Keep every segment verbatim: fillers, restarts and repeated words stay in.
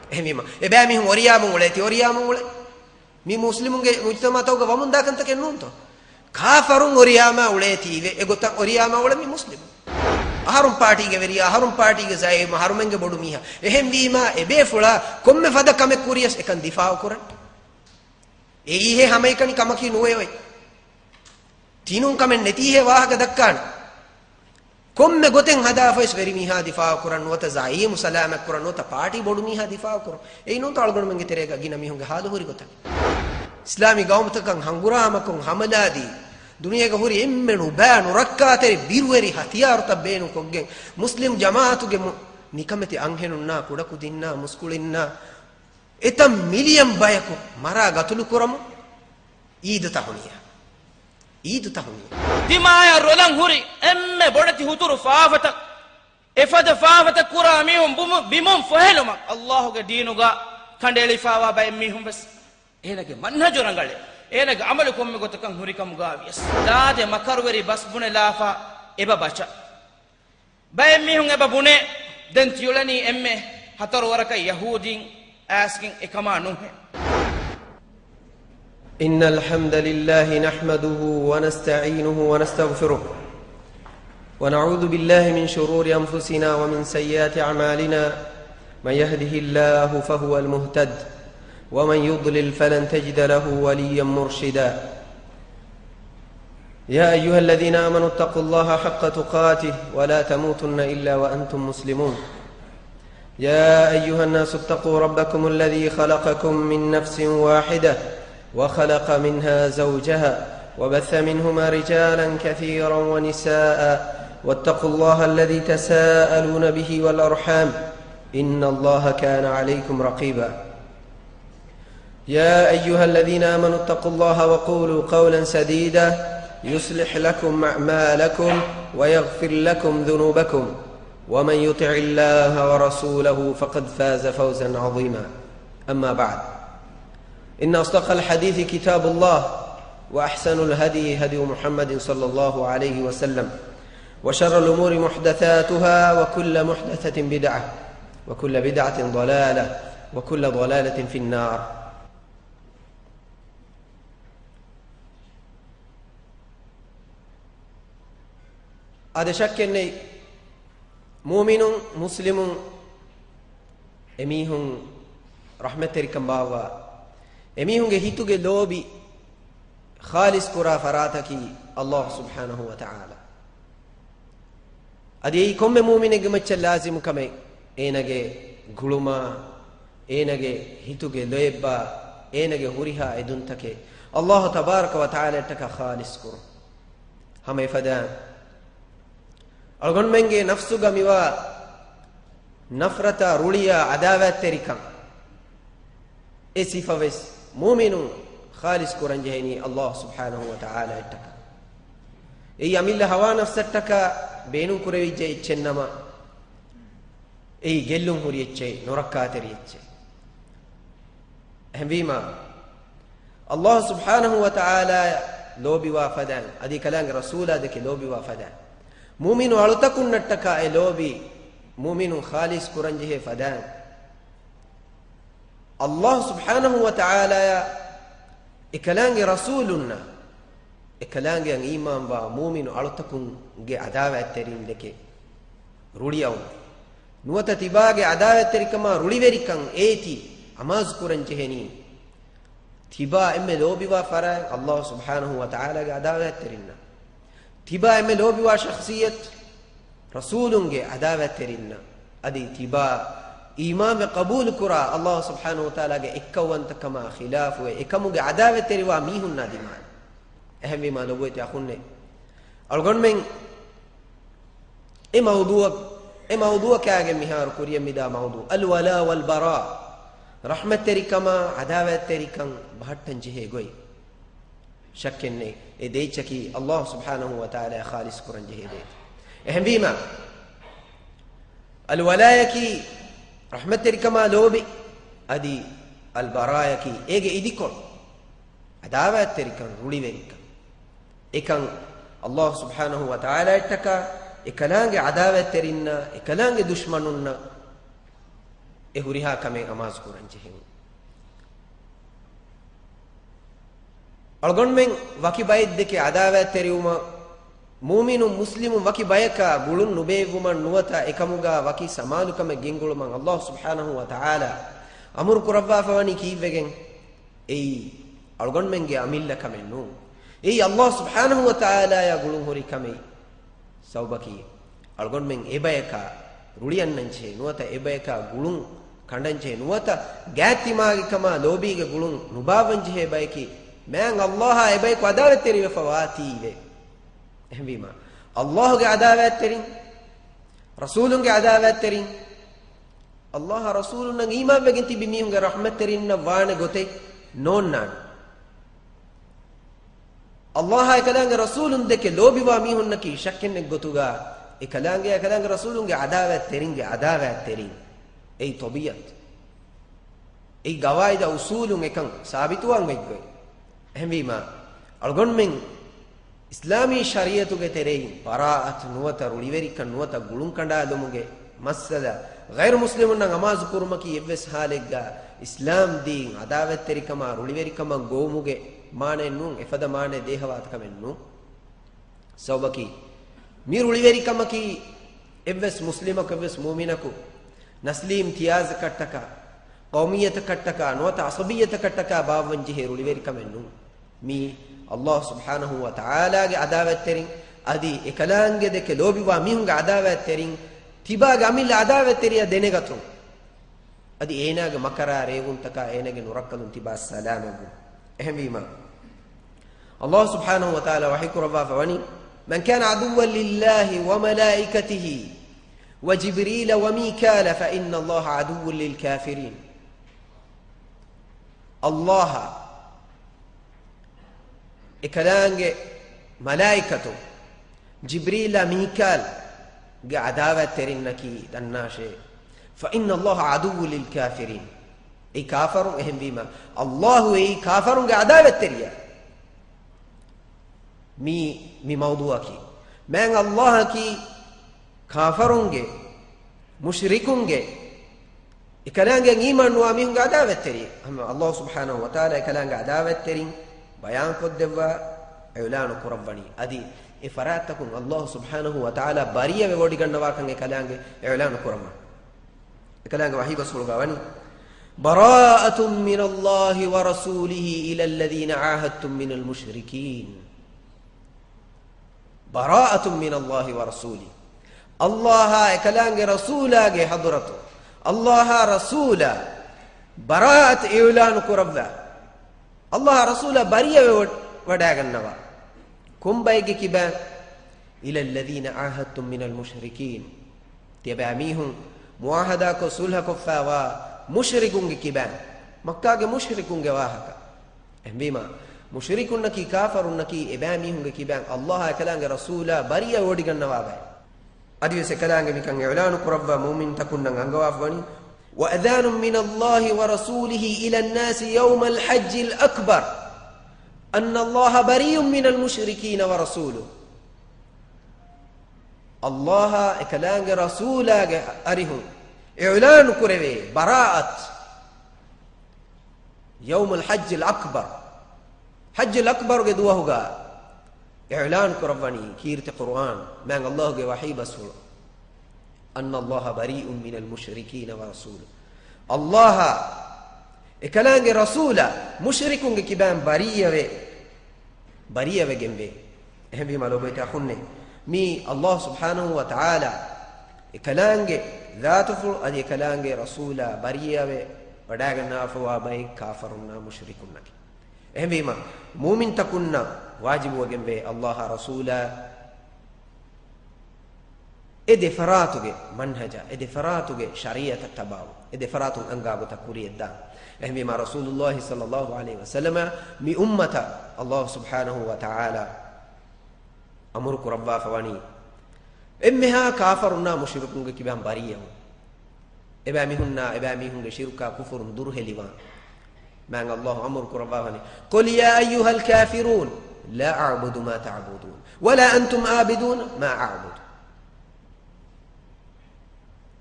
އެހެންވީމަ، އެބައިމީހުން އޮރިޔާމުން އުޅޭތީ، އޮރިޔާމުން އުޅޭ. މި މުސްލިމުންގެ މުޖްތަމަޢުގަ ވަމުންދާ ކަންތަކެއް ނޫންތޯ؟ ކާފަރުން އޮރިޔާމާ އުޅޭތީވެ، އެގޮތަށް އޮރިޔާމާ އުޅެނީ މުސްލިމުން. އަހަރުން ޕާޓީގެ ވެރިޔާ، އަހަރުން ޕާޓީގެ ޒަޢީމް، އަހަރުމެންގެ ބޮޑު މީހާ. އެހެންވީމާ، އެބޭފުޅާ ކޮންމެ ފަދަ ކަމެއް ކުރިޔަސް އެކަން ދިފާޢު ކުރަން. އެއީހޭ ހަމައެކަނި ކަމަކީ ނުވެ އޮތް. ތިނޫން ކަމެއް ނެތީހޭ ވާހަކަ ދައްކާނެ. ކޮންމެ ގޮތެއް ހަދާފަވެސް ވެރިމީހާ ދިފާޢު ކުރަން ނުވަތަ ޒަޢީމު ސަލާމަތް ކުރަން ނުވަތަ ޕާޓީ ބޮޑު މީހާ ދިފާޢު ކުރަން. އެއީ ނޫންތޯ އަޅުގަނޑުމެންގެ ތެރޭގަ ގިނަ މީހުންގެ ހާލު ހުރި ގޮތަށް. އިސްލާމީ ގައުމުތަކަށް ހަނގުރާމަކޮށް ހަމަލާދީ، ދުނިޔޭގަ ހުރި އެންމެ ނުބައި ނުރައްކާތެރި ބިރުވެރި ހަތިޔާރުތައް ބޭނުންކޮށްގެން، މުސްލިމް ޖަމާޢަތުގެ މު-، ނިކަމެތި އަންހެނުންނާ، ކުޑަކުދިންނާ، މުސްކުޅިންނާ، އެތައް މިލިއަން ބަޔަކު މަރާ ގަތުލު ކުރަމުން އީދު ތަހުނިޔާ. އީދު ތަހުނިޔާ. ދިމާޔަށް ރޮލަން ހުރި އެންމެ ބޮޑެތި ހުތުރު ފާފަތައް، އެފަދަ ފާފަތައް ކުރާ މީހުން ބުމު-، ބިމުން ފޮހެލުމަށް އައްލާހުގެ ދީނުގަ ކަނޑައެޅިފާވާ ބައެއް މީހުން ވެސް އޭނަގެ މަންހަޖު ރަނގަޅޭ. އޭނަގެ އަމަލު ކޮންމެ ގޮތަކަށް ހުރިކަމުގަ ވިޔަސް، ދާދެ މަކަރުވެރި ބަސްބުނެލާފަ އެބަ ބަޗަ. ބައެއް މީހުން އެބަ ބުނޭ، ދެން ތިއުޅެނީ އެންމެ ހަތަރު ވަރަކަށް ޔަހޫދީން އައިސްގެން އެކަމާ ނުހޭ. إن الحمد لله نحمده ونستعينه ونستغفره، ونعوذ بالله من شرور أنفسنا ومن سيئات أعمالنا، من يهده الله فهو المهتد، ومن يضلل فلن تجد له وليا مرشدا. يا أيها الذين آمنوا اتقوا الله حق تقاته ولا تموتن إلا وأنتم مسلمون. يا أيها الناس اتقوا ربكم الذي خلقكم من نفس واحدة وخلق منها زوجها وبث منهما رجالا كثيرا ونساء واتقوا الله الذي تساءلون به والأرحام إن الله كان عليكم رقيبا. يا أيها الذين آمنوا اتقوا الله وقولوا قولا سديدا يصلح لكم أعمالكم ويغفر لكم ذنوبكم ومن يطع الله ورسوله فقد فاز فوزا عظيما. أما بعد، إن أصدق الحديث كتاب الله، وأحسن الهدي هدي محمد صلى الله عليه وسلم، وشر الأمور محدثاتها، وكل محدثة بدعة، وكل بدعة ضلالة، وكل ضلالة في النار. އާދެ، ޝައްކެއް ނެތް، މުއުމިނުން، މުސްލިމުން، އެމީހުން ރަޙްމަތްތެރިކަން ބާއްވާ، އެމީހުންގެ ހިތުގެ ލޯބި ޚާލިޞް ކުރާ ފަރާތަކީ އައްލާހު ސުބްޙާނަހު ވަ ތަޢާލާ. އަދި އެއީ ކޮންމެ މުއުމިނެއްގެ މައްޗަށް ލާޒިމު ކަމެއް، އޭނަގެ ގުޅުމާ، އޭނަގެ ހިތުގެ ލޯތްބާ، އޭނަގެ ހުރިހާ އެދުންތަކެއް އައްލާހު ތަބާރަކަ ވަ ތަޢާލާއަށްޓަކާ ޚާލިޞް ކުރުން. ހަމަ އެފަދައިން އަޅުގަނޑުމެންގެ ނަފްސުގަ މިވާ ނަފްރަތާ، ރުޅިޔާ، ޢަދާވާތްތެރިކަން، އެ ސިފަވެސް މުއުމިނުން ޚާލިޞް ކުރަންޖެހެނީ އައްލާހު ސުބްޙާނަހު ވަ ތަޢާލާއަށްޓަކާ. އެއީ އަމިއްލަ ހަވާ ނަފްސަށްޓަކާ ބޭނުންކުރެވިއްޖެ އެއްޗެއްނަމަ، އެއީ ގެއްލުން ހުރި އެއްޗެއް، ނުރައްކާތެރި އެއްޗެއް. އެހެންވީމާ، އައްލާހު ސުބްޙާނަހު ވަ ތަޢާލާއަށް ލޯބިވާ ފަދައިން، އަދި ކަލާނގެ ރަސޫލާ ދެކެ ލޯބިވާ ފަދައިން، މުއުމިނު އަޅުތަކުންނަށްޓަކާ އެ ލޯބި މުއުމިނުން ޚާލިޞް ކުރަންޖެހޭ ފަދައިން، އައްލާހު ސުބްޙާނަހު ވަ ތަޢާލާއާ އެކަލާނގެ ރަސޫލުންނަށް، އެކަލާނގެއަށް އީމާންވާ މުއުމިނު އަޅުތަކުންގެ ޢަދާވާތްތެރިން ދެކެ ރުޅިއައުން. ނުވަތަ ތިބާގެ ޢަދާވާތްތެރިކަމާ ރުޅިވެރިކަން އޭތި އަމާޒުކުރަން ޖެހެނީ، ތިބާ އެންމެ ލޯބިވާ ފަރާތް އައްލާހު ސުބްޙާނަހު ވަ ތަޢާލާގެ ޢަދާވާތްތެރިންނަށް. ތިބާ އެންމެ ލޯބިވާ ޝަޚްޞިއްޔަތު ރަސޫލުންގެ ޢަދާވާތްތެރިންނަށް. އަދި ތިބާ އީމާންވެ ޤަބޫލުކުރާ އައްލާހު ސުބްޙާނަހު ވަ ތަޢާލާގެ އެއްކައުވަންތަކަމާ ޚިލާފުވެ އެކަމުގެ ޢަދާވާތްތެރިވާ މީހުންނާ ދިމާއިން. އެހެންވީމާ ލޮބުވެތި އަޚުންނޭ، އަޅުގަނޑުމެން އެ މައުޟޫޢަށް، އެ މައުޟޫޢަށް ކާގެން މިހާރު ކުރިޔަށް މިދާ މައުޟޫޢު، އަލްވަލާ ވަލްބަރާ، ރަޙްމަތްތެރިކަމާ ޢަދާވާތްތެރިކަން ބަހައްޓަން ޖެހޭ ގޮތް. ޝައްކެއްނެތް، އެ ދޭއްޗަކީ އައްލާހު ސުބްޙާނަހު ވަ ތަޢާލާއަށް ޚާލިޞް ކުރަން ޖެހޭ ދޭތަ. އެހެންވީމާ، އަލްވަލާޔަކީ ރަޙްމަތްތެރިކަމާ ލޯބި، އަދި އަލްބަރާޔަކީ އޭގެ އިދިކޮޅު. ޢަދާވާތްތެރިކަން، ރުޅިވެރިކަން. އެކަން އައްލާހު ސުބްޙާނަހު ވަ ތަޢާލާއަށްޓަކާ، އެކަލާނގެ ޢަދާވާތްތެރިންނަށް، އެކަލާނގެ ދުޝްމަނުންނަށް، އެ ހުރިހާ ކަމެއް އަމާޒު ކުރަން ޖެހެން. އަޅުގަނޑުމެން ވަކި ބައެއްދެކެ އަދާވާތްތެރިވުމަށް މުއުމިނުން މުސްލިމުން ވަކި ބަޔަކާ ގުޅުން ނުބޭއްވުމަށް ނުވަތަ އެކަމުގާ ވަކި ސަމާލުކަމެއް ގެންގުޅުމަށް އައްލާހު ސުބްޙާނަހު ވަ ތަޢާލާ އަމުރު ކުރައްވާފަވަނީ ކީއްވެގެން؟ އެއީ އަޅުގަނޑުމެންގެ އަމިއްލަ ކަމެއް ނޫން. އެއީ އައްލާހު ސުބްޙާނަހު ވަ ތަޢާލާޔާ ގުޅުން ހުރި ކަމެއް. ސަބަބަކީ، އަޅުގަނޑުމެން އެބަޔަކާ ރުޅިއަންނަންޖެހޭ ނުވަތަ އެބަޔަކާ ގުޅުން ކަނޑަންޖެހޭ ނުވަތަ ގާތްތިމާގިކަމާ ލޯބީގެ ގުޅުން ނުބާއްވަންޖެހޭ ބަޔަކީ، މާތް އައްލާހާ އެބަޔަކު އަދާވަތްތެރިވެފަ ވާތީވެ. އެހެންވީމާ، އައްލާހުގެ އަދާވާތްތެރިން، ރަސޫލުންގެ އަދާވާތްތެރިން، އައްލާހާ ރަސޫލުންނަށް އީމާންވެގެން ތިބި މީހުންގެ ރަޙްމަތްތެރިންނަށް ވާނެ ގޮތެއް ނޯންނާނެ. އައްލާހާ އެކަލާނގެ ރަސޫލުން ދެކެ ލޯބިވާ މީހުންނަކީ ޝައްކެއްނެތް ގޮތުގަ އެކަލާނގެ، އެކަލާނގެ ރަސޫލުންގެ އަދާވާތްތެރިންގެ އަދާވާތްތެރިން. އެއީ ޠަބީޢަތު. އެއީ ގަވާއިދާ އުޞޫލުން އެކަން ސާބިތުވާން އޮތްގޮތް. އެހެންވީމާ، އަޅުގަނޑުމެން އިސްލާމީ ޝަރީޢަތުގެ ތެރެއިން ބަރާއަތު ނުވަތަ ރުޅިވެރިކަން ނުވަތަ ގުޅުން ކަނޑާލުމުގެ މައްސަލަ، ޣައިރު މުސްލިމުންނަށް އަމާޒު ކުރުމަކީ އެއްވެސް ޙާލެއްގަ އިސްލާމް ދީން އަދާވަތްތެރިކަމާ ރުޅިވެރިކަމަށް ގޮވުމުގެ މާނައެއް ނޫން، އެފަދަ މާނައެއް ދޭހަވާތަ ކަމެއް ނޫން. ސަބަބަކީ، މި ރުޅިވެރިކަމަކީ އެއްވެސް މުސްލިމަކު، އެއްވެސް މުއުމިނަކު ނަސްލީ އިމްތިޔާޒަކަށްޓަކާ، ޤައުމިއްޔަތަކަށްޓަކާ ނުވަތަ ޢަޞަބިއްޔަތަކަށްޓަކާ ބާއްވަންޖެހޭ ރުޅިވެރިކަމެއް ނޫން. މީ އައްލާހު ސުބްޙާނަހު ވަ ތަޢާލާގެ އަދާވަތްތެރިން އަދި އެކަލާނގެ ދެކެ ލޯބިވާ މީހުންގެ އަދާވަތްތެރިން ތިބާގެ އަމިއްލަ އަދާވަތްތެރިޔާ ދެނެގަތުން. އަދި އޭނާގެ މަކަރާ ރޭވުންތަކާ އޭނާގެ ނުރައްކަލުން ތިބާ ސަލާމަތްވުން. އެހެންވީމާ، އައްލާހު ސުބްޙާނަހު ވަ ތަޢާލާ ވަޙީ ކުރައްވާފަ ވަނީ، من كان عدوا لله وملائكته وجبريل وميكال فإن الله عدو للكافرين. އައްލާހާ އެކަލާނގެ މަލާއިކަތުން، ޖިބްރީލާ މީކާލްގެ އަދާވަތްތެރިންނަކީ ދަންނާށޭ. فإن الله عدو للكافرين. އެއީ ކާފަރުން، އެހެންވީމަ، އައްލާހު އެއީ ކާފަރުންގެ އަދާވަތްތެރިޔާ. މީ، މި މައުޟޫޢަކީ. މާތް އައްލާހަކީ ކާފަރުންގެ، މުޝްރިކުންގެ، އެކަލާނގެ އީމާން ނުވާ މީހުންގެ އަދާވަތްތެރި. ހަމަ އައްލާހު ސުބްޙާނަހު ވަ ތަޢާލާ އެކަލާނގެ އަދާވަތްތެރިން ބަޔާންކޮށްދެއްވާ އިޢުލާނު ކުރައްވަނީ. އަދި އެ ފަރާތްތަކުން އައްލާހު ސުބްޙާނަހު ވަ ތަޢާލާ ބަރީއަވެވޮޑިގަންނަވާކަން އެކަލާނގެ އިޢުލާނު ކުރައްވަން. އެކަލާނގެ ވަޙީ ބަސްފުޅުގަ ވަނީ، براءة من الله ورسوله إلى الذين عاهدتم من المشركين. براءة من الله ورسوله. އައްލާހާ އެކަލާނގެ ރަސޫލާގެ ޙަޟްރަތު، އައްލާހާ ރަސޫލާ ބަރާއަތު އިޢުލާނު ކުރައްވާ، އައްލާހާ ރަސޫލާ ބަރީއަވެ ވަޑައިގަންނަވާ. ކޮން ބައެއްގެ ކިބައިން؟ إلى الذين عاهدتم من المشركين. ތިޔަބައިމީހުން މުޢާހަދާކޮށް ޞުލްޙަކޮށްފައިވާ މުޝްރިކުންގެ ކިބައިން، މައްކާގެ މުޝްރިކުންގެ ވާހަކަ. އެހެންވީމާ، މުޝްރިކުންނަކީ ކާފަރުންނަކީ އެބައިމީހުންގެ ކިބައިން އައްލާހާ އެކަލާނގެ ރަސޫލާ ބަރީއަވެވޮޑިގަންނަވާ ބައެއް. އަދިވެސް އެކަލާނގެ މިކަން އިޢުލާނު ކުރައްވާ މުއުމިންތަކުންނަށް އަންގަވާފަވަނީ، وأذان من الله ورسوله إلى الناس يوم الحج الأكبر أن الله بريء من المشركين ورسوله. އައްލާހާ އެކަލާނގެ ރަސޫލާގެ އަރިހުން އިޢުލާނު ކުރެވޭ ބަރާއަތު، يوم الحج الأكبر، ޙައްޖުލް އަކްބަރުގެ ދުވަހުގަ އިޢުލާނު ކުރައްވަނީ ކީރިތި ޤުރުއާން، މާތް އައްލާހުގެ ވަޙީ ބަސްފުޅު، أن الله بريء من المشركين ورسوله. އައްލާހާ އެކަލާނގެ ރަސޫލާ މުޝްރިކުންގެ ކިބައިން ބަރީއަވެ، ބަރީއަވެގެންވޭ. އެހެންވީމާ ލޯބިވެތި އަޚުންނޭ، މީ އައްލާހު ސުބްޙާނަހު ވަ ތަޢާލާ އެކަލާނގެ ޒާތުފުޅު އަދި އެކަލާނގެ ރަސޫލާ ބަރީއަވެ ވަޑައިގަންނަވާފަވާ ބައެއް ކާފަރުންނާ މުޝްރިކުންނަކީ. އެހެންވީމާ، މުއުމިންތަކުންނަށް ވާޖިބުވެގެންވޭ އައްލާހާ ރަސޫލާ އެ ދެފަރާތުގެ މަންހަޖަށް، އެ ދެފަރާތުގެ ޝަރީޢަތަށް ތަބާވުން، އެ ދެފަރާތުން އަންގާ ގޮތަށް ކުރިޔަށްދާން. އެހެންވީމާ، ރަސޫލުއްލާހި ޞައްލައްލާހު ޢަލައިހި ވަސައްލަމަ މި އުއްމަތަށް އައްލާހު ސުބްޙާނަހު ވަ ތަޢާލާ އަމުރު ކުރައްވާފަވަނީ، އެންމެހާ ކާފަރުންނާ މުޝްރިކުންގެ ކިބައިން ބަރީއަވުން. އެބައިމީހުންނާ، އެބައިމީހުންގެ ޝިރުކާ ކުފުރުން ދުރުހެލިވާން. މާތް އައްލާހު އަމުރު ކުރައްވާފަވަނީ، قل يا أيها الكافرون لا أعبد ما تعبدون ولا أنتم عابدون ما أعبد.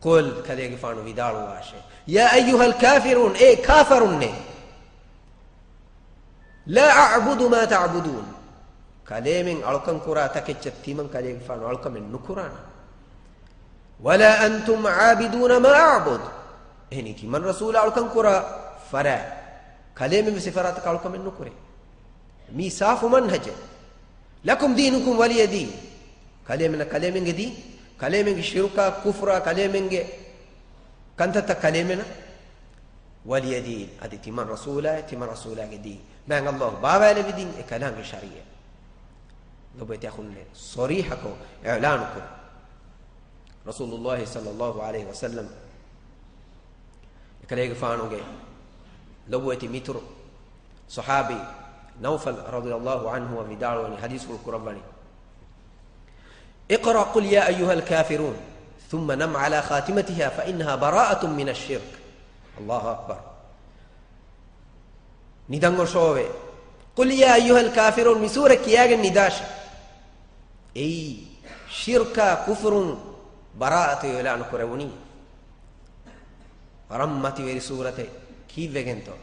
قل، ކަލޭގެފާނު ވިދާޅުވާށޭ، يا أيها الكافرون، އޭ ކާފަރުންނޭ، لا أعبد ما تعبدون، ކަލޭމެން އަޅުކަން ކުރާ ތަކެއްޗަށް ތިމަން ކަލޭގެފާނު އަޅުކަމެއް ނުކުރާނަން. ولا أنتم عابدون ما أعبد، އެހެނީ ތިމަން ރަސޫލާ އަޅުކަން ކުރާ ފަރާތް ކަލޭމެން ވެސް އެފަރާތަކަށް އަޅުކަމެއް ނުކުރޭ. މީ ސާފު މަންހަޖެއް. لكم دينكم ولي دين. ކަލޭމެންނަށް ކަލޭމެންގެ ދީން، ކަލޭމެންގެ ޝިރުކާ، ކުފުރާ، ކަލޭމެންގެ ކަންތައްތައް ކަލޭމެނަށް. ولي دين، އަދި ތިމަން ރަސޫލާއޭ، ތިމަން ރަސޫލާގެ ދީން. މާތް ﷲ ބާވާލެއްވި ދީން، އެކަލާނގެ ޝަރީޢަތް. ލޮބުވެތި އަޚުންނޭ، ޞަރީޙަކޮށް އިޢުލާނުކުރުން. ރަސޫލުﷲ ޞައްލަﷲ ޢަލައިހި ވަސައްލަމް އެކަލޭގެފާނުގެ ލޮބުވެތި މިތުރު ޞަޙާބީ ނައުފަލް ރަޟިޔަﷲ ޢަންހު ވިދާޅުވަނީ، ޙަދީޘްފުޅު ކުރައްވަނީ، اقرأ قل يا أيها الكافرون ثم نم على خاتمتها فإنها براءة من الشرك. الله أكبر. ނިދަން އޮށޯވޭ. قل يا أيها الكافرون، މި ސޫރަ ކިޔާގެން ނިދާށޭ. އެއީ ޝިރްކާ ކުފުރުން ބަރާއަތު އިޢުލާނު ކުރެވުނީ. ވަރަށް މަތިވެރި ސޫރަތެއް. ކީއްވެގެންތޯ؟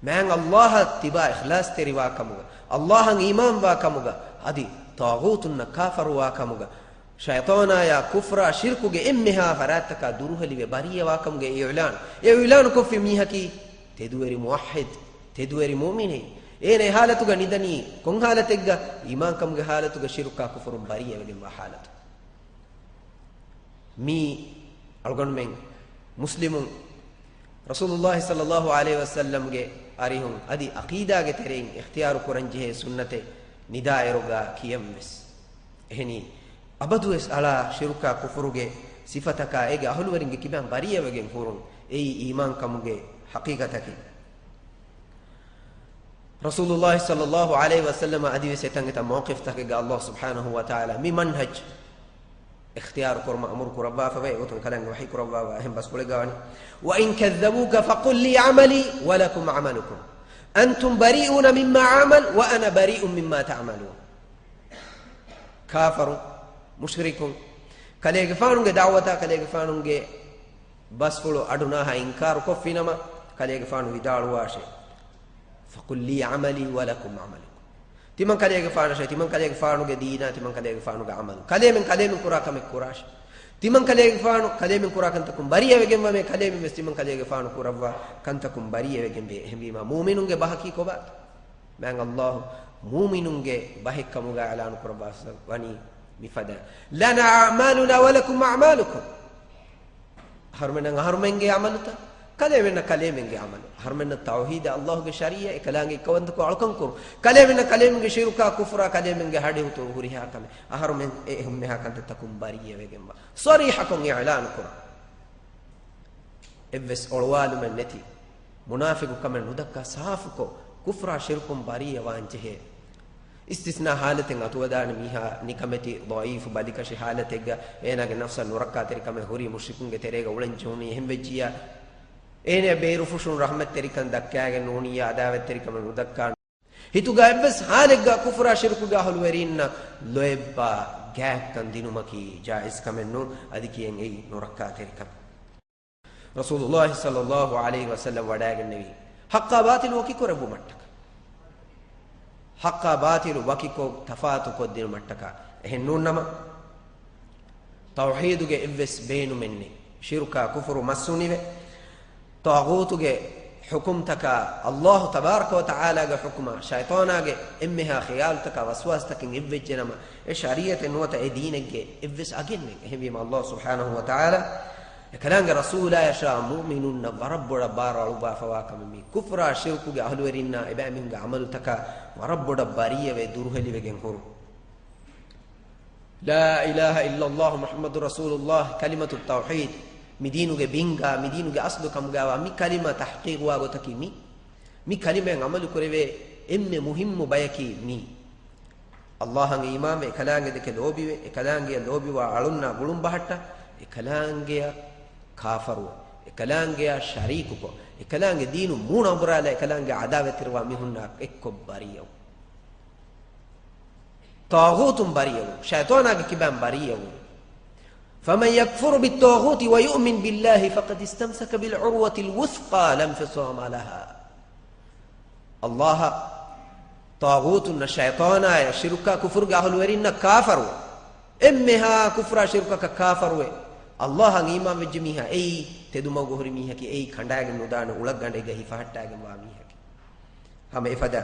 މާތް ﷲ އަށް ތިބާ އިޚްލާޞްތެރިވާ ކަމުގަ، ﷲ އަށް އީމާންވާ ކަމުގަ، އަދި ޠާޣޫތުންނަށް ކާފަރުވާ ކަމުގަ، ޝައިޠާނާޔާ ކުފްރާ ޝިރްކުގެ އެންމެހާ ފަރާތްތަކާ ދުރުހެލިވެ ބަރީއަވާކަމުގެ އިޢުލާން، އެ އިޢުލާނު ކޮށްފި މީހަކީ ތެދުވެރި މުވައްޙިދު، ތެދުވެރި މުއުމިނެއް. އޭނަ އެ ޙާލަތުގަ ނިދަނީ ކޮން ޙާލަތެއްގަ؟ އީމާންކަމުގެ ޙާލަތުގަ، ޝިރުކާ ކުފުރުން ބަރީއަވެގެންވާ ޙާލަތު. މީ އަޅުގަނޑުމެން މުސްލިމުން ރަސޫލުﷲ ޞައްލަﷲ ޢަލައިހި ވަސައްލަމްގެ އަރިހުން އަދި ޢަޤީދާގެ ތެރެއިން އިޚްތިޔާރު ކުރަންޖެހޭ ސުންނަތެއް ނިދާއިރުގަ ކިޔަން ވެސް. އެހެނީ، އަބަދުވެސް އަޅާ ޝިރުކާ ކުފުރުގެ ސިފަތަކާ އޭގެ އަހުލުވެރިންގެ ކިބައިން ބަރީއަވެގެން ހުރުން. އެއީ އީމާންކަމުގެ ޙަޤީޤަތަކީ. ރަސޫލުﷲ ޞައްލަﷲ ޢަލައިހި ވަސައްލަމަ އަދިވެސް އެތަން އެތަން މައުޤިފްތަކެއްގަ ﷲ ސުބްޙާނަހޫ ވަތަޢާލާ މި މަންހަޖް އިޚްތިޔާރު ކުރުމަށް އަމުރު ކުރައްވާފަވޭ. އެގޮތުން ކަލާނގެ ވަޙީ ކުރައްވާފަ އެހެން ބަސްފުޅެއްގަ ވަނީ، وإن كذبوك فقل لي عملي ولكم عملكم أنتم بريئون مما أعمل وأنا بريء مما تعملون. ކާފަރު، މުޝްރިކުން، ކަލޭގެފާނުގެ ދަޢުވަތާ ކަލޭގެފާނުގެ ބަސްފުޅު އަޑުނާހާ އިންކާރު ކޮށްފިނަމަ، ކަލޭގެފާނު ވިދާޅުވާށޭ، فقل لي عملي ولكم عملكم. ތިމަން ކަލޭގެފާނަށޭ، ތިމަން ކަލޭގެފާނުގެ ދީނާ، ތިމަން ކަލޭގެފާނުގެ ޢަމަލު. ކަލޭމެން ކަލޭމެން ކުރާ ކަމެއް ކުރާށޭ. ތިމަން ކަލޭގެފާނު ކަލޭމެން ކުރާ ކަންތަކުން ބަރީއަވެގެންވަމޭ، ކަލޭމެން ވެސް ތިމަން ކަލޭގެފާނު ކުރައްވާ ކަންތަކުން ބަރީއަވެގެންވޭ. އެހެންވީމާ، މުއުމިނުންގެ ބަހަކީ ކޮބާތަ؟ މާތް ﷲ މުއުމިނުންގެ ބަހެއްކަމުގަ އިޢުލާނު ކުރައްވާފަ ވަނީ މިފަދަ، لنا أعمالنا ولكم أعمالكم. އަހަރުމެންނަށް އަހަރުމެންގެ ޢަމަލުތައް، ކަލޭމެންނަށް ކަލޭމެންގެ ޢަމަލު. އަހަރުމެންނަށް ތައުޙީދަށް، ﷲގެ ޝަރީޢަތް، އެކަލާނގެ އެއްކައުވަންތަކޮށް އަޅުކަން ކުރުން. ކަލޭމެންނަށް ކަލޭމެންގެ ޝިރުކާ، ކުފުރާ، ކަލޭމެންގެ ހަޑިހުތުރު ހުރިހާ ކަމެއް. އަހަރުމެން އެ އެންމެހާ ކަންތައްތަކުން ބަރީއަވެގެންވާ. ޞަރީޙަކޮށް އިޢުލާނު ކުރަން. އެއްވެސް އޮޅުވާލުމެއް ނެތި، މުނާފިޤު ކަމެއް ނުދައްކާ ސާފުކޮށް، ކުފްރާ ޝިރުކުން ބަރީއަވާން ޖެހޭ. އިސްތިސްނާ ޙާލަތެއް އަތުވެދާނެ މީހާ ނިކަމެތި، ޟަޢީފު، ބަލިކަށި ޙާލަތެއްގަ އޭނާގެ ނަފްސަށް ނުރައްކާތެރިކަމެއް ހުރީ، މުޝްރިކުންގެ ތެރޭގަ އުޅެން ޖެހުނީ އެހެން ވެއްޖިއްޔާ، އޭނަޔަށް ބޭރުފުށުން ރަޙްމަތްތެރިކަން ދައްކާގެން ނޫނިއްޔާ، ޢަދާވަތްތެރިކަމެއް ނުދައްކާ. ހިތުގަ އެއްވެސް ޙާލެއްގަ ކުފުރާ ޝިރުކުގެ އަހުލުވެރީންނަށް ލޯތްބާ ގާތްކަން ދިނުމަކީ ޖާއިޒް ކަމެއް ނޫން، އަދި ކިޔެން އެއީ ނުރައްކާތެރިކަމެއް. ރަސޫލުﷲ ޞައްލަﷲ ޢަލައިހި ވަސައްލަމް ވަޑައިގެންނެވީ، ޙައްޤާ ބާޠިލު ވަކިކުރެއްވުމަށްޓަކާ، ޙައްޤާ ބާޠިލު ވަކިކޮށް ތަފާތުކޮށްދިނުމަށްޓަކާ. އެހެން ނޫންނަމަ، ތައުޙީދުގެ އެއްވެސް ބޭނުމެއްނެތް. ޝިރުކާ ކުފުރު މައްސުނިވެ، ޠާޣޫތުގެ ޙުކުމްތަކާ، ﷲ ތަބާރަކަ ވަ ތަޢާލާގެ ޙުކުމާ، ޝައިޠާނާގެ އެންމެހާ ޚިޔާލުތަކާ ވަސްވާސްތަކެއް އެއްވެއްޖެނަމަ، އެ ޝަރީޢަތެއް ނުވަތަ އެ ދީނެއްގެ އެއްވެސް އަގެއް ނެތް. އެހެންވީމަ، ﷲ ސުބްޙާނަހޫ ވަ ތަޢާލާ އެކަލާނގެ ރަސޫލާޔަށާ މުއުމިނުންނަށް ވަރަށް ބޮޑަށް ބާރު އަޅުއްވާފަވާ ކަމެއް މީ. ކުފްރާ ޝިރުކުގެ އަހުލުވެރިންނާ އެބައިމީހުންގެ ޢަމަލުތަކާ ވަރަށް ބޮޑަށް ބަރީއަވެ ދުރުހެލިވެގެން ހުރުން. لا إله إلا الله محمد رسول الله، ކަލިމަތު ތައުޙީދު، މި ދީނުގެ ބިންގާ، މި ދީނުގެ އަސްލު ކަމުގައިވާ މި ކަލިމަ ތަޙްޤީޤުވާ ގޮތަކީ މީ. މި ކަލިމައިން ޢަމަލު ކުރެވޭ އެންމެ މުހިއްމު ބަޔަކީ މީ. ﷲ އަށް އީމާންވެ، އެކަލާނގެ ދެކެ ލޯބިވެ، އެކަލާނގެއަށް ލޯބިވާ އަޅުންނާ ގުޅުން ބަހައްޓާ، އެކަލާނގެއަށް ކާފަރުވެ، އެކަލާނގެއާ ޝަރީކުކޮށް، އެކަލާނގެ ދީނު މޫނަ އަނބުރާލާ، އެކަލާނގެ ޢަދާވަތްތެރިވާ މީހުންނާ އެއްކޮށް ބަރީއަވުން. ޠާޣޫތުން ބަރީއަވުން، ޝައިޠާނާގެ ކިބައިން ބަރީއަވުން. فمن يكفر بالطاغوت ويؤمن بالله فقد استمسك بالعروة الوثقى لا انفصام لها. ﷲ އަށް، ޠާޣޫތުންނަށް، ޝައިޠާނާއަށް، ޝިރުކާ ކުފުރުގެ އަހުލުވެރިންނަށް ކާފަރުވެ، އެންމެހާ ކުފުރާ ޝިރުކަކަށް ކާފަރުވެ، ﷲ އަށް އީމާން ވެއްޖެ މީހާ އެއީ ތެދުމަގު ހުރި މީހަކީ، އެއީ ކަނޑާގެން ނުދާނެ އުޅަށްގަނޑެއްގަ ހިފަހައްޓާގެންވާ މީހަކީ. ހަމަ އެފަދަ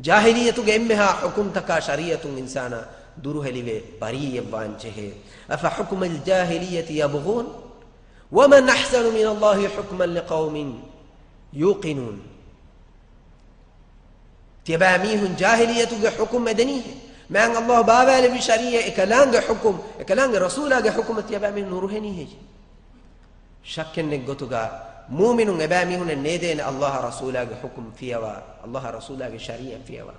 ޖާހިލިއްޔަތުގެ އެންމެހާ ޙުކުމްތަކާ ޝަރީޢަތުން އިންސާނާ ދުރުހެލިވެ ބަރީއަށްވާން ޖެހޭ. أفحكم الجاهلية يبغون ومن أحسن من الله حكما لقوم يوقنون. ތިޔަބައިމީހުން ޖާހިލިއްޔަތުގެ ޙުކުމް އެދެނީހޭ؟ މާތް ﷲ ބާވާލެއްވި ޝަރީޢަތް އެކަލާނގެ ޙުކުމް، އެކަލާނގެ ރަސޫލާގެ ޙުކުމަށް ތިޔަބައިމީހުން ނުރުހެނީހޭ؟ ޝައްކެއްނެތް ގޮތުގަ މުއުމިނުން އެބައިމީހުންނަށް ނޭދޭނެ ﷲ އާ ރަސޫލާގެ ޙުކުމް ފިޔަވާ، ﷲ އާ ރަސޫލާގެ ޝަރީޢަތް ފިޔަވާ.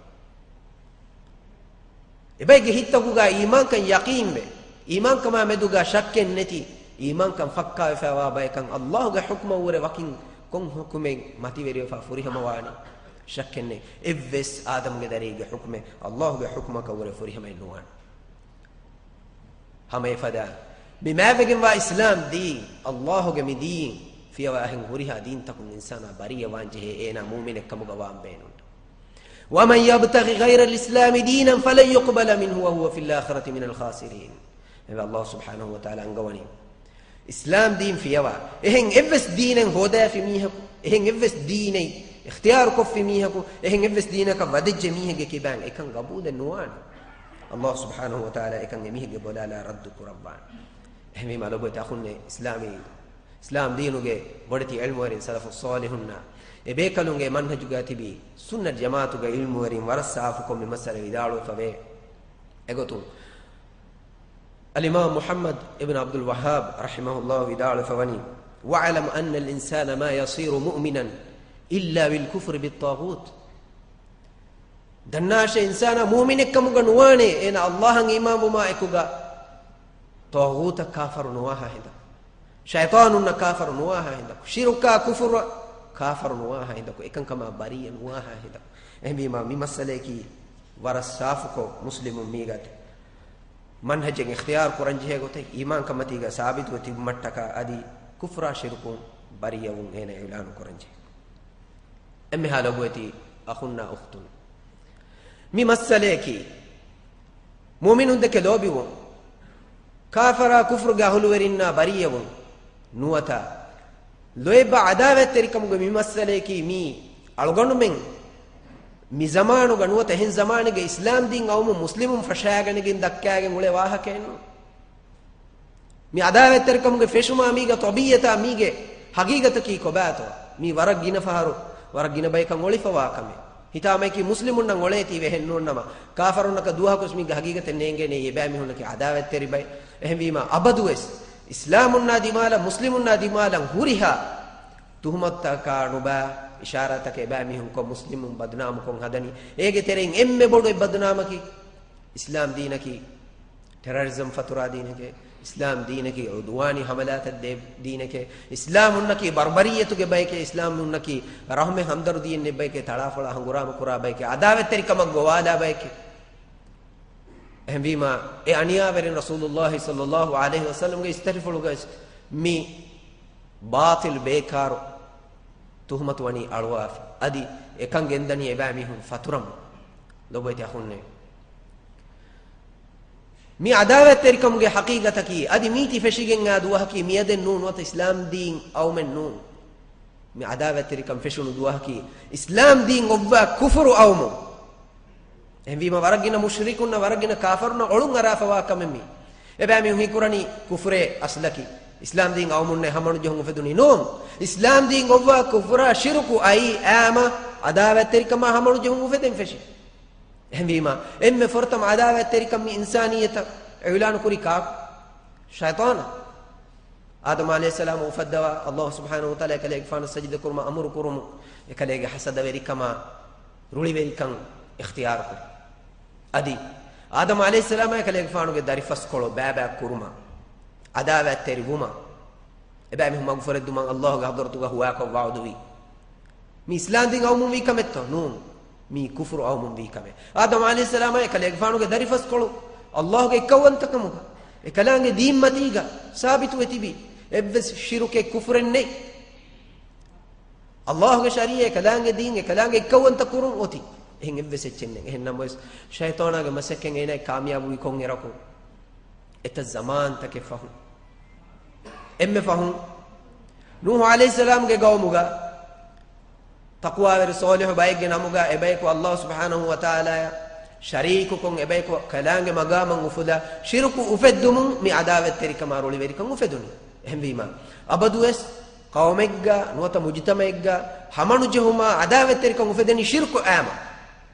އެބައެއްގެ ހިތްތަކުގަ އީމާންކަން ޔަޤީންވެ، އީމާންކަމާ މެދުގަ ޝައްކެއް ނެތި، އީމާންކަން ފައްކާވެފައިވާ ބަޔަކަށް ﷲގެ ޙުކުމަށްވުރެ ވަކިން ކޮން ޙުކުމެއް މަތިވެރިވެފަ ފުރިހަމަވާނީ؟ ޝައްކެއްނެތް. އެއްވެސް އާދަމްގެ ދަރިއެއްގެ ޙުކުމެއް ﷲގެ ޙުކުމަކަށްވުރެ ފުރިހަމައެއް ނުވާނެ. ހަމަ އެފަދަ މި މާތްވެގެންވާ އިސްލާމް ދީން، ﷲގެ މި ދީން ފިޔަވާ އެހެން ހުރިހާ ދީންތަކުން އިންސާނާ ބަރީއަށްވާން ޖެހޭ، އޭނާ މުއުމިނެއްކަމުގަ ވާން ބޭނުން. ومن يبتغ غير الإسلام دينا فلن يقبل منه وهو في الآخرة من الخاسرين. އެވެ، ﷲ ސުބްޙާނަހޫ ވަތަޢާލާ އަންގަވަނީ، އިސްލާމް ދީން ފިޔަވާ، އެހެން އެއްވެސް ދީނެއް ހޯދާފި މީހަކު، އެހެން އެއްވެސް ދީނެއް އިޚްތިޔާރުކޮށްފި މީހަކު، އެހެން އެއްވެސް ދީނަކަށް ވަދެއްޖެ މީހެއްގެ ކިބާން އެކަން ގަބޫލެއް ނުވާނެ. ﷲ ސުބްޙާނަހޫ ވަތަޢާލާ އެކަން އެމީހެއްގެ ބޮލާލާ ރައްދު ކުރައްވާނެ. އެހެންވީމާ ލޮބުވެތި އަޚުންނޭ، އިސްލާމީ، އިސްލާމް ދީނުގެ ބޮޑެތި ޢިލްމުވެރިން ސަލަފު ޞާލިޙުންނާ އެބޭކަލުންގެ މަންހަޖުގަ ތިބި ސުންނަތް ޖަމާޢަތުގެ ޢިލްމުވެރިން ވަރަށް ސާފުކޮށް މި މައްސަލަ ވިދާޅުވެފަވޭ. އެގޮތުން، އަލްއިމާމް މުޙައްމަދު އިބްނު ޢަބްދުލް ވައްހާބް ރަޙިމަހުﷲ ވިދާޅުވެފަވަނީ، وَاعْلَمْ أَنَّ الْإِنسَانَ مَا يَصِيرُ مُؤْمِنًا إِلَّا بِالْكُفْرِ بِالطَّاغُوتِ. ދަންނާށޭ، އިންސާނާ މުއުމިނެއްކަމުގަ ނުވާނޭ، އޭނާ ﷲ އަށް އީމާންވުމާ އެކުގަ ޠާޣޫތަށް ކާފަރު ނުވާހާ ހިނދަކު، ޝައިޠާނުންނަށް ކާފަރު ނުވާހާ ހިނދަކު، ޝިރުކާ ކުފުރަށް ކާފަރު ނުވާހާ ހިނދަކު، އެކަންކަމާ ބަރީއަށް ނުވާހާ ހިނދަކު. އެހެންވީމާ، މި މައްސަލަޔަކީ ވަރަށް ސާފުކޮށް މުސްލިމުން މީގަ މަންހަޖެއް އިޚްތިޔާރު ކުރަންޖެހޭ ގޮތެއް، އީމާންކަންމަތީގަ ސާބިތުވެ ތިބުމަށްޓަކާ އަދި ކުފުރާ ޝިރުކުން ބަރީއަވުން އޭނަ އިޢުލާނު ކުރަންޖެހޭ. އެންމެހާ ލޮބުވެތި އަޚުންނާ އުޚްތުން، މި މައްސަލަޔަކީ މުއުމިނުންދެކެ ލޯބިވުން، ކާފަރާ ކުފުރުގެ އަހުލުވެރިންނާ ބަރީއަވުން ނުވަތަ ލޯތްބާ ޢަދާވަތްތެރިކަމުގެ މި މައްސަލަޔަކީ މީ އަޅުގަނޑުމެން މި ޒަމާނުގަ ނުވަތަ އެހެން ޒަމާނެއްގެ އިސްލާމް ދީން އައުމުން މުސްލިމުން ފަށާގަނެގެން ދައްކާގެން އުޅޭ ވާހަކައެއް ނޫން. މި ޢަދާވަތްތެރިކަމުގެ ފެށުމާ މީގެ ޠަބީޢަތާ މީގެ ޙަޤީޤަތަކީ ކޮބާތޯ؟ މީ ވަރަށް ގިނަ ފަހަރު ވަރަށް ގިނަ ބަޔަކަށް އޮޅިފަވާ ކަމެއް. ހިތާމަޔަކީ މުސްލިމުންނަށް އޮޅޭތީވެ އެހެން ނޫންނަމަ، ކާފަރުންނަކަށް ދުވަހަކުވެސް މީގެ ޙަޤީޤަތެއް ނޭނގޭނެ އެބައިމީހުންނަކީ ޢަދާވަތްތެރި ބައެއް. އެހެންވީމާ، އަބަދުވެސް އިސްލާމުންނާ ދިމާލަށް، މުސްލިމުންނާ ދިމާލަށް ހުރިހާ ތުހުމަތުތަކާ ނުބާ އިޝާރާތަކެއް އެބައިމީހުން ކޮށް މުސްލިމުން ބަދުނާމުކޮށް ހަދަނީ. އޭގެ ތެރެއިން އެންމެ ބޮޑު އެއް ބަދުނާމަކީ އިސްލާމް ދީނަކީ ޓެރަރިޒަމް ފަތުރާ ދީނެކޭ، އިސްލާމް ދީނަކީ ޢުދުވާނީ ޙަމަލާތަށް ދޭ ދީނެކޭ، އިސްލާމުންނަކީ ބަރްބަރިއްޔަތުގެ ބަޔެކޭ، އިސްލާމުންނަކީ ރަޙުމެއް ހަމްދަރުދީއެއް ނެތް ބަޔެކޭ، ތަޅާފޮޅާ ހަނގުރާމަ ކުރާ ބަޔެކޭ، ޢަދާވަތްތެރިކަމަށް ގޮވާލާ ބަޔެކޭ. އެހެންވީމާ، އެ އަނިޔާވެރިން ރަސޫލުﷲ ޞައްލަﷲ ޢަލައިހި ވަސައްލަމްގެ އިސްތަށިފުޅުގައި މި ބާޠިލް ބޭކާރު ތުހުމަތު ވަނީ އަޅުވާފަ. އަދި އެކަން ގެންދަނީ އެބައިމީހުން ފަތުރަމުން. ލޮބުވެތި އަޚުންނޭ، މި ޢަދާވަތްތެރިކަމުގެ ޙަޤީޤަތަކީ، އަދި މީތި ފެށިގެން އާ ދުވަހަކީ މިއަދެއް ނޫން، ނުވަތަ އިސްލާމް ދީން އައުމެއް ނޫން. މި ޢަދާވަތްތެރިކަން ފެށުނު ދުވަހަކީ އިސްލާމް ދީން އޮއްވާ ކުފުރު އައުމުން. އެހެންވީމަ، ވަރަށް ގިނަ މުޝްރިކުންނަށް، ވަރަށް ގިނަ ކާފަރުންނަށް އޮޅުން އަރާފަވާ ކަމެއް މީ. އެބައިމީހުން ހީކުރަނީ ކުފުރޭ އަސްލަކީ އިސްލާމް ދީން އައުމުންނޭ ހަމަނުޖެހުން އުފެދުނީ. ނޫން، އިސްލާމް ދީން އޮއްވާ ކުފުރާ ޝިރުކު އައީ އާމަ ޢަދާވަތްތެރިކަމާ ހަމަނުޖެހުން އުފެދެން ފެށި. އެހެންވީމަ، އެންމެ ފުރަތަމަ ޢަދާވަތްތެރިކަން މި އިންސާނިއްޔަތަށް އިޢުލާނު ކުރީ ކާކު؟ ޝައިޠާނާ. އާދަމް ޢަލައިހިއްސަލާމް އުފައްދަވާ، ﷲ ސުބްޙާނަހޫ ވަތަޢާލާ އެކަލޭގެފާނަށް ސަޖިދަކުރުމަށް އަމުރު ކުރުމުން، އެކަލޭގެ ޙަސަދަވެރިކަމާ ރުޅިވެރިކަން އިޚްތިޔާރު ކުރި. އަދި އާދަމް ޢަލައިހިއްސަލާމާ އެކަލޭގެފާނުގެ ދަރިފަސްކޮޅު ބައިބައި ކުރުމަށް، ޢަދާވަތްތެރިވުމަށް، އެބައިމީހުން މަގުފުރެއްދުމަށް ﷲގެ ޙަޟްރަތުގަ ހުވާކޮށް ވަޢުދުވި. މި އިސްލާމް ދީން އައުމުން ވީ ކަމެއްތޯ؟ ނޫން. މީ ކުފުރު އައުމުން ވީ ކަމެއް. އާދަމް ޢަލައިހިއްސަލާމާ އެކަލޭގެފާނުގެ ދަރިފަސްކޮޅު ﷲގެ އެއްކައުވަންތަކަމުގަ، އެކަލާނގެ ދީންމަތީގަ ސާބިތުވެ ތިބި އެއްވެސް ޝިރުކެއް ކުފުރެއް ނެތް. އައްލާހުގެ ޝަރީޢަތް އެކަލާނގެ ދީން އެކަލާނގެ އެއްކައުވަންތަ ކުރުން އޮތީ. އެހެން އެއްވެސް އެއްޗެއް ނެތް. އެހެން ނަމަވެސް، ޝައިޠާނާގެ މަސައްކަތް އޭނާ ކާމިޔާބުވީ ކޮން އެރަކުން؟ އެތައް ޒަމާންތަކެއް ފަހުން. އެންމެ ފަހުން ނޫޙު ޢަލައިހިއްސަލާމްގެ ގައުމުގަ ތަޤްވާވެރި ޞާލިޙު ބައެއްގެ ނަމުގަ އެބަޔަކު އައްލާހު ސުބްޙާނަހު ވަތަޢާލާއަށް ޝަރީކުކޮށް، އެބަޔަކު ކަލާނގެ މަގާމަށް އުފުލާ، ޝިރުކު އުފެއްދުމުން މި ޢަދާވަތްތެރިކަމާ ރުޅިވެރިކަން އުފެދުނީ. އެހެންވީމާ، އަބަދުވެސް ޤައުމެއްގަ ނުވަތަ މުޖުތަމަޢެއްގަ ހަމަނުޖެހުމާ ޢަދާވަތްތެރިކަން އުފެދެނީ ޝިރުކު އާމަ.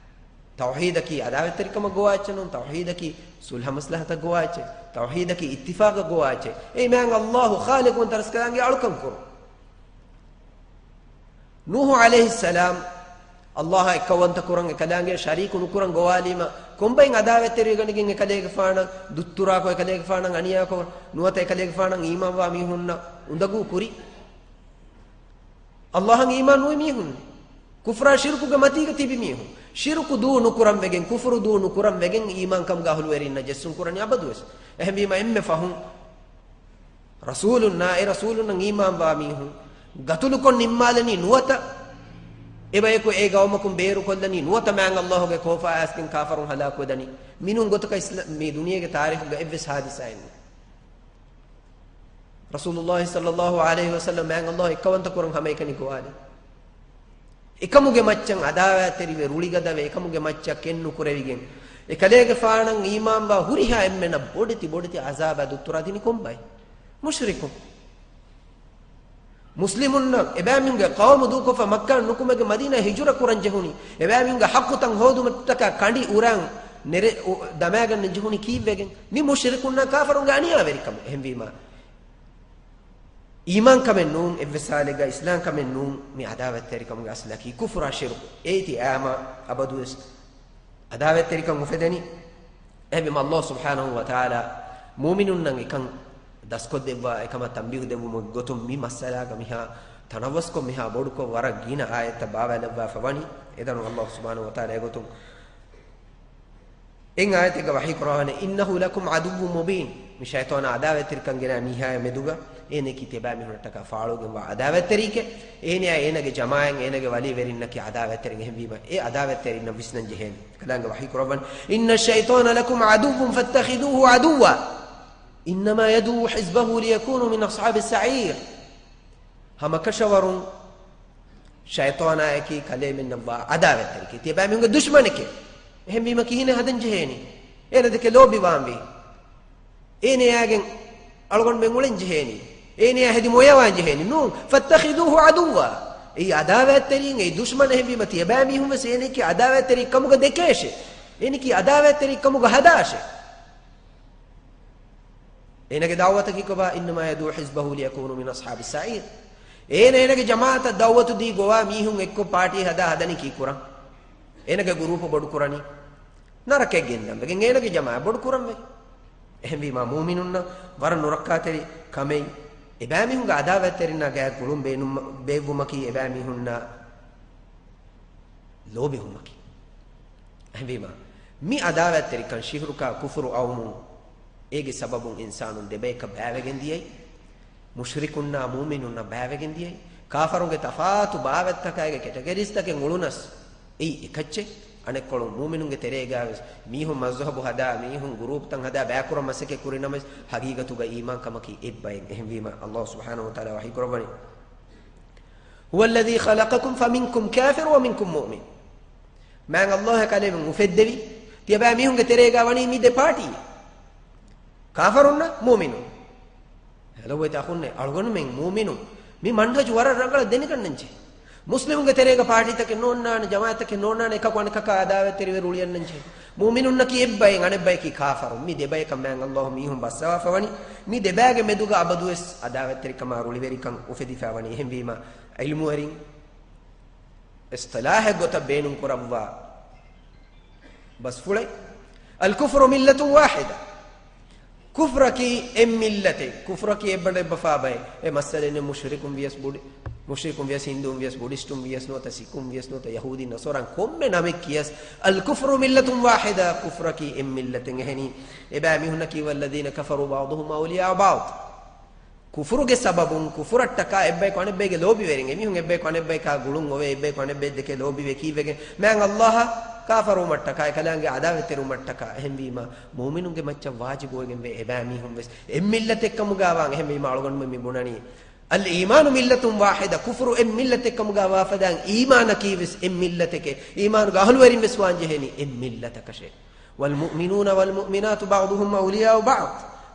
ތައުޙީދަކީ ޢަދާވަތްތެރިކަމަށް ގޮވާ އެއްޗެއް ނޫން، ތައުޙީދަކީ ޞުލްޙަ މަސްލަޙަތަށް ގޮވާ އެއްޗެއް، ތައުޙީދަކީ އިއްތިފާޤަށް ގޮވާ އެއްޗެއް. އެއީ މާތް އައްލާހު ޚާލިޤު ވަންތަ ރަސްކަލާނގެ އަޅުކަން ކުރުން. ނޫޙު ޢަލައިހިއްސަލާމް އައްލާހަށް އެއްކައުވަންތަ ކުރަން، އެކަލާނގެ ޝަރީކު ނުކުރަން ގޮވާލީމަ، ކޮންބައިން ޢަދާވަތްތެރިވެގަނެގެން އެކަލޭގެފާނަށް ދުއްތުރާކޮށް، އެކަލޭގެފާނަށް އަނިޔާކޮށް، ނުވަތަ އެކަލޭގެފާނަށް އީމާންވާ މީހުންނަށް އުނދަގޫ ކުރި؟ އައްލާހަށް އީމާން ނުވި މީހުން، ކުފްރާ ޝިރުކުގެ މަތީގަ ތިބި މީހުން، ޝިރުކު ދޫ ނުކުރަން ވެގެން، ކުފުރު ދޫ ނުކުރަން ވެގެން، އީމާންކަމުގެ އަހުލުވެރިންނަށް ޖެއްސުން ކުރަނީ އަބަދުވެސް. އެހެންވީމަ، އެންމެ ފަހުން ރަސޫލުންނާ، އެ ރަސޫލުންނަށް އީމާންވާ މީހުން ގަތުލުކޮށް ނިންމާލަނީ ނުވަތަ، އެބަޔަކު އެ ގައުމަކުން ބޭރުކޮށްލަނީ ނުވަތަ، މާތް އައްލާހުގެ ކޯފާ އައިސްގެން ކާފަރުން ހަލާކުވެދަނީ. މިނޫން ގޮތަކަށް އިސްލާ-، މި ދުނިޔޭގެ ތާރީޚުގަ އެއްވެސް ހާދިސާއެއް ނެތް. ރަސޫލުﷲ ޞައްލަﷲ ޢަލައިހި ވަސައްލަމަ މާތް އައްލާހު އެއްކައުވަންތަ ކުރަން ހަމައެކަނި ގޮވާލި. އެކަމުގެ މައްޗަށް ޢަދާވަތްތެރިވެ ރުޅިގަދަވެ، އެކަމުގެ މައްޗަށް ކެތް ނުކުރެވިގެން، އެކަލޭގެފާނަށް އީމާންވާ ހުރިހާ އެންމެނަށް ބޮޑެތި ބޮޑެތި ޢަޒާބާ ދުއްތުރާ ދިނީ ކޮންބައި؟ މުޝްރިކުން. މުސްލިމުންނަށް އެބައިމީހުންގެ ޤައުމު ދޫކޮށްފަ މައްކާން ނުކުމެގެން މަދީނާ ހިޖުރަ ކުރަން ޖެހުނީ، އެބައިމީހުންގެ ޙައްޤުތައް ހޯދުމަށްޓަކާ ކަނޑި އުރާން ނެރެ އު-، ދަމާގަންނަން ޖެހުނީ ކީއްވެގެން؟ މި މުޝްރިކުންނާ ކާފަރުންގެ އަނިޔާވެރިކަމުން. އެހެންވީމާ، އީމާންކަމެއް ނޫން، އެއްވެސް ޙާލެއްގަ އިސްލާމްކަމެއް ނޫން، މި ޢަދާވަތްތެރިކަމުގެ އަސްލަކީ ކުފުރާ ޝިރުކު. އޭތި އާމަ އަބަދުވެސް ޢަދާވަތްތެރިކަން އުފެދެނީ. އެހެންވީމަ، އައްލާހު ސުބްޙާނަހު ވަތަޢާލާ މުއުމިނުންނަށް އެކަން ދަސްކޮށްދެއްވާ، އެކަމަށް ތަންބީހު ދެއްވުމުގެ ގޮތުން މި މައްސަލާގަ މިހާ ތަނައްވަސްކޮށް، މިހާ ބޮޑުކޮށް، ވަރަށް ގިނަ އާޔަތްތައް ބާވާލައްވާފަ ވަނީ. އެދަނީ އައްލާހު ސުބްޙާނަހު ވަތަޢާލާ އެގޮތުން އެއް އާޔަތެއްގަ ވަޙީ ކުރައްވާނެ، "إِنَّهُ لَكُمْ عَدُوٌّ مُّبِينٌ." މި ޝައިޠާނާ ޢަދާވަތްތެރިކަން ގެނައި މީހާޔާ މެދުގަ އޭނައަކީ ތިޔަބައިމީހުންނަށްޓަކާ ފާޅުވެގެންވާ ޢަދާވަތްތެރިއެކޭ. އޭނަޔާ އޭނަގެ ޖަމާޢަތް، އޭނަގެ ވަލީވެރިންނަކީ ޢަދާވަތްތެރިން. އެހެންވީމަ، އެ ޢަދާވަތްތެރިންނަށް ވިސްނަން ޖެހޭނެ. ކަލާނގެ ވަޙީ ކުރައްވަން، "إِنَّ الشَّيْطَانَ لَكُمْ عَدُوٌّ فَاتَّخِذُوهُ عَدُوًّا إِنَّمَا يَدْعُو حِزْبَهُ لِيَكُونُوا مِنْ أَصْحَابِ السَّعِيرِ." ހަމަކަށަވަރުން ޝައިޠާނާއަކީ ކަލޭމެންނަށްވާ ޢަދާވަތްތެރިއެކޭ. ތިޔަބައިމީހުންގެ ދުޝްމަނެކޭ. އެހެންވީމަ ކިހިނެއް ހަދަން ޖެހޭނީ؟ އޭނަ ދެކެ ލޯބިވާންވީ. އޭނަޔާގެން އަޅުގަނޑުމެން އުޅެން ޖެހޭނީ. އޭނަޔާ ހެދި މޮޔަވާން ޖެހޭނީ. ނޫން. فَاتَّخِذُوهُ عَدُوًّا. އެއީ ޢަދާވަތްތެރީން، އެއީ ދުޝްމަނެއް. އެހެންވީމަ ތިޔަބައިމީހުންވެސް އޭނައަކީ ޢަދާވަތްތެރި ކަމުގަ ދެކޭށޭ. އޭނައަކީ ޢަދާވަތްތެރި ކަމުގަ ހަދާށޭ. އޭނަގެ ދަޢުވަތަކީ ކޮބާ؟ إِنَّمَا يَدْعُو حِزْبَهُ لِيَكُونُوا مِنْ أَصْحَابِ السَّعِيرِ. އޭނަ އޭނަގެ ޖަމާޢަތަށް ދަޢުވަތު ދީ ގޮވާ މީހުން އެއްކޮށް ޕާޓީ ހަދާ ހަދަނީ ކީކުރަން؟ އޭނަގެ ގުރޫޕު ބޮޑުކުރަނީ ނަރަކައަށް ގެންދަން ވެގެން، އޭނަގެ ޖަމާޢަތް ބޮޑުކުރަން ވެ. އެހެންވީމާ، މުއުމިނުންނަށް ވަރަށް ނުރައްކާތެރި ކަމެއް އެބައިމީހުންގެ ޢަދާވަތްތެރިންނާ ގާތް ގުޅުން ބޭނުން-، ބޭއްވުމަކީ އެބައިމީހުންނާ ލޯބިވުމަކީ. އެހެންވީމާ، މި ޢަދާވަތްތެރިކަން، ޝިރުކާ ކުފުރު އައުމުން، އޭގެ ސަބަބުން އިންސާނުން ދެބަޔަކަށް ބައިވެގެން ދިޔައީ. މުޝްރިކުންނާ މުއުމިނުންނަށް ބައިވެގެން ދިޔައީ. ކާފަރުންގެ ތަފާތު ބާވަތްތަކާއިގެ ކެޓަގަރީސްތަކެއް އުޅުނަސް އެއީ އެކައްޗެއް. އަނެއްކޮޅުން މުއުމިނުންގެ ތެރޭގަވެސް މީހުން މަޒްހަބު ހަދާ، މީހުން ގުރޫޕްތައް ހަދާ ބައިކުރަން މަސައްކަތް ކުރިނަމަވެސް، ހަގީގަތުގަ އީމާންކަމަކީ އެއްބައެއް. އެހެންވީމަ، އައްލާހު ސުބްޙާނަހު ވަތަޢާލާ ވަޙީ ކުރައްވަނީ، "هُوَ الَّذِي خَلَقَكُمْ فَمِنْكُمْ كَافِرٌ وَمِنْكُمْ مُؤْمِنٌ." މާތް އައްލާހަށް ކަލޭމެން އުފެއްދެވި، ތިޔަބައިމީހުންގެ ތެރޭގަ ވަނީ މި ދެ ޕާޓީ. ކާފަރުންނާ މުއުމިނުން. ހެލޯ އަޚުންނޭ، އަޅުގަނޑުމެން މުއުމިނުން. މި މަންހަޖު ވަރަށް ރަނގަޅަށް ދެނެގަންނަންޖެހޭ. މުސްލިމުންގެ ތެރޭގަ ޕާޓީތަކެއް ނޯންނާނެ، ޖަމާޢަތްތަކެއް ނޯންނާނެ، އެކަކު އަނެކަކާ ޢަދާވަތްތެރިވެ ރުޅިއަންނަންޖެހޭ. މުއުމިނުންނަކީ އެއްބައެއް، އަނެއްބަޔަކީ ކާފަރުން. މި ދެބަޔަކަށް މާތް އައްލާހު މީހުން ބައްސަވާފަ ވަނީ. މި ދެބައިގެ މެދުގަ އަބަދުވެސް ޢަދާވަތްތެރިކަމާ ރުޅިވެރިކަން އުފެދިފަ ވަނީ. އެހެންވީމަ، ޢިލްމުވެރިން އިޞްޠިލާޙެއް ގޮތަށް ބޭނުންކުރައްވާ ބަސްފުޅެއް، "الْكُفْرُ مِلَّةٌ وَاحِدَةٌ." ކުފްރަކީ އެއް މިއްލަތެއް، ކުފްރަކީ އެއްބަނޑު އެއްބަފާ ބައެއް. އެ މައްސަލައެއް ނެތް، މުޝްރިކުން ވިޔަސް ބުޑި. މުޝްރިކުން ވިޔަސް، ހިންދޫން ވިޔަސް، ބުޑިސްޓުން ވިޔަސް ނުވަތަ ސިކުން ވިޔަސް ނުވަތަ ޔަހޫދީ ނަޞާރާ ކޮންމެ ނަމެއް ކިޔަސް، الكفر ملة واحدة، ކުފްރަކީ އެއް މިއްލަތެއް. އެހެނީ، އެބައިމީހުންނަކީ والذين كفروا بعضهم أولياء بعض. ކުފުރުގެ ސަބަބުން ކުފުރަށްޓަކާ އެއްބަޔަކު އަނެއްބަޔެއްގެ ލޯބިވެރިން. އެމީހުން އެއްބަޔަކު އަނެއްބަޔަކާ ގުޅުން އޮވޭ، އެއްބަޔަކު އަނެއްބައެއްދެކެ ލޯބިވެ ކީއްވެގެން؟ މާތް އައްލާހަށް ކާފަރުވުމަށްޓަކާ، އެކަލާނގެ އަދާވަތްތެރިވުމަށްޓަކާ. އެހެންވީމާ، މުއުމިނުންގެ މައްޗަށް ވާޖިބުވެގެންވޭ އެބައިމީހުން ވެސް އެއްމިއްލަތެއްކަމުގާވާން. އެހެންވީމާ، އަޅުގަނޑުމެން މި ބުނަނީ، الإيمان ملة واحدة، ކުފުރު އެއްމިއްލަތެއްކަމުގާ ވާފަދައިން، އީމާނަކީ ވެސް އެއްމިއްލަތެކޭ. އީމާނުގެ އަހުލުވެރިން ވެސް ވާންޖެހޭނީ އެއްމިއްލަތަކަށޭ. والمؤمنون والمؤمنات بعضهم أولياء بعض.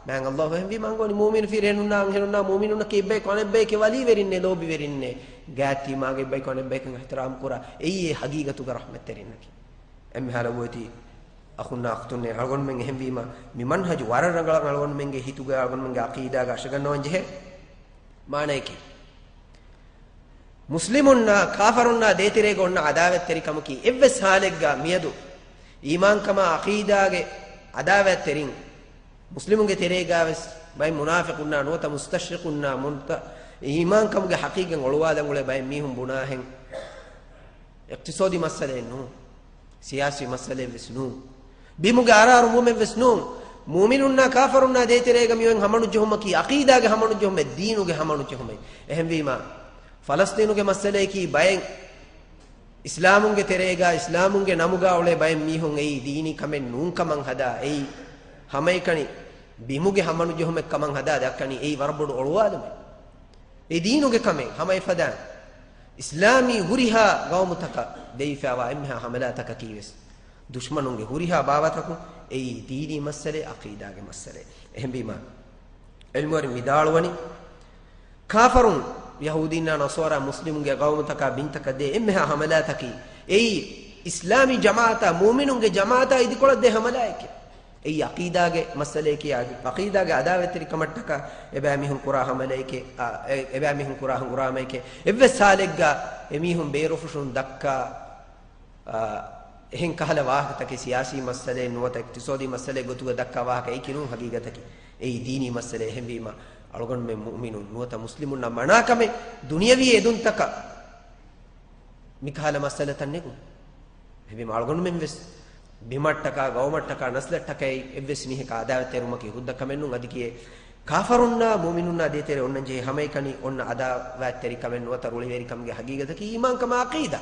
މާތް އައްލާހު އެހެންވީމާ އަންގަވަނީ މުއުމިނު ފިރިހެނުންނާ އަންހެނުންނާ މުއުމިނުންނަކީ އެއްބަޔަކު އަނެއްބަޔެކެ ވަލީވެރިންނޭ، ލޯބިވެރިންނޭ. ގާތްތީމާގެ އެއްބަޔަކު އަނެއްބަޔަކަށް އިޙްތިރާމް ކުރާ. އެއީ އެ ހަގީގަތުގެ ރަޙްމަތްތެރިންނަކީ. އެންމެހާ ލޮބުވެތި އަޚުންނާ އަޚްތުންނޭ، އަޅުގަނޑުމެން އެހެންވީމާ، މި މަންހަޖު ވަރަށް ރަނގަޅަށް އަޅުގަނޑުމެންގެ ހިތުގައި އަޅުގަނޑުމެންގެ ޢަޤީދާގަ އަށަގަންނަވަން ޖެހޭ މާނަޔަކީ، މުސްލިމުންނާ ކާފަރުންނާ ދޭތެރޭގަ އޮންނަ އަދާވަތްތެރިކަމަކީ، އެއްވެސް ޙާލެއްގަ މިއަދު އީމާންކަމާ ޢަޤީދާގެ އަދާވަތްތެރިން މުސްލިމުންގެ ތެރޭގަވެސް ބައެއް މުނާފިޤުންނާ ނުވަތަ މުސްތަޝްރިޤުންނާ ނުވަތަ އީމާންކަމުގެ ޙަޤީޤަތް އޮޅުވާލަން އުޅޭ ބައެއް މީހުން ބުނާހެން، އިޤްތިޞާދީ މައްސަލައެއް ނޫން، ސިޔާސީ މައްސަލައެއްވެސް ނޫން، ބިމުގެ އަރާރު ވުމެއްވެސް ނޫން. މުއުމިނުންނާ ކާފަރުންނާ ދޭތެރޭގަ މިއޮތް ހަމަނުޖެހުމަކީ ޢަޤީދާގެ ހަމަނުޖެހުމެއް، ދީނުގެ ހަމަނުޖެހުމެއް. އެހެންވީމާ، ފަލަސްޠީނުގެ މައްސަލަޔަކީ ބައެއް އިސްލާމުންގެ ތެރޭގަ، އިސްލާމުންގެ ނަމުގަ އުޅޭ ބައެއް މީހުން އެއީ ދީނީ ކަމެއް ނޫން ކަމަށް ހަދާ، އެއީ ހަމައެކަނި ބިމުގެ ހަމަނުޖެހުމެއް ކަމަށް ހަދާ ދައްކަނީ، އެއީ ވަރަށް ބޮޑު އޮޅުވާލުމެއް. އެ ދީނުގެ ކަމެއް ހަމަ އެފަދައިން އިސްލާމީ ހުރިހާ ގައުމުތަކަށް ދެވިފައިވާ އެންމެހާ ހަމަލާތަކަކީ ވެސް ދުޝްމަނުންގެ ހުރިހާ ބާވަތަކުން އެއީ ދީނީ މައްސަލައެއް، ޢަޤީދާގެ މައްސަލައެއް. އެހެންވީމާ، ޢިލްމުވެރިން ވިދާޅުވަނީ، ކާފަރުން، ޔަހޫދީންނާ ނަޞާރާ މުސްލިމުންގެ ގައުމުތަކާ ބިންތަކަށް ދޭ އެންމެހާ ހަމަލާތަކީ، އެއީ އިސްލާމީ ޖަމާޢަތާ މުއުމިނުންގެ ޖަމާޢަތާ އިދިކޮޅަށް ދޭ ހަމަލާއެކޭ. އެއީ ޢަޤީދާގެ މައްސަލައެކޭ، ޢަޤީދާގެ އަދާވަތްތެރިކަމަށްޓަކާ އެބައިމީހުން ކުރާ ހަމަލައެކޭ، އާ، އެ، އެބައިމީހުން ކުރާ ހަނގުރާމައެކޭ. އެއްވެސް ޙާލެއްގަ އެމީހުން ބޭރުފުށުން ދައްކާ، އާ، އެހެން ކަހަލަ ވާހަކަތަކެއް، ސިޔާސީ މައްސަލައެއް ނުވަތަ އިޤްތިޞާދީ މައްސަލައެއް ގޮތުގަ ދައްކާ ވާހަކަ އެއީކީ ނޫން ޙަޤީޤަތަކީ. އެއީ ދީނީ މައްސަލައެއް. އެހެންވީމަ، އަޅުގަނޑުމެން މުއުމިނުން ނުވަތަ މުސްލިމުންނަށް މަނާ ކަމެއް ދުނިޔަވީ އެދުންތަކަށް މިކަހަލަ މައްސަލަތައް ނެގުން. އެހެންވީމަ އަޅުގަނޑުމެން ވެސް ބިމަށްޓަކާ، ގައުމަށްޓަކާ، ނަސްލަށްޓަކައި އެއްވެސް މީހަކާ އަދާވަތްތެރިވުމަކީ ހުއްދަ ކަމެއް ނޫން. އަދި ކިޔޭ، ކާފަރުންނާ މުއުމިނުންނާ ދޭތެރޭ އޮންނަން ޖެހޭ ހަމައެކަނި އޮންނަ އަދާވަތްތެރިކަމެއް ނުވަތަ ރުޅިވެރިކަމުގެ ޙަޤީޤަތަކީ އީމާންކަމާ ޢަޤީދާ.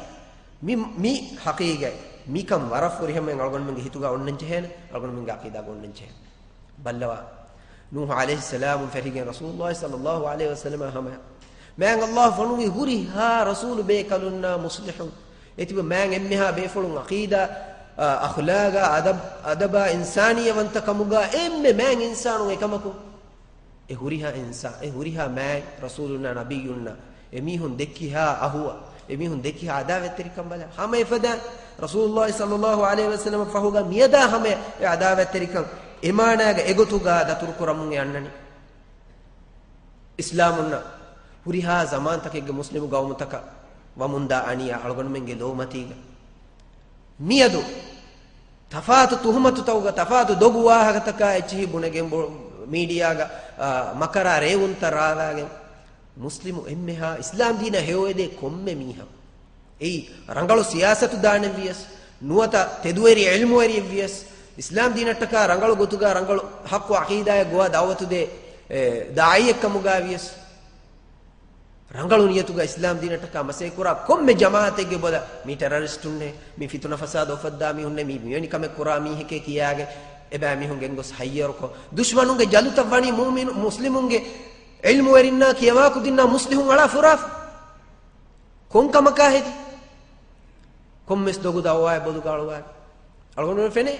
މި، މި ޙަޤީޤަތް، މިކަން ވަރަށް ފުރިހަމައިން އަޅުގަނޑުމެންގެ ހިތުގަ އޮންނަން ޖެހޭނެ، އަޅުގަނޑުމެންގެ ޢަޤީދާގަ އޮންނަން ޖެހޭނެ. ބައްލަވާ، ނޫޙު ޢަލައިހިއްސަލާމުން ފެށިގެން ރަސޫލުﷲ ޞައްލަﷲ ޢަލައިހި ވަސައްލަމަ ހަމަ، މާތް އައްލާހު ފޮނުވި ހުރިހާ ރަސޫލު ބޭކަލުންނާ މުޞްލިޙުން އެތިބަ މާތް އެންމެހާ ބޭފުޅުން ޢަޤީދާ، އަ، އަޚްލާގާ، އަދަބް، އަދަބާ، އިންސާނިއްޔަވަންތަކަމުގާ އެންމެ މާތް އިންސާނުން އެކަމަކު، އެ ހުރިހާ އިންސާ، އެ ހުރިހާ މާތް ރަސޫލުންނާ ނަބިއްޔުންނާ އެމީހުން ދެއްކިހާ އަހުވަ، އެމީހުން ދެއްކިހާ އަދާވަތްތެރިކަން ބަލާ، ހަމަ އެފަދަ ރަސޫލުﷲ ޞައްލަﷲ ޢަލައިހި ވަސައްލަމަ ފަހުގަ މިއަދާ ހަމަ އެ އަދާވަތްތެރިކަން އެ މާނާގަ އެގޮތުގަ ދަތުރުކުރަމުން އެ އަންނަނީ. އިސްލާމުންނަށް ހުރިހާ ޒަމާންތަކެއްގެ މުސްލިމު ގައުމުތަކަށް ވަމުންދާ އަނިޔާ އަޅުގަނޑުމެންގެ ލޯމަތީގަ. މިއަދު ތަފާތު ތުހުމަތުތަކުގަ، ތަފާތު ދޮގު ވާހަކަތަކާ އެއްޗިހި ބުނެގެން ބު-، މީޑިއާގަ، އާ، މަކަރާ ރޭވުންތައް ރާވާގެން، މުސްލިމު އެންމެހާ އިސްލާމް ދީނަށް ހެޔޮއެދޭ ކޮންމެ މީހަކު އެއީ ރަނގަޅު ސިޔާސަތު ދާނެ ވިޔަސް، ނުވަތަ ތެދުވެރި ޢިލްމުވެރިއެއް ވިޔަސް، އިސްލާމް ދީނަށްޓަކާ ރަނގަޅު ގޮތުގަ ރަނގަޅު ޙައްޤު ޢަޤީދާއެއް ގޮވާ ދަޢުވަތު ދޭ، އެ، ދާޢީއެއްކަމުގަ ވިޔަސް، ރަނގަޅު ނިޔަތުގަ އިސްލާމް ދީނަށްޓަކާ މަސައްކަތް ކުރާ ކޮންމެ ޖަމާޢަތެއްގެ ބޮލަށް މީ ޓެރަރިސްޓުންނޭ، މީ ފިތުނަ ފަސާދަ އުފައްދާ މީހުންނޭ، މީ މިވެނި ކަމެއް ކުރާ މީހެކޭ ކިޔާގެން އެބައިމީހުން ގެންގޮސް ހައްޔަރުކޮށް، ދުޝްމަނުންގެ ޖަލުތައް ވަނީ މުއުމިނު-، މުސްލިމުންގެ ޢިލްމުވެރިންނާ ކިޔަވާ ކުދިންނާ މުސްލިހުން އަޅާ ފުރާފަ. ކޮން ކަމަކާ ހެދި؟ ކޮންމެސް ދޮގު ދައުވާއެއް ބޮލުގަ އަޅުވާ އަޅުގަނޑުމެން ފެނޭ.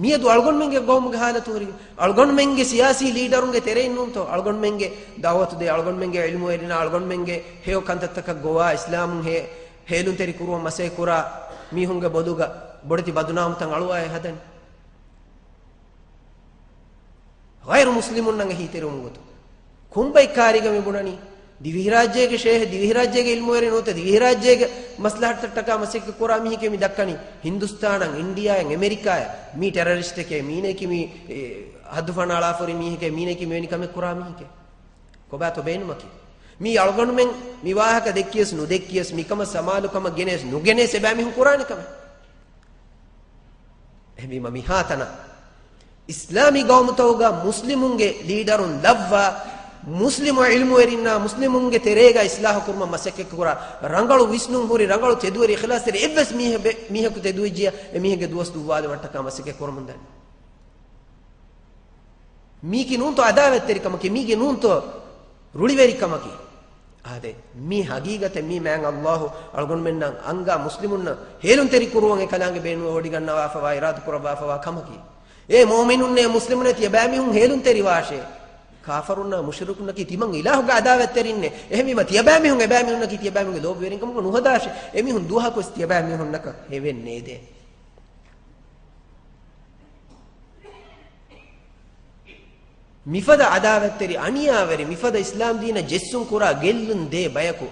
މިއަދު އަޅުގަނޑުމެންގެ ގައުމުގެ ހާލަތު ހުރި، އަޅުގަނޑުމެންގެ ސިޔާސީ ލީޑަރުންގެ ތެރެއިން ނޫންތޯ؟ އަޅުގަނޑުމެންގެ ދައުވަތު ދޭ، އަޅުގަނޑުމެންގެ ޢިލްމުވެރިންނާ، އަޅުގަނޑުމެންގެ ހެޔޮ ކަންތައްތަކަށް ގޮވާ، އިސްލާމުން ހޭ-، ހޭލުންތެރި ކުރުވަން މަސައްކަތް ކުރާ މީހުންގެ ބޮލުގަ ބޮޑެތި ބަދުނާމުތައް އަޅުވާ އެ ހަދަނީ. ޣައިރު މުސްލިމުންނަށް އެހީތެރިވުމުގެ ގޮތުން. ކޮންބައި ކާރިގަ މި ބުނަނީ؟ ދިވެހިރާއްޖޭގެ ޝޭހެއް، ދިވެހިރާއްޖޭގެ ޢިލްމުވެރިން ނުވަތަ ދިވެހިރާއްޖޭގެ މަސްލަހަތަށްޓަކާ މަސައްކަތް ކުރާ މީހެކޭ މި ދައްކަނީ. ހިންދުސްތާނަށް، އިންޑިއާއަށް، އެމެރިކާއަށް މީ ޓެރަރިސްޓެކޭ، މީނައަކީ މީ، އެ، ހައްދު ފަނާޅާފަ ހުރި މީހެކޭ، މީނައަކީ މިވެނި ކަމެއް ކުރާ މީހެކޭ. ކޮބާތޯ ބޭނުމަކީ؟ މީ އަޅުގަނޑުމެން މި ވާހަކަ ދެއްކިޔަސް ނުދެއްކިޔަސް، މިކަމަށް ސަމާލުކަމަށް ގެނެސް ނުގެނެސް އެބައިމީހުން ކުރާނެ ކަމެއް. އެހެންވީމަ މިހާތަނަށް އިސްލާމީ ގައުމުތަކުގަ މުސްލިމުންގެ ލީޑަރުން ލައްވާ، މުސްލިމު ޢިލްމުވެރިންނާ މުސްލިމުންގެ ތެރޭގަ އިސްލާހު ކުރުމަށް މަސައްކަތް ކުރާ، ރަނގަޅު ވިސްނުން ހުރި، ރަނގަޅު ތެދުވެރި، އިޚްލާޞްތެރި އެއްވެސް މީހެއް ބެ-، މީހަކު ތެދުވެއްޖިޔާ، އެ މީހެއްގެ ދުވަސް ދުއްވާލުމަށްޓަކާ މަސައްކަތް ކުރަމުންދަނީ. މީކީ ނޫންތޯ އަދާވަތްތެރިކަމަކީ، މީގެ ނޫންތޯ ރުޅިވެރިކަމަކީ؟ އާދެ، މީ ހަގީގަތެއް. މީ މާތް ﷲ އަޅުގަނޑުމެންނަށް އަންގާ މުސްލިމުންނަށް ހޭލުންތެރި ކުރުވަން އެކަލާނގެ ބޭނުންވެވޮޑިގަންނަވާފަވާ، އިރާދަ ކުރައްވާފަވާ ކަމަކީ. އޭ މުއުމިނުންނޭ މުސްލިމުނޭ، ތިޔަބައިމީހުން ހޭލުންތެރިވާށޭ. ކާފަރުންނާ މުޝްރިކުންނަކީ ތިމަން އިލާހުގެ އަދާވަތްތެރިންނޭ. އެހެންވީމަ ތިޔަބައިމީހުން އެބައިމީހުންނަކީ ތިޔަބައިމީހުންގެ ލޯބިވެރިން ކަމުގަ ނުހަދާށޭ. އެމީހުން ދުވަހަކުވެސް ތިޔަބައިމީހުންނަކަށް ހެވެއް ނޭދޭ. މިފަދަ އަދާވަތްތެރި އަނިޔާވެރި، މިފަދަ އިސްލާމް ދީނަށް ޖެއްސުން ކުރާ ގެއްލުން ދޭ ބަޔަކު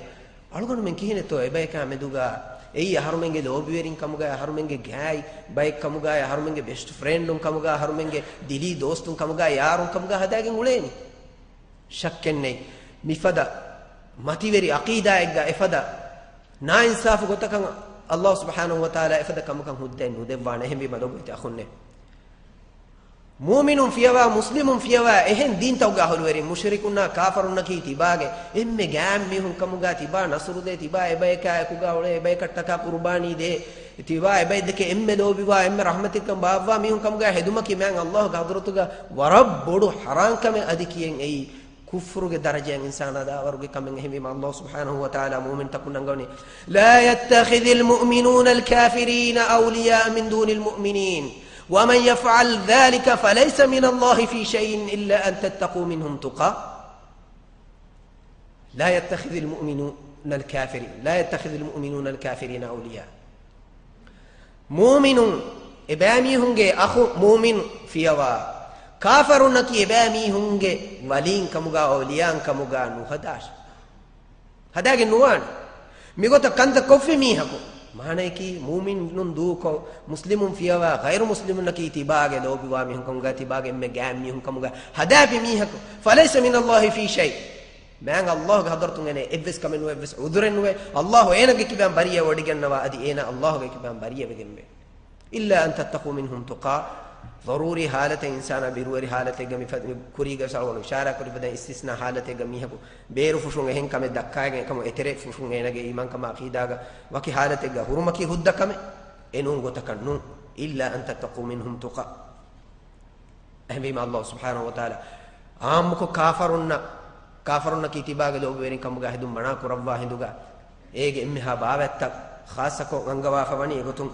އަޅުގަނޑުމެން ކިހިނެއްތޯ އެބަޔަކާ މެދުގަ އެއީ އަހަރުމެންގެ ލޯބިވެރިން ކަމުގައި، އަހަރުމެންގެ ގާތް ބައެއް ކަމުގައި، އަހަރުމެންގެ ބެސްޓް ފްރެންޑުން ކަމުގަ، އަހަރުމެންގެ ދިލީ ދޯސްތުން ކަމުގަ، ޔާރުން ކަމުގަ ހަދާގެން އުޅޭނީ. ޝައްކެއްނެތް، މިފަދަ މަތިވެރި އަޤީދާއެއްގަ އެފަދަ ނާއިންސާފު ގޮތަކަށް ﷲ ސުބްޙާނަހޫ ވަތަޢާލާ އެފަދަ ކަމަކަށް ހުއްދައެއް ނުދެއްވާނެ. އެހެންވީމަ ލޮބުވެތި އަޚުންނޭ، މުއުމިނުން ފިޔަވާ، މުސްލިމުން ފިޔަވާ، އެހެން ދީންތަކުގެ އަހުލުވެރިން، މުޝްރިކުންނާ ކާފަރުންނަކީ ތިބާގެ އެންމެ ގާތް މީހުން ކަމުގަ، ތިބާ ނަޞްރު ދޭ، ތިބާ އެބަޔަކާ އެކުގަ އުޅޭ، އެބަޔަކަށްޓަކާ ޤުރުބާނީ ދޭ، ތިބާ އެބައި ދެކެ އެންމެ ލޯބިވާ، އެންމެ ރަޙްމަތެއްކަން ބާއްވާ މީހުން ކަމުގަ ހެދުމަކީ މާތް ﷲގެ ޙަޟްރަތުގަ ވަރަށް ބޮޑު ޙަރާން ކަމެއް. އަދި ކިޔެން އެއީ ކުފްރުގެ ދަރަޖައަށް އިންސާނާ ދާވަރުގެ ކަމެއް. އެހެންވީމަ ﷲ ސުބްޙާނަހޫ ވަތަޢާލާ މުއުމިންތަކުން އަންގަވަނީ، لا يتخذ المؤمنون الكافرين أولياء من دون المؤمنين ومن يفعل ذلك فليس من الله في شيء إلا أن تتقوا منهم تقى. لا يتخذ المؤمنون الكافرين، لا يتخذ المؤمنون الكافرين أولياء. މުއުމިނުން އެބައިމީހުންގެ އަޚު މުއުމިނު ފިޔަވާ، ކާފަރުންނަކީ އެބައިމީހުންގެ ވަލީން ކަމުގަ، އައުލިޔާއިން ކަމުގަ ނުހަދާށޭ. ހަދާގެން ނުވާނެ. މިގޮތަށް ކަންތައް ކޮށްފި މީހަކު، މާނަޔަކީ މުއުމިނުން ދޫކޮށް، މުސްލިމުން ފިޔަވާ، ޣައިރު މުސްލިމުންނަކީ ތިބާގެ ލޯބިވާ މީހުން ކަމުގަ، ތިބާގެ އެންމެ ގާތް މީހުން ކަމުގަ ހަދާފި މީހަކު، فليس من الله في شيء. މާތް ﷲގެ ޙަޟްރަތުން އޭނަ އެއްވެސް ކަމެއް ނުވޭ، އެއްވެސް ޢުޛުރެއް ނުވޭ. ﷲ އޭނަގެ ކިބައިން ބަރީއަވެވޮޑިގަންނަވާ، އަދި އޭނަ ﷲގެ ކިބައިން ބަރީއަވެގެންވޭ. إلا أن تتقوا منهم تقى. ޟަރޫރީ ޙާލަތެއް އިންސާނާ ބިރުވެރި ޙާލަތެއްގަ މިފަ-، މި ކުރީގަ ސަޅުވަނު އިޝާރާ ކުރި ފަދައިން އިސްތިސްނާ ޙާލަތެއްގަ މީހަކު ބޭރު ފުށުން އެހެން ކަމެއް ދައްކާގެން އެކަމު އެތެރެ ފުށުން އޭނަގެ އީމާންކަމާ ޢަޤީދާގަ ވަކި ޙާލަތެއްގަ ހުރުމަކީ ހުއްދަ ކަމެއް. އެނޫން ގޮތަކަށް ނޫން. إلا أن تتقوا منهم تقى. އެހެންވީމަ ﷲ ސުބްޙާނަހޫ ވަތަޢާލާ ޢާއްމުކޮށް ކާފަރުންނަށް، ކާފަރުންނަކީ ތިބާގެ ލޯބިވެރިން ކަމުގަ ހެދުން މަނާ ކުރައްވާ ހިނދުގަ، އޭގެ އެންމެހާ ބާވަތްތައް ޚާއްޞަކޮށް އަންގަވާފަ ވަނީ އެގޮތުން.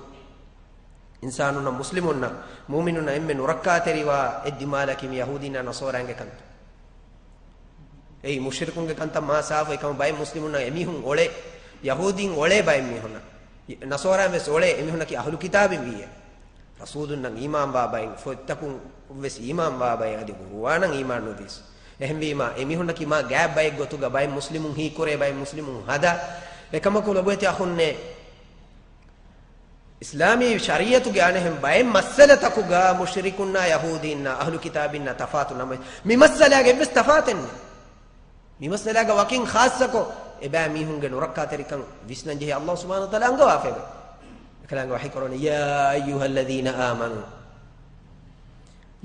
އިންސާނުންނަށް މުސްލިމުންނަށް، މުއުމިނުންނަށް އެންމެ ނުރައްކާތެރިވާ އެއްދިމާލަކީ މި ޔަހޫދީންނާ ނަޞާރާއިންގެ ކަންތައް. އެއީ މުޝްރިކުންގެ ކަންތައް މާ ސާފު. އެކަމަ ބައެއް މުސްލިމުންނަށް އެމީހުން އޮޅޭ، ޔަހޫދީން އޮޅޭ ބައެއް މީހުންނަށް، ނަޞާރާއިން ވެސް އޮޅޭ، އެމީހުންނަކީ އަހުލު ކިތާބިން ވިއްޔަ. ރަސޫލުންނަށް އީމާންވާ ބައިން، ފޮތްތަކުން ވެސް އީމާންވާ ބައިން، އަދި ޤުރުއާނަށް އީމާން ނުދީސް. އެހެންވީމާ، އެމީހުންނަކީ މާ ގާތް ބައެއް ގޮތުގަ ބައެއް މުސްލިމުން ހީކުރޭ، ބައެއް މުސްލިމުން ހަދާ. އެކަމަކު ލޮބުވެތި އަޚުންނޭ، އިސްލާމީ ޝަރީޢަތުގެ އަނެއްހެން ބައެއް މައްސަލަތަކުގަ މުޝްރިކުންނާ ޔަހޫދީންނާ އަހުލު ކިތާބީންނާ ތަފާތު ނަމަ، މި މައްސަލާގެ އެއްވެސް ތަފާތެއް ނެތް. މި މައްސަލާގަ ވަކިން ޚާއްޞަކޮށް، އެބައިމީހުންގެ ނުރައްކާތެރިކަން ވިސްނަންޖެހޭ ﷲ ސުބްޙާނަހޫ ވަތަޢާލާ އަންގަވާފައެވެ. އެކަލާނގެ ވަޙީ ކުރަނީ، يا أيها الذين آمنوا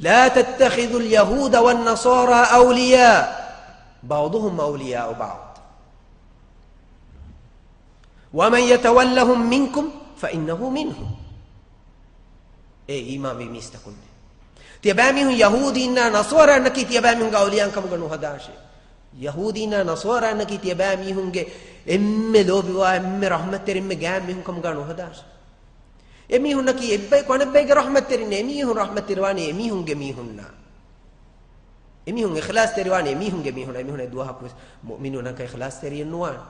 لا تتخذوا اليهود والنصارى أولياء بعضهم أولياء بعض ومن يتولهم منكم فإنه منهم. އޭ އީމާންވި މީސްތަކުންނޭ! ތިޔަބައިމީހުން ޔަހޫދީންނާ ނަޞާރާއިންނަކީ ތިޔަބައިމީހުންގެ އައުލިޔާއިން ކަމުގަ ނުހަދާށޭ. ޔަހޫދީންނާ ނަޞާރާއިންނަކީ ތިޔަބައިމީހުންގެ އެންމެ ލޯބިވާ، އެންމެ ރަޙްމަތްތެރި، އެންމެ ގާތް މީހުން ކަމުގަ ނުހަދާށޭ. އެމީހުންނަކީ އެއްބަޔަކު އަނެއްބައެއްގެ ރަޙްމަތްތެރިންނޭ. އެމީހުން ރަޙްމަތްތެރިވާނީ އެމީހުންގެ މީހުންނާ. އެމީހުން އިޚްލާޞްތެރިވާނީ އެމީހުންގެ މީހުންނާ. އެމީހުންނަށް ދުވަހަކުވެސް މުއުމިނުންނަކަށް އިޚްލާޞްތެރިއެއް ނުވާނެ.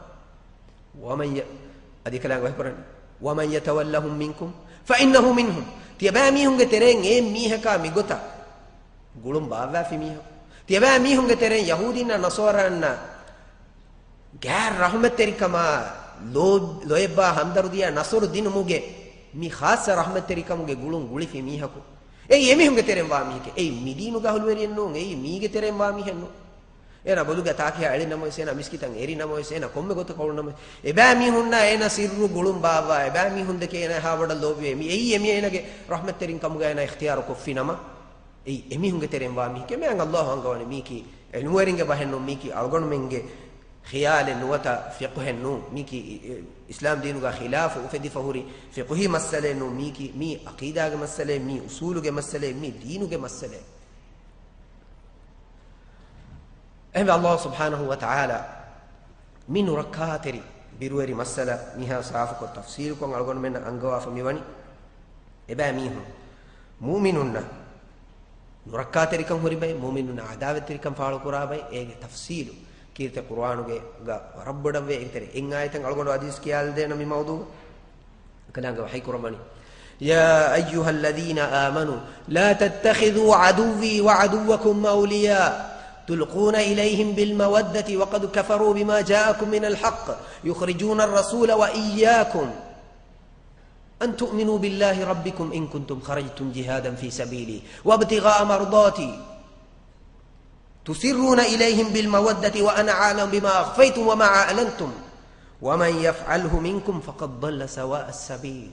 ومن ي-، އަދި ކަލާނގެ ވަޙީކުރަނީ، ومن يتولهم منكم فإنه منهم. ތިޔަބައިމީހުންގެ ތެރެއިން އެއް މީހަކާ މިގޮތަށް ގުޅުން ބާއްވާފި މީހަކު، ތިޔަބައިމީހުންގެ ތެރެއިން ޔަހޫދީންނާ ނަޞާރާއިންނަށް ގާތް ރަޙްމަތްތެރިކަމާ، ލޯ-، ލޯތްބާ ހަމްދަރުދީއާ ނަޞްރު ދިނުމުގެ މި ޚާއްޞަ ރަޙްމަތްތެރިކަމުގެ ގުޅުން ގުޅިފި މީހަކު، އެއީ އެމީހުންގެ ތެރެއިން ވާ މީހެކޭ. އެއީ މި ދީނުގެ އަހުލުވެރިއެއް ނޫން. އެއީ މީގެ ތެރެއިން ވާ މީހެއް ނޫން. އޭނާ ބޮލުގަ ތާކިހާ އެޅި ނަމަވެސް، އޭނާ މިސްކިތަށް އެރި ނަމަވެސް، އޭނާ ކޮންމެ ގޮތަކަށް އުޅުނަމަވެސް، އެބައިމީހުންނާ އޭނާ ސިއްރު ގުޅުން ބާއްވާ، އެބައިމީހުން ދެކެ އޭނާ އެހާ ބޮޑަށް ލޯބިވޭ. މި އެއީ އެމީހުންނަގެ ރަޙްމަތްތެރިންކަމުގަ އޭނާ އިޚްތިޔާރު ކޮށްފި ނަމަ، އެއީ އެމީހުންގެ ތެރެއިން ވާ މީހެކޭ. މާތް ﷲ އަންގަވަނީ މީކީ ޢިލްމުވެރިންގެ ބަހެއް ނޫން، މީކީ އަޅުގަނޑުމެންގެ ޚިޔާލެއް ނުވަތަ ފިޤުހެއް ނޫން، މީކީ އިސްލާމް ދީނުގަ ޚިލާފު އުފެދިފަ ހުރި ފިޤުހީ މައްސަލައެއް ނޫން، މީކީ މީ ޢަޤީދާގެ މައްސަލައެއް، މީ އުޞޫލުގެ މައްސަލައެއް، މީ ދީނުގެ މައްސަލައެއް. އެހެންވެ، ﷲ ސުބްޙާނަހޫ ވަތަޢާލާ މި ނުރައްކާތެރި ބިރުވެރި މައްސަލަ މިހާ ސާފުކޮށް ތަފްޞީލުކޮށް އަޅުގަނޑުމެންނަށް އަންގަވާފަ މިވަނީ، އެބައިމީހުން މުއުމިނުންނަށް ނުރައްކާތެރިކަން ހުރި ބައެއް، މުއުމިނުންނަށް ޢަދާވަތްތެރިކަން ފާޅުކުރާ ބައެއް، އޭގެ ތަފްޞީލު ކީރިތި ޤުރުއާނުގަ ވަރަށް ބޮޑަށްވޭ. އޭގެ ތެރޭ އެއް އާޔަތެއް އަޅުގަނޑު ޙަދީޘް ކިޔާލަދޭނަން މި މައުޟޫޢަށް. ކަލާނގެ ވަޙީ ކުރައްވަނީ، يا أيها الذين آمنوا لا تتخذوا عدوي وعدوكم أولياء تلقون إليهم بالمودة وقد كفروا بما جاءكم من الحق يخرجون الرسول وإياكم أن تؤمنوا بالله ربكم إن كنتم خرجتم جهادا في سبيلي وابتغاء مرضاتي تسرون إليهم بالمودة وأنا أعلم بما أخفيتم وما أعلنتم ومن يفعله منكم فقد ضل سواء السبيل.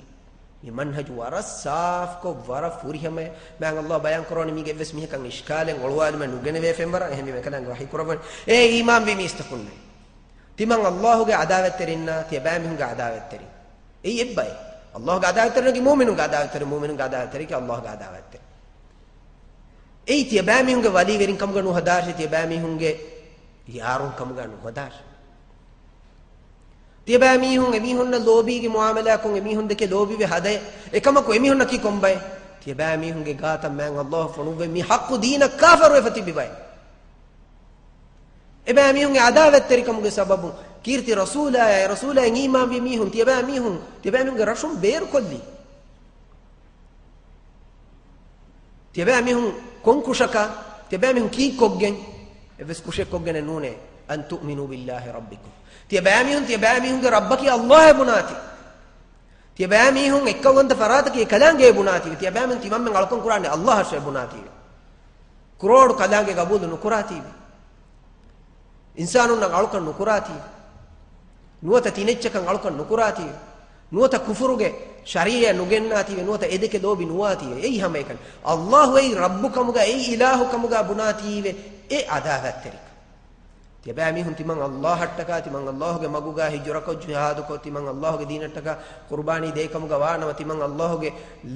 މި މަންހަޖު ވަރަށް ސާފުކޮށް، ވަރަށް ފުރިހަމަ މާތް ﷲ ބަޔާން ކުރަވަނީ، މީގެ އެއްވެސް މީހަކަށް އިޝްކާލެއް އޮޅުވާލުމެއް ނުގެނެވޭ ފެންވަރަށް. އެހެންވީމަ ކަލާނގެ ވަޙީ ކުރައްވަނީ، އޭ އީމާންވި މީސްތަކުންނޭ! ތިމަން ﷲގެ ޢަދާވަތްތެރިންނާ ތިޔަބައިމީހުންގެ ޢަދާވަތްތެރިން. އެއީ އެއްބައެއް. ﷲގެ ޢަދާވަތްތެރިންނަކީ މުއުމިނުންގެ ޢަދާވަތްތެރި، މުއުމިނުންގެ ޢަދާވަތްތެރިންނަކީ ﷲގެ ޢަދާވަތްތެރި. އެއީ ތިޔަބައިމީހުންގެ ވަލީވެރިން ކަމުގަ ނުހަދާށޭ، ތިޔަބައިމީހުންގެ ޔާރުން ކަމުގަ ނުހަދާށޭ. ތިޔަބައިމީހުން އެމީހުންނަށް ލޯބީގެ މުޢާމަލާކޮށް، އެމީހުން ދެކެ ލޯބިވެ ހަދައޭ. އެކަމަކު އެމީހުންނަކީ ކޮންބައެއް؟ ތިޔަބައިމީހުންގެ ގާތަށް މާތް ﷲ ފޮނުއްވެ މި ޙައްޤު ދީނަށް ކާފަރުވެފަ ތިބި ބައެއް. އެބައިމީހުންގެ ޢަދާވަތްތެރިކަމުގެ ސަބަބުން ކީރިތި ރަސޫލާއާއި ރަސޫލާއިން އީމާންވި މީހުން ތިޔަބައިމީހުން، ތިޔަބައިމީހުންގެ ރަށުން ބޭރުކޮށްލީ. ތިޔަބައިމީހުން ކޮން ކުށަކަށް؟ ތިޔަބައިމީހުން ކީއްކޮށްގެން؟ އެއްވެސް ކުށެއްކޮށްގެނެއް ނޫނޭ. أن تؤمنوا بالله ربكم. ތިޔަބައިމީހުން، ތިޔަބައިމީހުންގެ ރައްބަކީ ﷲއޭ ބުނާތީ. ތިޔަބައިމީހުން އެއްކައުވަންތަ ފަރާތަކީ އެ ކަލާނގެއޭ ބުނާތީވެ. ތިޔަބައިމީހުން ތިމަންމެން އަޅުކަން ކުރާނީ ﷲއަށޭ ބުނާތީވެ. ކުރޯޑު ކަލާނގެ ގަބޫލު ނުކުރާތީވެ. އިންސާނުންނަށް އަޅުކަން ނުކުރާތީވެ. ނުވަތަ ތިނެއްޗަކަށް އަޅުކަން ނުކުރާތީވެ. ނުވަތަ ކުފުރުގެ ޝަރީޢަތް ނުގެންނާތީވެ. ނުވަތަ އެދެކެ ލޯބި ނުވާތީވެ. އެއީ ހަމައެކަނި ﷲ އެއީ ރައްބު ކަމުގަ، އެއީ އިލާހު ކަމުގަ ބުނާތީވެ. އެ ޢަދާވަތްތެރިކަން. ތިޔަބައިމީހުން ތިމަން ﷲއަށްޓަކާ، ތިމަން ﷲގެ މަގުގަ ހިޖުރަކޮށް ޖިހާދުކޮށް، ތިމަން ﷲގެ ދީނަށްޓަކާ ޤުރުބާނީ ދޭކަމުގަ ވާނަމަ، ތިމަން ﷲގެ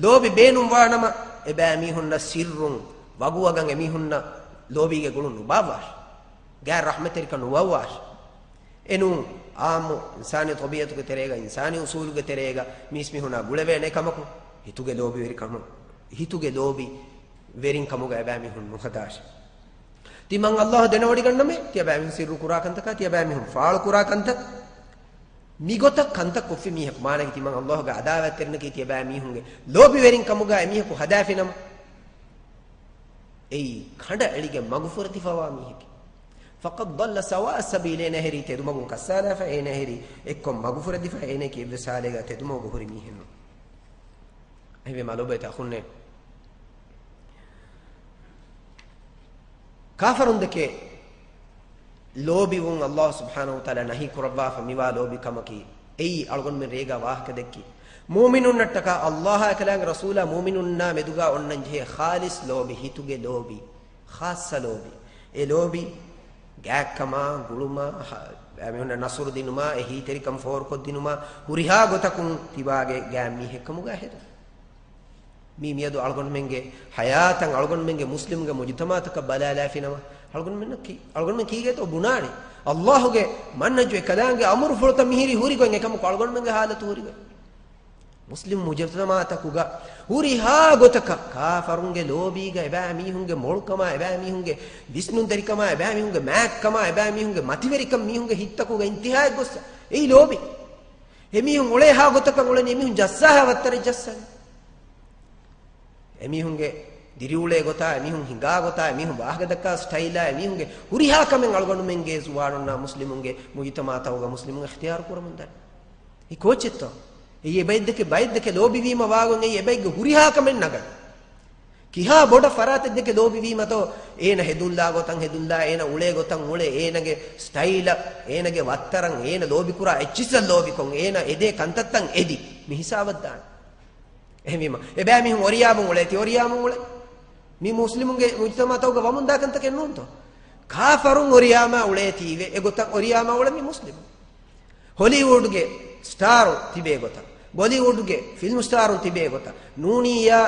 ލޯބި ބޭނުންވާނަމަ، އެބައިމީހުންނަށް ސިއްރުން ވަގުވަގަން އެމީހުންނަށް ލޯބީގެ ގުޅުން ނުބާއްވާށި. ގާތް ރަޙްމަތްތެރިކަން ނުބާއްވާށި. އެނޫން، ޢާއްމު އިންސާނީ ޠަބީޢަތުގެ ތެރޭގަ، އިންސާނީ އުޞޫލުގެ ތެރޭގަ މީސްމީހުނާ ގުޅެވޭނެ ކަމަކު، ހިތުގެ ލޯބިވެރިކަމުން، ހިތުގެ ލޯބި ވެރިން ކަމުގަ އެބައިމީހުން ނުހަދާށި. ތިމަން ﷲ ދެނެވޮޑިގަންނަމޭ، ތިޔަބައިމީހުން ސިއްރު ކުރާ ކަންތަކާ، ތިޔަބައިމީހުން ފާޅު ކުރާ ކަންތައް، މިގޮތަށް ކަންތައް ކޮށްފި މީހަކު، މާނައަކީ ތިމަން ﷲގެ ޢަދާވަތްތެރިންނަކީ ތިޔަބައިމީހުންގެ ލޯބިވެރިން ކަމުގަ އެމީހަކު ހަދާފިނަމަ، އެއީ ކަނޑައެޅިގެން މަގުފުރެދިފަވާ މީހެކޭ. فقد ضل سواء السبيل، އޭނަ އެހެރީ ތެދުމަގުން ކައްސާލާފަ، އޭނަ އެހެރީ އެއްކޮށް މަގުފުރެދިފަ، އޭނައަކީ އެއްވެސް ޙާލެއްގަ ތެދުމަގުގަ ހުރި މީހެއް ނޫން. އެހެންވީމަ ލޮބުވެތި އަޚުންނޭ، ކާފަރުން ދެކެ ލޯބިވުން ﷲ ސުބްޙާނަހޫ ވަތަޢާލާ ނަހީ ކުރައްވާފަ މިވާ ލޯބި ކަމަކީ، އެއީ އަޅުގަނޑުމެން ރޭގަ ވާހަކަ ދެއްކި މުއުމިނުންނަށްޓަކާ ﷲއާ އެކަލާނގެ ރަސޫލާ މުއުމިނުންނާ މެދުގަ އޮންނަން ޖެހޭ ޚާލިޞް ލޯބި، ހިތުގެ ލޯބި، ޚާއްޞަ ލޯބި. އެ ލޯބި ގާތްކަމާ، ގުޅުމާ، ހަ-، އެމީހުންނަށް ނަޞްރު ދިނުމާ، އެ ހީތެރިކަން ފޯރުކޮށްދިނުމާ، ހުރިހާ ގޮތަކުން ތިބާގެ ގާތް މީހެއްކަމުގަ ހެދުން. މީ މިއަދު އަޅުގަނޑުމެންގެ ޙަޔާތަށް، އަޅުގަނޑުމެންގެ މުސްލިމުގެ މުޖުތަމަޢަތަކަށް ބަލާލާފިނަމަ، އަޅުގަނޑުމެންނަށް ކީ-، އަޅުގަނޑުމެން ކީގޭތޯ ބުނާނީ؟ ﷲގެ މަންހަޖު އެކަލާނގެ އަމުރުފުޅުތައް މިހިރީ ހުރިގޮތް އެކަމަކު އަޅުގަނޑުމެންގެ ޙާލަތު ހުރިގޮތް. މުސްލިމް މުޖުތަމަޢަތަކުގަ ހުރިހާ ގޮތަކަށް ކާފަރުންގެ ލޯބީގަ އެބައިމީހުންގެ މޮޅުކަމާ، އެބައިމީހުންގެ ވިސްނުންތެރިކަމާ، އެބައިމީހުންގެ މާތްކަމާ، އެބައިމީހުންގެ މަތިވެރިކަން މީހުންގެ ހިތްތަކުގަ އިންތިހާއަށް ގޮއްސަ. އެއީ ލޯބި. އެމީހުން އުޅޭ ހާ ގޮތަކަށް އުޅެނީ އެމީހުން ޖައްސާހާ ވައްތަރެއް ޖައްސަން. އެމީހުންގެ ދިރިއުޅޭ ގޮތާ، އެމީހުން ހިނގާ ގޮތާ، އެމީހުން ވާހަކަ ދައްކާ ސްޓައިލާ، އެމީހުންގެ ހުރިހާ ކަމެއް އަޅުގަނޑުމެންގެ ޒުވާނުންނާ މުސްލިމުންގެ މުޖުތަމަޢަތަކުގަ މުސްލިމުން އިޚްތިޔާރު ކުރަމުން ދަނީ. އެ ކޯޗެއްތޯ؟ އެއީ އެބައެއްދެކެ، ބައެއްދެކެ ލޯބިވީމަ ވާގޮތް އެއީ އެބައެއްގެ ހުރިހާ ކަމެއް ނަގަން. ކިހާ ބޮޑަށް ފަރާތެއްދެކެ ލޯބިވީމަތޯ، އޭނަ ހެދުންލާ ގޮތަށް ހެދުންލާ، އޭނަ އުޅޭ ގޮތަށް އުޅޭ، އޭނަގެ ސްޓައިލަށް، އޭނަގެ ވައްތަރަށް، އޭނަ ލޯބިކުރާ އެއްޗިއްސަށް ލޯބިކޮށް، އޭނަ އެދޭ ކަންތައްތައް އެދި، މި ހިސާބަށް ދާނެ. އެހެންވީމަ، އެބައިމީހުން އޮރިޔާމުން އުޅޭތީ، އޮރިޔާމުން އުޅޭ. މި މުސްލިމުންގެ މުޖްތަމަޢުތަކުގަ ވަމުންދާ ކަންތަކެއް ނޫންތޯ؟ ކާފަރުން އޮރިޔާމާ އުޅޭތީވެ، އެގޮތަށް އޮރިޔާމާ އުޅެނީ މުސްލިމުން. ހޮލީވުޑްގެ ސްޓާރު ތިބޭ ގޮތަށް، ބޮލީވުޑްގެ ފިލްމް ސްޓާރުން ތިބޭ ގޮތަށް، ނޫނިއްޔާ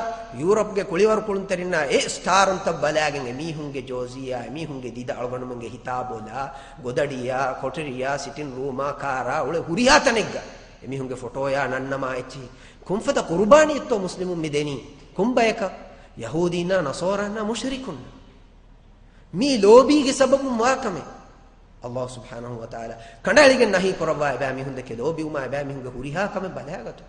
ޔޫރަޕްގެ ކުޅިވަރު ކުޅުންތެރިންނާ އެ ސްޓާރުންތައް ބަލާގެން އެމީހުންގެ ޖޯޒީއާ، އެމީހުންގެ ދިދަ އަޅުގަނޑުމެންގެ ހިތާ ބޮލާ، ގޮދަޑިއާ، ކޮޓަރިއާ، ސިޓިން ރޫމާ، ކާރާ އުޅެ ހުރިހާ ތަނެއްގަ އެމީހުންގެ ފޮޓޯޔާ ނަންނަމާ އެއްޗިހި ކުންފަތަ ޤުރުބާނީއެއްތޯ މުސްލިމުން މި ދެނީ؟ ކުންބަޔަކަށް؟ ޔަހޫދީންނާ ނަޞާރާންނާ މުޝްރިކުންނަށް. މީ ލޯބީގެ ސަބަބުން ވާ ކަމެއް. ﷲ ސުބްޙާނަހޫ ވަތަޢާލާ ކަނޑައެޅިގެން ނަހީ ކުރައްވާ އެބައިމީހުންދެކެ ލޯބިވުމާ އެބައިމީހުންގެ ހުރިހާ ކަމެއް ބަލާގަތު.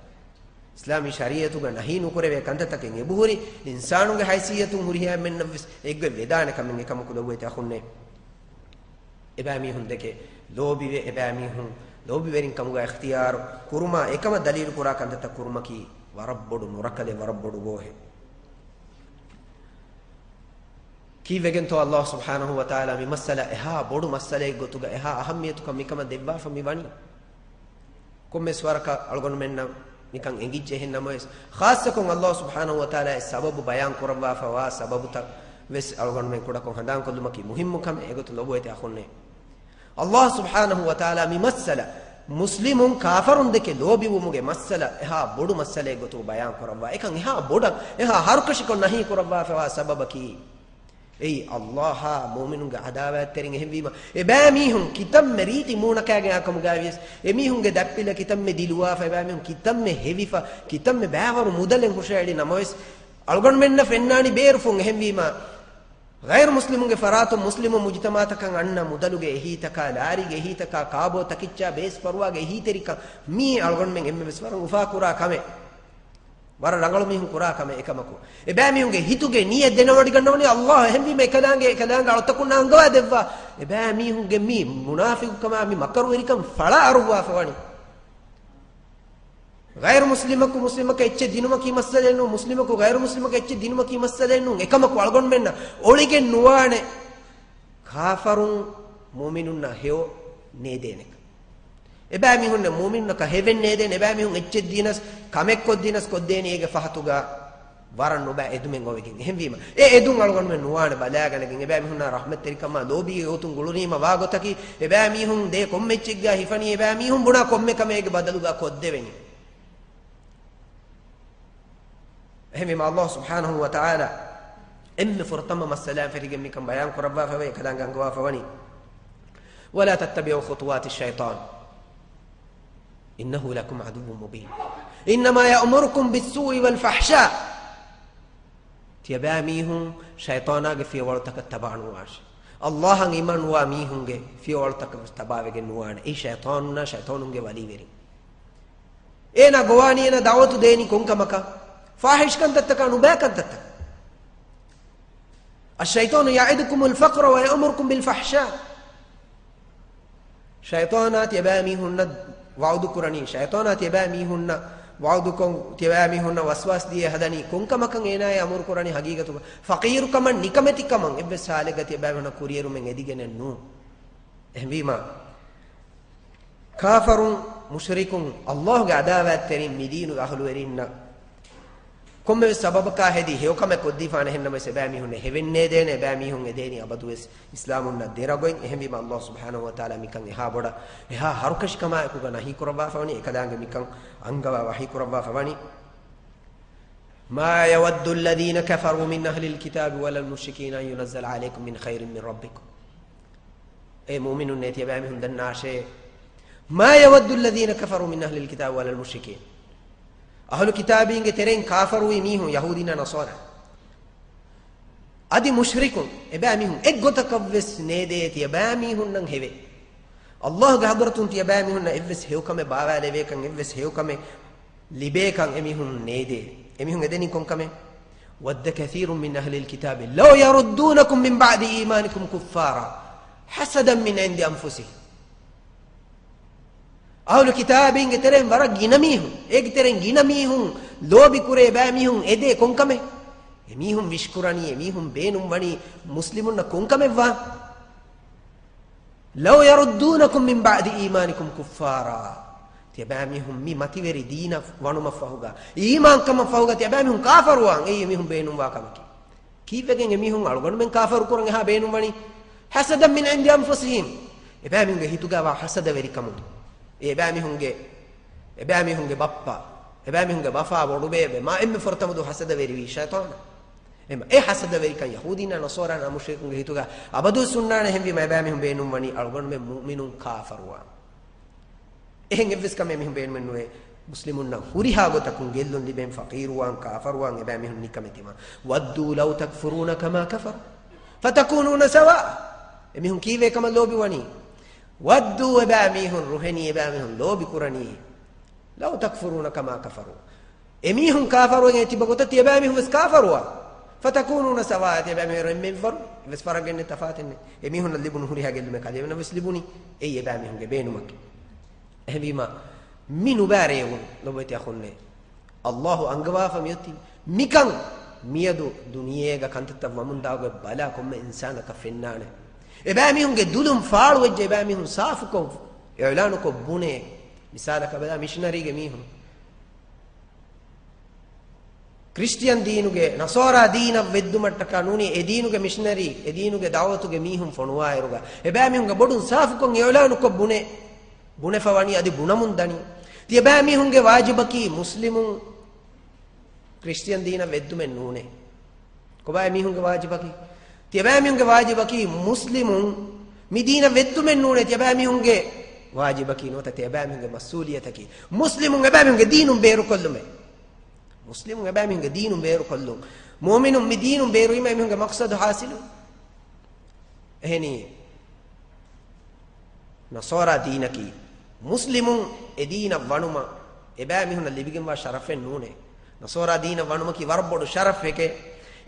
އިސްލާމީ ޝަރީޢަތުގަ ނަހީ ނުކުރެވޭ ކަންތައްތަކެއް އެބަހުރި، އިންސާނުންގެ ހައިސިއްޔަތުން ހުރިހާ އެންމެންނަށްވެސް އެއްގޮތް ވެދާނެ ކަމެއް އެކަމަކު ލޮބުވެތި އަޚުންނޭ. އެބައިމީހުންދެކެ ލޯބިވެ، އެބައިމީހުން ލޯބިވެރިން ކަމުގަ އިޚްތިޔާރު ކުރުމާ އެކަމަށް ދަލީލު ކުރާ ކަންތައްތައް ކުރުމަކީ ވަރަށް ބޮޑު ނުރަކަލެއް، ވަރަށް ބޮޑު ގޯހެއް. ކީއްވެގެންތޯ ﷲ ސުބްޙާނަހޫ ވަތަޢާލާ މި މައްސަލަ އެހާ ބޮޑު މައްސަލައެއް ގޮތުގަ އެހާ އަހައްމިޔަތުކަން މިކަމަށް ދެއްވާފަ މި ވަނީ؟ ކޮންމެސް ވަރަކަށް އަޅުގަނޑުމެންނަށް ނިކަން އެނގިއްޖެ. އެހެން ނަމަވެސް، ޚާއްޞަކޮށް ﷲ ސުބްޙާނަހޫ ވަތަޢާލާ އެ ސަބަބު ބަޔާން ކުރައްވާފަ ވާ ސަބަބުތައް ވެސް އަޅުގަނޑުމެން ކުޑަކޮށް ހަނދާންކޮށްލުމަކީ މުހިއްމު ކަމެއް. އެގޮތުން ލޮބުވެތި އަޚުންނޭ، ﷲ ސުބްޙާނަހޫ ވަތަޢާލާ މި މައްސަލަ މުސްލިމުން ކާފަރުން ދެކެ ލޯބިވުމުގެ މައްސަލަ އެހާ ބޮޑު މައްސަލައެއް ގޮތުގަ ބަޔާން ކުރައްވާ، އެކަން އެހާ ބޮޑަށް، އެހާ ހަރުކަށިކޮށް ނަހީ ކުރައްވާފަވާ ސަބަބަކީ، އެއީ ﷲ އާ މުއުމިނުންގެ ޢަދާވާތްތެރިން. އެހެންވީމަ، އެބައިމީހުން ކިތަންމެ ރީތި މޫނަކާގެން އާ ކަމުގައިވިޔަސް، އެމީހުންގެ ދަތްޕިލަށް ކިތަންމެ ދިލުވާފަ، އެބައިމީހުން ކިތަންމެ ހެވިފަ، ކިތަންމެ ބައިވަރު މުދަލެއް ހުށައެޅި ނަމަވެސް، އަޅުގަނޑުމެންނަށް ފެންނާނީ ބޭރުފުން. އެހެންވީމަ، ޣައިރު މުސްލިމުންގެ ފަރާތުން މުސްލިމު މުޖުތަމަޢުތަކަށް އަންނަ މުދަލުގެ އެހީތަކާ، ލާރީގެ އެހީތަކާ، ކާބޯ ތަކިއްޗާ ބޭސް ފަރުވާގެ އެހީތެރިކަން މީ އަޅުގަނޑުމެން އެންމެންވެސް ވަރަށް އުފާކުރާ ކަމެއް. ވަރަށް ރަނގަޅު މީހުން ކުރާ ކަމެއް. އެކަމަކު، އެބައިމީހުންގެ ހިތުގެ ނިޔަތް ދެނެވޮޑިގަންނަވަނީ ﷲ. އެހެންވީމަ، އެކަލާނގެ، އެކަލާނގެ އަޅުތަކުންނާ އަންގަވާ ދެއްވާ. އެބައިމީހުންގެ މި މުނާފިޤުކަމާ މި މަކަރުވެރިކަން ފަޅާ އަރުއްވާފަ ވަނީ. ޣައިރު މުސްލިމަކު މުސްލިމަކަށް އެއްޗެއް ދިނުމަކީ މައްސަލައެއް ނޫން، މުސްލިމަކު ޣައިރު މުސްލިމަކަށް އެއްޗެއް ދިނުމަކީ މައްސަލައެއް ނޫން. އެކަމަކު އަޅުގަނޑުމެންނަށް އޮޅިގެން ނުވާނެ ކާފަރުން މުއުމިނުންނަށް ހެޔޮ ނޭދޭނެކަން. އެބައިމީހުންނަށް މުއުމިނުންނަކަށް ހެވެއް ނޭދޭނެ، އެބައިމީހުން އެއްޗެއް ދީނަސް، ކަމެއް ކޮށްދީނަސް ކޮށްދޭނީ އޭގެ ފަހަތުގަ ވަރަށް ނުބައި އެދުމެއް އޮވެގެން. އެހެންވީމަ، އެ އެދުން އަޅުގަނޑުމެން ނުވާނެ ބަލާގަނެގެން، އެބައިމީހުންނާ ރަޙްމަތްތެރިކަމާ ލޯބީގެ ގޮތުން ގުޅުނީމަ ވާ ގޮތަކީ، އެބައިމީހުން ދޭ ކޮންމެ އެއްޗެއްގަ ހިފަނީ، އެބައިމީހުން ބުނާ ކޮންމެ ކަމެއް އޭގެ ބަދަލުގަ ކޮށްދެވެނީ. އެހެންވީމަ، ﷲ ސުބްޙާނަހޫ ވަތަޢާލާ އެންމެ ފުރަތަމަ މައްސަލާ ފެށިގެން މިކަން ބަޔާން ކުރައްވާފަވޭ، އެކަލާނގެ އަންގަވާފަވަނީ، "ولا تتبعوا خطوات الشيطان إنه لكم عدو مبين إنما يأمركم بالسوء والفحشاء." ތިޔަބައިމީހުން ޝައިޠާނާގެ ފިޔަވަޅުތަކަށް ތަބާނުވާށި. ﷲ އަށް އީމާންވާ މީހުންގެ ފިޔަވަޅުތަކަށް ތަބާވެގެން ނުވާނެ. އެއީ ޝައިޠާނުންނާ ޝައިޠާނުންގެ ވަލީވެރިން. އޭނާ ގޮވާނީ އޭނާ ދަޢުވަތު ދޭނީ ކޮން ކަމަކަށް؟ ފާޙިޝް ކަންތައްތަކާ، ނުބައި ކަންތައްތަކަށް. الشيطان يعدكم الفقر ويأمركم بالفحشاء. ޝައިޠާނާ ތިޔަބައިމީހުންނަށް ވަޢުދު ކުރަނީ، ޝައިޠާނާ ތިޔަބައިމީހުންނަށް ވަޢުދުކޮށް، ތިޔަބައިމީހުންނަށް ވަސްވާސް ދިޔަ ހަދަނީ ކޮން ކަމަކަށް؟ އޭނާއޭ އަމުރު ކުރަނީ ޙަޤީޤަތުގަ ފަޤީރުކަމަށް، ނިކަމެތިކަމަށް. އެއްވެސް ޙާލެއްގަ ތިޔަބައިމީހުންނަށް ކުރިއެރުމެއް އެދިގެނެއް ނޫން. އެހެންވީމާ، ކާފަރުން، މުޝްރިކުން، ﷲގެ ޢަދާވާތްތެރިން، މި ދީނުގެ އަހުލުވެރިންނަށް ކޮންމެވެސް ސަބަބަކާ ހެދި ހެޔޮކަމެއް ކޮށްދީފާނެ. އެހެންނަމަވެސް އެބައިމީހުންނަށް ހެވެން ނޭދޭނެ، އެބައިމީހުން އެދޭނީ އަބަދުވެސް އިސްލާމުންނަށް ދެރަގޮތް. އެހެންވީމަ، ﷲ ސުބްޙާނަހޫ ވަތަޢާލާ މިކަން އެހާ ބޮޑަށް، އެހާ ހަރުކަށިކަމާއެކުގަ ނަހީ ކުރައްވާފަވަނީ. އެކަލާނގެ މިކަން އަންގަވާ ވަޙީ ކުރައްވާފަވަނީ. ما يود الذين كفروا من أهل الكتاب ولا المشركين أن ينزل عليكم من خير من ربكم. އޭ މުއުމިނުންނޭ، ތިޔަބައިމީހުން ދަންނާށޭ. ما يود الذين كفروا من أهل الكتاب ولا المشركين. އަހުލު ކިތާބީންގެ ތެރެއިން ކާފަރުވި މީހުން، ޔަހޫދީންނާ ނަޞާރާ، އަދި މުޝްރިކުން، އެބައިމީހުން އެއްގޮތަކަށްވެސް ނޭދޭ ތިޔަބައިމީހުންނަށް ހެވެ. ﷲގެ ޙަޟްރަތުން ތިޔަބައިމީހުންނަށް އެއްވެސް ހެޔޮކަމެއް ބާވާލެވޭކަން، އެއްވެސް ހެޔޮކަމެއް ލިބޭކަން އެމީހުން ނޭދޭ. އެމީހުން އެދެނީ ކޮންކަމެއް؟ ود كثير من أهل الكتاب لو يردونكم من بعد إيمانكم كفارا حسدا من عند أنفسهم. އަހުލު ކިތާބީންގެ ތެރެއިން ވަރަށް ގިނަ މީހުން، އޭގެ ތެރެއިން ގިނަ މީހުން ލޯބި ކުރޭ ބައިމީހުން އެދޭ ކޮންކަމެއް؟ އެމީހުން ވިޝްކުރަނީ، އެމީހުން ބޭނުންވަނީ މުސްލިމުންނަށް ކޮންކަމެއްވާ؟ لو يردونكم من بعد إيمانكم كفارا. ތިޔަބައިމީހުން މި މަތިވެރި ދީނަށް ވަނުމަށްފަހުގަ، އީމާންކަމަށްފަހުގަ ތިޔަބައިމީހުން ކާފަރުވާން އެއީ އެމީހުން ބޭނުންވާ ކަމަކީ. ކީއްވެގެން އެމީހުން އަޅުގަނޑުމެން ކާފަރު ކުރަން އެހާ ބޭނުންވަނީ؟ حسدا من عند أنفسهم. އެބައިމީހުންގެ ހިތުގަވާ ހަސަދަވެރިކަމުން. އެ އެބައިމީހުންގެ، އެބައިމީހުންގެ ބައްޕަ، އެބައިމީހުންގެ ބަފާ ބޮޑުބޭބެ، މާ އެންމެ ފުރަތަމަ ދުވަހު ހަސަދަވެރިވީ ޝައިޠާނާ. އެމަ، އެ ހަސަދަވެރިކަން ޔަހޫދީންނާ ނަޞާރާނާ މުޝްރިކުންގެ ހިތުގަ އަބަދުވެސް ހުންނާނެ. އެހެންވީމަ އެބައިމީހުން ބޭނުންވަނީ އަޅުގަނޑުމެން މުއުމިނުން ކާފަރުވާން. އެހެން އެއްވެސް ކަމެއް މީހުން ބޭނުމެއް ނުވޭ. މުސްލިމުންނަށް ހުރިހާ ގޮތަކުން ގެއްލުން ލިބެން، ފަޤީރުވާން، ކާފަރުވާން، އެބައިމީހުން ނިކަމެތިވާން. ودوا لو تكفرون كما كفروا فتكونون سواء. އެމީހުން ކީއްވެ ކަމަށް ލޯބިވަނީ؟ ودوا، އެބައިމީހުން ރުހެނީ، އެބައިމީހުން ލޯބިކުރަނީ، لو تكفرون كما كفروا. އެމީހުން ކާފަރުވެގެން ތިބަ ގޮތަށް ތިޔަބައިމީހުން ވެސް ކާފަރުވާ. فتكونون سواء، ތިޔަބައިމީހުން އެންމެ އެއްވަރު، އެއްވެސް ފަރަގެއް ނެތް، ތަފާތެއް ނެތް. އެމީހުންނަށް ލިބުނު ހުރިހާ ގެއްލުމެއް އަލިޔަމެންނަށް ވެސް ލިބުނީ. އެއީ އެބައިމީހުންގެ ބޭނުމަކީ. އެހެންވީމަ، މި ނުބައި ރޭވުން ލޮބުވެތި އަޚުންނޭ، ﷲ އަންގަވާފަ މިއޮތީ. މިކަން މިއަދު ދުނިޔޭގަ ކަންތައްތައް ވަމުންދާގޮތް ބަލާ ކޮންމެ އިންސާނަކަށް ފެންނާނެ. އެބައިމީހުންގެ ދުލުން ފާޅުވެއްޖެ، އެބައިމީހުން ސާފުކޮށް އިޢުލާނުކޮށް ބުނޭ. މިސާލަކަށް ބަލާ، މިޝަނަރީގެ މީހުން، ކްރިސްޓިއަން ދީނުގެ، ނަޞާރާ ދީނަށް ވެއްދުމަށްޓަކާ ނޫނީ އެ ދީނުގެ މިޝަނަރީ، އެ ދީނުގެ ދަޢުވަތުގެ މީހުން ފޮނުވާއިރުގަ، އެބައިމީހުންގެ ބޮޑުން ސާފުކޮށް އިޢުލާނުކޮށް ބުނޭ، ބުނެފަ ވަނީ އަދި ބުނަމުން ދަނީ. ތިޔަބައިމީހުންގެ ވާޖިބަކީ މުސްލިމުން ކްރިސްޓިއަން ދީނަށް ވެއްދުމެއް ނޫނޭ. ކޮބާ އެމީހުންގެ ވާޖިބަކީ؟ ތިޔަބައިމީހުންގެ ވާޖިބަކީ މުސްލިމުން މި ދީނަށް ވެއްދުމެއް ނޫނޭ. ތިޔަބައިމީހުންގެ ވާޖިބަކީ ނުވަތަ ތިޔަބައިމީހުންގެ މަސްއޫލިއްޔަތަކީ މުސްލިމުން އެބައިމީހުންގެ ދީނުން ބޭރުކޮށްލުމޭ. މުސްލިމުން އެބައިމީހުންގެ ދީނުން ބޭރުކޮށްލުން. މުއުމިނުން މި ދީނުން ބޭރުވީމަ އެމީހުންގެ މަޤްޞަދު ޙާޞިލު. އެހެނީ، ނަޞާރާ ދީނަކީ މުސްލިމުން އެ ދީނަށް ވަނުމަށް އެބައިމީހުންނަށް ލިބިގެންވާ ޝަރަފެއް ނޫނޭ. ނަޞާރާ ދީނަށް ވަނުމަކީ ވަރަށް ބޮޑު ޝަރަފެކޭ.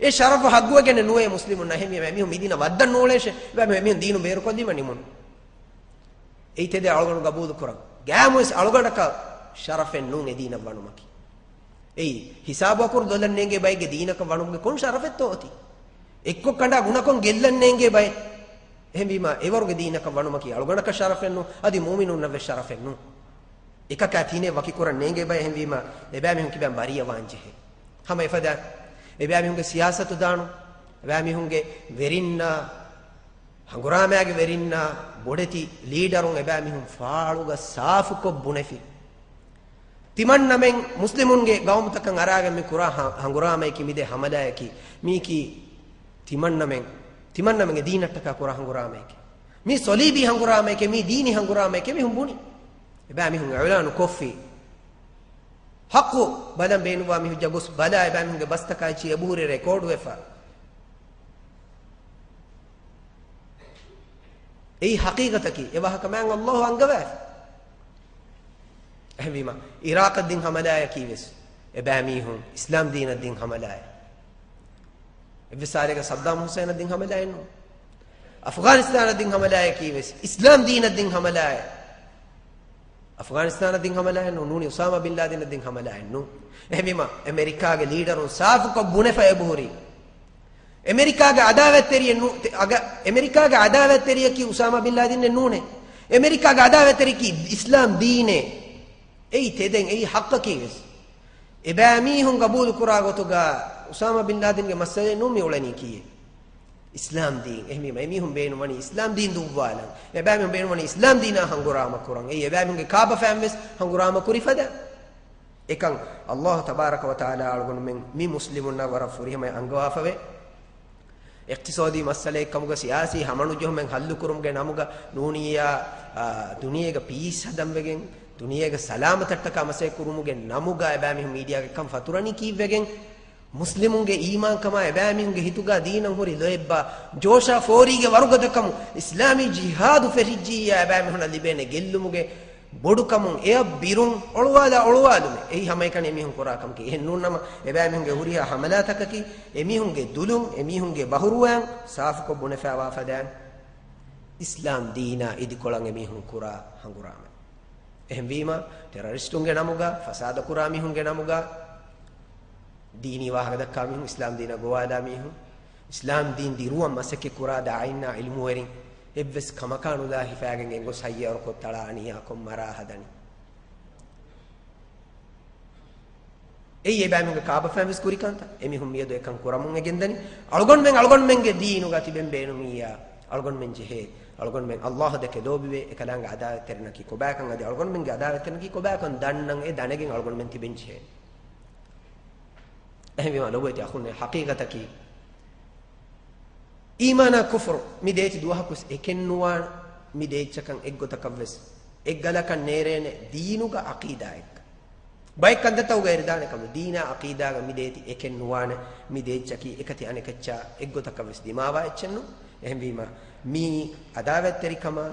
އެ ޝަރަފު ހައްގުވެގެން ނުވޭ މުސްލިމުންނަށް. އެހެންވީމަ އެމީހުން މި ދީނަށް ވައްދަން ނޫޅޭށޭ. އެބައިމީހުން ދީނުން ބޭރުކޮށްލީމަ ނިމުން. އެއީ ތެދެއް އަޅުގަނޑު ގަބޫލު ކުރަން. ގައިމުވެސް އަޅުގަނޑަކަށް ޝަރަފެއް ނޫން އެ ދީނަށް ވަނުމަކީ. އެއީ، ހިސާބު އަކުރު ދޮލަށް ނޭނގޭ ބައެއްގެ ދީނަކަށް ވަނުމުގެ ކޮން ޝަރަފެއްތޯ އޮތީ؟ އެއްކޮށް ކަނޑާ ގުނަކޮށް ގެއްލަން ނޭނގޭ ބައެއް. އެހެންވީމަ، އެވަރުގެ ދީނަކަށް ވަނުމަކީ އަޅުގަނޑަކަށް ޝަރަފެއް ނޫން، އަދި މުއުމިނުންނަށް ވެސް ޝަރަފެއް ނޫން. އެކަކާ ތިނެއް ވަކިކުރަން ނޭނގޭ ބައެއް. އެހެންވީމަ، އެބައިމީހުން ކިބައިން ބަރީއަވާން ޖެހޭ. ހަމަ އެފަދަ އެބައިމީހުންގެ ސިޔާސަތުދާނު، އެބައިމީހުންގެ ވެރިންނާ، ހަނގުރާމައިގެ ވެރިންނާ، ބޮޑެތި ލީޑަރުން އެބައިމީހުން ފާޅުގަ ސާފުކޮށް ބުނެފި. ތިމަންނަމެން މުސްލިމުންގެ ގައުމުތަކަށް އަރާގެން މި ކުރާ ހަ-، ހަނގުރާމަޔަކީ މިދޭ ހަމަލާޔަކީ، މީކީ ތިމަންނަމެން، ތިމަންނަމެންގެ ދީނަށްޓަކާ ކުރާ ހަނގުރާމަޔަކީ. މީ ޞަލީބީ ހަނގުރާމަޔެކޭ، މީ ދީނީ ހަނގުރާމަޔެކޭ މީހުން ބުނި. އެބައިމީހުން އިޢުލާނު ކޮށްފި. ޙައްޤު ބަލަން ބޭނުންވާ މީހުން ޖަ ގޮސް ބަލާ، އެބައިމީހުންގެ ބަސްތަކާއެއްޗި އެބަހުރި ރެކޯޑުވެފަ. އެއީ ޙަޤީޤަތަކީ، އެ ވާހަކަ މާތް ﷲ އަންގަވާފި. އެހެންވީމަ، ޢިރާޤަށް ދިން ޙަމަލާޔަކީ ވެސް އެބައިމީހުން އިސްލާމް ދީނަށް ދިން ޙަމަލާއެއް. އެއްވެސް ސާލެއްގަ ޞައްދާމް ޙުސައިނަށް ދިން ޙަމަލާއެއް ނޫން. އަފްޣާނިސްތާނަށް ދިން ޙަމަލާޔަކީ ވެސް އިސްލާމް ދީނަށް ދިން ޙަމަލާއެއް. އަފްޣާނިސްތާނަށް ދިން ޙަމަލާއެއް ނޫން، ނޫނީ އުސާމާ ބިން ލާދިނަށް ދިން ޙަމަލާއެއް ނޫން. އެހެންވީމަ، އެމެރިކާގެ ލީޑަރުން ސާފުކޮށް ބުނެފަ އެބަހުރީ. އެމެރިކާގެ އަދާވަތްތެރިއެއް ނޫ-، ތެ-، އަގަ-، އެމެރިކާގެ އަދާވަތްތެރިޔަކީ އުސާމާ ބިން ލާދިނެއް ނޫނޭ. އެމެރިކާގެ އަދާވަތްތެރިޔަކީ އިސްލާމް ދީނޭ. އެއީ ތެދެއް، އެއީ ޙައްޤަކީ ވެސް. އެބައިމީހުން ގަބޫލުކުރާ ގޮތުގަ އުސާމާ ބިން ލާދިންގެ މައްސަލައެއް ނޫން މި އުޅެނީ ކީއެއް. އިސްލާމް ދީން. އެހެންވީމަ، އެމީހުން ބޭނުންވަނީ އިސްލާމް ދީން ދުއްވާލަން. އެބައިމީހުން ބޭނުންވަނީ އިސްލާމް ދީނާ ހަނގުރާމަ ކުރަން. އެއީ އެބައިމީހުންގެ ކާބަފައިން ވެސް ހަނގުރާމަ ކުރި ފަދަ. އެކަން ﷲ ތަބާރަކަ ވަތަޢާލާ އަޅުގަނޑުމެން މި މުސްލިމުންނަށް ވަރަށް ފުރިހަމައަށް އަންގަވާފަވޭ. އިޤްތިޞާދީ މައްސަލައެއް ކަމުގަ ސިޔާސީ ހަމަނުޖެހުމެއް ހައްލުކުރުމުގެ ނަމުގަ ނޫނިއްޔާ، އާ، ދުނިޔޭގަ ޕީސް ހަދަންވެގެން، ދުނިޔޭގަ ސަލާމަތަށްޓަކާ މަސައްކަތް ކުރުމުގެ ނަމުގަ އެބައިމީހުން މީޑިއާގަ ކަން ފަތުރަނީ ކީއްވެގެން؟ މުސްލިމުންގެ އީމާންކަމާ އެބައިމީހުންގެ ހިތުގަ ދީނަށް ހުރި ލޯތްބާ ޖޯޝާ ފޯރީގެ ވަރުގަދަކަމު، އިސްލާމީ ޖިހާދު ފެށިއްޖިއްޔާ އެބައިމީހުންނަށް ލިބޭނެ ގެއްލުމުގެ ބޮޑުކަމުން އެއަށް ބިރުން އޮޅުވާލާ އޮޅުވާލުމެއް. އެއީ ހަމައެކަނި އެމީހުން ކުރާ ކަމަކީ. އެހެން ނޫން ނަމަ، އެބައިމީހުންގެ ހުރިހާ ހަމަލާތަކަކީ، އެމީހުންގެ ދުލުން، އެމީހުންގެ ބަހުރުވަޔަށް ސާފުކޮށް ބުނެފައިވާ ފަދައިން، އިސްލާމް ދީނާ އިދިކޮޅަށް އެމީހުން ކުރާ ހަނގުރާމަ. އެހެންވީމަ، ޓެރަރިސްޓުންގެ ނަމުގަ، ފަސާދަކުރާ މީހުންގެ ނަމުގަ، ދީނީ ވާހަކަ ދައްކާ މީހުން، އިސްލާމް ދީނަށް ގޮވާލާ މީހުން، އިސްލާމް ދީން ދިރުވަން މަސައްކަތް ކުރާ ދާއިންނާ ޢިލްމުވެރިން، އެއްވެސް ކަމަކާ ނުލާ ހިފާގެން ގެންގޮސް ހައްޔަރުކޮށް ތަޅާ އަނިޔާކޮށް މަރާ ހަދަނީ. އެއީ އެބައިމީހުންގެ ކާބަފައިން ވެސް ކުރި ކަންތައް. އެމީހުން މިއަދު އެކަން ކުރަމުން އެ ގެންދަނީ. އަޅުގަނޑުމެން އަޅުގަނޑުމެންގެ ދީނުގަ ތިބެން ބޭނުމިއްޔާ، އަޅުގަނޑުމެން ޖެހޭ، އަޅުގަނޑުމެން ﷲ ދެކެ ލޯބިވޭ، އެކަލާނގެ ޢަދާވަތްތެރިންނަކީ ކޮބާކަން އަދި އަޅުގަނޑުމެންގެ ޢަދާވަތްތެރިންނަކީ ކޮބާކަން ދަންނަން އެ ދަނެގެން އަޅުގަނޑުމެން ތިބެން ޖެހޭނެ. އެހެންވީމާ ލޮބުވެތި އަޚުންނޭ، ޙަޤީޤަތަކީ، އީމާނާ ކުފުރު މި ދޭތި ދުވަހަކުވެސް އެކެއް ނުވާނެ، މި ދޭއްޗަކަށް އެއްގޮތަކަށްވެސް އެއްގަލަކަށް ނޭރޭނެ ދީނުގަ ޢަޤީދާއެއްގަ. ބައެއް ކަންތައްތަކުގަ އެރިދާނެ ކަމު، ދީނާ ޢަޤީދާގަ މި ދޭތި އެކެއް ނުވާނެ، މި ދޭއްޗަކީ އެކަތި އަނެކައްޗާ އެއްގޮތަކަށްވެސް ދިމާވާ އެއްޗެއްނު. އެހެންވީމާ، މީ ޢަދާވަތްތެރިކަމާ،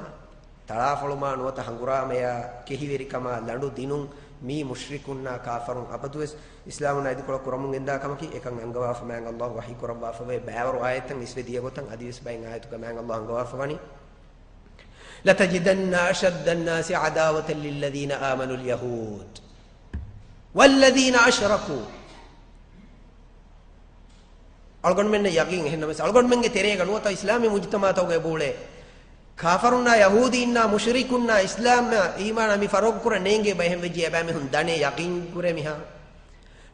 ތަޅާފޮޅުމާ ނުވަތަ ހަނގުރާމަޔާ، ކެހިވެރިކަމާ ލަނޑު ދިނުން މީ މުޝްރިކުންނާ ކާފަރުން އަބަދުވެސް އިސްލާމުންނާ އިދިކޮޅަށް ކުރަމުން ގެންދާ ކަމަކީ. އެކަން އަންގަވާފަ މާތް ﷲ ވަޙީ ކުރައްވާފަވޭ ބައިވަރު އާޔަތްތައް އިސްވެ ދިޔަ ގޮތަށް. އަދިވެސް ބައެއް އާޔަތުގަ މާތް ﷲ އަންގަވާފަވަނީ، لتجدن أشد الناس عداوة للذين آمنوا اليهود والذين أشركوا. އަޅުގަނޑުމެންނަށް ޔަގީން އެހެންނަމަވެސް، އަޅުގަނޑުމެންގެ ތެރޭގަ ނުވަތަ އިސްލާމީ މުޖުތަމަޢުތަކުގައި ބޯޅޭ ކާފަރުންނާ، ޔަހޫދީންނާ، މުޝްރިކުންނާ، އިސްލާމާ، އީމާނާ މި ފަރުގު ކުރަން ނޭނގޭ ބައެއް ހެން ވެއްޖެ އެބައިމީހުން ދަނޭ ޔަގީން ކުރޭ މިހާރު.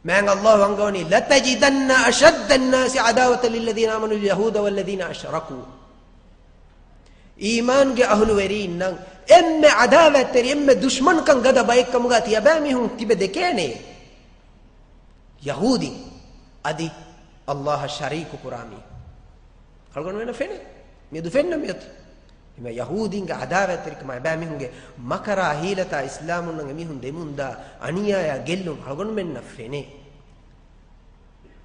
މާތް ﷲ އަންގަވަނީ، لتجدن أشد الناس عداوة للذين آمنوا اليهود والذين أشركوا. އީމާންގެ އަހުލުވެރީންނަށް އެންމެ ޢަދާވަތްތެރި، އެންމެ ދުޝްމަންކަން ގަދަ ބައެއްކަމުގަ ތިޔަބައިމީހުން ތިބެ ދެކޭނެ. ޔަހޫދީ އަދި ﷲ އަށް ޝަރީކު ކުރާ މީހުން. އަޅުގަނޑުމެންނަށް ފެނޭ. މިއަދު ފެންނަ މިއޮތީ. އެމަ ޔަހޫދީންގެ ޢަދާވަތްތެރިކަމާ، އެބައިމީހުންގެ މަކަރާ ހީލަތާ، އިސްލާމުންނަށް އެމީހުން ދެމުންދާ އަނިޔާޔާ ގެއްލުން އަޅުގަނޑުމެންނަށް ފެނޭ.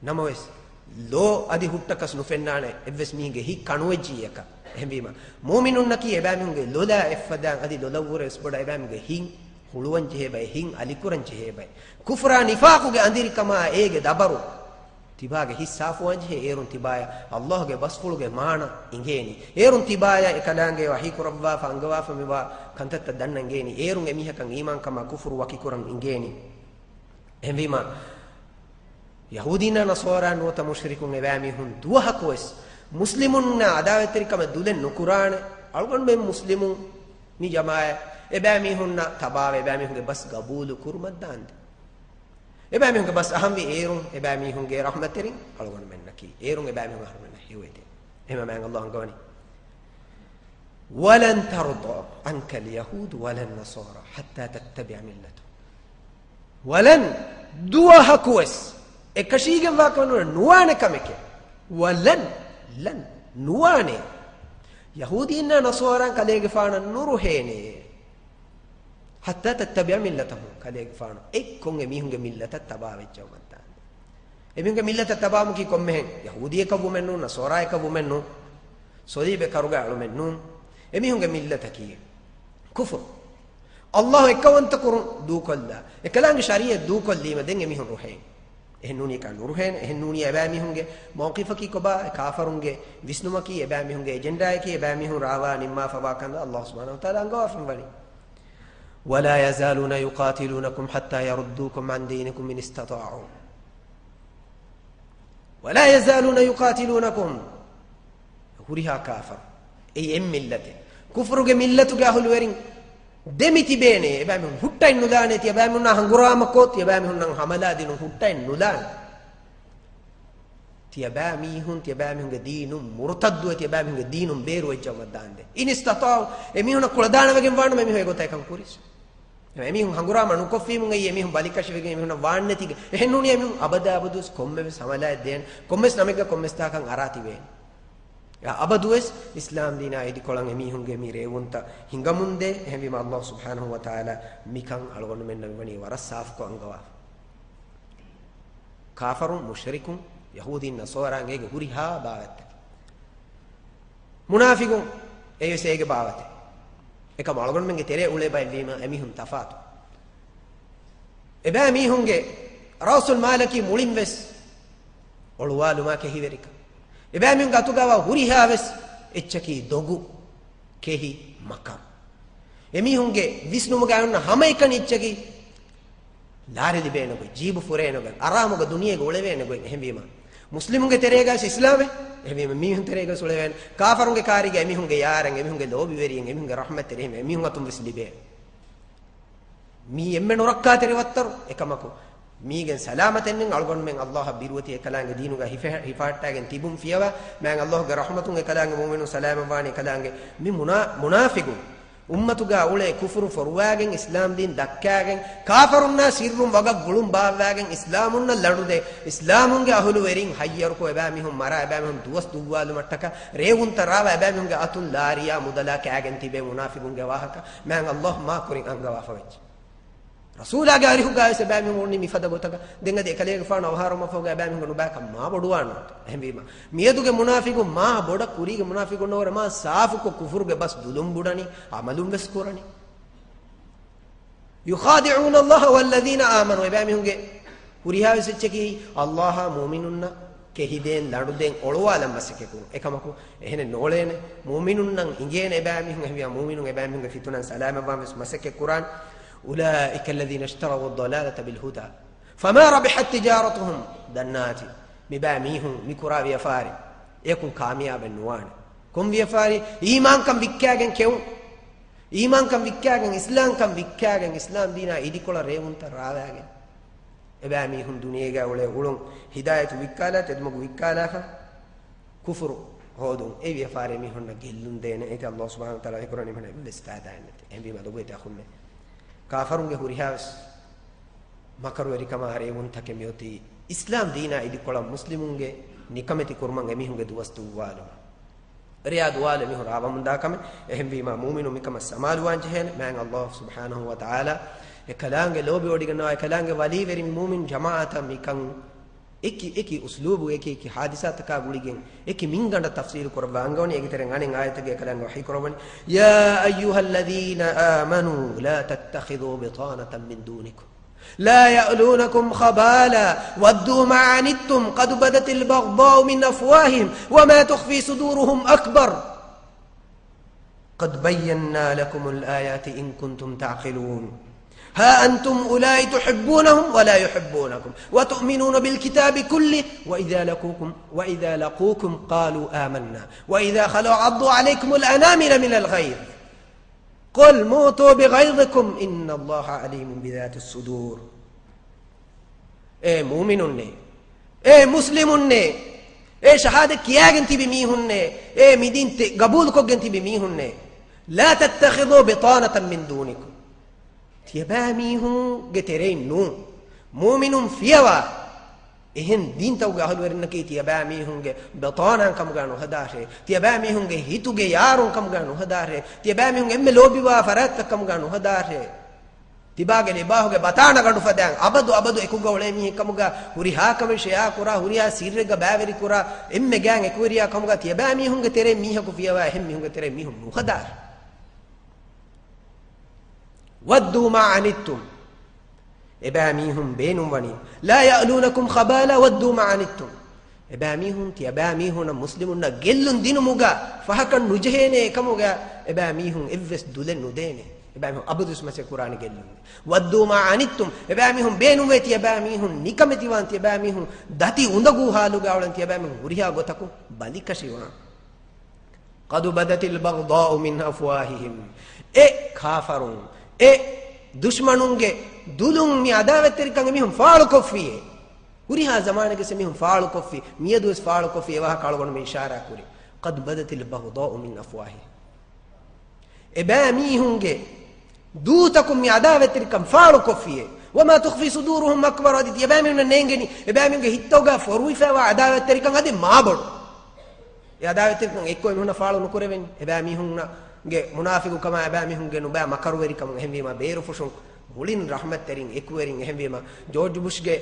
ނަމަވެސް، ލޯ އަދި ހުއްޓަކަސް ނުފެންނާނެ އެއްވެސް މީހެއްގެ ހިތް ކަނުވެއްޖިއްޔަކަށް. އެހެންވީމަ، މުއުމިނުންނަކީ އެބައިމީހުންގެ ލޮލާ އެއްފަދައިން އަދި ލޮލަށްވުރެ ވެސް ބޮޑަށް އެބައިމީހުންގެ ހިތް ހުޅުވަން ޖެހޭ ބައެއް، ހިތް އަލިކުރަން ޖެހޭ ބައެއް. ކުފުރާ ނިފާޤުގެ އަނދިރިކަމާ އޭގެ ދަބަރު ތިބާގެ ހިތް ސާފުވާން ޖެހޭ. އޭރުން ތިބާޔަށް ﷲގެ ބަސްފުޅުގެ މާނަ އިނގޭނީ. އޭރުން ތިބާޔަށް އެކަލާނގެ ވަޙީ ކުރައްވާފަ އަންގަވާފަ މިވާ ކަންތައްތައް ދަންނަން އިނގޭނީ. އޭރުން އެމީހަކަށް އީމާންކަމާ ކުފުރު ވަކިކުރަން އިނގޭނީ. އެހެންވީމާ، ޔަހޫދީންނާ ނަޞާރާ ނުވަތަ މުޝްރިކުން އެބައިމީހުން ދުވަހަކުވެސް މުސްލިމުންނާ ޢަދާވަތްތެރިކަމެއް ދުލެއް ނުކުރާނެ. އަޅުގަނޑުމެން މުސްލިމުން މި ޖަމާޢަތް އެބައިމީހުންނަށް ތަބާވެ އެބައިމީހުންގެ ބަސް ގަބޫލު ކުރުމަށްދާންދެން. އެބައިމީހުންގެ ބަސް އަހަންވީ އޭރުން އެބައިމީހުންގެ ރަޙްމަތްތެރިން އަޅުގަނޑުމެންނަކީ. އޭރުން އެބައިމީހުން އަހަރުމެންނަށް ހެޔޮއެދޭ. އެހެންމަ މާތް ﷲ އަންގަވަނީ، ولن ترضى عنك اليهود ولا النصارى حتى تتبع ملتهم. ولن، ދުވަހަކުވެސް، އެކަށީގެންވާކަމެއް ނުވާނެ، ނުވާނެ ކަމެކޭ. ولن، لن، ނުވާނެ. ޔަހޫދީންނާ ނަޞާރާ ކަލޭގެފާނަށް ނުރުހޭނެ. حتى تتبع ملتهم، ކަލޭގެފާނު އެއްކޮށް އެމީހުންގެ މިއްލަތަށް ތަބާވެއްޖައުމަށްދާންދެން. އެމީހުންގެ މިއްލަތަށް ތަބާވުމަކީ ކޮންމެހެން؟ ޔަހޫދީއަކަށްވުމެއްނޫން، ނަޞާރާއަކަށްވުމެއްނޫން، ޞަލީބެއް ކަރުގަ އަޅުމެއްނޫން. އެމީހުންގެ މިއްލަތަކީ ކުފުރު. ﷲ އެއްކައުވަންތަކުރުން ދޫކޮށްލާ، އެކަލާނގެ ޝަރީޢަތް ދޫކޮށްލީމަ ދެން އެމީހުން ރުހޭން. އެހެންނޫނީ ކާ ނުރުހޭން. އެހެންނޫނީ އެބައިމީހުންގެ މައުޤިފަކީ ކޮބާ؟ އެ ކާފަރުންގެ ވިސްނުމަކީ، އެބައިމީހުންގެ އެޖެންޑާއަކީ، އެބައިމީހުން ރާވާ ނިންމާފަވާ ކަންތައް ﷲ ސުބްޙާނަހޫ ވަތަޢާލާ އަންގަވާފައިވަނީ. ولا يزالون يقاتلونكم حتى يردوكم عن دينكم إن استطاعوا. ولا يزالون يقاتلونكم. ހުރިހާ ކާފަރު. އެއީ އެއް މިއްލަތެއް. ކުފުރުގެ މިއްލަތުގެ އަހުލުވެރިން ދެމި ތިބޭނެ. އެބައިމީހުން ހުއްޓައެއް ނުލާނެ. ތިޔަބައިމީހުންނާ ހަނގުރާމަކޮށް، ތިޔަބައިމީހުންނަށް ހަމަލާ ދިނުން ހުއްޓައެއް ނުލާނެ. ތިޔަބައިމީހުން، ތިޔަބައިމީހުންގެ ދީނުން މުރުތައްދުވެ، ތިޔަބައިމީހުންގެ ދީނުން ބޭރުވެއްޖައުމަށްދާންދެން. إن استطاعوا، އެމީހުންނަށް ކުޅަދާނަވެގެން ވާނަމަ، އެމީހުން އެގޮތަށް އެކަން ކުރިސް. އެމީހުން ހަނގުރާމަ ނުކޮށްފީމުން އެއީ އެމީހުން ބަލިކަށިވެގެން އެމީހުންނަށް ވާންނެތީގެ. އެހެންނޫނީ އެމީހުން އަބަދާ އަބަދުވެސް ކޮންމެވެސް ހަމަލާއެއް ދޭން، ކޮންމެވެސް ނަމެއްގަ ކޮންމެސް ތާކަށް އަރާ ތިބޭން. އަބަދުވެސް އިސްލާމް ދީނާ އިދިކޮޅަށް އެމީހުންގެ މި ރޭވުންތައް ހިނގަމުންދޭ. އެހެންވީމަ ﷲ ސުބްޙާނަހޫ ވަތަޢާލާ މިކަން އަޅުގަނޑުމެންނަށް ވަނީ ވަރަށް ސާފުކޮށް އަންގަވާފަ. ކާފަރުން، މުޝްރިކުން، ޔަހޫދީން ނަޞާރާން އޭގެ ހުރިހާ ބާވަތްތަކެއް. މުނާފިގުން އެވެސް އޭގެ ބާވަތެއް. އެކަމަ އަޅުގަނޑުމެންގެ ތެރޭ އުޅޭ ބައެއްވީމަ އެމީހުން ތަފާތު. އެބައިމީހުންގެ ރައުސުލް މާލަކީ މުޅިން ވެސް އޮޅުވާލުމާ ކެހިވެރިކަން. އެބައިމީހުންގެ އަތުގަވާ ހުރިހާ ވެސް އެއްޗަކީ ދޮގު، ކެހި، މަކަރު. އެމީހުންގެ ވިސްނުމުގައި އޮންނަ ހަމައެކަނި އެއްޗަކީ ލާރި ލިބޭނެ ގޮތް، ޖީބު ފުރޭނެ ގޮތް، އަރާމުގަ ދުނިޔޭގަ އުޅެވޭނެ ގޮތް. އެހެންވީމަ، މުސްލިމުންގެ ތެރޭގައި އިސްލާމެއް، އެހެންވީމަ، މީހުން ތެރޭގައި އުޅެވޭނެ. ކާފަރުންގެ ކާރީގަ އެމީހުންގެ ޔާރެއް، އެމީހުންގެ ލޯބިވެރިން، އެމީހުންގެ ރަޙްމަތްތެރިން، އެމީހުން އަތުން ވެސް ލިބޭނެ. މީ އެންމެ ނުރައްކާތެރި ވައްތަރު. އެކަމަކު، މީގެން ސަލާމަތެއް ނެތް. އަޅުގަނޑުމެން އައްލާހަށް ބިރުވެތި އެކަލާނގެ ދީނުގަ ހިފެ-، ހިފަހައްޓާގެން ތިބުން ފިޔަވާ، މާތް އައްލާހުގެ ރަޙްމަތުން އެކަލާނގެ މުއުމިނުން ސަލާމަތްވާނީ އެކަލާނގެ. މި މުނާ-، މުނާފިގުން އުއްމަތުގަ އުޅޭ ކުފުރު ފޮރުވާގެން އިސްލާމް ދީން ދައްކާގެން، ކާފަރުންނާ ސިއްރުން ވަގަށް ގުޅުން ބާއްވާގެން އިސްލާމުންނަށް ލަނޑުދޭ، އިސްލާމުންގެ އަހުލުވެރިން ހައްޔަރުކޮށް، އެބައިމީހުން މަރާ، އެބައިމީހުން ދުވަސް ދުއްވާލުމަށްޓަކާ ރޭވުންތައް ރާވާ، އެބައިމީހުންގެ އަތުން ލާރިޔާ މުދަލާ ކާގެން ތިބޭ މުނާފިގުންގެ ވާހަކަ މާތް އައްލާހު މާ ކުރިން އަންގަވާފަ ވެއްޖެ. ރަސޫލާގެ އަރިހުގައި ވެސް އެބައިމީހުން އުޅުނީ މިފަދަ ގޮތަކަށް. ދެން އަދި އެކަލޭގެފާނު އަވަހާރަވުމަށްފަހުގަ އެބައިމީހުންގެ ނުބައިކަން މާ ބޮޑުވާނެ. އެހެންވީމަ، މިއަދުގެ މުނާފިގުން މާ ބޮޑަށް، ކުރީގެ މުނާފިގުންނަށްވުރެ މާ ސާފުކޮށް ކުފުރުގެ ބަސް ދުލުން ބުޑަނީ، އަމަލުން ވެސް ކުރަނީ. يخادعون الله والذين آمنوا، އެބައިމީހުންގެ ހުރިހާ ވެސް އެއްޗަކީ، އައްލާހާ މުއުމިނުންނަށް ކެހިދޭން ލަނޑުދޭން އޮޅުވާލަން މަސައްކަތްކުރުން. އެކަމަކު، އެހެނެއް ނޯޅޭނެ. މުއުމިނުންނަށް އިނގޭނެ އެބައިމީހުން، އެހެންވީމަ މުއުމިނުން އެބައިމީހުންގެ ފިތުނަން ސަލާމަތްވާން ވެސް މަސައްކަތް ކުރާން. أولئك الذين اشتروا الضلالة بالهدى فما ربحت تجارتهم. ދަންނާތި، މިބައިމީހުން މިކުރާ ވިޔަފާރި އެކުން ކާމިޔާބެއް ނުވާނެ. ކޮން ވިޔަފާރި؟ އީމާންކަން ވިއްކާގެން ކެއުން. އީމާންކަން ވިއްކާގެން، އިސްލާމްކަން ވިއްކާގެން، އިސްލާމް ދީނާ އިދިކޮޅަށް ރޭވުންތައް ރާވާގެން. އެބައިމީހުން ދުނިޔޭގަ އުޅޭ އުޅުން ހިދާޔަތު ވިއްކާލާ، ތެދުމަގު ވިއްކާލާފަ، ކުފުރު ހޯދުން. އެ ވިޔަފާރި މީހުންނަށް ގެއްލުން ދޭނެ. އޭތި އައްލާހު ސުބްޙާނަހޫ ވަތަޢާލާ އެކުރަނީ މިހުން އެއްވެސް ފައިދާއެއް ނެތި. އެހެންވީމަ ލޮބުވެތި އަޚުންނޭ، ކާފަރުންގެ ހުރިހާވެސް މަކަރުވެރިކަމާ ރޭވުންތަކެއް މިއޮތީ އިސްލާމް ދީނާ އިދިކޮޅަށް މުސްލިމުންގެ ނިކަމެތި ކުރުމަށް އެމީހުންގެ ދުވަސް ދުއްވާލުމަށް. ރެޔާ ދުވާލު އެމީހުން ރާވަމުންދާ ކަމެއް. އެހެންވީމާ، މުއުމިނު މިކަމަށް ސަމާލުވާން ޖެހޭނެ. މާތް އައްލާހު ސުބްޙާނަހޫ ވަތަޢާލާ އެކަލާނގެ ލޯބިވޮޑިގަންނަވާ، އެކަލާނގެ ވަލީވެރިން މުއުމިން ޖަމާޢަތަށް މިކަން އެކި އެކި އުސްލޫބު، އެކި އެކި ހާދިސާތަކާ ގުޅިގެން އެކި މިންގަނޑަށް ތަފްސީލު ކުރައްވާ އަންގަވަނީ. އޭގެ ތެރެއިން އަނެއް އާޔަތެއްގައި އެކަލާނގެ ވަޙީ ކުރައްވަނީ، يا أيها الذين آمنوا لا تتخذوا بطانة من دونكم لا يألونكم خبالا ودوا ما عنتم قد بدت البغضاء من أفواههم وما تخفي صدورهم أكبر قد بينا لكم الآيات إن كنتم تعقلون ها أنتم أولئك تحبونهم ولا يحبونكم وتؤمنون بالكتاب كله وإذا لقوكم، وإذا لقوكم قالوا آمنا وإذا خلوا عضوا عليكم الأنامل من الغيظ قل موتوا بغيظكم إن الله عليم بذات الصدور. އޭ މުއުމިނުންނޭ! އޭ މުސްލިމުންނޭ! އޭ ޝަހާދަތް ކިޔާގެން ތިބި މީހުންނޭ! އޭ މި ދީން ގަބޫލުކޮށްގެން ތިބި މީހުންނޭ! لا تتخذوا بطانة من دونكم. ތިޔަބައިމީހުންގެ ތެރެއިން ނޫން. މުއުމިނުން ފިޔަވާ، އެހެން ދީންތަކުގެ އަހުލުވެރިންނަކީ ތިޔަބައިމީހުންގެ ބަޠާނާ ކަމުގަ ނުހަދާށޭ. ތިޔަބައިމީހުންގެ ހިތުގެ ޔާރުން ކަމުގަ ނުހަދާށޭ. ތިޔަބައިމީހުންގެ އެންމެ ލޯބިވާ ފަރާތްތައް ކަމުގަ ނުހަދާށޭ. ތިބާގެ ލިބާހުގެ ބަތާނަ ގަނޑު ފަދައިން އަބަދު އަބަދު އެކުގަ އުޅޭ މީހެއް ކަމުގަ، ހުރިހާ ކަމެއް ޝެއާ ކުރާ، ހުރިހާ ސިއްރެއްގަ ބައިވެރި ކުރާ، އެންމެ ގާތް އެކުވެރިޔާ ކަމުގަ ތިޔަބައިމީހުންގެ ތެރެއިން މީހަކު ފިޔަވާ އެހެން މީހުންގެ ތެރެއިން މީހުން ނުހަދާށޭ. ودوا ما عنتم. އެބައިމީހުން ބޭނުންވަނީ، لا يألونكم خبالا ودوا ما عنتم. އެބައިމީހުން ތިޔަބައިމީހުންނަށް މުސްލިމުންނަށް ގެއްލުން ދިނުމުގަ ފަހަކަށް ނުޖެހޭނޭ އެކަމުގަ އެބައިމީހުން އެއްވެސް ދުލެއް ނުދޭނެ. އެބައިމީހުން އަބަދުވެސް މަސައްކަތް ކުރާނެ ގެއްލުން. ودوا ما عنتم. އެބައިމީހުން ބޭނުންވޭ ތިޔަބައިމީހުން ނިކަމެތިވާން، ތިޔަބައިމީހުން ދަތި އުނދަގޫ ހާލުގަ އުޅަން، ތިޔަބައިމީހުން ހުރިހާ ގޮތަކުން ބަލިކަށިވާން. قد بدت البغضاء من أفواههم. އެ ކާފަރުން، އެ ދުޝްމަނުންގެ ދުލުން މި އަދާވަތްތެރިކަން އެމީހުން ފާޅުކޮށްފިއޭ. ހުރިހާ ޒަމާނެއްގެ އެމީހުން ފާޅުކޮށްފި، މިއަދުވެސް ފާޅުކޮށްފި އެވާހަކަ އަޅުގަނޑުމެން އިޝާރާ ކުރި. قد بدت البغضاء من أفواههم. އެބައިމީހުންގެ ދޫތަކުން މި އަދާވަތްތެރިކަން ފާޅުކޮށްފިއޭ. وما تخفي صدورهم أكبر. އަދި ތިޔަބައިމީހުންނަށް ނޭނގެނީ އެބައިމީހުންގެ ހިތްތަކުގަ ފޮރުވިފައިވާ އަދާވަތްތެރިކަން އަދި މާބޮޑު. އެ އަދާވަތްތެރިކަން އެއްކޮށް އެމީހުންނަށް ފާޅު ނުކުރެވެން. އެބައިމީހުންގެ މުނާފިގުކަމާ، އެބައިމީހުންގެ ނުބައި މަކަރުވެރިކަމުން، އެހެންވީމާ ބޭރުފުށުން މުޅިން ރަޙްމަތްތެރިން އެކުވެރިން، އެހެންވީމާ ޖޯރްޖް ބުޝްގެ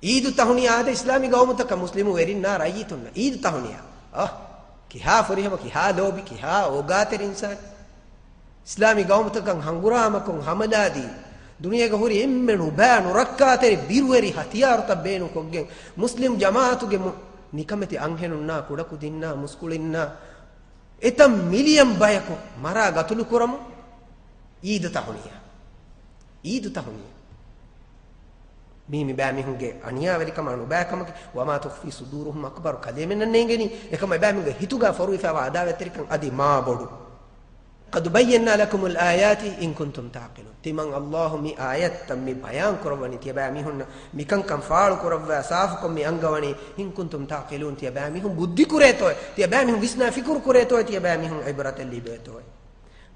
އީދު ތަހުނިޔާ އާދެ، އިސްލާމީ ގައުމުތަކަށް މުސްލިމު ވެރިންނާ ރައްޔިތުންނަށް އީދު ތަހުނިޔާ. އަހް، ކިހާ ފުރިހަމަ، ކިހާ ލޯބި، ކިހާ އޯގާތެރި އިންސާނެއް. އިސްލާމީ ގައުމުތަކަށް ހަނގުރާމަކޮށް ހަމަލާދީ، ދުނިޔޭގަ ހުރި އެންމެ ނުބައި ނުރައްކާތެރި ބިރުވެރި ހަތިޔާރުތައް ބޭނުންކޮށްގެން، މުސްލިމް ޖަމާއަތުގެ މު-، ނިކަމެތި އަންހެނުންނާ، ކުޑަކުދިންނާ، މުސްކުޅިންނާ، އެތައް މިލިއަން ބަޔަކު މަރާ ގަތުލު ކުރަމުން އީދު ތަހުނިޔާ. އީދު ތަހުނިޔާ. މީ މިބައިމީހުންގެ އަނިޔާވެރިކަމާ ނުބައިކަމަކީ. وما تخفي صدورهم أكبر، ކަލޭމެންނަށް ނޭނގެނީ އެކަމަށް އެބައިމީހުންގެ ހިތުގަ ފޮރުވިފައިވާ އަދާވަތްތެރިކަން އަދި މާ ބޮޑު. قد بينا لكم الآيات إن كنتم تعقلون. ތިމަން ﷲ މި އާޔަތްތައް މި ބަޔާން ކުރައްވަނީ ތިޔަބައިމީހުންނަށް، މިކަންކަން ފާޅު ކުރައްވާ ސާފުކޮށް މި އަންގަވަނީ، إن كنتم تعقلون، ތިޔަބައިމީހުން ބުއްދި ކުރޭތޯއޭ، ތިޔަބައިމީހުން ވިސްނާ ފިކުރު ކުރޭތޯއޭ، ތިޔަބައިމީހުން ޢިބްރަތެއް ލިބޭތޯއޭ.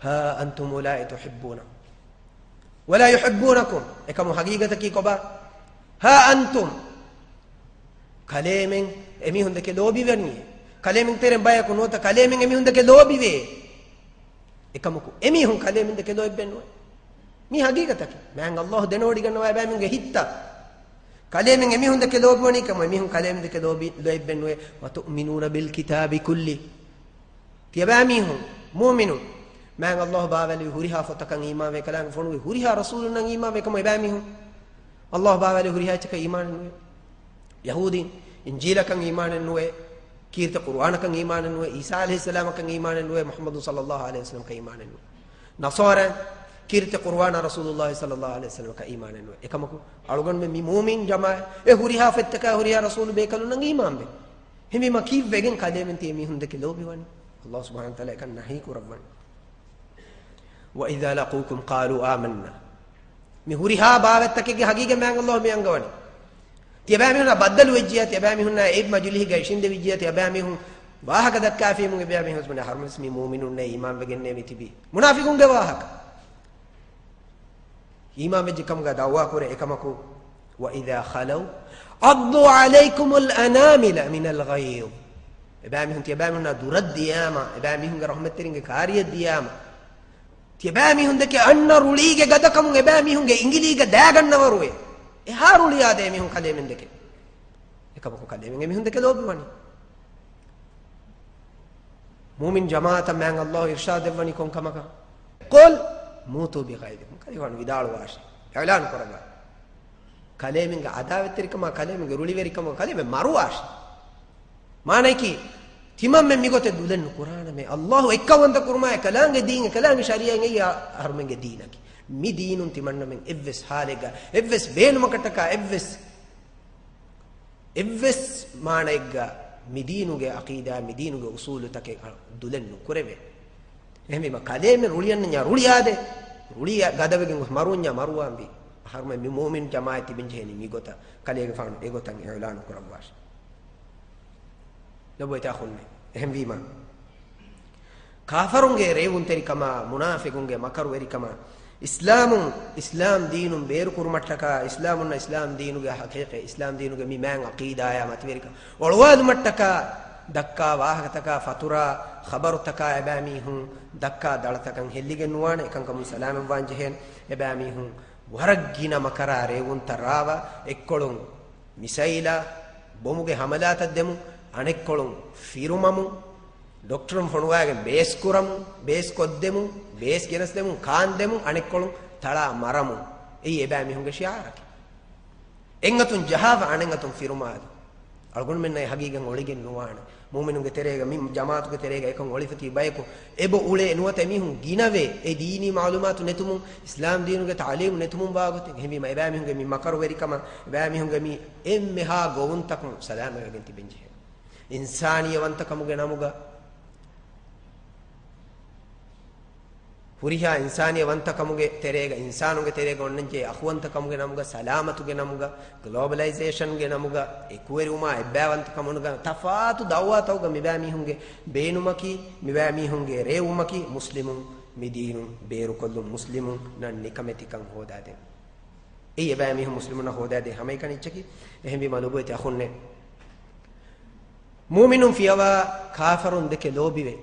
ها أنتم أولئك تحبونهم ولا يحبونكم. އެކަމު ހަގީގަތަކީ ކޮބާ؟ ها أنتم. ކަލޭމެން އެމީހުން ދެކެ ލޯބިވަނީ. ކަލޭމެން ތެރެން ބަޔަކު ނުވަތަ ކަލޭމެން އެމީހުން ދެކެ ލޯބިވޭ. އެކަމަކު އެމީހުން ކަލޭމެން ދެކެ ލޯތްބެއް ނުވޭ. މީ ހަގީގަތަކީ. މާތް ﷲ ދެނެވޮޑިގަންނަވާ އެބައިމީހުންގެ ހިތްތައް. ކަލޭމެން އެމީހުން ދެކެ ލޯބިވަނީ ކަމަށް އެމީހުން ކަލޭމެން ދެކެ ލޯބި، ލޯތްބެއް ނުވޭ. وتؤمنون بالكتاب كله. ތިޔަބައިމީހުން، މުއުމިނުން، މާތް ﷲ ބާވައިލެއްވި ހުރިހާ ފޮތަކަށް އީމާންވެ، ކަލާނގެ ފޮނުވި ހުރިހާ ރަސޫލުންނަށް އީމާންވެ ކަމަށް އެބައިމީހުން، ﷲ ބާވައިލެއްވި ހުރިހާ އެއްޗަކަށް އީމާނެއް ނުވޭ. ޔަހޫދީން، އިންޖީލަކަށް އީމާނެއް ނުވޭ، ކީރިތި ޤުރުއާނަކަށް އީމާނެއް ނުވޭ، ޢީސާ ޢަލައިހިއްސަލާމަކަށް އީމާނެއް ނުވޭ، މުޙައްމަދު ޞައްލައްލާހު ޢަލައިހި ވަސައްލަމަކަށް އީމާނެއް ނުވޭ. ނަޞާރާ، ކީރިތި ޤުރުއާނާ ރަސޫލުއްލާހި ޞައްލައްލާހު ޢަލައިހި ވަސައްލަމަކަށް އީމާނެއް ނުވޭ. އެކަމަކު، އަޅުގަނޑުމެން މި މުއުމިން ޖަމާޢަތް، އެ ހުރިހާ ފޮތްތަކާ ހުރިހާ ރަސޫލު ބޭކަލުންނަށް އީމާންވޭ. އެހެންވީމަ ކީއްވެގެން ކަލޭމެން ތިޔަ މީހުން ދެކެ ލޯބިވަނީ؟ ﷲ ސުބްޙާނަހޫ ވަތަޢާލާ އެކަން ނަހީ ކުރައްވަނީ. وإذا لقوكم قالوا آمنا. މި ހުރިހާ ބާވަތްތަކެއްގެ ހަގީގަތް މާތް ﷲ މި އަންގަވަނީ. ތިޔަބައިމީހުންނާ ބައްދަލުވެއްޖިޔާ، ތިޔަބައިމީހުންނާ އެ މަޖިލީހުގަ އިށީނދެވިއްޖިޔާ، ތިޔަބައިމީހުން ވާހަކަ ދައްކާފީމު އެބައިމީހުން ހަރުމަސް މި މުއުމިނުންނޭ އީމާންވެގެންނޭ މި ތިބީ. މުނާފިޤުންގެ ވާހަކަ. އީމާންވެއްޖެ ކަމުގަ ދަޢުވާ ކުރޭ އެކަމަކު، وإذا خلوا عضوا عليكم الأنامل من الغيظ. އެބައިމީހުން ތިޔަބައިމީހުންނާ ދުރަށް ދިޔާމަ، އެބައިމީހުންގެ ރަޙްމަތްތެރިންގެ ކާރިއަށް ދިޔާމަ، ތިޔަބައިމީހުން ދެކެ އަންނަ ރުޅީގެ ގަދަކަމުން އެބައިމީހުންގެ އިނގިލީގަ ދާގަންނަވަރުވޭ. އެހާ ރުޅިއާދޭ އެމީހުން ކަލޭމެން ދެކެ. އެކަމަކު ކަލޭމެން އެމީހުން ދެކެ ލޯބިވަނީ. މުއުމިން ޖަމާޢަތަށް މާތް ﷲ އިރްޝާދު ދެއްވަނީ ކޮން ކަމަކަށް؟ قل موتوا بغيظكم. ކަލޭގެފާނު ވިދާޅުވާށި. އިޢުލާނު ކުރައްވާ. ކަލޭމެންގެ އަދާވަތްތެރިކަމާ، ކަލޭމެންގެ ރުޅިވެރިކަމާ، ކަލޭމެން މަރުވާށި. މާނައަކީ، ތިމަންމެން މިގޮތަށް ދުލެއް ނުކުރާނަމޭ. ﷲ އެއްކައުވަންތަ ކުރުމާ، އެކަލާނގެ ދީން، އެކަލާނގެ ޝަރީޢަތް އެއީ އަހަރުމެންގެ ދީނަކީ. މި ދީނުން ތިމަންނަމެން އެއްވެސް ޙާލެއްގަ، އެއްވެސް ބޭނުމަކަށްޓަކާ، އެއްވެސް އެއްވެސް މާނައެއްގަ މިދީނުގެ ޢަޤީދާ، މިދީނުގެ އުޞޫލުތަކެއް ދުލެއް ނުކުރެވޭ. އެހެންވީމަ، ކަލޭމެން ރުޅިއަންނަންޏާ ރުޅިއާދޭ، ރުޅި ގަދަވެގެން ގޮސް މަރުވަންޏާ މަރުވާންވީ. އަހަރުމެން މި މުއުމިން ޖަމާޢަތް ތިބެންޖެހޭނީ މިގޮތަށް، ކަލޭގެފާނު އެގޮތަށް އިޢުލާނު ކުރައްވާށި. ލޮބުވެތި އަޚުންނޭ. އެހެންވީމަ، ކާފަރުންގެ ރޭވުންތެރިކަމާ، މުނާފިޤުންގެ މަކަރުވެރިކަމާ، އިސްލާމުން، އިސްލާމް ދީނުން ބޭރުކުރުމަށްޓަކާ، އިސްލާމުންނަށް އިސްލާމް ދީނުގެ ޙަޤީޤަތް، އިސްލާމް ދީނުގެ މި މާތް ޢަޤީދާޔާ މަތިވެރިކަން އޮޅުވާލުމަށްޓަކާ ދައްކާ ވާހަކަތަކާ، ފަތުރާ، ޚަބަރުތަކާ އެބައިމީހުން ދައްކާ ދަޅަތަކަށް ހެއްލިގެން ނުވާނެ. އެކަންކަމުން ސަލާމަތްވާން ޖެހޭނެ. އެބައިމީހުން ވަރަށް ގިނަ މަކަރާ ރޭވުންތައް ރާވާ، އެއްކޮޅުން މިސައިލާ، ބޮމުގެ ހަމަލާތައް ދެމުން، އަނެއްކޮޅުން ފިރުމަމުން، ޑޮކްޓަރުން ފޮނުވާގެން ބޭސް ކުރަމުން، ބޭސް ކޮށްދެމުން، ބޭސް ގެނެސްދެމުން، ކާންދެމުން، އަނެއްކޮޅުން ތަޅާ މަރަމުން. އެއީ އެބައިމީހުންގެ ޝިޢާރަކީ. އެއްއަތުން ޖަހާފަ އަނެއްއަތުން ފިރުމާލު. އަޅުގަނޑުމެންނަށް އެ ހަގީގަތް އޮޅިގެން ނުވާނެ. މުއުމިނުންގެ ތެރޭގަ، މި ޖަމާޢަތުގެ ތެރޭގަ އެކަން އޮޅިފަ ތިބި ބަޔަކު އެބަ އުޅޭ ނުވަތަ އެމީހުން ގިނަވޭ، އެ ދީނީ މަޢުލޫމާތު ނެތުމުން، އިސްލާމް ދީނުގެ ތަޢުލީމު ނެތުމުން ވާގޮތެއް. އެހެންވީމަ، އެބައިމީހުންގެ މި މަކަރުވެރިކަމަށް، އެބައިމީހުންގެ މި އެންމެހާ ގޮވުންތަކުން ސަލާމަތްވެގެން ތިބެން ޖެހޭ. އިންސާނިއްޔަވަންތަކަމުގެ ނަމުގަ، ހުރިހާ އިންސާނިއްޔަވަންތަކަމުގެ ތެރޭގަ، އިންސާނުންގެ ތެރޭގަ އޮންނަންޖެހޭ އަޚުވަންތަކަމުގެ ނަމުގަ، ސަލާމަތުގެ ނަމުގަ، ގްލޯބަލައިޒޭޝަންގެ ނަމުގަ، އެކުވެރިވުމާ އެއްބައިވަންތަކަމުގަ، ތަފާތު ދަޢުވާތަކުގަ މިބައިމީހުންގެ ބޭނުމަކީ، މިބައިމީހުންގެ ރޭވުމަކީ، މުސްލިމުން މި ދީނުން ބޭރުކޮށްލުން، މުސްލިމުންނަށް ނިކަމެތިކަން ހޯދާދޭން. އެއީ އެބައިމީހުން މުސްލިމުންނަށް ހޯދާދޭ ހަމައެކަނި އެއްޗަކީ. އެހެންވީމަ ލޮބުވެތި އަޚުންނޭ، މުއުމިނުން ފިޔަވާ ކާފަރުން ދެކެ ލޯބިވޭ.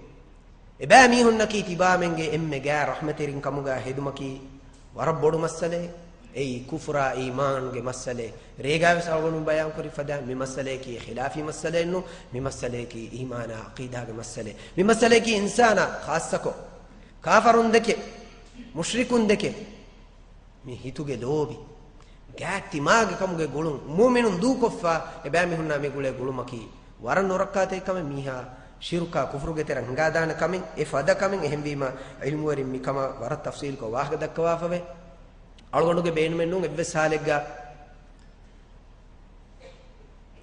އެބައިމީހުންނަކީ ތިބާމެންގެ އެންމެ ގާތް ރަޙްމަތްތެރިން ކަމުގަ ހެދުމަކީ ވަރަށް ބޮޑު މައްސަލައެއް. އެއީ ކުފުރާ އީމާންގެ މައްސަލައެއް. ރޭގާވެސް އަޅުގަނޑު ބަޔާންކުރި ފަދަ މި މައްސަލައަކީ ޚިލާފީ މައްސަލައެއް ނޫން. މި މައްސަލައަކީ އީމާނާ ޢަޤީދާގެ މައްސަލައެއް. މި މައްސަލައަކީ އިންސާނާ ޚާއްޞަކޮށް، ކާފަރުން ދެކެ، މުޝްރިކުން ދެކެ، މި ހިތުގެ ލޯބި، ގާތް ތިމާގެ ކަމުގެ ގުޅުން، މުއުމިނުން ދޫކޮށްފަ، އެބައިމީހުންނާ މި ގުޅޭ ގުޅުމަކީ ވަރަށް ނުރައްކާތެރި ކަމެއް، މީހާ ޝިރުކާ ކުފުރުގެ ތެރަށް ހިނގާދާނެ ކަމެއް، އެ ފަދަ ކަމެއް. އެހެންވީމަ، ޢިލްމުވެރިން މި ކަމަށް ވަރަށް ތަފްޞީލްކޮށް ވާހަކަ ދައްކަވާފަވޭ. އަޅުގަނޑުގެ ބޭނުމެއް ނޫން އެއްވެސް ހާލެއްގަ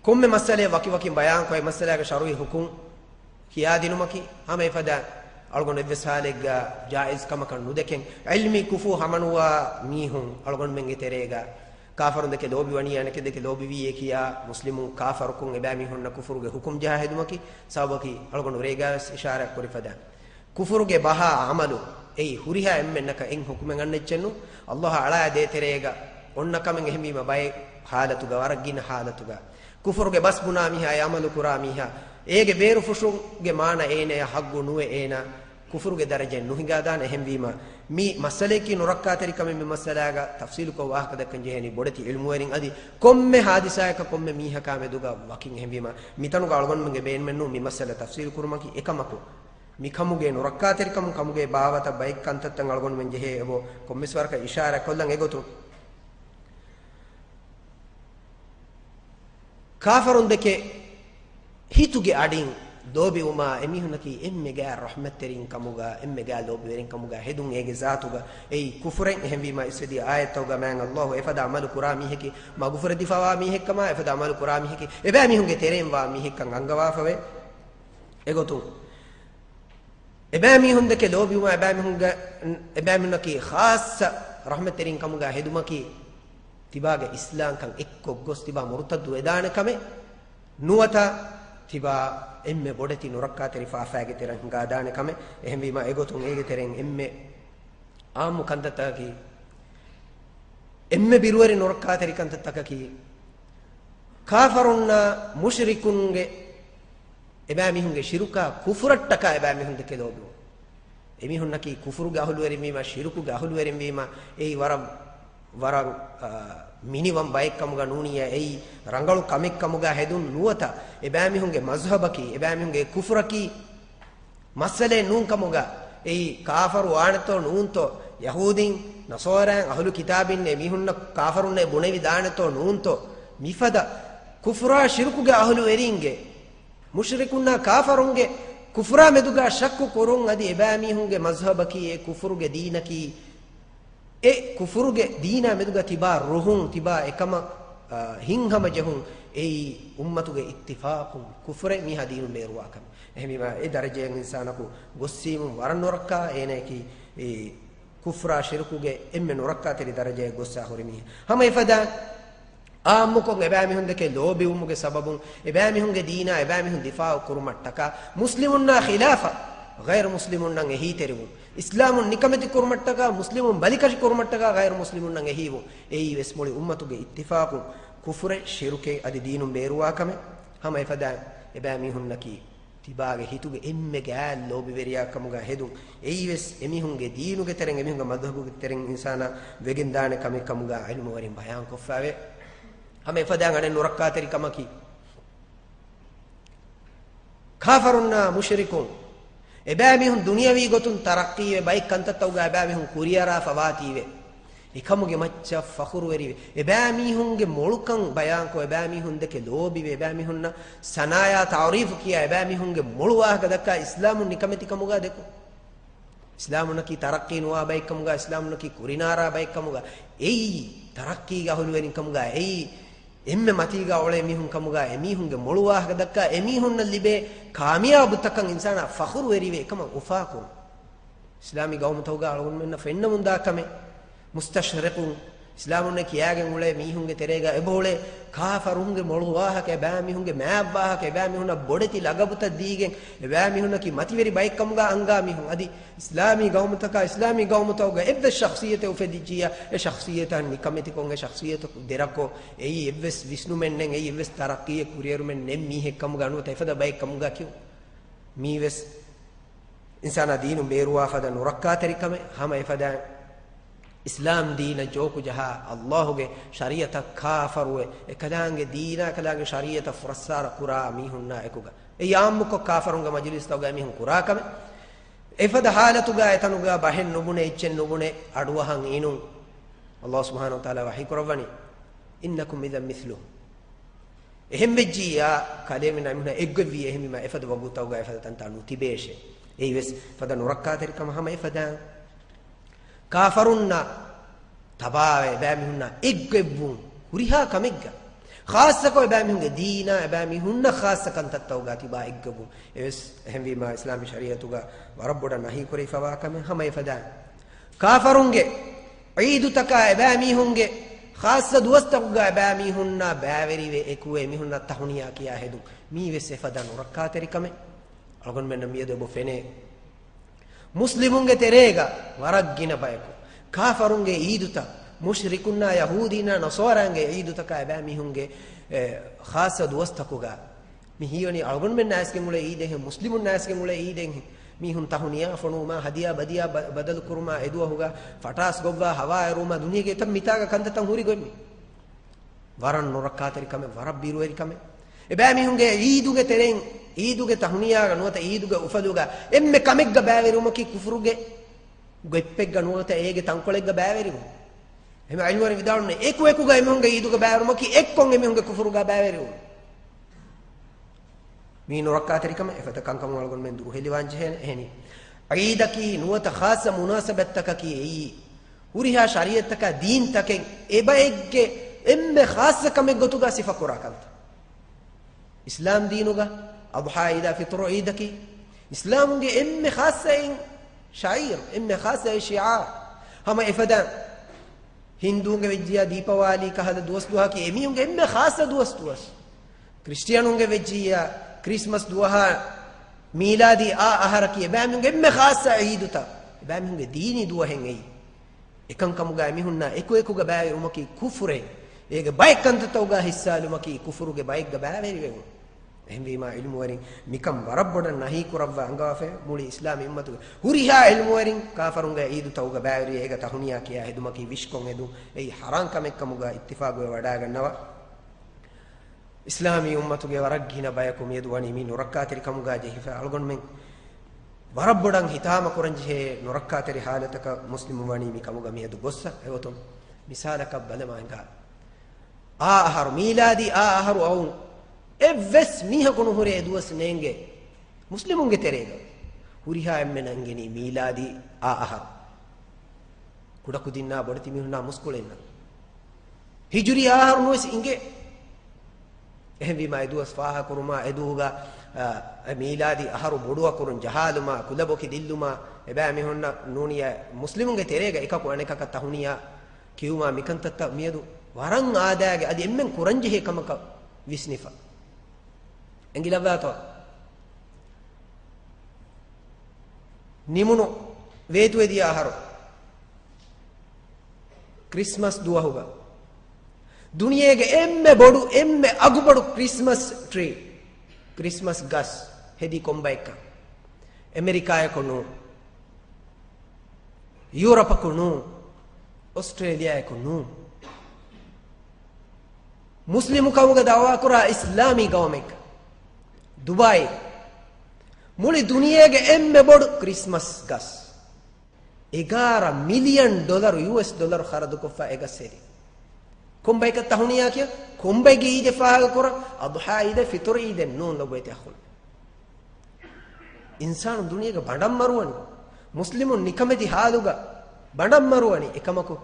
ކޮންމެ މައްސަލައެއް ވަކިވަކިން ބަޔާންކޮށް، އެ މައްސަލާގެ ޝަރުޢީ ޙުކުމް ކިޔާދިނުމަކީ، ހަމަ އެފަދަ އަޅުގަނޑު އެއްވެސް ޙާލެއްގަ ޖާއިޒް ކަމަކަށް ނުދެކެން. ޢިލްމީ ކުފޫ ހަމަނުވާ މީހުން އަޅުގަނޑުމެންގެ ތެރޭގަ ކާފަރުން ދެކެ ލޯބިވަނީ، އަނެކެ ދެކެ ލޯބިވީއޭ ކިޔާ މުސްލިމުން ކާފަރުކޮށް އެބައިމީހުންނަށް ކުފުރުގެ ޙުކުމް ޖަހާ ހެދުމަކީ ސަބަބަކީ، އަޅުގަނޑު ރޭގާވެސް އިޝާރާތް ކުރި ފަދަ ކުފުރުގެ ބަހާ ޢަމަލު އެއީ ހުރިހާ އެންމެންނަކަށް އެއް ޙުކުމެއް އަންނަ އެއްޗެއްނު. ﷲ އަޅާ ދޭތެރޭގަ އޮންނަ ކަމެއް އެހެންވީމަ ބައެއް ޙާލަތުގަ ވަރަށް ގިނަ ޙާލަތުގަ ކުފުރުގެ ބަސް ބުނާ މީހާ، އެ ޢަމަލު ކުރާ މީހާ، އޭގެ ބޭރުފުށުގެ މާނަ އޭނަޔަށް ޙައްޤު ނުވެ އޭނަ ކުފުރުގެ ދަރަޖައެއް ނުހިނގާދާނެ. އެހެންވީމަ މި މައްސަލަޔަކީ ނުރައްކާތެރިކަމެއް. މި މައްސަލާގަ ތަފްޞީލުކޮށް ވާހަކަ ދައްކަން ޖެހޭނީ ބޮޑެތި ޢިލްމުވެރިން. އަދި ކޮންމެ ޙާދިސާއަކަށް ކޮންމެ މީހަކާ މެދުގަ ވަކިން. އެހެންވީމަ މިތަނުގަ އަޅުގަނޑުމެންގެ ބޭނުމެއްނޫން މި މައްސަލަ ތަފްޞީލު ކުރުމަކީ. އެކަމަކު މިކަމުގެ ނުރައްކާތެރިކަމުން ކަމުގެ ބާވަތަށް ބައެއް ކަންތައްތައް އަޅުގަނޑުމެން ޖެހޭ އެބަ ކޮންމެސް ވަރަކަށް އިޝާރާތް ކޮށްލަން. އެގޮތުން ކާފަރުން ދެކެ ހިތުގެ އަޑިން ލޯބިވުމާ އެމީހުންނަކީ އެންމެ ގާތް ރަޙްމަތްތެރިން ކަމުގަ، އެންމެ ގާތް ލޯބިވެރިން ކަމުގަ ހެދުން އޭގެ ޒާތުގަ އެއީ ކުފުރެއް. އެހެންވީމާ އިސްވެދިޔަ އާޔަތްތަކުގަ މާތް ﷲ އެފަދަ ޢަމަލު ކުރާ މީހަކީ މަގުފުރެދިފަވާ މީހެއްކަމާ، އެފަދަ ޢަމަލު ކުރާ މީހަކީ އެބައިމީހުންގެ ތެރެއިން ވާ މީހެއްކަން އަންގަވާފަވޭ. އެގޮތުން އެބައިމީހުން ދެކެ ލޯބިވުމާ އެބައިމީހުންގެ، އެބައިމީހުންނަކީ ޚާއްޞަ ރަޙްމަތްތެރިން ކަމުގަ ހެދުމަކީ ތިބާގެ އިސްލާމްކަން އެއްކޮށް ގޮސް ތިބާ މުރުތައްދު ވެދާނެ ކަމެއް ނުވަތަ ތިބާ އެންމެ ބޮޑެތި ނުރައްކާތެރި ފާފައިގެ ތެރެއިން ހިނގާދާނެ ކަމެއް. އެހެންވީމާ އެގޮތުން އޭގެ ތެރެއިން އެންމެ އާއްމު ކަންތައްތަކަކީ އެންމެ ބިރުވެރި ނުރައްކާތެރި ކަންތައްތަކަކީ ކާފަރުންނާ މުޝްރިކުންގެ އެބައިމީހުންގެ ޝިރުކާ ކުފުރަށްޓަކާ އެބައިމީހުން ދެކެ ލޯބިވުން. އެމީހުންނަކީ ކުފުރުގެ އަހުލުވެރިންވީމާ، ޝިރުކުގެ އަހުލުވެރިންވީމާ، އެއީ ވަރަށް، ވަރަށް، އާ، މިނިވަން ބައެއްކަމުގަ ނޫނިއްޔާ، އެއީ ރަނގަޅު ކަމެއްކަމުގަ ހެދުން ނުވަތަ، އެބައިމީހުންގެ މަޒްހަބަކީ، އެބައިމީހުންގެ ކުފުރަކީ، މައްސަލައެއް ނޫންކަމުގަ، އެއީ ކާފަރު ވާނެތޯ ނޫންތޯ، ޔަހޫދީން، ނަޞާރާއިން، އަހުލު ކިތާބީން އެމީހުންނަށް ކާފަރުންނޭ ބުނެވިދާނެތޯ ނޫންތޯ، މިފަދަ ކުފުރާ ޝިރުކުގެ އަހުލުވެރީންގެ، މުޝްރިކުންނާ ކާފަރުންގެ ކުފުރާ މެދުގަ ޝައްކު ކުރުން އަދި އެބައިމީހުންގެ މަޒްހަބަކީ އެ ކުފުރުގެ ދީނަކީ، އެ ކުފުރުގެ ދީނާ މެދުގަ ތިބާ ރުހުން، ތިބާ އެކަމަށް، އާ، ހިތްހަމަޖެހުން އެއީ އުއްމަތުގެ އިއްތިފާޤުން ކުފުރެއް މީހާ ދީނުން ބޭރުވާ ކަމެއް. އެހެންވީމާ އެ ދަރަޖައަށް އިންސާނަކު ގޮއްސީމުން ވަރަށް ނުރައްކާ އޭނަޔަކީ އެ ކުފްރާ ޝިރުކުގެ އެންމެ ނުރައްކާތެރި ދަރަޖައެއް ގޮއްސާ ހުރި މީހެއް. ހަމަ އެފަދަ އާއްމުކޮށް އެބައިމީހުން ދެކެ ލޯބިވުމުގެ ސަބަބުން އެބައިމީހުންގެ ދީނާ އެބައިމީހުން ދިފާއު ކުރުމަށްޓަކާ މުސްލިމުންނާ ޚިލާފަށް ޣައިރު މުސްލިމުންނަށް އެހީތެރިވުން، އިސްލާމުން ނިކަމެތި ކުރުމަށްޓަކާ މުސްލިމުން ބަލިކަށި ކުރުމަށްޓަކާ ޣައިރު މުސްލިމުންނަށް އެހީވުން، އެއީ ވެސް މުޅި އުއްމަތުގެ އިއްތިފާޤުން ކުފުރެއް ޝިރުކެއް އަދި ދީނުން ބޭރުވާ ކަމެއް. ހަމަ އެފަދަ އެބައިމީހުންނަކީ ތިބާގެ ހިތުގެ އެންމެ ގާތް ލޯބިވެރިޔާ ކަމުގަ ހެދުން. އެއީވެސް އެމީހުންގެ ދީނުގެ ތެރެއިން، އެމީހުންގެ މަޒްހަބުގެ ތެރެއިން އިންސާނާ ވެގެންދާނެ ކަމެއް ކަމުގަ ޢިލްމުވެރިން ބަޔާންކޮށްފައެވެ. ހަމަ އެފަދައިން އަނެއް ނުރައްކާތެރި ކަމަކީ، ކާފަރުންނާ މުޝްރިކުން އެބައިމީހުން ދުނިޔަވީ ގޮތުން ތަރައްޤީވެ، ބައެއް ކަންތައްތަކުގަ އެބައިމީހުން ކުރިއަރާފަ ވާތީވެ، އެކަމުގެ މައްޗަށް ފަޚުރުވެރިވެ، އެބައިމީހުންގެ މޮޅުކަން ބަޔާންކޮށް، އެބައިމީހުން ދެކެ ލޯބިވެ، އެބައިމީހުންނަށް ސަނާޔާ ތަޢުރީފު ކިޔާ، އެބައިމީހުންގެ މޮޅު ވާހަކަ ދައްކާ އިސްލާމުން ނިކަމެތިކަމުގަ ދެކުން. އިސްލާމުންނަކީ ތަރައްޤީ ނުވާ ބައެއްކަމުގަ، އިސްލާމުންނަކީ ކުރިނާރާ ބައެއްކަމުގަ، އެއީ ތަރައްޤީގެ އަހުލުވެރިން ކަމުގަ، އެއީ އެންމެ މަތީގަ އުޅޭ މީހުން ކަމުގަ، އެމީހުންގެ މޮޅު ވާހަކަ ދައްކާ، އެމީހުންނަށް ލިބޭ ކާމިޔާބުތަކަށް އިންސާނާ ފަޚުރުވެރިވެ އެކަމަށް އުފާކުރުން. އިސްލާމީ ގައުމުތަކުގަ އަޅުގަނޑުމެންނަށް ފެންނަމުންދާ ކަމެއް. މުސްތަޝްރިޤުން، އިސްލާމުންނެއް ކިޔާގެން އުޅޭ މީހުންގެ ތެރޭގަ އެބައުޅޭ ކާފަރުންގެ މޮޅު ވާހަކަ، އެބައިމީހުންގެ މާތް ވާހަކަ، އެބައިމީހުންނަށް ބޮޑެތި ލަގަބުތައް ދީގެން، އެބައިމީހުންނަކީ މަތިވެރި ބައެއްކަމުގަ އަންގާ މީހުން. އަދި އިސްލާމީ ގައުމުތަކާ، އިސްލާމީ ގައުމުތަކުގަ އެއްވެސް ޝަޚްޞިއްޔަތެއް އުފެދިއްޖިއްޔާ، އެ ޝަޚްޞިއްޔަތަށް ނިކަމެތިކޮށް، އެ ޝަޚްޞިއްޔަތަކު ދެރަކޮށް، އެއީ އެއްވެސް ވިސްނުމެއް ނެތް، އެއީ އެއްވެސް ތަރައްޤީއެއް ކުރިއެރުމެއް ނެތް މީހެއްކަމުގަ ނުވަތަ އެފަދަ ބައެއްކަމުގަ ކިޔުން. މީވެސް އިންސާނާ ދީނުން ބޭރުވާ ފަދަ ނުރައްކާތެރިކަމެއް. ހަމަ އެފަދައިން އިސްލާމް ދީނަށް ޖޯކު ޖަހާ، ﷲގެ ޝަރީޢަތަށް ކާފަރުވެ، އެކަލާނގެ ދީނާ އެކަލާނގެ ޝަރީޢަތަށް ފުރައްސާރަ ކުރާ މީހުންނާ އެކުގަ، އެއީ އާއްމުކޮށް ކާފަރުންގެ މަޖިލިސްތަކުގަ އެމީހުން ކުރާ ކަމެއް. އެފަދަ ހާލަތުގަ އެތަނުގަ ބަހެއް ނުބުނެ، އެއްޗެއް ނުބުނެ، އަޑުއަހަން އިނުން. ﷲ ސުބްޙާނަހޫ ވަތަޢާލާ ވަޙީ ކުރައްވަނީ، إنكم إذا مثلهم. އެހެންވެއްޖިއްޔާ، ކަލޭމެންނާ އެމީހުންނާ އެއްގޮތްވީ، އެހެންވީމާ އެފަދަ ވަގުތުތަކުގަ އެފަދަ ތަންތާ ނުތިބޭށޭ. އެއީވެސް ފަދަ ނުރައްކާތެރިކަމަށް. ހަމަ އެފަދައިން ކާފަރުންނާ ތަބާވެ، އެބައިމީހުންނާ އެއްގޮތްވުން ހުރިހާ ކަމެއްގަ، ޚާއްޞަކޮށް އެބައިމީހުންގެ ދީނާ އެބައިމީހުންނަށް ޚާއްޞަ ކަންތައްތަކުގަ ތިބާ އެއްގަބުން. އެވެސް އެހެންވީމާ، އިސްލާމީ ޝަރީއަތުގަ ވަރަށް ބޮޑަށް ނަހީ ކުރެވިފަވާ ކަމެއް. ހަމަ އެފަދައިން ކާފަރުންގެ ޢީދުތަކާ އެބައިމީހުންގެ ޚާއްޞަ ދުވަސްތަކުގަ އެބައިމީހުންނާ ބައިވެރިވެ އެކު އެމީހުންނަށް ތަހުނިޔާ ކިޔާ ހެދުން، މީ ވެސް އެފަދަ ނުރައްކާތެރި ކަމެއް. އަޅުގަނޑުމެންނަށް މިއަދު އެބަ ފެނޭ، މުސްލިމުންގެ ތެރޭގަ ވަރަށް ގިނަ ބަޔަކު ކާފަރުންގެ ޢީދުތައް، މުޝްރިކުންނާ ޔަހޫދީންނާ ނަޞާރާންގެ ޢީދުތަކާ އެބައިމީހުންގެ، އެ، ޚާއްޞަ ދުވަސްތަކުގަ މި ހީވަނީ އަޅުގަނޑުމެންނާ އައިސްގެން އުޅޭ ޢީދެއްހެން، މުސްލިމުންނާ އައިސްގެން އުޅޭ ޢީދެއްހެން. މީހުން ތަހުނިޔާ ފޮނުވުމާ، ހަދިޔާ ބަދިޔާ ބަ-، ބަދަލުކުރުމާ އެދުވަހުގަ ފަޓާސް ގޮއްވާ ހަވާ އެރުވުމާ ދުނިޔޭގެ އެތައް މިތާގަ ކަންތައްތައް ހުރި ގޮތްމި. ވަރަށް ނުރައްކާތެރި ކަމެއް، ވަރަށް ބިރުވެރި ކަމެއް. އެބައިމީހުންގެ ޢީދުގެ ތެރެއިން، ޢީދުގެ ތަހުނިޔާގަ ނުވަތަ ޢީދުގެ އުފަލުގަ އެންމެ ކަމެއްގަ ބައިވެރިވުމަކީ ކުފުރުގެ ގޮތްޕެއްގަ ނުވަތަ އޭގެ ތަންކޮޅެއްގަ ބައިވެރިވުން. އެހެންވެ ޢިލްމުވެރިން ވިދާޅުވަނީ، އެކު އެކުގަ އެމީހުންގެ ޢީދުގަ ބައިވެރިވުމަކީ އެއްކޮށް އެމީހުންގެ ކުފުރުގަ ބައިވެރިވުން. މީ ނުރައްކާތެރިކަމެއް. އެފަދަ ކަންކަމުން އަޅުގަނޑުމެން ދުރުހެލިވާން ޖެހޭނެ. އެހެނީ، ޢީދަކީ ނުވަތަ ޚާއްޞަ މުނާސަބަތްތަކަކީ އެއީ، ހުރިހާ ޝަރީޢަތްތަކާ ދީންތަކެއް އެބައެއްގެ އެންމެ ޚާއްޞަ ކަމެއް ގޮތުގަ ސިފަކުރާ ކަންތައް. އިސްލާމް ދީނުގަ އަޟްޙާ ޢީދާ ފިޠުރު ޢީދަކީ އިސްލާމުގެ އެންމެ ޚާއްޞައިން ޝަޢީރު، އެންމެ ޚާއްޞައިން ޝިޢާރު. ހަމަ އެފަދަ ހިންދޫންގެ ވެއްޖިއްޔާ ދީޕަވާލީ ކަހަލަ ދުވަސް ދުވަހަކީ އެމީހުންގެ އެންމެ ޚާއްޞަ ދުވަސް ދުވަސް. ކްރިސްޓިއަނުންގެ ވެއްޖިއްޔާ ކްރިސްމަސް ދުވަހާ މީލާދީ އާ އަހަރަކީ އެބައިމީހުންގެ އެންމެ ޚާއްޞަ ޢީދުތައް، އެބައިމީހުންގެ ދީނީ ދުވަހެއް އެއީ. އެކަންކަމުގަ އެމީހުންނާ އެކުއެކުގަ ބައިވެރިވުމަކީ ކުފުރެއް. އޭގެ ބައެއް ކަންތައްތަކުގަ ހިއްސާލުމަކީ ކުފުރުގެ ބައެއްގަ ބައިވެރިވެވުން. އެހެންވީމާ، ޢިލްމުވެރިން މިކަން ވަރަށް ބޮޑަށް ނަހީ ކުރައްވާ އަންގަވާފައި މުޅި އިސްލާމީ އުއްމަތުގެ ހުރިހާ ޢިލްމުވެރިން ކާފަރުންގެ ޢީދުތަކުގަ ބައިވެރިވެ އޭގަ ތަހުނިޔާ ކިޔާ ހެދުމަކީ ވިޝްކޮށް ހެދުން އެއީ ޙަރާން ކަމެއްކަމުގަ އިއްތިފާގުވެ ވަޑައިގަންނަވާ. އިސްލާމީ އުއްމަތުގެ ވަރަށް ގިނަ ބަޔަކު މިއަދު ވަނީ މި ނުރައްކާތެރި ކަމުގަ ޖެހިފަ. އަޅުގަނޑުމެން ވަރަށް ބޮޑަށް ހިތާމަ ކުރަން ޖެހޭ ނުރައްކާތެރި ޙާލަތަކަށް މުސްލިމުން ވަނީ މި ކަމުގަ މިއަދު ގޮއްސަ. އެގޮތުން މިސާލަކަށް ބަލަމާ ހިނގާ. އާ އަހަރު، މީލާދީ އާ އަހަރު އައުން އެއްވެސް މީހަކު ނުހުރޭ އެދުވަސް ނޭނގޭ މުސްލިމުންގެ ތެރޭގަ. ހުރިހާ އެންމެނަށް އިނގެނީ މީލާދީ އާ އަހަރު. ކުޑަކުދިންނާ ބޮޑެތި މީހުންނާ މުސްކުޅިންނަށް. ހިޖުރީ އާ އަހަރު ނުވެސް އިނގޭ. އެހެންވީމާ، އެދުވަސް ފާހަގަކުރުމާ، އެދުވަހުގަ، އަ، އެ މީލާދީ އަހަރު ބޮޑުއަކުރުން ޖަހާލުމާ، ކުލަބޮކި ދިއްލުމާ، އެބައިމީހުންނަށް ނޫނީ މުސްލިމުންގެ ތެރޭގަ އެކަކު އަނެކަކަށް ތަހުނިޔާ ކިޔުމާ، މިކަންތައްތައް މިއަދު ވަރަށް އާދައިގެ އަދި އެންމެން ކުރަންޖެހޭ ކަމަކަށް ވިސްނިފަ. އެނގިލައްވާތޯ؟ ނިމުނު ވޭތުވެދިޔަ އަހަރު ކްރިސްމަސް ދުވަހުގަ ދުނިޔޭގެ އެންމެ ބޮޑު، އެންމެ އަގުބޮޑު ކްރިސްމަސް ޓްރީ، ކްރިސްމަސް ގަސް ހެދީ ކޮންބައެއްކަން؟ އެމެރިކާއަކު ނޫން. ޔޫރަޕަކު ނޫން. އޮސްޓްރޭލިޔާއަކު ނޫން. މުސްލިމު ކަމުގަ ދަޢުވާކުރާ އިސްލާމީ ގައުމެއްގަ ދުބާއީ މުޅި ދުނިޔޭގެ އެންމެ ބޮޑު ކްރިސްމަސް ގަސް. އެގާރަ މިލިއަން ޑޮލަރު، ޔޫއެސް ޑޮލަރު ޚަރަދުކޮށްފަ އެ ގަސް ހެދި. ކޮންބައިކަށް ތަހުނިޔާ ކިޔަން؟ ކޮންބައިގެ ޢީދެއް ފާހަގަކުރަން؟ އަޟްޙާ ޢީދެއް، ފިޠުރު ޢީދެއް ނޫން ލޮބުވެތި އަޚުން. އިންސާނުން ދުނިޔޭގަ ބަނޑަށް މަރުވަނީ. މުސްލިމުން ނިކަމެތި ޙާލުގަ ބަނޑަށް މަރުވަނީ. އެކަމަކު،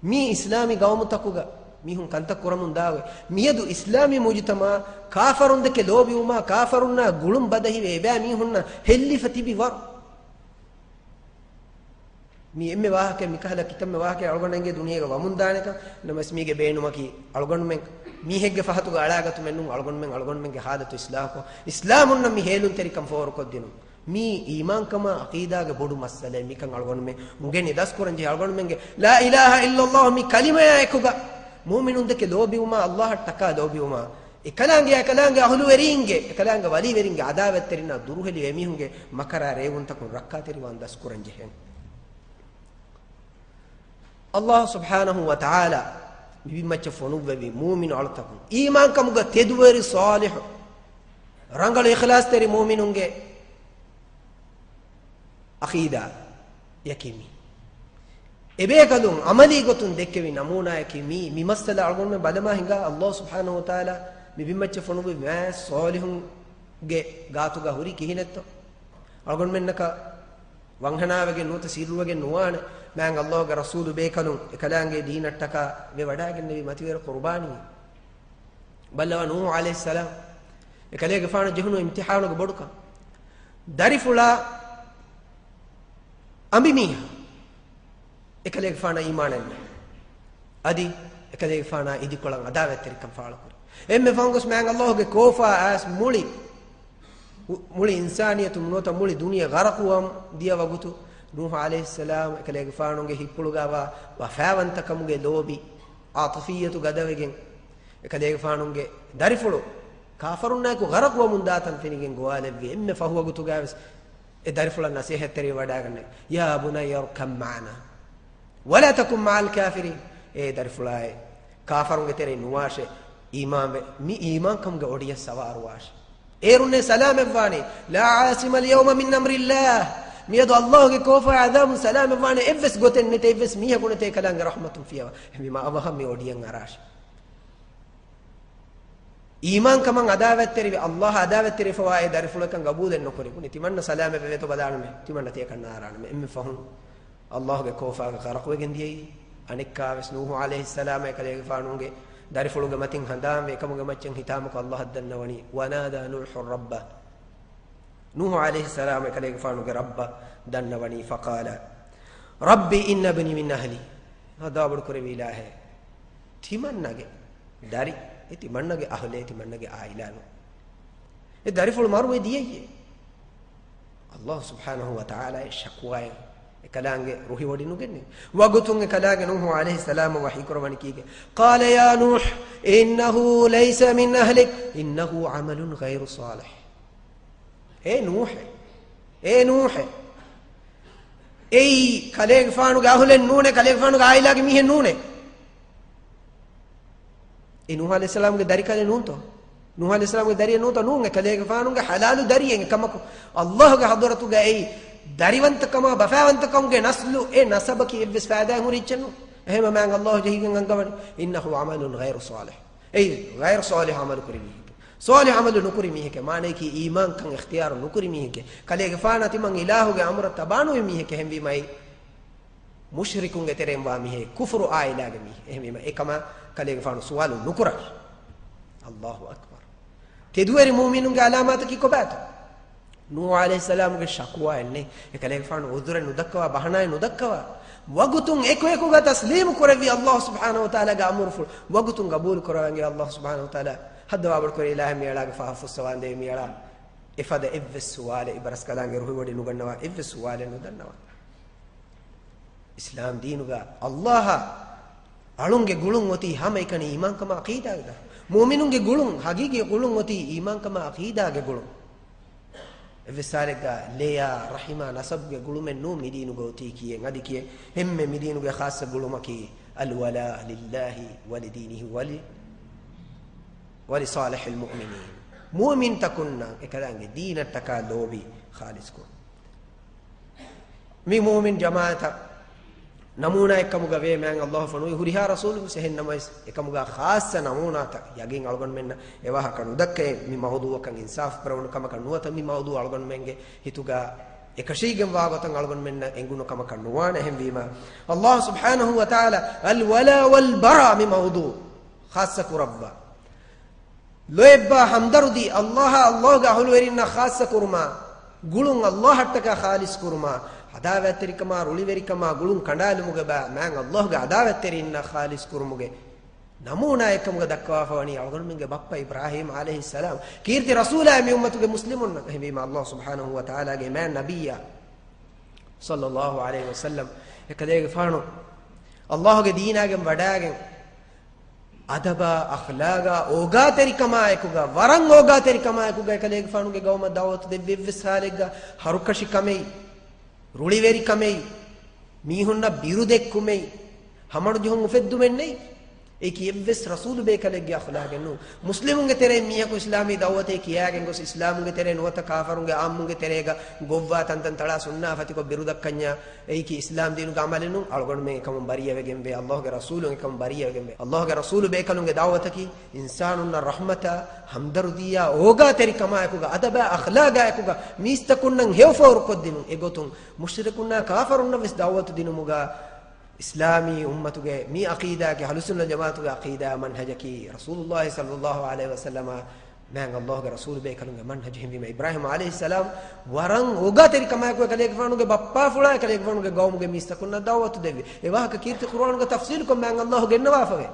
މީ އިސްލާމީ ގައުމުތަކުގަ މީހުން ކަންތައް ކުރަމުން ދާ އޮތް. މިއަދު އިސްލާމީ މުޖުތަމަޢަށް ކާފަރުންދެކެ ލޯބިވުމާ، ކާފަރުންނާ ގުޅުން ބަދަހިވެ އެބައި މީހުންނަށް ހެއްލިފަ ތިބި ވަރު. މީ އެންމެ ވާހަކައެއް، މިކަހަލަ ކިތަންމެ ވާހަކައެއް އަޅުގަނޑަށް އެނގޭ ދުނިޔޭގަ ވަމުން ދާނެކަން. ނަމަވެސް މީގެ ބޭނުމަކީ އަޅުގަނޑުމެން މީހެއްގެ ފަހަތުގަ އަޅާގަތުމެއް ނޫން. އަޅުގަނޑުމެން އަޅުގަނޑުމެންގެ ޙާލަތު އިޞްލާޙުކޮށް، އިސްލާމުންނަށް މި ހޭލުންތެރިކަން ފޯރުކޮށްދިނުން. މީ އީމާންކަމާ ޢަޤީދާގެ ބޮޑު މައްސަލައެއް. މިކަން އަޅުގަނޑުމެން އުނގެނި ދަސްކުރަން ޖެހޭ. އަޅުގަނޑުމެންގެ ލާ އިލާހަ އިއްލައްލާހު މި ކަލިމަޔާ އެކުގަ މުއުމިނުންދެކެ ލޯބިވުމާ، އައްލާހަށްޓަކާ ލޯބިވުމާ، އެކަލާނގެ، އެކަލާނގެ އަހުލުވެރީންގެ، އެކަލާނގެ ވަލީވެރިންގެ ޢަދާވަތްތެރިންނާ ދުރުހެލި އެމީހުންގެ މަކަރާ ރޭވުންތަކުން ރައްކާތެރިވާން ދަސްކުރަން ޖެހޭނެ. އައްލާހު ސުބްޙާނަހު ވަ ތަޢާލާ މި ބިންމައްޗަށް ފޮނުއްވެވި މުއުމިނު އަޅުތަކުން، އީމާންކަމުގަ ތެދުވެރި ޞާލިޙު ރަނގަޅު އިޚްލާޞްތެރި މުއުމިނުންގެ ޢަޤީދާ ޔަކީން މީ. އެބޭކަލުން ޢަމަލީ ގޮތުން ދެއްކެވި ނަމޫނާޔަކީ މީ. މި މައްސަލަ އަޅުގަނޑުމެން ބަލަމާ ހިނގާ، އައްލާހު ސުބްޙާނަހު ވަ ތަޢާލާ މި ބިންމައްޗަށް ފޮނުއްވި މާތް ޞާލިޙުންގެ ގާތުގަ ހުރީ ކިހިނެއްތޯ؟ އަޅުގަނޑުމެންނަކަށް ވަންހަނާވެގެން ނުވަތަ ސިއްރުވެގެން ނުވާނެ. މާތް އައްލާހުގެ ރަސޫލު ބޭކަލުން އެކަލާނގެ ދީނަށްޓަކާ ވެވަޑައިގެންނެވި މަތިވެރި ޤުރުބާނީ. ބައްލަވާ ނޫޙު ޢަލައިހިއްސަލާމް އެކަލޭގެފާނު ޖެހުނު އިމްތިޙާނުގެ ބޮޑުކަން. ދަރިފުޅާ އަނބިމީހާ އެކަލޭގެފާނާ އީމާނެއް ނެތް. އަދި އެކަލޭގެފާނާ އިދިކޮޅަށް އަދާވަތްތެރިކަން ފާޅުކުރި. އެންމެ ފަހުން ގޮސް މާތް ﷲ ގެ ކޯފާ އައިސް މުޅި، މުޅި އިންސާނިއްޔަތު ނުވަތަ މުޅި ދުނިޔެ ޣަރަޤުވަމުން ދިޔަ ވަގުތު، ނޫޙު ޢަލައިހިއްސަލާމް އެކަލޭގެފާނުގެ ހިތްޕުޅުގައިވާ ވަފާވަންތަކަމުގެ ލޯބި، ޢާޠިފިއްޔަތު ގަދަވެގެން، އެކަލޭގެފާނުގެ ދަރިފުޅު ކާފަރުންނާއެކު ޣަރަޤުވަމުން ދާތަން ފެނިގެން ގޮވާލެއްވި. އެންމެ ފަހު ވަގުތުގައިވެސް އެ ދަރިފުޅަށް ނަޞޭޙަތްތެރިވެ ވަޑައިގަންނައި، "يا بني اركب معنا ولا تكن مع الكافرين." އޭ ދަރިފުޅާއޭ، ކާފަރުންގެ ތެރެއިން ނުވާށޭ، އީމާންވެ، މި އީމާންކަމުގެ އޮޑިއަށް ސަވާރުވާށޭ. އޭރުންނޭ ސަލާމަތްވާނީ، "لا عاصم اليوم من أمر الله." މިއަދު ﷲ ގެ ކޯފާ ޢަޛާބުން ސަލާމަތްވާނެ އެއްވެސް ގޮތެއް ނެތޭ، އެއްވެސް މީހަކު ނެތޭ ކަލާނގެ ރަޙްމަތުން ފިޔަވާ. އެހެންވީމާ އަވަހަށް މި އޮޑިއަށް އަރާށޭ. އީމާންކަމަށް އަދާވަތްތެރިވެ، ﷲ އަށް އަދާވަތްތެރިފަވާ އެ ދަރިފުޅަކަށް ގަބޫލެއް ނުކުރި. ބުނި، ތިމަންނަ ސަލާމަތްވެވޭތޯ ބަލާނަމޭ، ތިމަންނަ ތިޔަކަން އަރާނަމޭ. އެންމެ ފަހުން ﷲ ގެ ކޯފާގަ ޣަރަޤުވެގެން ދިޔައީ. އަނެއްކާވެސް ނޫޙު ޢަލައިހިއްސަލާމް އެކަލޭގެފާނުގެ ދަރިފުޅުގެ މަތިން ހަނދާންވެ، އެކަމުގެ މައްޗަށް ހިތާމަކޮށް ﷲ އަށް ދަންނަވަނީ، "ونادى نوح ربه." ނޫޙު ޢަލައިހިއްސަލާމް އެކަލޭގެފާނުގެ ރައްބަށް ދަންނަވަނީ، فقال رب إن ابني من أهلي. ހައްދަވާ ބޮޑުކުރެއްވި އިލާހޭ، ތިމަންނަގެ ދަރި، އެ ތިމަންނަގެ އަހުލޭ، ތިމަންނަގެ އާއިލާނު. އެ ދަރިފުޅު މަރުވެ ދިޔައީ. ﷲ ސުބްޙާނަހޫ ވަތަޢާލާ އެ ޝަކުވާއެއް އެކަލާނގެ ރުހިވޮޑި ނުގެންނެވި. ވަގުތުން އެކަލާނގެ ނޫޙު ޢަލައިހިއްސަލާމަށް ވަޙީކުރައްވަނީ ކީކޭ؟ قال يا نوح إنه ليس من أهلك إنه عمل غير صالح. އޭ ނޫޙޭ، އޭ ނޫޙޭ، އެއީ ކަލޭގެފާނުގެ އަހުލެއް ނޫނޭ، ކަލޭގެފާނުގެ އާއިލާގެ މީހެއް ނޫނޭ. އެ ނޫޙު ޢަލައިހިއްސަލާމްގެ ދަރިކަލެއް ނޫންތޯ؟ ނޫޙު ޢަލައިހިއްސަލާމްގެ ދަރިއެއް ނޫންތޯ؟ ނޫން، އެ ކަލޭގެފާނުގެ ޙަލާލު ދަރިއެއް. އެކަމަކު، ﷲ ގެ ޙަޟްރަތުގައި ދަރިވަންތަކަމާ، ބަފާވަންތަކަމުގެ ނަސްލު، އެ ނަސަބަކީ އެއްވެސް ފައިދާއެއް ހުރި އެއްޗެއް ނޫން. އެހެންވެ މާތް ﷲ ޖެހިގެން އަންގަވަނީ، إنه عمل غير صالح. އެއީ، ޣައިރު ޞާލިޙު ޢަމަލު ކުރި މީހެކޭ. ޞާލިޙު ޢަމަލު ނުކުރި މީހެކޭ. މާނަޔަކީ، އީމާންކަން އިޚްތިޔާރު ނުކުރި މީހެކޭ. ކަލޭގެފާނާ ތިމަން އިލާހުގެ އަމުރަށް ތަބާނުވި މީހެކޭ. އެހެންވީމަ އެއީ، މުޝްރިކުންގެ ތެރެއިން ވާ މީހެއް، ކުފުރު އާއިލާގެ މީހެއް. އެހެންވީމަ އެކަމާ ކަލޭގެފާނު ސުވާލު ނުކުރާށި. އައްލާހު އަކްބަރު. ތެދުވެރި މުއުމިނުންގެ ޢަލާމާތަކީ ކޮބާތޯ؟ ނޫޙު ޢަލައިހިއްސަލާމުގެ ޝަކުވާއެއް ނެތް. އެކަލޭގެފާނު ޢުޛުރެއް ނުދައްކަވާ، ބަހަނާއެއް ނުދައްކަވާ، ވަގުތުން އެކުއެކުގަ ތަސްލީމު ކުރެއްވި ﷲ ސުބްޙާނަހޫ ވަތަޢާލާގެ އަމުރުފުޅު ވަގުތުން ގަބޫލު ކުރަވަންގެ ﷲ ސުބްޙާނަހޫ ވަތަޢާލާ ހައްދަވާ ބޮޑުކުރޭ އިލާހެއް މިއަޅާގެ ފާފަ ފުއްސަވާނދޭ މިއަޅާ. އެފަދަ އެއްވެސް ސުވާލެއް އިބަރަސްކަލާނގެ ރުހިވޮޑި ނުގަންނަވާ، އެއްވެސް ސުވާލެއް ނުދަންނަވާ. އިސްލާމް ދީނުގަ ﷲ އަށް އަޅުންގެ ގުޅުން އޮތީ ހަމައެކަނި އީމާންކަމާ ޢަޤީދާގެ ދަށުން. މުއުމިނުންގެ ގުޅުން، ޙަޤީޤީ ގުޅުން އޮތީ އީމާންކަމާ ޢަޤީދާގެ ގުޅުން. އެއްވެސް ސާލެއްގަ ޅެޔާ، ރަޙިމާ، ނަސަބުގެ ގުޅުމެއް ނޫން މިދީނުގަ އޮތީ ކިޔެން. އަދި ކިޔެން އެންމެ މިދީނުގެ ޚާއްޞަ ގުޅުމަކީ، الولاء لله ولدينه ول، ولصالح المؤمنين. މުއުމިންތަކުންނަށް އެކަލާނގެ ދީނަށްޓަކާ ލޯބި ޚާލިޞްކުރުން. މި މުއުމިން ޖަމާޢަތަށް ނަމޫނާއެއްކަމުގަ ވޭ މާތް ﷲ ފޮނުވި ހުރިހާ ރަސޫލުން ވެސް. އެހެން ނަމަވެސް، އެކަމުގަ ޚާއްޞަ ނަމޫނާތައް ޔަގީން އަޅުގަނޑުމެންނަށް އެވާހަކަ ނުދައްކައޭ. މި މައުޟޫޢަކަށް އިންސާފު ކުރެވުނު ކަމަކަށް ނުވަތަ މި މައުޟޫޢު އަޅުގަނޑުމެންގެ ހިތުގަ އެކަށީގެންވާ ގޮތަށް އަޅުގަނޑުމެންނަށް އެނގުނު ކަމަކަށް ނުވާނެ. އެހެންވީމަ، ﷲ ސުބްޙާނަހޫ ވަތަޢާލާ الولاء والبراء މި މައުޟޫޢު ޚާއްޞަ ކުރައްވާ. ލޯތްބާ ހަމްދަރުދީ ﷲ އާ ﷲ ގެ އަހުލުވެރިންނާ ޚާއްޞަ ކުރުމާ، ގުޅުން ﷲ އަށްޓަކާ ޚާލިޞް ކުރުމާ، ޢަދާވަތްތެރިކަމާ، ރުޅިވެރިކަމާ، ގުޅުން ކަނޑާލުމުގެ ބައި މާތް ﷲ ގެ ޢަދާވަތްތެރިންނާ ޚާލިޞް ކުރުމުގެ ނަމޫނާ އެއްކަމުގަ ދައްކަވާފަވަނީ އަޅުގަނޑުމެންގެ ބައްޕަ އިބްރާހީމް ޢަލައިހިއްސަލާމް، ކީރިތި ރަސޫލާއި މި އުއްމަތުގެ މުސްލިމުންނަށް. އެހެންވީމަ ﷲ ސުބްޙާނަހޫ ވަތަޢާލާގެ މާތް ނަބިއްޔާ ޞައްލައްލާހު ޢަލައިހި ވަސައްލަމް އެކަލޭގެފާނު ﷲ ގެ ދީނާގެން ވަޑައިގެން، އަދަބާ، އަޚްލާގާ، އޯގާތެރިކަމާއެކުގަ، ވަރަށް އޯގާތެރިކަމާއެކުގަ އެކަލޭގެފާނުގެ ގައުމަށް ދަޢުވަތު ދެއްވި. އެއްވެސް ހާލެއްގަ ހަރުކަށިކަމެއް، ރުޅިވެރިކަމެއް، މީހުންނަށް ބިރުދެއްކުމެއް، ހަމަނުޖެހުން އުފެއްދުމެއް ނެތް. އެއީކީ އެއްވެސް ރަސޫލު ބޭކަލެއްގެ އަޚްލާގެއް ނޫން. މުސްލިމުންގެ ތެރެއިން މީހަކު އިސްލާމީ ދަޢުވަތޭ ކިޔާގެން ގޮސް، އިސްލާމުގެ ތެރޭ ނުވަތަ ކާފަރުންގެ އާއްމުންގެ ތެރޭގަ ގޮއްވާ ތަންތަން ތަޅާ ސުންނާ ފަތިކޮށް ބިރުދައްކަންޏާ، އެއީކީ އިސްލާމް ދީނުގެ ޢަމަލެއް ނޫން. އަޅުގަނޑުމެން އެކަމުން ބަރީއަވެގެންވޭ. ﷲ ގެ ރަސޫލު އެކަމުން ބަރީއަވެގެންވޭ. ﷲ ގެ ރަސޫލު ބޭކަލުންގެ ދަޢުވަތަކީ އިންސާނުންނަށް ރަޙްމަތާ، ހަމްދަރުދީއާ، އޯގާތެރިކަމާއެކުގަ، އަދަބާ، އަޚްލާގާއެކުގަ، މީސްތަކުންނަށް ހެޔޮފޯރުކޮށްދިނުން. އެގޮތުން މުޝްރިކުންނާ ކާފަރުންނަށް ވެސް ދަޢުވަތު ދިނުމުގަ އިސްލާމީ އުއްމަތުގެ މި ޢަޤީދާގެ، އަހުލުއްސުންނަ ޖަމާޢަތުގެ ޢަޤީދާ މަންހަޖަކީ، ރަސޫލުﷲ ޞައްލަﷲ ޢަލައިހި ވަސައްލަމަ، މާތް ﷲގެ ރަސޫލު ބޭކަލުންގެ މަންހަޖު ހިންވީމަ، އިބްރާހީމް ޢަލައިހިއްސަލާމް ވަރަށް އޯގާތެރިކަމާއެކު އެކަލޭގެފާނުގެ ބައްޕާފުޅާ އެކަލޭގެފާނުގެ ޤައުމުގެ މީސްތަކުންނަށް ދަޢުވަތު ދެއްވި. އެ ވާހަކަ ކީރިތި ޤުރުއާނުގެ ތަފްޞީލުކޮށް މާތް ﷲ ގެންނަވާފަވޭ.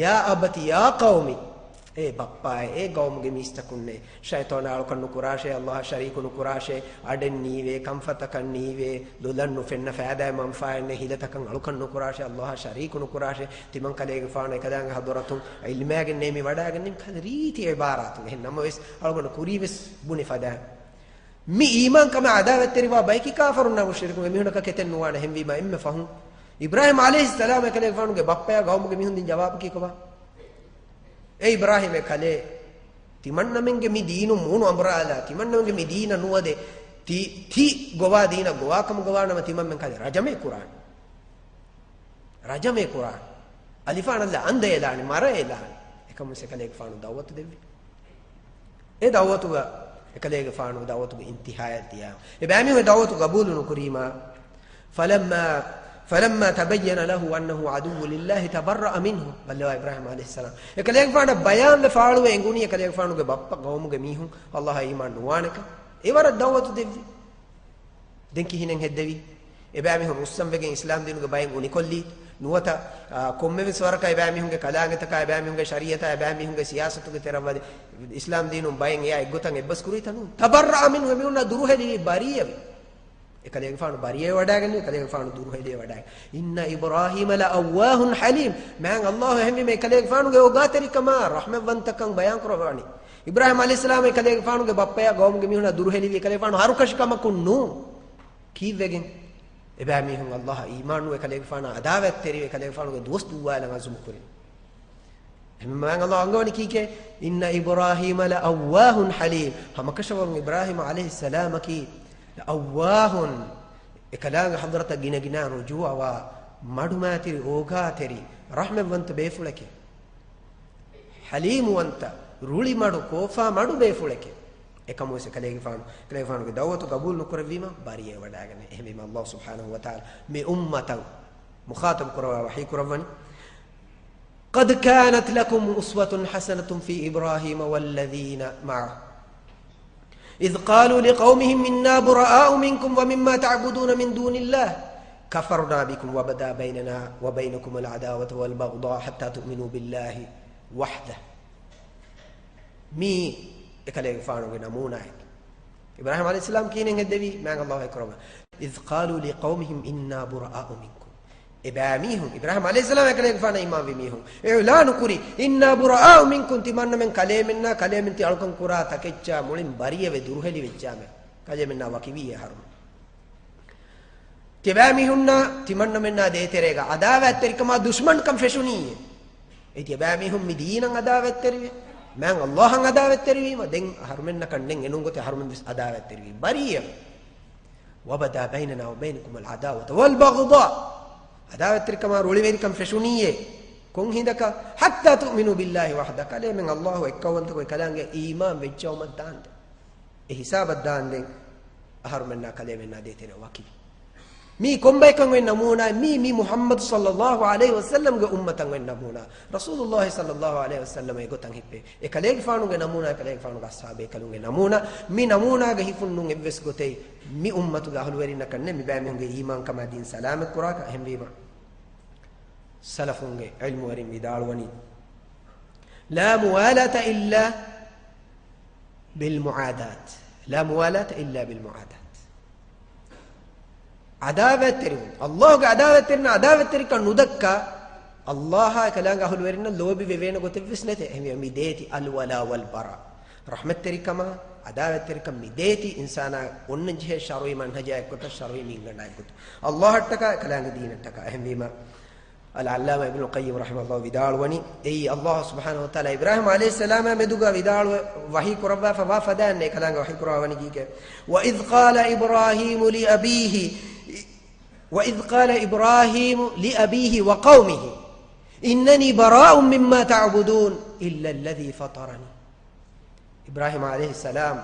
يا أبت يا قوم، އޭ ބައްޕާއޭ، އޭ ޤައުމުގެ މީސްތަކުންނޭ، ޝައިޠާނާ އަޅުކަން ނުކުރާށޭ، ﷲއާ ޝަރީކު ނުކުރާށޭ، އަޑެއް ނީވޭ، ކަންފަތަކަށް ނީވޭ، ލޮލަށް ނުފެންނަ ފައިދާއެއް މަންފާއެއް ނެތް ހިލަތަކަށް އަޅުކަން ނުކުރާށޭ، ﷲއާ ޝަރީކު ނުކުރާށޭ، ތިމަން ކަލޭގެފާނު އެކަލާނގެ ޙަޟްރަތުން ޢިލްމާގެން ނޭމި ވަޑާގެން ނިން ކަލަ ރީތި ޢިބާރާތުން. އެހެން ނަމަވެސް އަޅުގަނޑު ކުރީވެސް ބުނި ފަދައިން. މި އީމާންކަމާ ޢަދާވަތްތެރިވާ ބަޔަކީ ކާފަރުންނާ މުޝްރިކުން. އެމީހުންނަކަށް ކެތެއް ނުވާނެ. އެހެންވީމާ އެންމެ ފަހުން އިބްރާހީމް ޢަލައިހިއްސަލާމް އެކަލޭގެފާނުގެ ބައްޕަޔާ ޤައުމުގެ މީހުން ދިން ޖަވާބަކީ ކޮބާ؟ އޭ އިބްރާހީމް އެކަލޭ، ތިމަންނަމެންގެ މި ދީނުން މޫނު އަނބުރާލާ، ތިމަންނަމެންގެ މި ދީނަށް ނުވަދެ، ތި، ތި ގޮވާ ދީނަށް ގޮވާކަމުގަ ވާނަމަ ތިމަންމެން ކަލޭ ރަޖަމޭ ކުރާނެ. ރަޖަމޭ ކުރާނެ. އަލިފާނަށްލާ އަނދައެލާނެ، މަރައެލާނެ. އެކަމުސް އެކަލޭގެފާނު ދަޢުވަތު ދެއްވި. އެ ދަޢުވަތުގަ، އެކަލޭގެފާނު ދަޢުވަތުގެ އިންތިހާޔަށް ދިޔާ. އެބައިމީހުން އެ ދަޢުވަތު ގަބޫލު ނުކުރީމާ، فلما، فلما تبين له أنه عدو لله تبرأ منه. ބައްލަވާ އިބްރާހީމް ޢަލައިހިއްސަލާމް. އެކަލޭގެފާނަށް ބަޔާންވެ ފާޅުވެ އެނގުނީ އެކަލޭގެފާނުގެ ބައްޕަ ޤައުމުގެ މީހުން ﷲއާ އީމާން ނުވާނެކަން. އެވަރަށް ދަޢުވަތު ދެއްވި. ދެން ކިހިނެއް ހެއްދެވީ؟ އެބައިމީހުން ރުއްސަންވެގެން އިސްލާމްދީނުގެ ބައެއް އުނިކޮށްލީ. ނުވަތަ، އާ، ކޮންމެވެސް ވަރަކަށް އެބައިމީހުންގެ ކަލާނގެތަކާ، އެބައިމީހުންގެ ޝަރީޢަތާ، އެބައިމީހުންގެ ސިޔާސަތުގެ ތެރަށްވަދެ އިސްލާމްދީނުން ބައެއް އެއާ އެއްގޮތަށް އެއްބަސްކުރީތަ؟ ނޫން. تبرأ منه، އެމީހުންނާ ދުރުހެލިވި، ބަރީއަވި. އެކަލޭގެފާނު ބަރީއަވެވަޑައިގެން، އެކަލޭގެފާނު ދުރުހެލިވެވަޑައި. إن إبراهيم لأواه حليم. މާތް ﷲ އެހެންވީމަ އެކަލޭގެފާނުގެ އޯގާތެރިކަމާ، ރަޙްމަތްވަންތަކަން ބަޔާންކުރައްވަނީ. އިބްރާހީމް ޢަލައިހިއްސަލާމް އެކަލޭގެފާނުގެ ބައްޕަޔާ ޤައުމުގެ މީހުންނާ ދުރުހެލިވި އެކަލޭގެފާނު ހަރުކަށި ކަމަކުން ނޫން. ކީއްވެގެން؟ އެބައިމީހުން ﷲއަށް އީމާންނުވެ އެކަލޭގެފާނާ ޢަދާވަތްތެރިވެ އެކަލޭގެފާނުގެ ދުވަސް ދުއްވާލަން ޢަޒުމު ކުރިން. އެހެންވީމަ މާތް ﷲ އަންގަވަނީ ކީކޭ؟ إن إبراهيم لأواه حليم. ހަމަކަށަވަރުން އިބްރާހީމް ޢަލައިހިއްސަލާމަކީ، لأواه، އެކަލާނގެ ޙަޟްރަތަށް ގިނަގިނަ ރުޖޫޢަވާ، މަޑުމައިތިރި އޯގާތެރި، ރަޙްމަތްވަންތަ ބޭފުޅެކޭ. ޙަލީމުވަންތަ، ރުޅިމަޑު، ކޯފާ މަޑު ބޭފުޅެކޭ. އެކަމުވެސް އެކަލޭގެފާނު، އެކަލޭގެފާނުގެ ދަޢުވަތު ޤަބޫލު ނުކުރެއްވީމަ، ބަރީއަވެވަޑައިގަނެ. އެހެންވީމަ ﷲ ސުބްޙާނަހޫ ވަތަޢާލާ މި އުއްމަތަށް މުޚާޠަބު ކުރައްވާ ވަޙީ ކުރައްވަނީ، قد كانت لكم أسوة حسنة في إبراهيم والذين معه إذ قالوا لقومهم إنا براء منكم ومما تعبدون من دون الله كفرنا بكم وبدا بيننا وبينكم العداوة والبغضاء حتى تؤمنوا بالله وحده. މީ އެކަލޭގެފާނުގެ ނަމޫނާއެއް. އިބްރާހީމް ޢަލައިހިއްސަލާމް ކިހިނެއް ހެއްދެވީ؟ މާތް ﷲ ވަޙީކުރައްވާ، إذ قالوا لقومهم إنا براء منكم. އެބައިމީހުން، އިބްރާހީމް ޢަލައިހިއްސަލާމް އެކަލޭގެފާނަށް އީމާންވި މީހުން އިޢުލާނު ކުރި، إنا براء منكم، ތިމަންނަމެން ކަލޭމެންނާ، ކަލޭމެން ތި އަޅުކަން ކުރާ ތަކެއްޗާ މުޅިން ބަރީއަވެ ދުރުހެލިވެއްޖާމެ، ކަލޭމެންނާ ވަކިވީ އަހަރުމެން. ތިބާމީހުންނާ ތިމަންނަމެންނާ ދޭތެރޭގަ ޢަދާވާތްތެރިކަމާ ދުޝްމަންކަން ފެށުނީއޭ. އެ ތިބާމީހުން މި ދީނަށް ޢަދާވާތްތެރިވެ، މާތް ﷲއަށް ޢަދާވާތްތެރިވީމަ، ދެން އަހަރުމެންނަކަށް ދެން އެނޫން ގޮތެއް އަހަރުމެން ވެސް ޢަދާވާތްތެރިވީ. ބަރީއަވެ. وبدا بيننا وبينكم العداوة والبغضاء. ޢަދާވާތްތެރިކަމާ ރުޅިވެރިކަން ފެށުނީއޭ. ކޮން ހިނދަކަށް؟ حتى تؤمنوا بالله وحده. ކަލޭމެން ﷲ އެއްކައުވަންތަކޮށް އެކަލާނގެ އީމާން ވެއްޖައުމަށް ދާންދެން. އެ ހިސާބަށް ދާންދެން އަހަރުމެންނާ ކަލޭމެންނާ ދޭތެރެ ވަކިވި. މީ ކޮންބައެއްކަން އޮތް ނަމޫނާ؟ މީ، މީ މުޙައްމަދު ޞައްލައްލާހު ޢަލައިހި ވަސައްލަމްގެ އުއްމަތަށް އޮތް ނަމޫނާ. ރަސޫލުﷲ ޞައްލައްލާހު ޢަލައިހި ވަސައްލަމް އެ ގޮތަށް ހިއްޕޭ. އެ ކަލޭގެފާނުގެ ނަމޫނާ، އެ ކަލޭގެފާނުގެ އަޞްޙާބޭކަލުންގެ ނަމޫނާ. މި ނަމޫނާގެ ހިފުން ނޫން އެއްވެސް ގޮތެއް މި އުއްމަތުގެ އަހުލުވެރިންނަކަށް ނެތް، މިބައިމީހުންގެ އީމާންކަމާ ދީން ސަލާމަތް ކުރާކަށް. އެހެންވީމަ، ސަލަފުންގެ ޢިލްމުވެރިން ވިދާޅުވަނީ، لا موالاة إلا بالمعاداة، لا موالاة إلا بالمعاداة. ޢަދާވާތްތެރިވުން، ﷲގެ ޢަދާވާތްތެރިންނަށް ޢަދާވާތްތެރިކަން ނުދައްކާ، ﷲއާ އެކަލާނގެ އަހުލުވެރިންނަށް ލޯބިވެވޭނެ ގޮތެއްވެސް ނެތޭ. އެހެންވީމަ، މި ދޭތި الولاء والبراء. ރަޙްމަތްތެރިކަމާ ޢަދާވާތްތެރިކަން މި ދޭތި އިންސާނާ އޮންނަން ޖެހޭ ޝަރުޢީ މަންހަޖާ އެއްގޮތަށް، ޝަރުޢީ މީންގަނޑާ އެއްގޮތަށް، ﷲއަށްޓަކާ އެކަލާނގެ ދީނަށްޓަކާ. އެހެންވީމަ، އަލްޢައްލާމާ އިބްނުލް ޤައްޔިމް ރަޙިމަހުﷲ ވިދާޅުވަނީ، އެއީ ﷲ ސުބްޙާނަހޫ ވަތަޢާލާ އިބްރާހީމް ޢަލައިހިއްސަލާމާ މެދުގަ ވިދާޅުވެ ވަޙީ ކުރައްވާފަ ވާ ފަދައިން އެކަލާނގެ ވަޙީ ކުރައްވަނީ ކީކޭ؟ وإذ قال إبراهيم لأبيه، وإذ قال إبراهيم لأبيه وقومه إنني براء مما تعبدون إلا الذي فطرني. އިބްރާހީމް ޢަލައިހިއްސަލާމް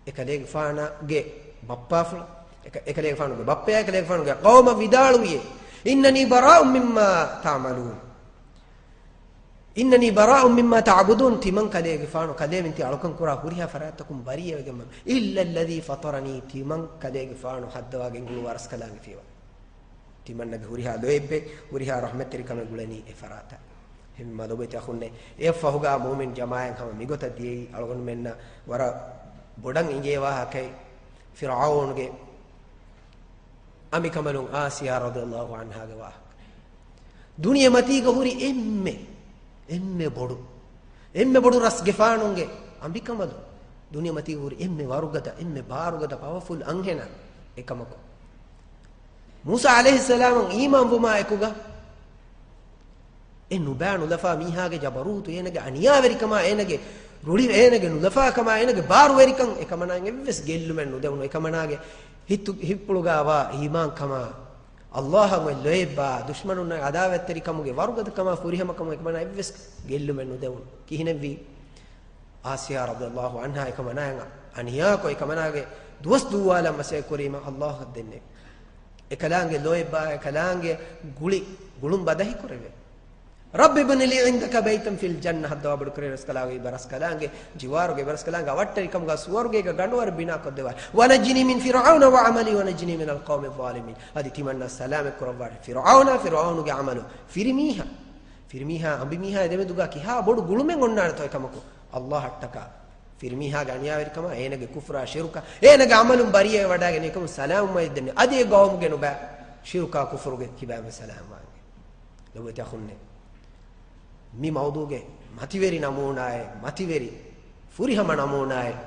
އެކަލޭގެފާނުގެ ބައްޕާފުޅަށް، އެކަ-، އެކަލޭގެފާނުގެ ބައްޕަޔާ އެކަލޭގެފާނުގެ ޤައުމަށް ވިދާޅުވިއޭ، إنني براء مما تعملون. إنني براء مما تعبدون. ތިމަން ކަލޭގެފާނު، ކަލޭމެން ތި އަޅުކަން ކުރާ ހުރިހާ ފަރާތްތަކުން ބަރީއަވެގެން، إلا الذي فطرني. ތިމަން ކަލޭގެފާނު ހައްދަވާ ގެންގުޅުއްވާ ރަސްކަލާނގެފިޔަވާ. ތިމަންނަގެ ހުރިހާ ލޯތްބެއް، ހުރިހާ ރަޙްމަތްތެރިކަމެއް ގުޅެނީ އެ ފަރާތަށް. އެހެންވީމާ ލޮބުވެތި އަޚުންނޭ، އެއަށްފަހުގަ މުއުމިން ޖަމާޢަތް ހަމަ މިގޮތަށް ދިޔައީ އަޅުގަނޑުމެންނަށް ވަރަށް ބޮޑަށް އިނގޭ ވާހަކައެއް. ފިރްޢައުނުގެ އަނބިކަނބަލުން އާސިޔާ ރަޟިޔަﷲ ޢަންހާގެ ވާހަކަ. ދުނިޔެމަތީގަ ހުރި އެންމެ، އެންމެ ބޮޑު، އެންމެ ބޮޑު ރަސްގެފާނުންގެ އަނބިކަނބަލުން. ދުނިޔެމަތީގަ ހުރި އެންމެ ވަރުގަދަ، އެންމެ ބާރުގަދަ، ޕަވަފުލް އަންހެނާ. އެކަމަކު، މޫސާ ޢަލައިހިއްސަލާމަށް އީމާންވުމާ އެކުގަ، އެ ނުބާ ނުލަފާ މީހާގެ ޖަބަރޫތު، އޭނަގެ އަނިޔާވެރިކަމާ، އޭނަގެ ރުޅި، އޭނަގެ ނުލަފާކަމާ، އޭނަގެ ބާރުވެރިކަން އެކަމަނާއަށް އެއްވެސް ގެއްލުމެއް ނުދެވުނު. އެކަމަނާގެ ހިތު، ހިތްޕުޅުގަ ވާ އީމާންކަމާ، ﷲ އަށް ލޯތްބާ، ދުޝްމަނުންނާ އަދާވަތްތެރިކަމުގެ ވަރުގަދަކަމާ ފުރިހަމަކަމު އެކަމަނާ އެއްވެސް ގެއްލުމެއް ނުދެވުނު. ކިހިނެއްވީ؟ އާސިޔާ ރަޟިޔަﷲ ޢަންހާ އެކަމަނާއަށް އަނިޔާކޮށް، އެކަމަނާގެ ދުވަސް ދުއްވާލަން މަސައްކަތް ކުރީމަ، ﷲ އަށް ދެންނެވި. އެކަލާނގެ ލޯތްބާ، އެކަލާނގެ ގުޅި، ގުޅުން ބަދަހި ކުރެވޭ. رب ابن لي عندك بيتا في الجنة، ހައްދަވާ ބޮޑުކުރޭ ރަސްކަލާނގެ އިބަރަސްކަލާނގެ ޖިވާރުގެ އިބަރަސްކަލާނގެ އަވަށްޓެރިކަމުގަ ސުވަރުގޭގަ ގަނޑުވަރެއް ބިނާކޮށްދެވާ. ونجني من فرعون وعمله ونجني من القوم الظالمين. އަދި ތިމަންނަ ސަލާމަތް ކުރައްވާ. ފިރުޢައުނާ، ފިރުޢައުނުގެ ޢަމަލު. ފިރިމީހާ، ފިރިމީހާ އަނބިމީހާ އެދެމެދުގަ ކިހާ ބޮޑު ގުޅުމެއް އޮންނާނެތޯ އެކަމަކު، ﷲ އަށްޓަކާ. ފިރިމީހާގެ އަނިޔާވެރިކަމާ، އޭނަގެ ކުފްރާ ޝިރުކާ، އޭނަގެ ޢަމަލުން ބަރީއަވެވަޑައިގެން އެކަމުން ސަލާމު މައްދެން. އަދި އެ ގައުމުގެ ނުބައި ޝިރުކާ ކުފުރުގެ ކިބައިން ސަލާމް ވާން. ލޮބުވެތި އަޚުންނޭ، މި މައުޟޫގެ މަތިވެރި ނަމޫނާއެއް، މަތިވެރި ފުރިހަމަ ނަމޫނާއެއް،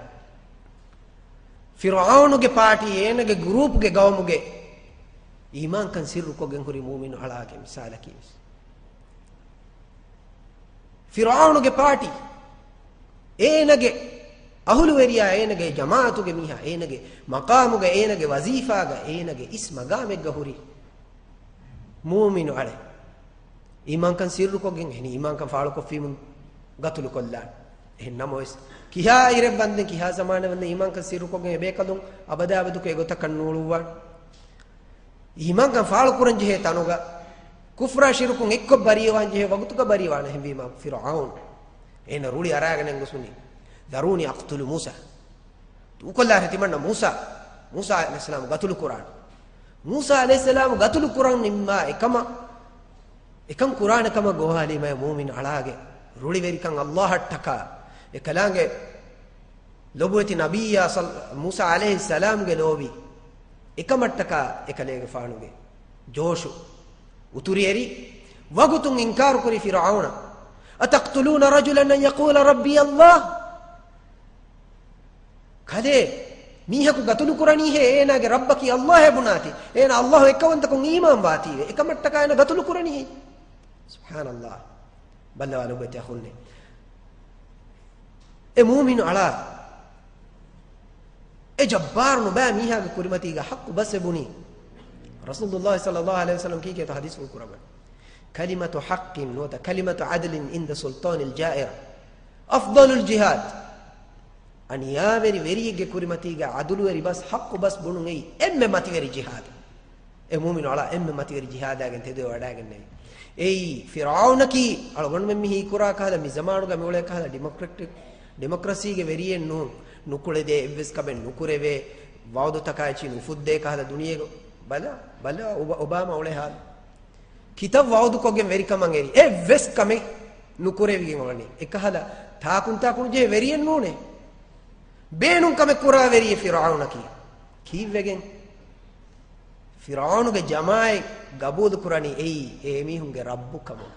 ފިރުޢައުނުގެ ޕާޓީ އޭނަގެ ގްރޫޕްގެ ގައުމުގެ އީމާންކަން ސިއްރުކޮށްގެން ހުރި މުއުމިނު އަޅާގެ މިސާލަކީ ވެސް. ފިރުޢައުނުގެ ޕާޓީ، އޭނަގެ އަހުލުވެރިޔާ، އޭނަގެ ޖަމާޢަތުގެ މީހާ، އޭނަގެ މަޤާމުގަ، އޭނަގެ ވަޒީފާގަ، އޭނަގެ އިސް މަގާމެއްގަ ހުރި މުއުމިނު އަޅެ. އީމާންކަން ސިއްރުކޮށްގެން އެހެނީ، އީމާންކަން ފާޅުކޮށްފީމުން ގަތުލުކޮށްލާނެ. އެހެން ނަމަވެސް، ކިހާ އިރެއް ވަންދެން، ކިހާ ޒަމާނެއް ވަންދެން އީމާންކަން ސިއްރުކޮށްގެން އެބޭކަލުން އަބަދާ އަބަދުކޮށް އެގޮތަކަށް ނޫޅުއްވާނެ. އީމާންކަން ފާޅު ކުރަން ޖެހޭ ތަނުގަ، ކުފްރާ ޝިރުކުން އެއްކޮށް ބަރީވާން ޖެހޭ ވަގުތުގަ ބަރީވާނެ. އެހެންވީމާ، ފިރުޢައުނު އޭނަ ރުޅި އަރާގެން ގޮސް ވަނީ، ذروني أقتل موسى. ދޫކޮށްލާށޭ ތިމަންނަ މޫސާ، މޫސާ ޢަލައިހިއްސަލާމް ގަތުލު ކުރާނެ. މޫސާ ޢަލައިހިއްސަލާމް ގަތުލު ކުރަން ނިންމާ އެކަމަށް، އެކަން ކުރާނެ ކަމަށް ގޮވާލީމައި މުއުމިން އަޅާގެ ރުޅިވެރިކަން ﷲ އަށްޓަކާ، އެކަލާނގެ ލޮބުވެތި ނަބިއްޔާ ޞައް-، މޫސާ ޢަލައިހިއްސަލާމްގެ ލޯބި އެކަމަށްޓަކާ އެކަލޭގެފާނުގެ ޖޯޝު އުތުރިއެރި ވަގުތުން އިންކާރުކުރި ފިރުޢައުނަށް، أتقتلون رجلا أن يقول ربي الله؟ ކަލޭ، މީހަކު ގަތުލު ކުރަނީހޭ އޭނާގެ ރައްބަކީ ﷲ އޭ ބުނާތީ، އޭނާ ﷲ އެއްކަވަންތަކުން އީމާން ވާތީވެ، އެކަމަށްޓަކާ އޭނާ ގަތުލު ކުރަނީހޭ. ސުބްޙާނަﷲ. ބައްލަވާ ލޮބުވެތި އަޚުންނޭ. އެ މުއުމިނު އަޅާ، އެ ޖައްބާރު ނުބައި މީހާގެ ކުރިމަތީގަ ޙައްޤު ބަސް އެ ބުނީ. ރަސޫލުﷲ ޞައްލަﷲ ޢަލައިހި ވަސައްލަމް ކީކޭތޯ ޙަދީޘްފުޅު ކުރައްވަނީ؟ كلمة حق ނުވަތަ كلمة عدل عند سلطان الجائر أفضل الجهاد. އަނިޔާވެރި ވެރިއެއްގެ ކުރިމަތީގަ ޢަދުލުވެރި ބަސް، ޙައްޤު ބަސް ބުނުން އެއީ އެންމެ މަތިވެރި ޖިހާދެއް. އެ މުއުމިނު އަޅާ އެންމެ މަތިވެރި ޖިހާދާގެން ތެދުވެވަޑައިގެންނެވި. އެއީ ފިރުޢައުނަކީ އަޅުގަނޑުމެން މި ހީކުރާ ކަހަލަ، މި ޒަމާނުގަ މި އުޅޭ ކަހަލަ ޑިމޮކްރެޓިކް، ޑިމޮކްރަސީގެ ވެރިއެއް ނޫން. ނުކުޅެދޭ އެއްވެސް ކަމެއް ނުކުރެވޭ، ވަޢުދުތަކާ އެއްޗެއް ނުފުއްދޭ ކަހަލަ ދުނިޔޭގަ. ބަލަ، ބަލަ އޮބ-، އޮބާމާ އުޅޭ ހާލު. ކިތައް ވަޢުދުކޮށްގެން ވެރިކަމަށް އެރި، އެއްވެސް ކަމެއް ނުކުރެވިގެން އުޅެނީ. އެކަހަލަ ތާކުންތާކުން ޖެހޭ ވެރިއެއް ނޫނޭ. ބޭނުން ކަމެއް ކުރާ ވެރިއެއް ފިރުޢައުނަކީ. ކީއްވެގެން؟ ފިރުޢައުނުގެ ޖަމާޢަތް ގަބޫލު ކުރަނީ އެއީ އެމީހުންގެ ރައްބު ކަމުން.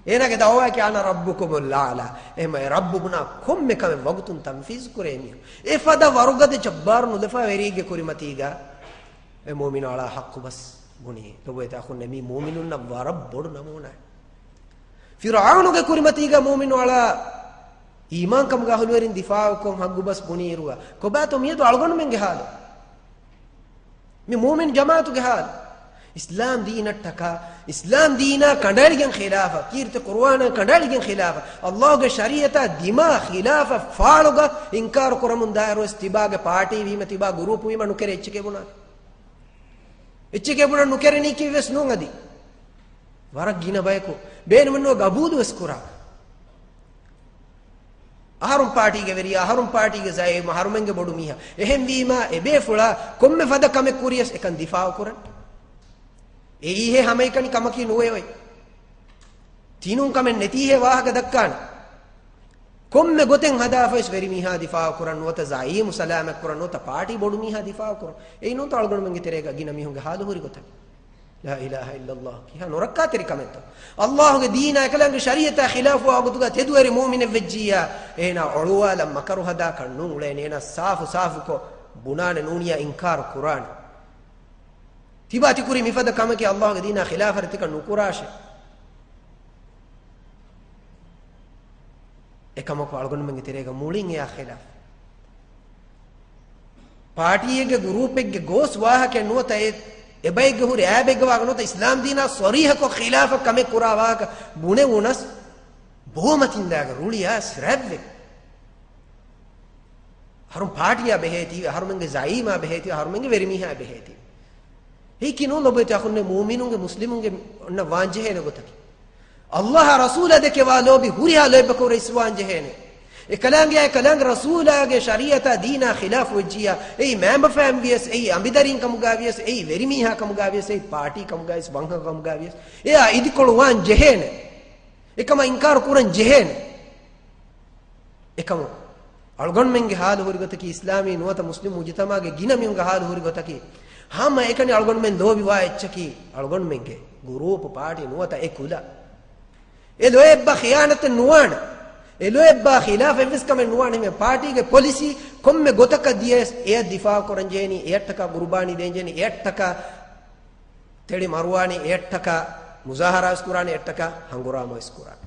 އޭނާގެ ދަޢުވާއަކީ أنا ربكم الأعلى. އެހެންވެ އެ ރައްބު ބުނާ ކޮންމެ ކަމެއް ވަގުތުން ތަންފީޒު ކުރޭ މީހުން. އެފަދަ ވަރުގަދަ ޖައްބާރު ނުލަފާ ވެރިއެއްގެ ކުރިމަތީގަ އެ މުއުމިނު އަޅާ ޙައްޤު ބަސް ބުނީ. ލޮބުވެތި އަޚުންނޭ، މީ މުއުމިނުންނަށް ވަރަށް ބޮޑު ނަމޫނާއެއް. ފިރުޢައުނުގެ ކުރިމަތީގަ މުއުމިނު އަޅާ އީމާންކަމުގެ އަހުލުވެރިން ދިފާޢުކޮށް ޙައްޤު ބަސް ބުނިއިރުގަ، ކޮބާތޯ މިއަދު އަޅުގަނޑުމެންގެ ޙާލު؟ މި މުއުމިން ޖަމާޢަތުގެ ޙާލު؟ އިސްލާމް ދީނަށްޓަކާ، އިސްލާމް ދީނާ ކަނޑައެޅިގެން ޚިލާފަށް، ކީރިތި ޤުރުއާނާ ކަނޑައެޅިގެން ޚިލާފަށް، ﷲގެ ޝަރީޢަތާ ދިމާ ޚިލާފަށް ފާޅުގަ އިންކާރު ކުރަމުން ދާއިރުވެސް ތިބާގެ ޕާޓީ ވީމަ، ތިބާ ގުރޫޕް ވީމަ ނުކެރޭ އެއްޗެކޭ ބުނާ. އެއްޗެކޭ ބުނާ ނުކެރެނީކީ ވެސް ނޫން އަދި. ވަރަށް ގިނަ ބަޔަކު ބޭނުމެއްނުވަ ގަބޫލުވެސް ކުރާ. އަހަރުން ޕާޓީގެ ވެރިޔާ، އަހަރުން ޕާޓީގެ ޒައީމް، އަހަރުމެންގެ ބޮޑު މީހާ. އެހެންވީމާ، އެބޭފުޅާ ކޮންމެ ފަދަ ކަމެއް ކުރިޔަސް އެކަން ދިފާއު ކުރަން. އެއީހޭ ހަމައެކަނި ކަމަކީ ނުވެ އޮތް. ތިނުން ކަމެއް ނެތީހޭ ވާހަކަ ދައްކާނެ. ކޮންމެ ގޮތެއް ހަދާފަވެސް ވެރިމީހާ ދިފާއު ކުރަން ނުވަތަ ޒައީމު ސަލާމަތް ކުރަން ނުވަތަ ޕާޓީ ބޮޑުމީހާ ދިފާއު ކުރަން. އެއީ ނޫންތަ އަޅުގަނޑުމެންގެ ތެރޭގަ ގިނަ މީހުންގެ ހާލު ހުރި ގޮތަކީ. ލާ އިލާހަ އިއްލައްލާހް. ކިހާ ނުރައްކާތެރި ކަމެއްތޯ؟ އައްލާހުގެ ދީނާ އެކަލާނގެ ޝަރީއަތާ ޚިލާފުވާ ގޮތުގަ ތެދުވެރި މުއުމިނެއް ވެއްޖިއްޔާ، އޭނާ އޮޅުވާލަން މަކަރު ހަދާކަށް ނޫން އުޅޭނެ. އޭނާ ސާފު ސާފުކޮށް ބުނާނެ ނޫނިޔާ އިންކާރު ކުރާނެ. ތިބާ ތިކުރީ މިފަދަ ކަމަކީ އައްލާހުގެ ދީނާ ޚިލާފަށް ތިކަން ނުކުރާށޭ. އެކަމަކު އަޅުގަނޑުމެންގެ ތެރޭގަ މުޅިން އެއާ ޚިލާފް. ޕާޓީއެއްގެ ގުރޫޕެއްގެ ގޯސް ވާހަކައެއް ނުވަތަ އެ، އެބައެއްގެ ހުރި އާބެއްގެ ވާހަކަ ނުވަތަ އިސްލާމް ދީނާ ޞަރީޙަކޮށް ޚިލާފަށް ކަމެއް ކުރާ ވާހަކަ ބުނެވުނަސް ބޯމަތިންދާގެ ރުޅިއާސް ރަތްވެ. އަހަރުން ޕާޓީއާ ބެހޭތީވެ، އަހަރުމެންގެ ޒައީމާ ބެހޭތީވެ، އަހަރުމެންގެ ވެރިމީހާ ބެހޭތީވެ. ހެއްކި ނޫން ލޮބުވެތި އަޚުންނޭ، މުއުމިނުންގެ މުސްލިމުންގެ އޮންނަ ވާން ޖެހޭނެ ގޮތަކީ. އައްލާހާ ރަސޫލާ ދެކެވާ ލޯބި ހުރިހާ ލޯތްބަކަށް ވުރެ ވާން ޖެހޭނެ. އެކަލާނގެއާ އެކަލާނގެ ރަސޫލާގެ ޝަރީއަތާ ދީނާ ޚިލާފު ވެއްޖިއްޔާ، އެއީ މައިންބަފައިން ވިޔަސް، އެއީ އަނބިދަރީން ކަމުގަ ވިޔަސް، އެއީ ވެރިމީހާ ކަމުގަ ވިޔަސް، އެއީ ޕާޓީ ކަމުގަ ވިޔަސް، ވަންހަ ކަމުގަ ވިޔަސް، އެއާ އިދިކޮޅު ވާން ޖެހޭނެ. އެކަމަށް އިންކާރު ކުރަން ޖެހޭނެ. އެކަމު އަޅުގަނޑުމެންގެ ހާލު ހުރި ގޮތަކީ، އިސްލާމީ ނުވަތަ މުސްލިމް މުޖުތަމަޢުގެ ގިނަ މީހުންގެ ހާލު ހުރި ގޮތަކީ، ހަމަ އެކަނި އަޅުގަނޑުމެން ލޯބިވާ އެއްޗަކީ، އަޅުގަނޑުމެންގެ ގުރޫޕު، ޕާޓީ ނުވަތަ އެ ކުލަ. އެ ލޯތްބާ ޚިޔާނަތެއް ނުވާނެ. އެ ލޯތްބާ ޚިލާފަށް އެއްވެސް ކަމެއް ނުވާނެ. ހަމަ ޕާޓީގެ ޕޮލިސީ ކޮންމެ ގޮތަކަށް ދިޔަސް އެޔަށް ދިފާޢު ކުރަން ޖެހޭނީ، އެޔަށްޓަކާ ގުރުބާނީ ދޭން ޖެހޭނީ، އެޔަށްޓަކާ ތެޅި މަރުވާނީ، އެޔަށްޓަކާ މުޒާހަރާ ވެސް ކުރާނެ، އެޔަށްޓަކާ ހަނގުރާމަ ވެސް ކުރާނެ.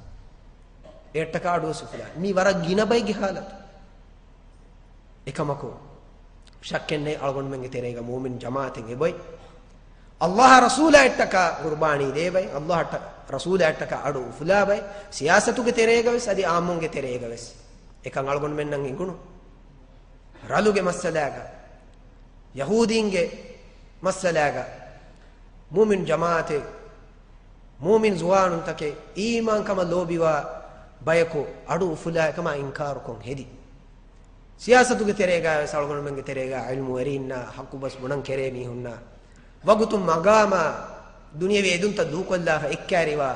އެއްޓަކާ އަޑު އުފުލާ. މީ ވަރަށް ގިނަ ބައެއްގެ ހާލަތު. އެކަމަކު، ޝައްކެއް ނެތް އަޅުގަނޑުމެންގެ ތެރޭގަ މުއުމިން ޖަމާޢަތެއް އެބައޮތް. އައްލާހާ ރަސޫލާއަށްޓަކާ ގުރުބާނީ ދޭ ބައެއް، އައްލާހަށްޓަ-، ރަސޫލާއަށްޓަކާ އަޑު އުފުލާ ބައެއް، ސިޔާސަތުގެ ތެރޭގަ ވެސް، އަދި އާއްމުންގެ ތެރޭގަ ވެސް. އެކަން އަޅުގަނޑުމެންނަށް އެނގުނު. ރަލުގެ މައްސަލާގަ، ޔަހޫދީންގެ މައްސަލާގަ، މުއުމިން ޖަމާޢަތެއް، މުއުމިން ޒުވާނުންތަކެއް، އީމާންކަމަށް ލޯބިވާ ބަޔަކު އަޑު އުފުލާ އެކަމާ އިންކާރުކޮށް ހެދި. ސިޔާސަތުގެ ތެރޭގަ ވެސް އަޅުގަނޑުމެންގެ ތެރޭގަ ޢިލްމުވެރީންނާ ޙައްޤު ބަސް ބުނަން ކެރޭ މީހުންނާ ވަގުތު މަގާމާ ދުނިޔެވީ އެދުންތައް ދޫކޮށްލާފަ އެއްކާރިވާ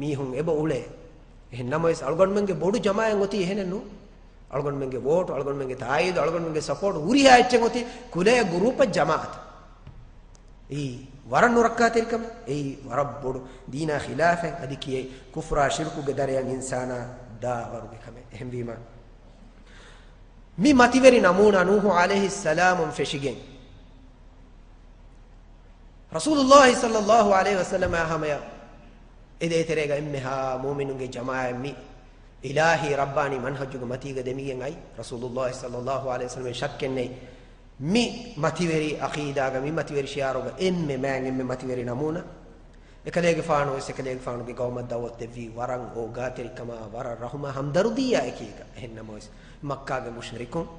މީހުން އެބަ އުޅޭ. އެހެން ނަމަވެސް އަޅުގަނޑުމެންގެ ބޮޑު ޖަމާޢަތް އޮތީ އެހެނެއް ނޫން. އަޅުގަނޑުމެންގެ ވޯޓު، އަޅުގަނޑުމެންގެ ތާއީދު، އަޅުގަނޑުމެންގެ ސަޕޯޓް ހުރިހާ އެއްޗެއް އޮތީ ކުލައެއް، ގުރޫޕެއް، ޖަމާޢަތެއް. އެއީ ވަރަށް ނުރައްކާތެރިކަމެއް، އެއީ ވަރަށް ބޮޑު ދީނާ ޚިލާފެއް، އަދި ކިޔޭ ކުފްރާ ޝިރުކުގެ ދަރަޔަށް އިންސާނާ ދާ ވަރުގެ ކަމެއް. އެހެންވީމާ، މި މަތިވެރި ނަމޫނާ ނޫޙު ޢަލައިހިއްސަލާމުން ފެށިގެން، ރަސޫލުﷲ ޞައްލަﷲ ޢަލައިހި ވަސައްލަމާ ހަމަޔަށް އެ ދޭތެރޭގަ އެންމެހާ މުއުމިނުންގެ ޖަމާޢަތް މި އިލާހީ ރައްބާނީ މަންހަޖުގެ މަތީގަ ދެމިގެން އައި، ރަސޫލުﷲ ޞައްލަﷲ ޢަލައިހި ވަސައްލަމަށް ޝައްކެއް ނެތް. މި މަތިވެރި ޢަޤީދާގަ، މި މަތިވެރި ޝިޢާރުގަ އެންމެ މާތް، އެންމެ މަތިވެރި ނަމޫނާ، އެކަލޭގެފާނު ވެސް އެކަލޭގެފާނުގެ ޤައުމަށް ދަޢުވަތު ދެއްވީ ވަރަށް އޯގާތެރިކަމާ، ވަރަށް ރަޙުމާ ހަމްދަރުދީއާ އެކީގަ. އެހެން ނަމަވެސް، މައްކާގެ މުޝްރިކުން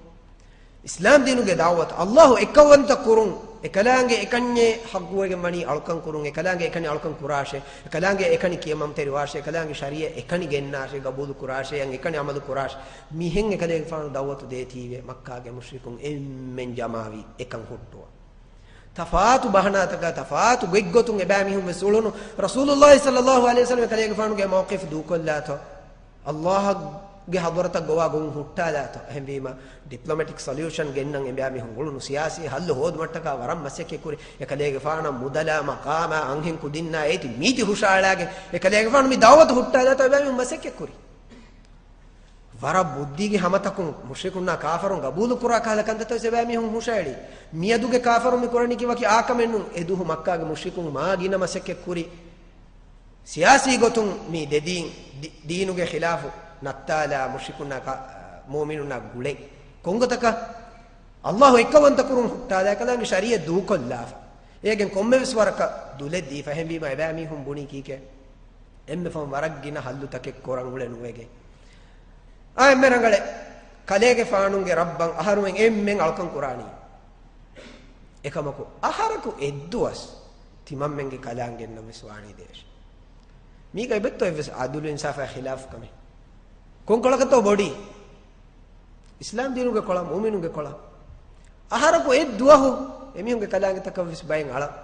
އިސްލާމް ދީނުގެ ދަޢުވަތު، ﷲ އެއްކައުވަންތަ ކުރުން، އެކަލާނގެ އެކަންޏެއް ޙައްޤުވެގެން ވަނީ އަޅުކަން ކުރުން، އެކަލާނގެ އެކަނި އަޅުކަން ކުރާށޭ، އެކަލާނގެ އެކަނި ކިޔަމަންތެރިވާށޭ، އެކަލާނގެ ޝަރީޢަތް އެކަނި ގެންނާށޭ، ގަބޫލު ކުރާށޭ، އެކަނި ޢަމަލު ކުރާށޭ. މިހެން އެކަލޭގެފާނު ދަޢުވަތު ދޭތީވެ، މައްކާގެ މުޝްރިކުން އެންމެން ޖަމާވީ އެކަން ހުއްޓުވަން. ތަފާތު ބަހަނާތަކާ، ތަފާތު ގޮތްގޮތުން އެބައިމީހުން ވެސް އުޅުނު. ރަސޫލުﷲ ޞައްލަﷲ ޢަލައިހި ވަސައްލަމަ އެކަލޭގެފާނުގެ މައުޤިފް ދޫކޮށްލާތޯ؟ ﷲގެ ޙަޟްރަތަށް ގޮވާ ގޮތް ހުއްޓާލާތޯ؟ އެހެންވީމަ، ޑިޕްލޮމެޓިކް ސޮލިއުޝަން ގެންނަން އެބައިމީހުން އުޅުނު. ސިޔާސީ ހައްލު ހޯދުމަށްޓަކާ ވަރަށް މަސައްކަތްކުރި. އެކަލޭގެފާނަށް މުދަލާ، މަޤާމާ، އަންހެން ކުދިންނާ އޭތި މީތި ހުށައަޅާގެން އެކަލޭގެފާނު މި ދަޢުވަތު ހުއްޓާލާތޯ އެބައިމީހުން މަސައްކަތްކުރި. ވަރަށް ބުއްދީގެ ހަމަތަކުން މުޝްރިކުންނާ ކާފަރުން ގަބޫލުކުރާ ކަހަލަ ކަންތައްތައް ވެސް އެބައިމީހުން ހުށައެޅީ. މިއަދުގެ ކާފަރުން މި ކުރަނީކީ ވަކި އާކަމެއް ނޫން. އެދުވަހު މައްކާގެ މުޝްރިކުން މާ ގިނަ މަސައްކަތްކުރި. ސިޔާސީ ގޮތުން މި ދެދީން ދި-، ދީނުގެ ޚިލާފު ނައްތާލާ މުޝްރިކުންނާ ކާ-، މުއުމިނުންނާ ގުޅޭ. ކޮންގޮތަކަށް؟ ﷲ އެއްކައުވަންތަ ކުރުން ހުއްޓާލާ، އެކަލާނގެ ޝަރީޢަތް ދޫކޮށްލާފަ. އޭގެން ކޮންމެވެސް ވަރަކަށް ދުލެއް ދީފަ. އެހެންވީމަ އެބައިމީހުން ބުނީ ކީކޭ؟ އެންމެ ފަހުން ވަރަށް ގިނަ ހައްލުތަކެއް ކުރަން އުޅެ ނުވެގެން. އާ، އެންމެ ރަނގަޅޭ. ކަލޭގެފާނުގެ ރައްބަށް އަހަރުމެން އެންމެން އަޅުކަން ކުރާނީ. އެކަމަކު، އަހަރަކު އެއްދުވަސް ތިމަންމެންގެ ކަލާނގެންނަށް ވެސް ވާނީ ދޭށޭ. މީގައި އެބައޮތްތޯ އެއްވެސް ޢަދުލު އިންސާފާ ޚިލާފު ކަމެއް؟ ކޮންކޮޅަކަށްތޯ ބޮޑީ؟ އިސްލާމް ދީނުގެ ކޮޅާ، މުއުމިނުންގެ ކޮޅާ. އަހަރަކު އެއްދުވަހު އެމީހުންގެ ކަލާނގެތަކަށްވެސް ބައެއް އަޅަން.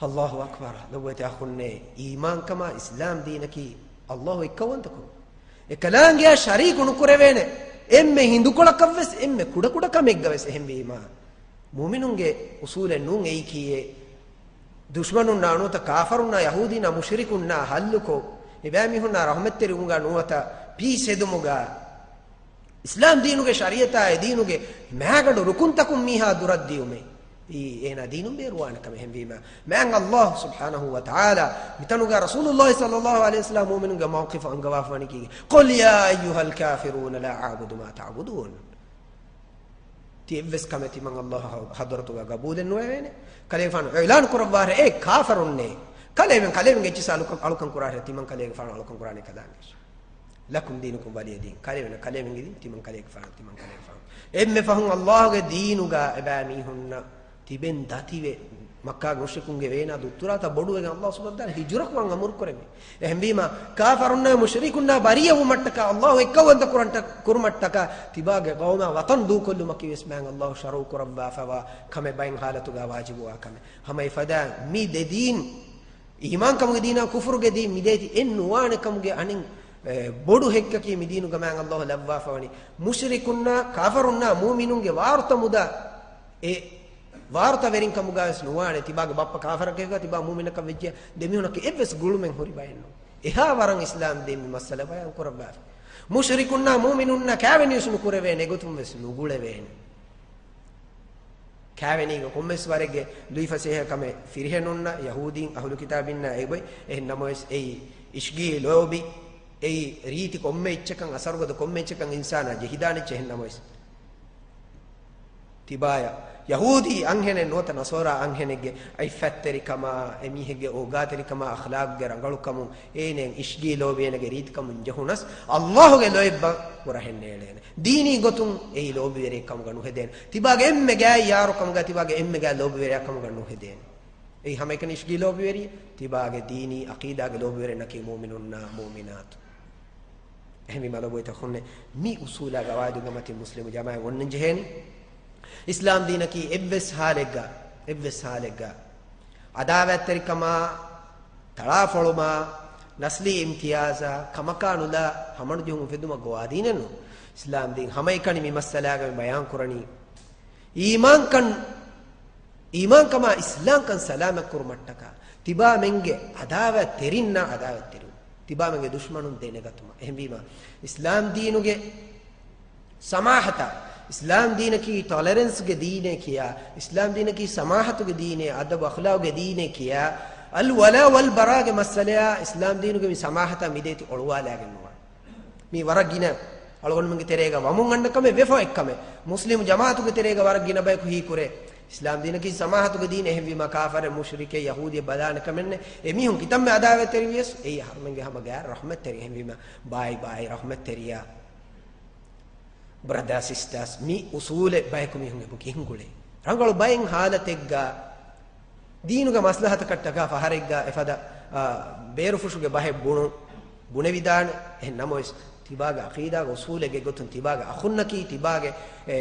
އައްލާހު އަކްބަރު. ލޮބުވެތި އަޚުންނޭ، އީމާންކަމާ އިސްލާމް ދީނަކީ އައްލާހު އެއްކައުވަންތަކުރުން. އެ ކަލާނގެއާ ޝަރީކު ނުކުރެވޭނެ އެންމެ ހިނދުކޮޅަކަށްވެސް، އެންމެ ކުޑަކުޑަ ކަމެއްގަވެސް. އެހެންވީމާ، މުއުމިނުންގެ އުސޫލެއް ނޫން އެއީކީއެއް. ދުޝްމަނުންނާ ނުވަތަ ކާފަރުންނާ، ޔަހޫދީންނާ، މުޝްރިކުންނާ ހައްލުކޮށް، އެބައިމީހުންނާ ރަޙުމަތްތެރިވުމުގާ ނުވަތަ ޕީސް ހެދުމުގާ، އިސްލާމް ދީނުގެ ޝަރީޢަތާ އެ ދީނުގެ މާގަނޑު ރުކުންތަކުން މީހާ ދުރަށް ދިޔުމެއް، އީ އޭނާ ދީނުން ބޭރުވާނެ ކަމެއް. އެހެންވީމާ، މާތް އައްލާހު ސުބްޙާނަހު ވަ ތަޢާލާ މިތަނުގާ ރަސޫލުއްލާހި ޞައްލައްލާހު ޢަލައިހި ވަސައްލަމަ މުއުމިނުންގެ މައުޤިފު އަންގަވާފަވަނީކީ، "قل يا أيها الكافرون لا أعبد ما تعبدون." ތި އެއްވެސް ކަމެއް ތިމަން އައްލާހު ޙަޟްރަތުގަ ގަބޫލެއް ނުވެވޭނެ. ކަލޭގެފާނު އިޢުލާން ކުރައްވާށޭ، އޭ ކާފަރުންނޭ! ކަލޭމެން، ކަލޭމެންގެ އެއްޗިއްސަށް އަޅުކަން، އަޅުކަން ކުރާށޭ، ތިމަން ކަލޭގެފާނު އަޅުކަން ކުރާނެ ކަލާނގެ. لكم دينكم ولي دين. ކަލޭމެން، ކަލޭމެންގެ ދީން، ތިމަން ކަލޭގެފާނު، ތިމަން ކަލޭގެފާނު. އެންމެ ފަހުން އައްލާހުގެ ދީނުގަ އެބައިމީހުންނަށް ތިބެން ދަތިވެ، މައްކާގެ މުޝްރިކުންގެ ވޭނާ ދުއްތުރާތައް ބޮޑުވެގެން އައްލާހު ސުބްޙާނަހު ވަ ތަޢާލާ ހިޖުރަކުރަން އަމުރު ކުރެއްވި. އެހެންވީމާ، ކާފަރުންނާ މުޝްރިކުންނާ ބަރީއަވުމަށްޓަކާ، އައްލާހު އެއްކައުވަންތަ ކުރަންޓަ-، ކުރުމަށްޓަކާ، ތިބާގެ ޤައުމާ ވަޠަން ދޫކޮށްލުމަކީ ވެސް މާތް އައްލާހު ޝަރުޢު ކުރައްވާފަވާ ކަމެއް، ބައެއް ޙާލަތުގާ ވާޖިބުވާ ކަމެއް. ހަމަ އެފަދަ މި ދެ ދީން، އީމާންކަމުގެ ދީނާ ކުފުރުގެ ދީން، މި ދޭތި އެއް ނުވާނެ ކަމުގެ އަނެއް، އެ، ބޮޑު ހެއްކަކީ މި ދީނުގަ މާތް އައްލާހު ލައްވާފަވަނީ މުޝްރިކުންނާ ކާފަރުންނާ މުއުމިނުންގެ ވާރުތަ މުދާ އެ ވާރުތަވެރިން ކަމުގަވެސް ނުވާނެ. ތިބާގެ ބައްޕަ ކާފަރަކަށް ތިބާ މުއުމިނަކަށް ވެއްޖެ، ދެމީހުނަކީ އެއްވެސް ގުޅުމެއް ހުރި ބައެއް ނޫން. އެހާ ވަރަށް އިސްލާމް ދީން މި މައްސަލަ ބަޔާން ކުރައްވާފަ. މުޝްރިކުންނާ މުއުމިނުންނަށް ކާވެނިވެސް ނުކުރެވޭނެ، އެގޮތުން ވެސް ނުގުޅެވޭނެ. ކާވެނީގެ ކޮންމެސް ވަރެއްގެ ލުއިފަސޭހަ ކަމެއް ފިރިހެނުންނަށް، ޔަހޫދީން އަހުލު ކިތާބިންނަށް އެބޮތް. އެހެން ނަމަވެސް އެއީ އިޝްގީ ލޯބި، އެއީ ރީތި ކޮންމެ އެއްޗަކަށް އަސަރުގަދަ ކޮންމެ އެއްޗަކަށް އިންސާނާ ޖެހިދާނެ އެއްޗެއް. އެހެން ނަމަވެސް ތިބާޔަށް ޔަހޫދީ އަންހެނެއް ނުވަތަ ނަޞާރާ އަންހެނެއްގެ އިއްފަތްތެރިކަމާ، އެމީހެއްގެ އޯގާތެރިކަމާ، އަޚްލާގުގެ ރަނގަޅުކަމުން، އޭނައަށް އިޝްގީ ލޯބި އޭނަގެ ރީތިކަމުން ޖެހުނަސް، އައްލާހުގެ ލޯތްބަށް ހުރަހެއް ނޭޅޭނެ. ދީނީ ގޮތުން އެއީ ލޯބިވެރިއެއް ކަމުގަ ނުހެދޭނެ. ތިބާގެ އެންމެ ގާތް ޔާރު ކަމުގަ، ތިބާގެ އެންމެ ގާތް ލޯބިވެރިޔާ ކަމުގަ ނުހެދޭނެ. އެއީ ހަމައެކަނި އިޝްގީ ލޯބިވެރި، ތިބާގެ ދީނީ އަޤީދާގެ ލޯބިވެރިންނަކީ މުއުމިނުންނާ މުއުމިނާތު. އެހެންވީމާ ލޮބުވެތި އަޚުންނޭ، މި އުސޫލާ ގަވާއިދުގެ މަތިން މުސްލިމު ޖަމާޢަތް އޮންނަން ޖެހޭނީ. އިސްލާމް ދީނަކީ އެއްވެސް ހާލެއްގަ، އެއްވެސް ހާލެއްގަ އަދާވަތްތެރިކަމާ، ތަޅާފޮޅުމާ، ނަސްލީ އިމްތިޔާޒާ، ކަމަކާ ނުލާ ހަމަނުޖެހުން އުފެދުމަށް ގޮވާ ދީނެއް ނޫން. އިސްލާމް ދީން ހަމައެކަނި މި މައްސަލާގައި ބަޔާން ކުރަނީ، އީމާންކަން، އީމާންކަމާ އިސްލާމްކަން ސަލާމަތް ކުރުމަށްޓަކާ، ތިބާމެންގެ އަދާވަތްތެރިންނާ އަދާވަތްތެރިވުން، ތިބާމެންގެ ދުޝްމަނުން ދެނެގަތުމަށް. އެހެންވީމާ، އިސްލާމް ދީނުގެ ސަމާހަތާ، އިސްލާމް ދީނަކީ ޓޮލެރެންސްގެ ދީނޭ ކިޔާ، އިސްލާމް ދީނަކީ ސަމާހަތުގެ ދީނޭ، އަދަބު އަޚްލާގުގެ ދީނޭ ކިޔާ، އަލްވަލާ ވަލްބަރާގެ މައްސަލަޔާ، އިސްލާމް ދީނުގެ މި ސަމާހަތާ މި ދޭތި އޮޅުވާލާގެން ނުވާނެ. މީ ވަރަށް ގިނަ އަޅުގަނޑުމެންގެ ތެރޭގަ ވަމުން އަންނަ ކަމެއް ވެފަ އެއްކަމެއް. މުސްލިމު ޖަމާޢަތުގެ ތެރޭގަ ވަރަށް ގިނަ ބަޔަކު ހީކުރޭ، އިސްލާމް ދީނަކީ ސަމާހަތުގެ ދީން، އެހެންވީމާ ކާފަރެއް، މުޝްރިކެއް، ޔަހޫދިއެއް ބަލާނެ ކަމެއް ނެތް. އެމީހުން ކިތަންމެ އަދާވަތްތެރިވިޔަސް، އެއީ އަހަރުމެންގެ ހަމަ ގާތް ރަޙްމަތްތެރި. އެހެންވީމާ، ބާއި ބާއި ރަޙްމަތްތެރިޔާ، ބްރަދާ ސިސްޓާސް، މި އުސޫލެއް ބަޔަކު މީހުން އެބަ ގެންގުޅޭ. ރަނގަޅު ބައެއް ހާލަތެއްގަ ދީނުގެ މަސްލަހަތަކަށްޓަކާ ފަހަރެއްގަ އެފަދަ، އާ، ބޭރުފުށުގެ ބަހެއް ބުނު-، ބުނެވިދާނެ. އެހެން ނަމަވެސް، ތިބާގެ އަޤީދާގެ އުސޫލެއްގެ ގޮތުން ތިބާގެ އަޚުންނަކީ، ތިބާގެ، އެ،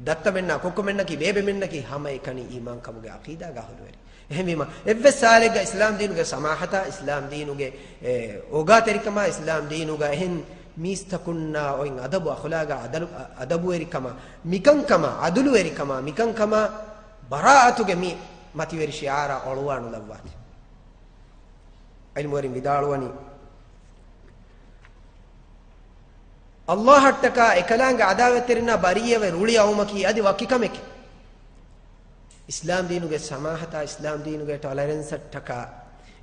ދައްތަމެންނާ ކޮއްކޮމެންނަކީ، ބޭބެމެންނަކީ ހަމައެކަނި އީމާންކަމުގެ އަޤީދާގެ އަހުލުވެރި. އެހެންވީމަ، އެއްވެސް ސާލެއްގަ އިސްލާމް ދީނުގެ ސަމާހަތާ، އިސްލާމް ދީނުގެ، އެ، އޯގާތެރިކަމާ، އިސްލާމް ދީނުގަ އެހެން މީސްތަކުންނާ އޮތް އަދަބު އަޚުލާގާ އަދަލު-، އަ-، އަދަބުވެރިކަމާ، މިކަންކަމާ، އަދުލުވެރިކަމާ، މިކަންކަމާ ބަރާއަތުގެ މި މަތިވެރި ޝިޢާރާ އޮޅުވާ ނުލައްވާތި. ޢިލްމުވެރިން ވިދާޅުވަނީ، އައްލާހަށްޓަކާ އެކަލާނގެ އަދާވަތްތެރިންނާ ބަރީއަވެ ރުޅި އައުމަކީ އަދި ވަކި ކަމެކޭ. އިސްލާމް ދީނުގެ ސަމާހަތާ، އިސްލާމް ދީނުގެ ޓޮލަރެންސަށްޓަކާ،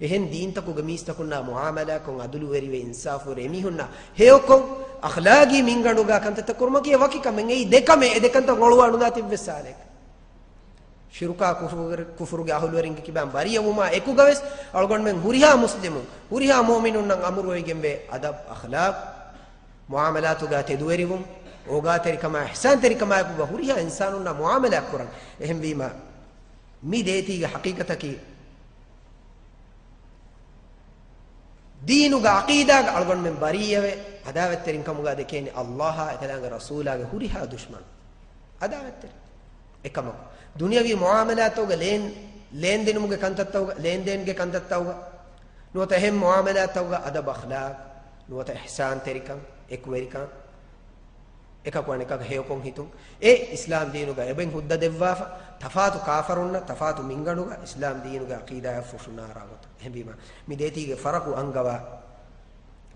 އެހެން ދީންތަކުގެ މީސްތަކުންނާ މުޢާމަލާކޮށް، އަދުލުވެރިވެ، އިންސާފުވެރި އެމީހުންނާ ހެޔޮކޮށް، އަޚްލާގީ މިންގަނޑުގާ ކަންތައްތައް ކުރުމަކީ ވަކި ކަމެއް. އެއީ ދެ ކަމެއް، އެ ދެ ކަންތައް އޮޅުވާ ނުލާތި އެއްވެސް ސާލެއް. ޝިރުކާ ކުފުރު-، ކުފުރުގެ އަހުލުވެރިންގެ ކިބައިން ބަރީއަވުމާ އެކުގަވެސް، އަޅުގަނޑުމެން ހުރިހާ މުސްލިމުން، ހުރިހާ މުއުމިނުންނަށް އަމުރުވެގެންވޭ އަދަބު، އަޚްލާޤު، މުޢާމަލާތުގަ ތެދުވެރިވުން، އޯގާތެރިކަމާ، އިޙްސާންތެރިކަމާއެކުގަ ހުރިހާ އިންސާނުންނާ މުޢާމަލާތް ކުރަން. އެހެންވީމާ، މި ދޭތީގެ ޙަޤީޤަތަކީ، ދީނުގަ ޢަޤީދާގަ އަޅުގަނޑުމެން ބަރީއަވެ، ޢަދާވަތްތެރިން ކަމުގަ ދެކޭނެ ﷲ އާ އެކަލާނގެ ރަސޫލާގެ ހުރިހާ ދުޝްމަނު. ޢަދާވަތްތެރި. އެކަމަކު، ދުނިޔަވީ މުޢާމަލާތުގަ ލޭން، ލޭންދެނުމުގެ ކަންތައްތައުގަ، ލޭންދޭންގެ ކަންތައްތައުގަ، ނުވަތަ އެހެން މުޢާމަލާތައުގަ އަދަބު އަޚްލާޤް، ނުވަތަ އިޙްސާންތެރިކަން، އެކުވެރިކަން، އެކަކު އަނެކަކަށް ހެޔޮކޮށް ހިތުން، އެ އިސްލާމް ދީނުގަ އެބައިން ހުއްދަ ދެއްވާފަ، ތަފާތު ކާފަރުންނަށް ތަފާތު މިންގަނޑުގަ އިސްލާމް ދީނުގެ ޢަޤީދާއަށް ފުށުނާރާ ގޮތަށް. އެހެންވީމަ، މި ދޭތީގެ ފަރަޤު އަންގަވާ،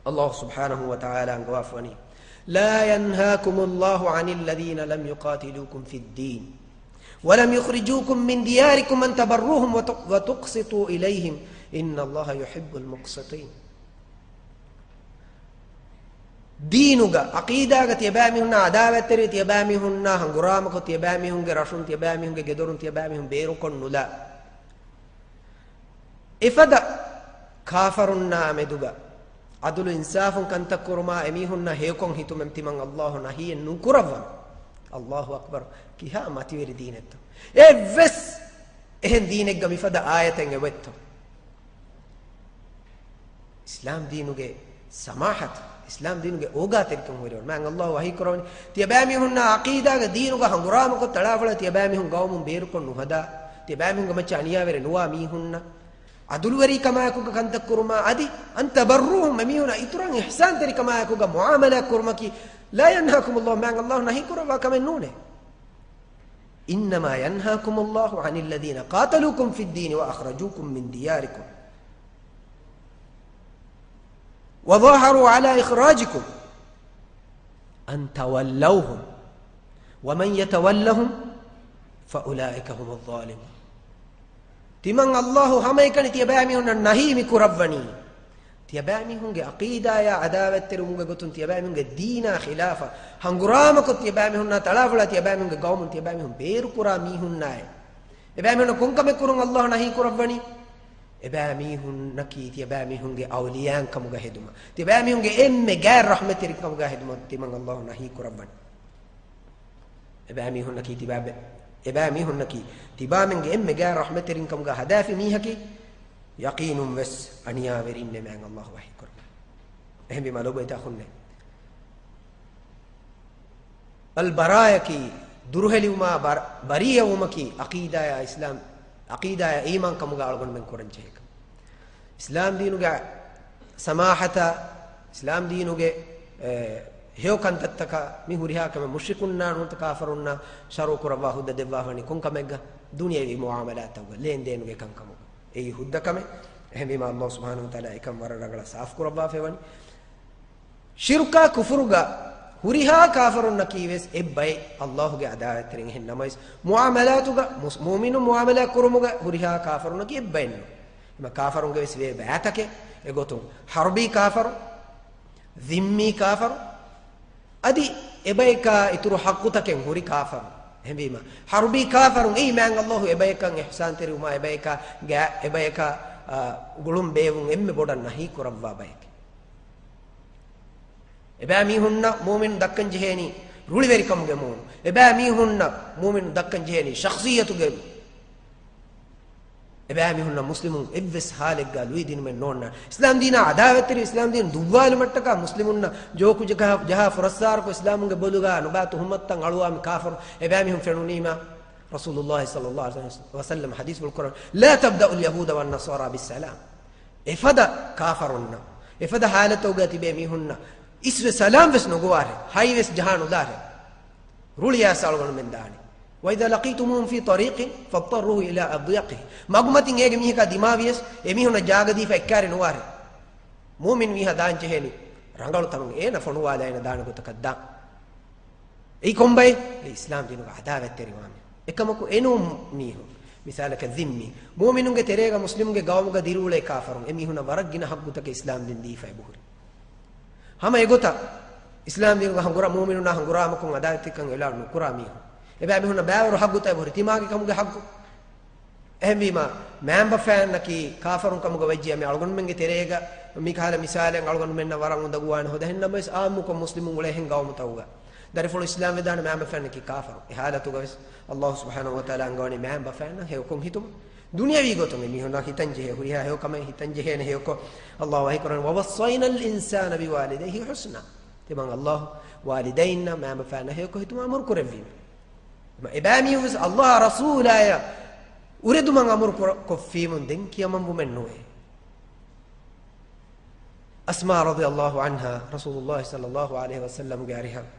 ﷲ ސުބްޙާނަހޫ ވަތަޢާލާ އަންގަވާފަވަނީ، لا ينهاكم الله عن الذين لم يقاتلوكم في الدين ولم يخرجوكم من دياركم أن تبروهم وت-، وتقسطوا إليهم إن الله يحب المقسطين. ދީނުގަ، ޢަޤީދާގަ ތިޔަބައިމީހުންނާ ޢަދާވަތްތެރި، ތިޔަބައިމީހުންނާ ހަނގުރާމަކޮށް، ތިޔަބައިމީހުންގެ ރަށުން، ތިޔަބައިމީހުންގެ ގެދޮރުން، ތިޔަބައިމީހުން ބޭރުކޮށް ނުލާ، އެފަދަ ކާފަރުންނާ މެދުގަ ޢަދުލު އިންސާފުން ކަންތައް ކުރުމާ، އެމީހުންނަށް ހެޔޮކޮށް ހިތުމެއް ތިމަން ﷲ ނަހީއެއް ނުކުރައްވަން. ﷲ އަކްބަރު. ކިހާ މަތިވެރި ދީނެއްތޯ. އެއްވެސް އެހެން ދީނެއްގަ މިފަދަ އާޔަތެއް އެބައޮތްތޯ. އިސްލާމް ދީނުގެ ސަމާޙަތު، އިސްލާމް ދީނުގެ އޯގާތެރިކަން ހުރެވުނު. މާތް ﷲ ވަޙީ ކުރަވަނީ، ތިޔަބައިމީހުންނާ ޢަޤީދާގަ ދީނުގަ ހަނގުރާމަކޮށް، ތަޅާފޮޅާ ތިޔަބައިމީހުން ގައުމުން ބޭރުކޮށް ނުހަދާ، ތިޔަބައިމީހުންގެ މައްޗަށް އަނިޔާވެރި ނުވާ މީހުންނަށް ޢަދުލުވެރިކަމާއެކުގަ ކަންތައް ކުރުމާ، އަދި أن تبروهم، އެމީހުންނަށް އިތުރަށް އިޙްސާންތެރިކަމާއެކުގަ މުޢާމަލާތް ކުރުމަކީ، لا ينهاكم الله، މާތް ﷲ ނަހީ ކުރައްވާ ކަމެއް ނޫނޭ. إنما ينهاكم الله عن الذين قاتلوكم في الدين وأخرجوكم من دياركم وظاهروا على إخراجكم أن تولوهم ومن يتولهم فأولئك هم الظالمون. ތިމަން ﷲ ހަމައެކަނި ތިޔަބައިމީހުންނަށް ނަހީ މި ކުރައްވަނީ، ތިޔަބައިމީހުންގެ ޢަޤީދާޔާ ޢަދާވަތްތެރިވުމުގެ ގޮތުން ތިޔަބައިމީހުންގެ ދީނާ ޚިލާފަށް ހަނގުރާމަކޮށް، ތިޔަބައިމީހުންނާ ތަޅާފޮޅާ ތިޔަބައިމީހުންގެ ގައުމުން ތިޔަބައިމީހުން ބޭރުކުރާ މީހުންނާއި، އެބައިމީހުންނަށް ކޮންކަމެއް ކުރުން ﷲ ނަހީ ކުރައްވަނީ؟ އެބައިމީހުންނަކީ ތިޔަބައިމީހުންގެ އައުލިޔާއިން ކަމުގަ ހެދުމަށް، ތިޔަބައިމީހުންގެ އެންމެ ގާތް ރަޙްމަތްތެރިން ކަމުގަ ހެދުމަށް ތިމަން ﷲ ނަހީ ކުރައްވަނީ. އެބައިމީހުންނަކީ ތިބާބެ-، އެބައިމީހުންނަކީ ތިބާމެންގެ އެންމެ ގާތް ރަޙްމަތްތެރިން ކަމުގަ ހަދާފި މީހަކީ، ޔަޤީނުން ވެސް އަނިޔާވެރިންނޭ މާތް ﷲ ވަޙީ ކުރައްވަނީ. އެހެންވީމަ ލޮބުވެތި އަޚުންނޭ، އަލްބަރާއަކީ ދުރުހެލިވުމާ ބަރ-، ބަރީއަވުމަކީ ޢަޤީދާޔާ އިސްލާމް، ޢަޤީދާޔާ އީމާން ކަމުގަ އަޅުގަނޑުމެން ކުރަން ޖެހޭ ކަމެއް. އިސްލާމް ދީނުގެ ސަމާޙަތާ، އިސްލާމް ދީނުގެ، އެ، ހެޔޮ ކަންތައްތަކާ މި ހުރިހާ ކަމެއް މުޝްރިކުންނާ ނުވަތަ ކާފަރުންނާ ޝަރުޢު ކުރައްވާ ހުއްދަ ދެއްވާފަނީ ކޮން ކަމެއްގަ؟ ދުނިޔަވީ މުޢާމަލާތަކުގަ، ލޭންދޭނުގެ ކަންކަމުގަ. އެއީ ހުއްދަ ކަމެއް. އެހެންވީމާ ﷲ ސުބްޙާނަހޫ ވަތަޢާލާ އެކަން ވަރަށް ރަނގަޅަށް ސާފު ކުރައްވާފައިވަނީ. ޝިރުކާ ކުފުރުގަ ހުރިހާ ކާފަރުންނަކީ ވެސް އެއްބައެއް ﷲގެ ޢަދާވަތްތެރިން. އެހެން ނަމަވެސް، މުޢާމަލާތުގަ މުސް-، މުއުމިނުން މުޢާމަލާތް ކުރުމުގަ ހުރިހާ ކާފަރުންނަކީ އެއްބައެއްނު. އެމަ ކާފަރުންގެ ވެސް ވޭ ބައިތަކެއް. އެގޮތުން ޙަރުބީ ކާފަރު، ޛިއްމީ ކާފަރު، އަދި އެބަޔަކާ އިތުރު ޙައްޤުތަކެއް ހުރި ކާފަރު. އެހެންވީމަ، ޙަރުބީ ކާފަރުން އެއީ މާތް ﷲ އެބަޔަކަށް އިޙްސާންތެރިވުމާ، އެބަޔަކާ ގާ-، އެބަޔަކާ، އާ، ގުޅުން ބޭއްވުން އެންމެ ބޮޑަށް ނަހީ ކުރައްވާ ބަޔެކޭ. އެބައިމީހުންނަށް މުއުމިނުން ދައްކަން ޖެހޭނީ ރުޅިވެރިކަމުގެ މޫނު. އެބައިމީހުންނަށް މުއުމިނުން ދައްކަން ޖެހޭނީ ޝަޚްޞިއްޔަތުގެ. އެބައިމީހުންނަށް މުސްލިމުން އެއްވެސް ހާލެއްގަ ލުއިދިނުމެއް ނޯންނާނެ. އިސްލާމް ދީނާ އަދާވަތްތެރި، އިސްލާމް ދީން ދުއްވާލުމަށްޓަކާ މުސްލިމުންނަށް ޖޯކު ޖަހާ، ޖަހާ ފުރައްސާރަކޮށް، އިސްލާމުގެ ބޮލުގަ ނުބައި ތުހުމަތުތައް އަޅުވާ މި ކާފަރު އެބައިމީހުން ފެނުނީމަ، ރަސޫލުﷲ ޞައްލަﷲ ޢަލައިހި ވަސައްލަމަ ޙަދީޘްފުޅު ކުރަން، لا تبدأوا اليهود والنصارى بالسلام. އެފަދަ ކާފަރުންނަށް، އެފަދަ ޙާލަތުގަ ތިބޭ މީހުންނަށް އިސްވެ ސަލާމް ވެސް ނުގޮވާށޭ، ހަތް ވެސް ޖަހާ ނުދާށޭ. ރުޅިއައިސް އަޅުގަނޑުމެން ދާނީ. وإذا لقيتموهم في طريق فاضطروه إلى أضيقه. މަގުމަތިން އޭގެ މީހަކާ ދިމާވިޔަސް، އެމީހުންނަށް ޖާގަ ދީފަ އެއްކާރި ނުވާށޭ. މުއުމިން މީހާ ދާން ޖެހޭނީ ރަނގަޅު ތަނުން، އޭނަ ފޮނުވާލާ އޭނަ ދާނެ ގޮތަކަށް ދާން. އެއީ ކޮންބައެއް؟ އެ އިސްލާމް ދީނުގަ އަދާވަތްތެރިވާ މީހުން. އެކަމަކު އެނޫން މީހުން. މިސާލަކަށް ޛިއްމީ. މުއުމިނުންގެ ތެރޭގަ މުސްލިމުންގެ ގައުމުގަ ދިރިއުޅޭ ކާފަރުން. އެމީހުންނަށް ވަރަށް ގިނަ ޙައްޤުތަކެއް އިސްލާމް ދީން ދީފަ އެބަހުރި. ހަމަ އެގޮތަށް އިސްލާމް ދީނުގަ ހަނގުރާ މުއުމިނުންނާ ހަނގުރާމަކުން އަދާވަތްތެރިކަން އެލާން ނުކުރާ މީހުން. އެބައިމީހުންނަށް ބައިވަރު ޙައްޤުތައް އެބަހުރި. ތިމާގެ ކަމުގެ ޙައްޤު. އެހެންވީމަ، މައިންބަފައިންނަކީ ކާފަރުން ކަމުގަ ވެއްޖިއްޔާ މި އަޅުގަނޑުމެންގެ ތެރޭގަ މިކަހަލަ މިސާލެއް އަޅުގަނޑުމެންނަށް ވަރަށް އުނދަގޫވާނެ ހޯދަ. އެހެންނަމަވެސް އާއްމުކޮށް މުސްލިމުން އުޅޭ އެހެން ގައުމުތަކުގަ ދަރިފުޅު އިސްލާމް ވެދާނެ މައިންބަފައިންނަކީ ކާފަރު. އެ ޙާލަތުގަވެސް ﷲ ސުބްޙާނަހޫ ވަތަޢާލާ އަންގަވަނީ މައިންބަފައިންނަށް ހެޔޮކޮށް ހިތުމަށް. ދުނިޔަވީ ގޮތުން އެމީހުންނަށް ހިތަންޖެހޭ ހުރިހާ ހެޔޮކަމެއް ހިތަންޖެހޭނެ ހެޔޮކޮށް، ﷲ ވަޙީކުރަނީ، "وَوَصَّيْنَا الْإِنسَانَ بِوَالِدَيْهِ حُسْنًا." ތިމަން ﷲ ވާލިދައިންނަށް މައިންބަފައިންނަށް ހެޔޮކޮށް ހިތުމަށް އަމުރު ކުރެއްވީމެ. އެބައިމީހުން ވެސް ﷲ އާ ރަސޫލާއަށް އުރެދުމަށް އަމުރު ކުރ-، ކޮށްފީމުން ދެން ކިޔަމަންވުމެއް ނުވޭ. އަސްމާ ރަޟިޔަﷲ ޢަންހާ ރަސޫލުﷲ ޞައްލަﷲ ޢަލައިހި ވަސައްލަމްގެ އަރިހަށް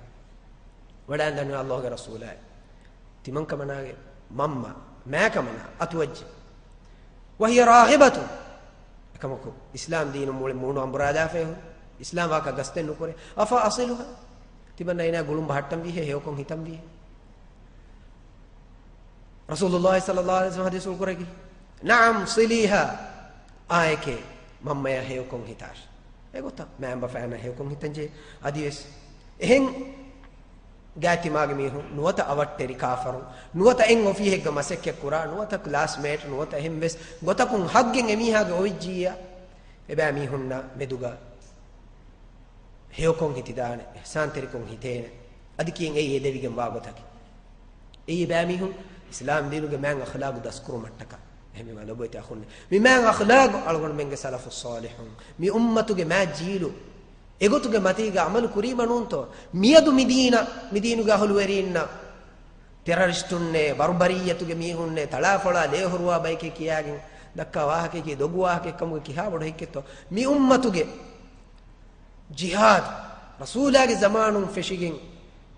ވަޑައިގަންނަވާ ﷲގެ ރަސޫލާއޭ، ތިމަން ކަމަނާގެ މަންމަ، މާ ކަމަނާ އަތުވައްޖެ. وَهِيَ رَاغِبَةٌ. އެކަމަކު، އިސްލާމް ދީނު މުޅި މޫނު އަނބުރާލާފައި ހުރި، އިސްލާމް ވާހަކަ ގަސްތެއް ނުކުރޭ. أَفَأَصِلُهَا؟ ތިމަންނަ އޭނާ ގުޅުން ބަހައްޓަންވީހޭ، ހެޔޮކޮށް ހިތަންވީހޭ؟ ރަސޫލުﷲ ޞައްލަﷲ ޢަލައިހި ވަސައްލަމް ޙަދީޘް ކުރެއްވި، "نَعَمْ صِلِيهَا." އާއެކޭ، މަންމަޔާ ހެޔޮކޮށް ހިތާށި. އެގޮތަށް މައިންބަފައިންނަށް ހެޔޮކޮށް ހިތަންޖެހޭ. އަދިވެސް އެހެން ގާތްތިމާގެ މީހުން، ނުވަތަ އަވަށްޓެރި ކާފަރުން، ނުވަތަ އެއް އޮފީހެއްގަ މަސައްކަތް ކުރާ، ނުވަތަ ކްލާސްމޭޓް، ނުވަތަ އެހެން ވެސް ގޮތަކުން ހައްގެއް އެމީހާގެ އޮވިއްޖިއްޔާ، އެބައިމީހުންނާ މެދުގަ ހެޔޮކޮށް ހިތިދާނެ، އިޙްސާންތެރިކޮށް ހިތޭނެ. އަދި ކިޔެން އެއީ އެދެވިގެން ވާ ގޮތަކީ. އެއީ ބައިމީހުން އިސްލާމް ދީނުގެ މާތް އަޚްލާގު ދަސްކުރުމަށްޓަކާ. އެހެންވީމާ ލޮބުވެތި އަޚުންނޭ، މި މާތް އަޚްލާގު އަޅުގަނޑުމެންގެ ސަލަފުއް ޞާލިޙުން، މި އުއްމަތުގެ މާތް ޖީލު އެގޮތުގެ މަތީގަ ޢަމަލު ކުރީމަ ނޫންތޯ؟ މިއަދު މި ދީނަށް، މި ދީނުގެ އަހުލުވެރީންނަށް ޓެރަރިސްޓުންނޭ، ބަރުބަރިއްޔަތުގެ މީހުންނޭ، ތަޅާފޮޅާ ލޭހުރުވާ ބައެކޭ ކިޔާގެން ދައްކާ ވާހަކައަކީ ދޮގު ވާހަކައެއްކަމުގެ ކިހާ ބޮޑު ހެއްކެއްތޯ؟ މި އުއްމަތުގެ ޖިހާދު ރަސޫލާގެ ޒަމާނުން ފެށިގެން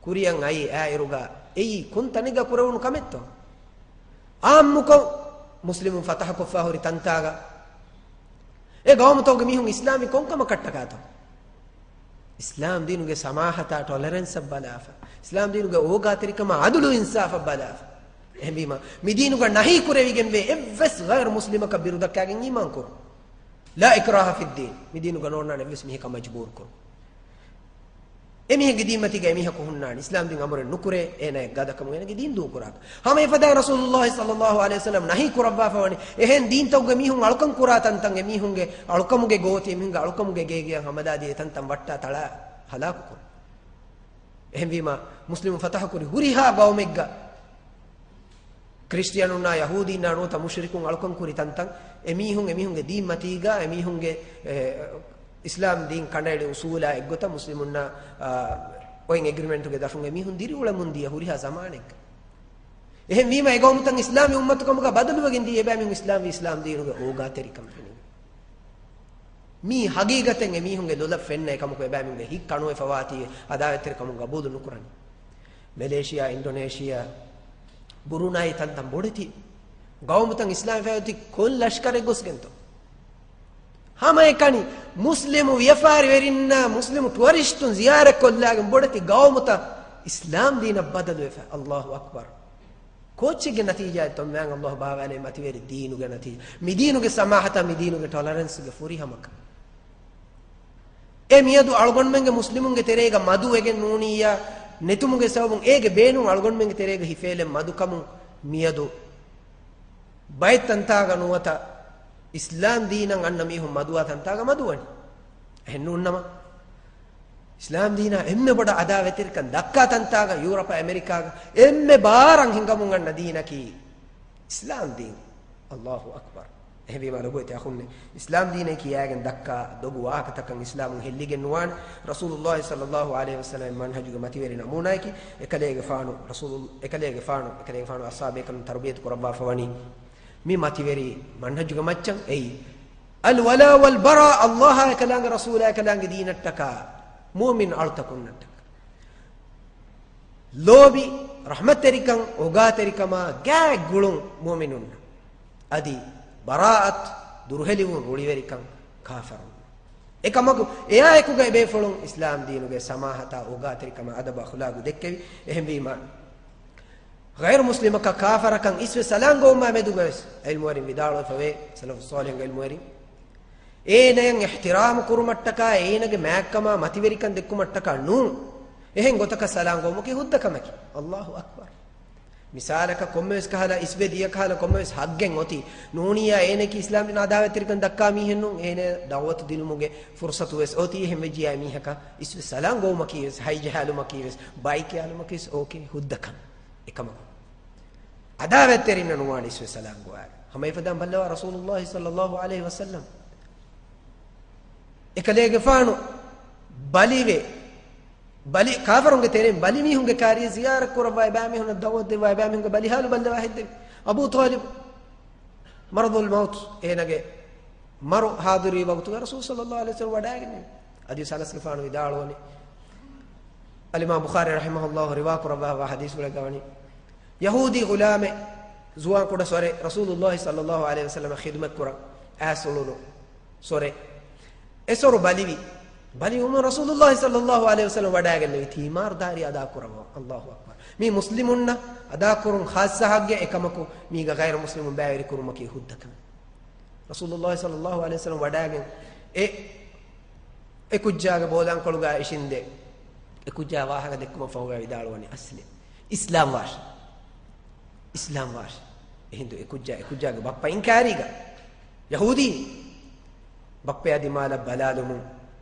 ކުރިއަށް އައީ އާއިރުގަ އެއީ ކޮން ތަނެއްގަ ކުރެވުނު ކަމެއްތޯ؟ އާއްމުކޮށް މުސްލިމުން ފަތަޙަކޮށްފާ ހުރި ތަންތާގަ އެ ގައުމުތަކުގެ މީހުން އިސްލާމީ ކޮންކަމަކަށްޓަކާތޯ؟ އިސްލާމް ދީނުގެ ސަމާހަތާ ޓޮލަރެންސަށް ބަލާފަ، އިސްލާމް ދީނުގެ އޯގާތެރިކަމާ އަދުލު އިންސާފަށް ބަލާފަ. އެހެންވީމަ، މި ދީނުގަ ނަހީ ކުރެވިގެންވޭ އެއްވެސް ޣައިރު މުސްލިމަކަށް ބިރުދައްކާގެން އީމާންކުރުން. ލާ އިކްރާހަ ފިއްދީން. މި ދީނުގަ ނޯންނާނެ އެއްވެސް މީހަކަށް މަޖުބޫރުކުރުން. އެމީހެއްގެ ދީންމަތީގަ އެމީހަކު ހުންނާނެ، އިސްލާމް ދީން އަމުރެއް ނުކުރޭ، އޭނާއަށް ގަދަކަމުން އޭނާގެ ދީން ދޫކުރާކަށް. ހަމަ އެފަދަ ރަސޫލުﷲ ޞައްލަﷲ ޢަލައިހި ވަސައްލަމް ނަހީ ކުރައްވާފަ ވަނީ، އެހެން ދީންތަކުގެ މީހުން އަޅުކަން ކުރާ ތަންތަން އެމީހުންގެ އަޅުކަމުގެ ގޯތި، އެމީހުންގެ އަޅުކަމުގެ ގޭގެއަށް ހަމަލާދީ އެތަންތަން ވައްޓާ ތަޅާ ހަލާކުކުރުން. އެހެންވީމަ، މުސްލިމުން ފަތަޙަކުރި ހުރިހާ ގައުމެއްގަ ކްރިސްޓިއަނުންނާ ޔަހޫދީންނާ ނުވަތަ މުޝްރިކުން އަޅުކަން ކުރި ތަންތަން އެމީހުން، އެމީހުންގެ ދީންމަތީގަ އެމީހުންގެ، އެ، އިސްލާމް ދީން ކަނޑައެޅި އުސޫލާ އެއްގޮތަށް މުސްލިމުންނާ، އާ، އޮތް އެގްރިމެންޓުގެ ދަށުން އެމީހުން ދިރިއުޅެމުން ދިޔަ ހުރިހާ ޒަމާނެއްގަ. އެހެންވީމަ އެގައުމުތައް އިސްލާމީ އުއްމަތުކަމުގަ ބަދަލުވެގެން ދިޔަ އެބައިމީހުން އިސްލާމްވީ އިސްލާމް ދީނުގެ އޯގާތެރިކަން ފެނިގެން. މީ ހަގީގަތެއް އެމީހުންގެ ލޮލަށް ފެންނަ އެކަމަކު އެބައިމީހުންގެ ހިތް ކަނުވެފަވާތީ އަދާވަތްތެރިކަމުން ގަބޫލު ނުކުރަނީ. މެލޭޝިއާ، އިންޑޮނޭޝިއާ، ބުރުނައި ތަންތަން ބޮޑެތި ގައުމުތައް އިސްލާމް ފައި އޮތީ ކޮން ލަޝްކަރެއް ގޮސްގެންތޯ؟ ހަމައެކަނި މުސްލިމު ވިޔަފާރިވެރިންނާ މުސްލިމު ޓުއަރިސްޓުން ޒިޔާރަތް ކޮށްލާގެން ބޮޑެތި ގައުމުތައް އިސްލާމް ދީނަށް ބަދަލުވެފަ. އައްލާހު އަކްބަރު. ކޯއްޗެއްގެ ނަތީޖާއެއްތޯ މާތް އައްލާހު ބާވާލޭ މަތިވެރި ދީނުގެ ނަތީޖާ. މި ދީނުގެ ސަމާހަތާ މި ދީނުގެ ޓޮލަރެންސްގެ ފުރިހަމަކަން. އެ މިއަދު އަޅުގަނޑުމެންގެ މުސްލިމުންގެ ތެރޭގަ މަދު ވެގެން ނޫނިއްޔާ ނެތުމުގެ ސަބަބުން އޭގެ ބޭނުން އަޅުގަނޑުމެންގެ ތެރޭގަ ހިފޭލެއް މަދުކަމުން މިއަދު ބައެއް ތަންތާގަ ނުވަތަ އިސްލާމް ދީނަށް އަންނަ މީހުން މަދުވާ ތަންތާގަ މަދުވަނީ. އެހެން ނޫންނަމަ، އިސްލާމް ދީނާ އެންމެ ބޮޑަށް އަދާވެތެރިކަން ދައްކާ ތަންތާގަ ޔޫރަޕް އަމެރިކާގަ އެންމެ ބާރަށް ހިނގަމުން އަންނަ ދީނަކީ އިސްލާމް ދީން. އައްލާހު އަކްބަރު. އެހެންވީމާ ލޮބުވެތި އަޚުންނޭ، އިސްލާމް ދީނޭ ކިޔާގެން ދައްކާ ދޮގު ވާހަކަތަކަށް އިސްލާމުން ހެއްލިގެން ނުވާނެ. ރަސޫލުﷲ ޞައްލަﷲ ޢަލައިހި ވަސައްލަމް މަންހަޖުގެ މަތިވެރި ނަމޫނާއަކީ، އެކަލޭގެފާނު ރަސޫލު، އެކަލޭގެފާނު، އެކަލޭގެފާނު އަޞްޙާބޭކަލުން ތަރުބިޔަތު ކުރައްވާފަ ވަނީ. މި މަތިވެރި މަންހަޖުގެ މައްޗަށް އެއީ، الولاء والبراء، އައްލާހާ އެކަލާނގެ ރަސޫލާ އެކަލާނގެ ދީނަށްޓަކާ، މުއުމިން އަޅުތަކުންނަށްޓަކާ. ލޯބި، ރަޙްމަތްތެރިކަން، އޯގާތެރިކަމާ ގާތް ގުޅުން މުއުމިނުންނަށް. އަދި ބަރާއަތު، ދުރުހެލިވުން، ރުޅިވެރިކަން ކާފަރުންނަށް. އެކަމަކު، އެއާއެކުގައި ބޭފުޅުން އިސްލާމް ދީނުގެ ސަމާހަތާ، އޯގާތެރިކަމާ، އަދަބު އަޚުލާގު ދެއްކެވި. އެހެންވީމާ، ޣައިރު މުސްލިމަކަށް ކާފަރަކަށް އިސްވެ ސަލާން ގޮވުމާ މެދުގަވެސް ޢިލްމުވެރިން ވިދާޅުވެފަވޭ، ސަލަފު ޞާލިޙުންގެ ޢިލްމުވެރިން. އޭނައަށް އިޙްތިރާމު ކުރުމަށްޓަކާ، އޭނަގެ މާތްކަމާ މަތިވެރިކަން ދެއްކުމަށްޓަކާ ނޫން. އެހެން ގޮތަކަށް ސަލާން ގޮވުމަކީ ހުއްދަ ކަމަކީ. އައްލާހު އަކްބަރު. މިސާލަކަށް ކޮންމެވެސް ކަހަލަ އިސްވެ ދިޔަ ކަހަލަ ކޮންމެވެސް ހައްގެއް އޮތީ، ނޫނިއްޔާ އޭނައަކީ އިސްލާމް ދީނަށް އަދާވަތްތެރިކަން ދައްކާ މީހެއް ނޫން. އޭނަ ދަޢުވަތު ދިނުމުގެ ފުރުޞަތު ވެސް އޮތީ. އެހެން ވެއްޖިއްޔާ މީހަކަށް އިސްވެ ސަލާން ގޮވުމަކީ ވެސް، ހައިޖަހާލުމަކީ ވެސް، ބައިކިޔާލުމަކީ ވެސް އޯކޭ، ހުއްދަ ކަން. އެކަމަކު، އަދާވަތްތެރިންނަށް ނުވާނެ އިސްވެ ސަލާން ގޮވާލަން. ހަމަ އެފަދައިން ބައްލަވާ ރަސޫލުﷲ ޞައްލަﷲ ޢަލައިހި ވަސައްލަމް. އެކަލޭގެފާނު ބަލިވެ، ބަލި، ކާފަރުންގެ ތެރެއިން ބަލި މީހުންގެ ކާރި ޒިޔާރަތް ކުރައްވާ، އެބައިމީހުންނަށް ދަޢުވަތު ދެއްވާ، އެބައިމީހުންގެ ބަލި ހާލު ބައްލަވާ ހެއްދެވި. އަބޫ ޠާލިބު މަރަޟުލް މައުތު، އޭނާގެ މަރު ހާޟިރުވި ވަގުތުގަ ރަސޫލު ޞައްލަﷲ ޢަލައިހި ވަސައްލަމް ވަޑައިގެންނެވި. ޙަދީޘް އަނަސްގެފާނު ވިދާޅުވަނީ، އަލްއިމާމް ބުޚާރީ ރަޙިމަހުﷲ ރިވާ ކުރައްވާފަވާ ޙަދީޘްގައި ވަނީ، ޔަހޫދީ ޣުލާމެއް، ޒުވާން ކުޑަ ސޮރެއް، ރަސޫލުﷲ ޞައްލަﷲ ޢަލައިހި ވަސައްލަމަށް ޚިދުމަތް ކުރަން އައިސް އުޅުނު ސޮރެއް. އެ ސޮރު ބަލިވި. ބަލިވުމުން ރަސޫލުﷲ ޞައްލަﷲ ޢަލައިހި ވަސައްލަމް ވަޑައިގެންނެވި، ތީމާރުދާރީ އަދާ ކުރައްވާ. ﷲ އަކްބަރު. މީ މުސްލިމުންނަށް އަދާ ކުރުން ޚާއްޞަ ޙައްޤެއް، އެކަމަކު މީގަ ޣައިރު މުސްލިމުން ބައިވެރި ކުރުމަކީ ހުއްދަ ކަމެއް. ރަސޫލުﷲ ޞައްލަﷲ ޢަލައިހި ވަސައްލަމް ވަޑައިގެން އެ އެ ކުއްޖާގެ ބޯލާންކޮޅުގަ އިށީނދެ، އެ ކުއްޖާ ވާހަކަ ދެއްކުމަށް ފަހުގަ ވިދާޅުވަނީ، އަސްލިމް، އިސްލާމް ވާށި، އިސްލާމް ވާށި. އެހިނދު އެ ކުއްޖާ، އެ ކުއްޖާގެ ބައްޕަ އިންކާރީގަ، ޔަހޫދީ ބައްޕަޔާ ދިމާލަށް ބަލާލުމުން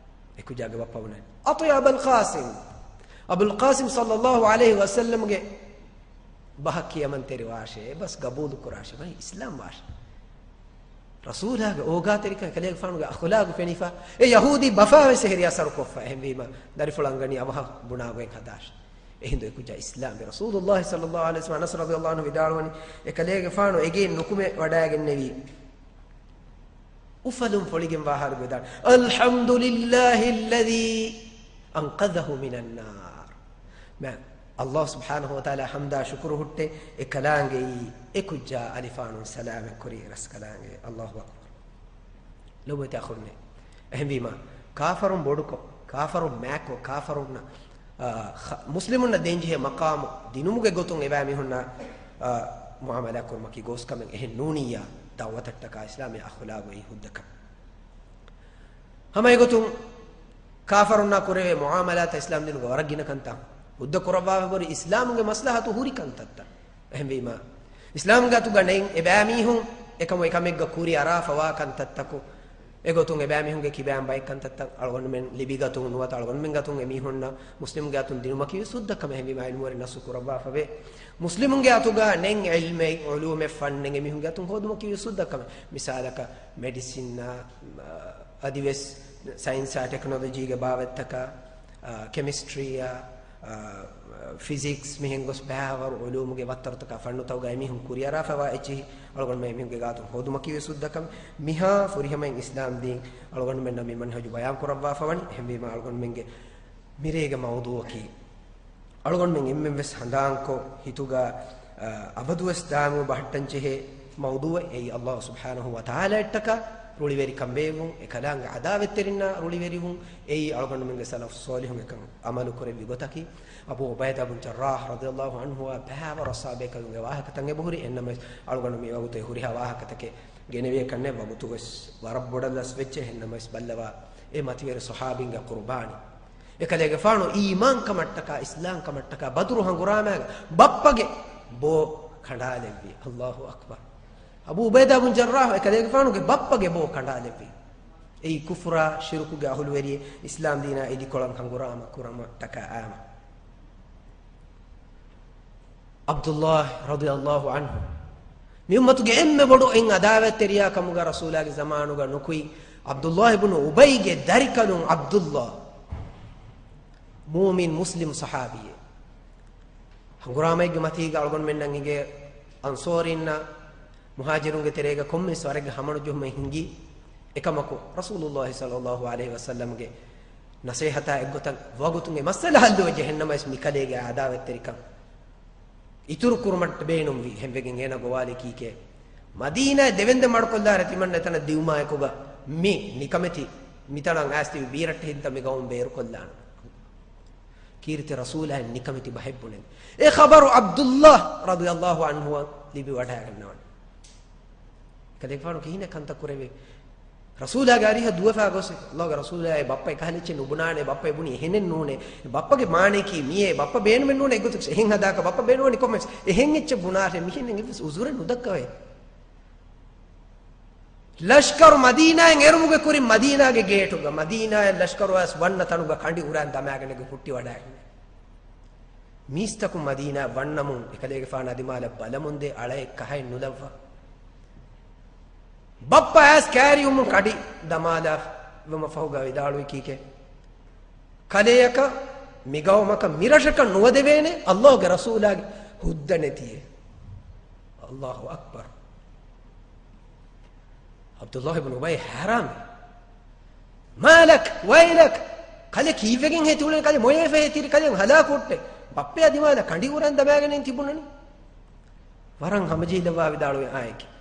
އެ ކުއްޖާގެ ބައްޕަ ބުނަނީ، އަޠިޢް އަބަލް ޤާސިމް. އަބުލް ޤާސިމް ޞައްލަﷲ ޢަލައިހި ވަސައްލަމްގެ ބަހަށް ކިޔަމަންތެރިވާށޭ، އެބަސް ގަބޫލު ކުރާށޭ، ބައި އިސްލާމް ވާށޭ. ރަސޫލާގެ އޯގާތެރިކަން، އެކަލޭގެފާނުގެ އަޚުލާގު ފެނިފަ، އެ ޔަހޫދީ ބަފާ ވެސް އެހެރީ އަސަރު ކޮށްފަ. އެހެންވީމަ، ދަރިފުޅަށް އަންގަނީ އަވަހަށް ބުނާ ގޮތް ހަދާށޭ. އެހިނދު އެ ކުއްޖާ އިސްލާމްވި. ރަސޫލުﷲ ޞައްލަﷲ ޢަލައިހި ވަސައްލަމް، އަނަސް ރަޟިޔަﷲ ޢަންހު ވިދާޅުވަނީ، އެކަލޭގެފާނު އެގެއިން ނުކުމެ ވަޑައިގެންނެވީ. އުފަލުން ފޮޅިގެން ވާހަރު ވެދާނެ، الحمد لله الذي أنقذه من النار. މާ، ﷲ ސުބްޙާނަހޫ ވަތަޢާލާ ޙަމްދާ ޝުކުރު ހުއްޓޭ، އެ ކަލާނގެއީ އެ ކުއްޖާ އަލިފާނުން ސަލާމަތް ކުރި ރަސްކަލާނގެ. ﷲ އަކްބަރު. ލޮބުވެތި އަޚުންނޭ. އެހެންވީމާ، ކާފަރުން ބޮޑުކޮށް، ކާފަރުން މާތްކޮށް، ކާފަރުންނަށް، އާ، ޚަ-، މުސްލިމުންނަށް ދޭންޖެހޭ މަޤާމު ދިނުމުގެ ގޮތުން އެބައިމީހުންނާ، އާ، މުޢާމަލާ ކުރުމަކީ ގޯސް ކަމެއް އެހެން ނޫނިއްޔާ. ދަޢުވަތަށްޓަކާ އިސްލާމީ އަޚުލާގު އެއީ ހުއްދަ ކަމެއް. ހަމަ އެގޮތުން ކާފަރުންނާ ކުރެވޭ މުޢާމަލާތައް އިސްލާމްދީނުގަ ވަރަށް ގިނަ ކަންތައް ހުއްދަ ކުރައްވާފަ ހުރި އިސްލާމުގެ މަސްލަހަތު ހުރި ކަންތައްތައް. އެހެންވީމާ، އިސްލާމްގެ އަތުގަ ނެތް އެބައިމީހުން އެކަމު އެކަމެއްގަ ކުރިއަރާފަވާ ކަންތައްތަކު، އެގޮތުން އެބައިމީހުންގެ ކިބައިން ބައެއް ކަންތައްތައް އަޅުގަނޑުމެން ލިބިގަތުން ނުވަތަ އަޅުގަނޑުމެން ގަތުން އެމީހުންނަށް މުސްލިމުގެ އަތުން ދިނުމަކީ ވެސް ހުއްދަ ކަމެއް. އެހެންވީމާ ޢިލްމުވެރިން ނައްސު ކުރައްވާފަވޭ، މުސްލިމުންގެ އަތުގަ ނެތް ޢިލްމެއް، ޢުލޫމެއް، ފަންނެއް އެމީހުންގެ އަތުން ހޯދުމަކީ ވެސް ހުއްދަ ކަމެއް. މިސާލަކަށް މެޑިސިންއާ، އަދިވެސް ސައިންސާ ޓެކްނޮލޮޖީގެ ބާވަތްތަކާ، އާ، ކެމިސްޓްރީއާ، އާ، ފިޒިކްސް މިހެން ގޮސް ބައިވަރު ޢުލޫމުގެ ވައްތަރުތަކާ ފަންނުތަކުގަ އެމީހުން ކުރިއަރާފަވާ އެއްޗިހި އަޅުގަނޑުމެން އެމީހުންގެ ގާތުން ހޯދުމަކީ ވެސް ހުއްދަ ކަމެއް. މިހާ ފުރިހަމައިން އިސްލާމްދީން އަޅުގަނޑުމެންނަށް މި މަންހަޖު ބަޔާން ކުރައްވާފަވަނީ. އެހެންވީމާ އަޅުގަނޑުމެންގެ މިރޭގެ މައުޟޫޢަކީ އަޅުގަނޑުމެން އެންމެން ވެސް ހަނދާންކޮށް ހިތުގަ، އަ، އަބަދުވެސް ދާއިމު ބަހައްޓަންޖެހޭ މައުޟޫޢެއް އެއީ ﷲ ސުބްޙާނަހޫ ވަތަޢާލާއަށްޓަކާ ރުޅިވެރިކަން ބޭއްވުން، އެކަލާނގެ ޢަދާވަތްތެރިންނާ ރުޅިވެރިވުން. އެއީ އަޅުގަނޑުމެންގެ ސަލަފު ޞާލިޙުން އެކަން ޢަމަލު ކުރެއްވި ގޮތަކީ. އަބޫ ޢުބައިދާ ބުން ޖައްރާޙް ރަޟިޔަﷲ ޢަންހުއާ ބައިވަރު ޞަޙާބީ ބޭކަލުންގެ ވާހަކަތައް އެބަހުރި. އެހެންނަމަވެސް އަޅުގަނޑު މިވަގުތު އެ ހުރިހާ ވާހަކަތަކެއް ގެނެވޭކަށް ނެތް، ވަގުތު ވެސް ވަރަށް ބޮޑަށް ލަސްވެއްޖެ. އެހެންނަމަވެސް ބައްލަވާ، އެ މަތިވެރި ޞަޙާބީންގެ ޤުރުބާނީ. އެކަލޭގެފާނު އީމާންކަމަށްޓަކާ، އިސްލާމްކަމަށްޓަކާ ބަދުރު ހަނގުރާމައިގަ ބައްޕަގެ ބޯ ކަނޑާލެއްވި. ﷲ އަކްބަރު. އަބޫ ޢުބައިދާ ބުން ޖައްރާޙް އެކަލޭގެފާނުގެ ބައްޕަގެ ބޯ ކަނޑާލެއްވި. އެއީ ކުފުރާ، ޝިރުކުގެ އަހުލުވެރިއެއް، އިސްލާމްދީނާ އިދިކޮޅަށް ހަނގުރާމަ ކުރުމަށްޓަކާ އާމަ. ޢަބްދުﷲ ރަޟިޔަﷲ ޢަންހު މި އުއްމަތުގެ އެންމެ ބޮޑު އެއް ޢަދާވަތްތެރިޔާ ކަމުގަ ރަސޫލާގެ ޒަމާނުގަ ނުކުތް. ޢަބްދުﷲ ބުނު އުބައިގެ ދަރިކަލުން ޢަބްދުﷲ މުއުމިން މުސްލިމް ޞަޙާބީއެއް. ހަނގުރާމައެއްގެ މަތީގަ އަޅުގަނޑުމެންނަށް އެނގޭ އަންޞާރީންނާ މުހާޖިރުންގެ ތެރޭގަ ކޮންމެސް ވަރެއްގެ ހަމަނުޖެހުމެއް ހިނގި. އެކަމަކު، ރަސޫލުﷲ ޞައްލަﷲ ޢަލައިހި ވަސައްލަމްގެ ނަޞޭޙަތާ އެއްގޮތަށް ވަގުތުން އެ މައްސަލަ ޙައްލުވެއްޖެ. އެހެންނަމަވެސް މިކަލޭގެ ޢަދާވަތްތެރިކަން އިތުރު ކުރުމަށް ބޭނުންވި. އެހެންވެގެން އޭނާ ގޮވާލި ކީކޭ؟ މަދީނާއަށް ދެވެންދެން މަޑުކޮށްލާއިރު ތިމަންނަ އެތަނަށް ދިއުމާއެކުގަ މި ނިކަމެތި މިތަނަށް އައިސް ތިބި ބީރައްޓެހިންތައް މި ގައުމު ބޭރުކޮށްލާނަން. ކީރިތި ރަސޫލާއަށް ނިކަމެތި ބަހެއް ބުނެން. އެ ޚަބަރު ޢަބްދުﷲ ރަޟިޔަﷲ ޢަންހުއަށް ލިބިވަޑައިގަންނަވަން. ކަލޭގެފާނު ކިހިނެއް ކަންތައް ކުރެވޭ؟ ރަސޫލާގެ އަރިހަށް ދުވެފާ ގޮސް، ﷲގެ ރަސޫލާ، އެ ބައްޕަ އެކަހަލަ އެއްޗެއް ނުބުނާނެ، ބައްޕަ އެ ބުނީ އެހެނެއް ނޫނޭ، ބައްޕަގެ މާނަޔަކީ މިއޭ، ބައްޕަ ބޭނުމެއް ނޫނޭ، އެގޮތަށް އެހެން ހަދާކަށް ބައްޕަ ބޭނުންވަނީ ކޮންމެސް އެހެން އެއްޗެއް ބުނާށޭ، މިހެން އެއްވެސް ޢުޛުރެއް ނުދައްކަވޭ. ލަޝްކަރު މަދީނާއިން އެރުމުގެ ކުރިން މަދީނާގެ ގޭޓުގަ، މަދީނާއަށް ލަޝްކަރު އައިސް ވަންނަ ތަނުގަ ކަނޑި އުރާން ދަމާގެން ހުއްޓިވަޑައިގެން. މީސްތަކުން މަދީނާއަށް ވަންނަމުން އެކަލޭގެފާނާ ދިމާލަށް ބަލަމުންދޭ އަޅައެއް ކަހައެއް ނުލައްވާ. ބައްޕަ އައިސް ކައިރިއުމުން ކަނޑި ދަމާލާފަ ވަމަ ފަހުގަ ވިދާޅުވި ކީކޭ؟ ކަލެޔަކަށް މިގައުމަކަށް މިރަށަކަށް ނުވަދެވޭނެ އައްލާހުގެ ރަސޫލާގެ ހުއްދަ ނެތިއޭ. އައްލާހު އަކްބަރު. ޢަބްދުއްލާހި ބުނު އުބައި ހައިރާންވި. މާލަކް ވައިލަކް، ކަލެ ކީއްވެގެން ހޭ ތިއުޅެނީ؟ ކަލެ މޮޔަވެފަ ހޭ ތިރި ކަލެ ހަލާކު ހުއްޓޭ. ބައްޕަޔާ ދިމާލަށް ކަނޑި އުރަން ދަމާގެން ތިބުނަނީ. ވަރަށް ހަމަޖެހިލައްވާ ވިދާޅުވި އާޔަތެއް.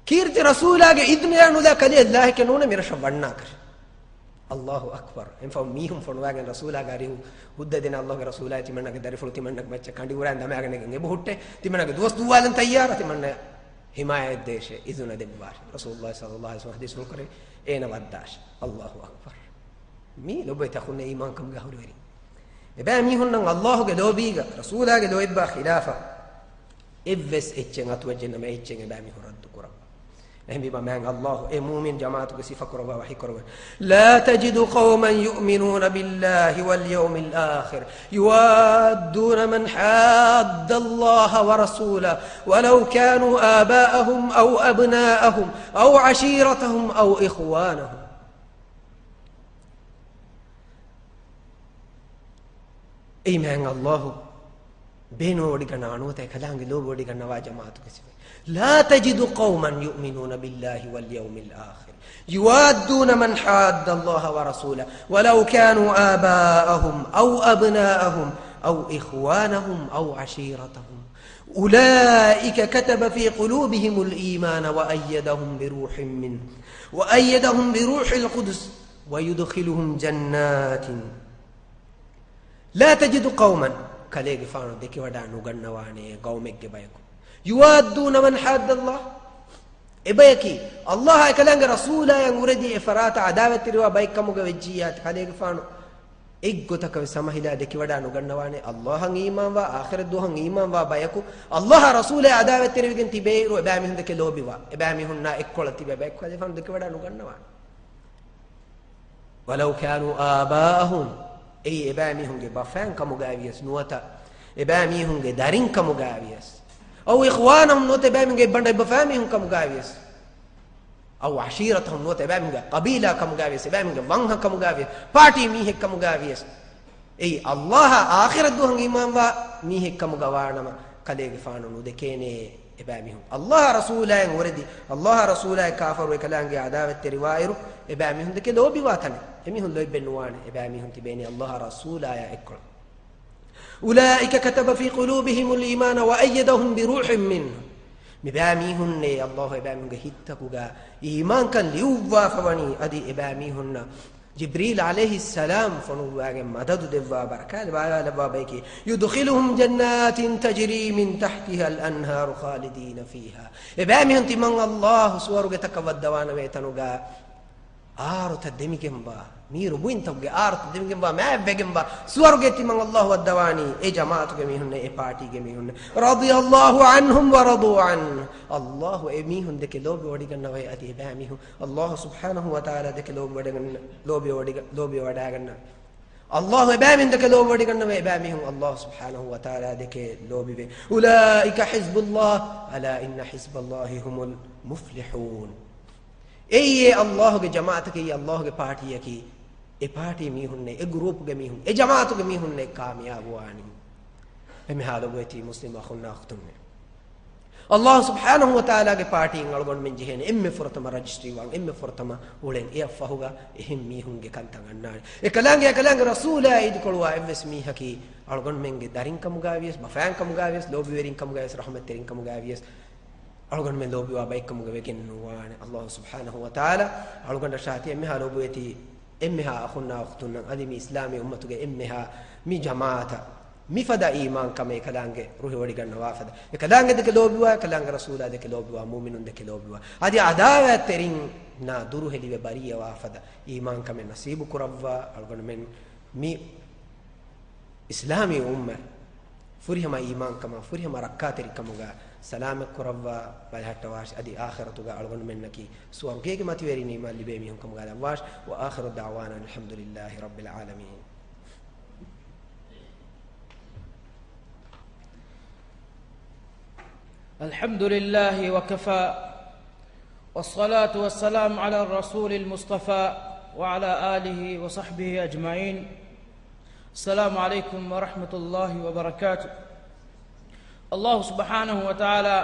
ކީރިތި ރަސޫލާގެ އިދުނަޔާ ނުލާ ކަލެއަށް ލާހިކެއް ނޫނޭ މިރަށަށް ވަންނާކަށް. އައްލާހު އަކްބަރު. އެންފަހު މީހުން ފޮނުވާގެން ރަސޫލާގެ އަރިހު ހުއްދަ ދޭނެ އައްލާހުގެ ރަސޫލާއި ތިމަންނަގެ ދަރިފުޅު ތިމަންނަގެ މައްޗަށް ކަނޑި އުރަން ދަމާގެން އެބަ ހުއްޓޭ. ތިމަންނަގެ ދުވަސް ދުއްވާލަން ތައްޔާރަށް ތިމަންނަ ހިމާޔަތް ދޭށޭ އިޒުނަ ދެއްވާށޭ. ރަސޫލުއްލާހި ޞައްލައްލާހު ޢަލައިހި ވަސައްލަމަ ޙަދީޘްފުޅު ކުރެއްވި އޭނަ ވައްދާށޭ. އައްލާހު އަކްބަރު. މީ ލޮބުވެތި އަޚުންނޭ އީމާންކަމުގެ އަހުރުވެރިން. އެބައިމީހުންނަށް އައްލާހުގެ ލޯބީގަ ރަސޫލާގެ ލޯތްބާ ޚިލާފަށް އެއްވެސް އެއްޗެއް އަތުވެއްޖެނަމަ އެއްޗެއް އެބައިމީހުން ރައްދު ކުރައްވާ. އެހެންވީމަ މާތް އައްލާހު އެ މުއުމިން ޖަމާޢަތުގެ ސިފަ ކުރައްވާ ވަޙީ ކުރައްވަނީ، لا تجد قوما يؤمنون بالله واليوم الآخر يوادون من حاد الله ورسوله ولو كانوا آباءهم أو أبناءهم أو عشيرتهم أو إخوانهم. އެއީ މާތް އައްލާހު ބޭނުންވެވޮޑިގަންނަވާ ނުވަތަ އެކަލާނގެ ލޯބިވޮޑިގަންނަވާ ޖަމާޢަތުގެ ސިފައެއް. لا تجد قوما يؤمنون بالله واليوم الآخر يوادون من حاد الله ورسوله ولو كانوا آباءهم أو أبناءهم أو إخوانهم أو عشيرتهم أولئك كتب في قلوبهم الإيمان وأيدهم بروح منه وأيدهم بروح القدس ويدخلهم جنات لا تجد قوما، ކަލޭގެފާނު ދެކެވަޑާ ނުގަންނަވާނެ ޤައުމެއްގެ ބަޔަކު، يوادون من حاد الله، އެބަޔަކީ އައްލާހާ އެކަލާނގެ ރަސޫލާޔަށް އުރެދީ އެ ފަރާތަށް ޢަދާވަތްތެރިވާ ބައެއްކަމުގަ ވެއްޖިއްޔާ، ކަލޭގެފާނު އެއްގޮތަކަށް ވެސް ހަމަހިލާ ދެކެވަޑާ ނުގަންނަވާނެ. އައްލާހަށް އީމާންވާ، އާޚިރަތް ދުވަހަށް އީމާންވާ ބަޔަކު، އައްލާހާ ރަސޫލާޔާ ޢަދާވަތްތެރިވެގެން ތިބޭއިރު، އެބައިމީހުން ދެކެ ލޯބިވާ، އެބައިމީހުންނާ އެއްކޮޅަށް ތިބޭ ބަޔަކު ކަލޭގެފާނު ދެކެވަޑާ ނުގަންނަވާނެ. ولو كانوا آباءهم، އެއީ އެބައިމީހުންގެ ބަފައިން ކަމުގައިވިޔަސް ނުވަތަ އެބައިމީހުންގެ ދަރިން ކަމުގައިވިޔަސް، أو إخوانهم، ނުވަތަ އެބައިމީހުންގެ އެއްބަނޑު އެއްބަފައިމީހުން ކަމުގައިވިޔަސް، أو عشيرتهم، ނުވަތަ އެބައިމީހުންގެ ޤަބީލާ ކަމުގައިވިޔަސް، އެބައިމީހުންގެ ވަންހަ ކަމުގައިވިޔަސް، ޕާޓީ މީހެއް ކަމުގައިވިޔަސް، އެއީ އައްލާހާ އާޚިރަތް ދުވަހަށް އީމާންވާ މީހެއް ކަމުގަ ވާނަމަ، ކަލޭގެފާނު ނުދެކޭނޭ. އެބައިމީހުން އައްލާހާ ރަސޫލާއަށް އުރެދި، އައްލާހާ ރަސޫލާއަށް ކާފަރު އެކަލާނގެ ޢަދާވަތްތެރިވާއިރު، އެބައިމީހުން ދެކެ ލޯބިވާ ތަނެއް. އެމީހުން ލޯތްބެއް ނުވާނެ، އެބައިމީހުން ތިބޭނީ އައްލާހާ ރަސޫލާއާ އެއްކޮޅަށް. أولئك كتب في قلوبهم الإيمان وأيدهم بروح منه. މިބައިމީހުންނޭ އައްލާހު އެބައިމީހުންގެ ހިތްތަކުގަ އީމާންކަން ލިޔުއްވާފަވަނީ، އަދި އެބައިމީހުންނަށް ޖިބްރީލް ޢަލައިހިއްސަލާމް ފޮނުއްވާގެން މަދަދު ދެއްވާ ބަރަކާތް ބާވާލައްވާ ބަޔަކީ، يدخلهم جنات تجري من تحتها الأنهار خالدين فيها. އެބައިމީހުން ތިމަން އައްލާހު ސުވަރުގެތަކަށް ވައްދަވާނަމޭ ތަނުގަ އާރުތައް ދެމިގެންވާ، މީރު ބުއިންތަކުގެ އާރުތައް ދެމިގެންވާ، މާތްވެގެންވާ ސުވަރުގެ ތިމަން އައްލާހު ވައްދަވާނީ އެ ޖަމާޢަތުގެ މީހުންނޭ، އެ ޕާޓީގެ މީހުންނޭ. رضي الله عنهم ورضوا عنه. އައްލާހު އެ މީހުން ދެކެ ލޯބިވޮޑިގަންނަވައި އަދި އެބައިމީހުން އައްލާހު ސުބްޙާނަހު ވަތަޢާލާ ދެކެ ލޯބިވަޑައިގަންނަ-، ލޯބިވަޑިގަ-، ލޯބިވަޑައިގަންނަ. އައްލާހު އެބައިމީހުން ދެކެ ލޯބިވަޑައިގަންނަވައި އެބައިމީހުން އައްލާހު ސުބްޙާނަހު ވަތަޢާލާ ދެކެ ލޯބިވޭ. أولئك حزب الله ألا إن حزب الله هم المفلحون. އެއީ އެ އައްލާހުގެ ޖަމާޢަތަކީ، އައްލާހުގެ ޕާޓީއަކީ، އެ ޕާޓީ މީހުންނޭ، އެ ގްރޫޕްގެ މީހުން، އެ ޖަމާޢަތުގެ މީހުންނޭ ކާމިޔާބުވާނީ. އެމެހާ ލޮބުވެތި މުސްލިމް އަޚުންނާ އުޚްތުންނޭ. އައްލާހު ސުބްޙާނަހު ވަތަޢާލާގެ ޕާޓީން އަޅުގަނޑުމެން ޖެހޭނެ އެންމެ ފުރަތަމަ ރަޖިސްޓްރީ ވާން، އެންމެ ފުރަތަމަ އުޅެން. އެއަށްފަހުގަ އެހެން މީހުންގެ ކަންތައް އަންނާނެ. އެކަލާނގެ، އެކަލާނގެ ރަސޫލާ އީދުކޮޅުވާ އެއްވެސް މީހަކީ އަޅުގަނޑުމެންގެ ދަރިން ކަމުގައިވިޔަސް، ބަފައިން ކަމުގައިވިޔަސް، ލޯބިވެރިން ކަމުގައިވިޔަސް، ރަޙްމަތްތެރިން ކަމުގައިވިޔަސް، އަޅުގަނޑުމެން ލޯބިވާ ބައެއްކަމުގަ ވެގެން ނުވާނެ. އައްލާހު ސުބްޙާނަހު ވަތަޢާލާ އަޅުގަނޑަށާ ތި އެންމެހާ ލޯބިވެތި އެންމެހާ އަޚުންނާ އުޚްތުންނަށް އަދި މި އިސްލާމީ އުއްމަތުގެ އެންމެހާ މި ޖަމާޢަތަށް މިފަދަ އީމާންކަމެއް އެކަލާނގެ ރުހިވޮޑިގަންނަވާފަދަ، އެކަލާނގެ ދެކެ ލޯބިވާ، އެކަލާނގެ ރަސޫލާ ދެކެ ލޯބިވާ، މުއުމިނުން ދެކެ ލޯބިވާ، އަދި ޢަދާވާތްތެރިންނާ ދުރުހެލިވެ ބަރީއަވާފަދަ އީމާންކަމެއް ނަސީބު ކުރައްވާ. އަޅުގަނޑުމެން މި އިސްލާމީ އުއްމަތް ފުރިހަމަ އީމާންކަމާ ފުރިހަމަ ރައްކާތެރިކަމުގަ ސަލާމަތް ކުރައްވާ ބަލަހައްޓަވާށި، އަދި އާޚިރަތުގަ އަޅުގަނޑުމެންނަކީ ސުވަރުގޭގެ މަތިވެރިން އީމާން ލިބޭ މީހުން ކަމުގަ ލައްވާށި. وآخر دعوانا أن الحمد لله رب العالمين. الحمد لله وكفى والصلاة والسلام على الرسول المصطفى وعلى آله وصحبه أجمعين. السلام عليكم ورحمة الله وبركاته. އަލްލާހު ސުބްޙާނަހު ވަތަޢާލާ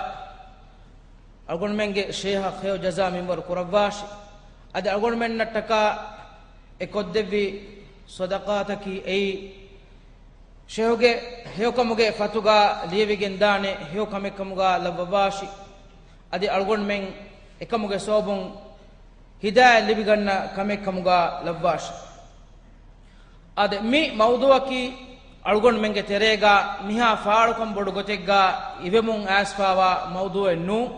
އަޅުގަނޑުމެންގެ ޝޭހަށް ޚައިރު ޖަޒާ މިންވަރު ކުރައްވާށި. އަދި އަޅުގަނޑުމެންނަށްޓަކާ އެ ކޮށްދެއްވި ޞަދަޤާތަކީ އެއީ، ޝޭހުގެ ހެޔޮކަމުގެ ފަތުގާ ލިޔެވިގެން ދާނެ ހެޔޮ ކަމެއްކަމުގާ ލައްވަވާށި. އަދި އަޅުގަނޑުމެން އެކަމުގެ ސަބަބުން ހިދާޔަތް ލިބިގަންނަ ކަމެއްކަމުގާ ލައްވާށި. އަދި މި މައުޟޫޢަކީ އަޅުގަނޑުމެންގެ ތެރޭގާ މިހާ ފާޅުކަން ބޮޑު ގޮތެއްގާ އިވެމުން އައިސްފާވާ މައުޟޫޢެއް ނޫން.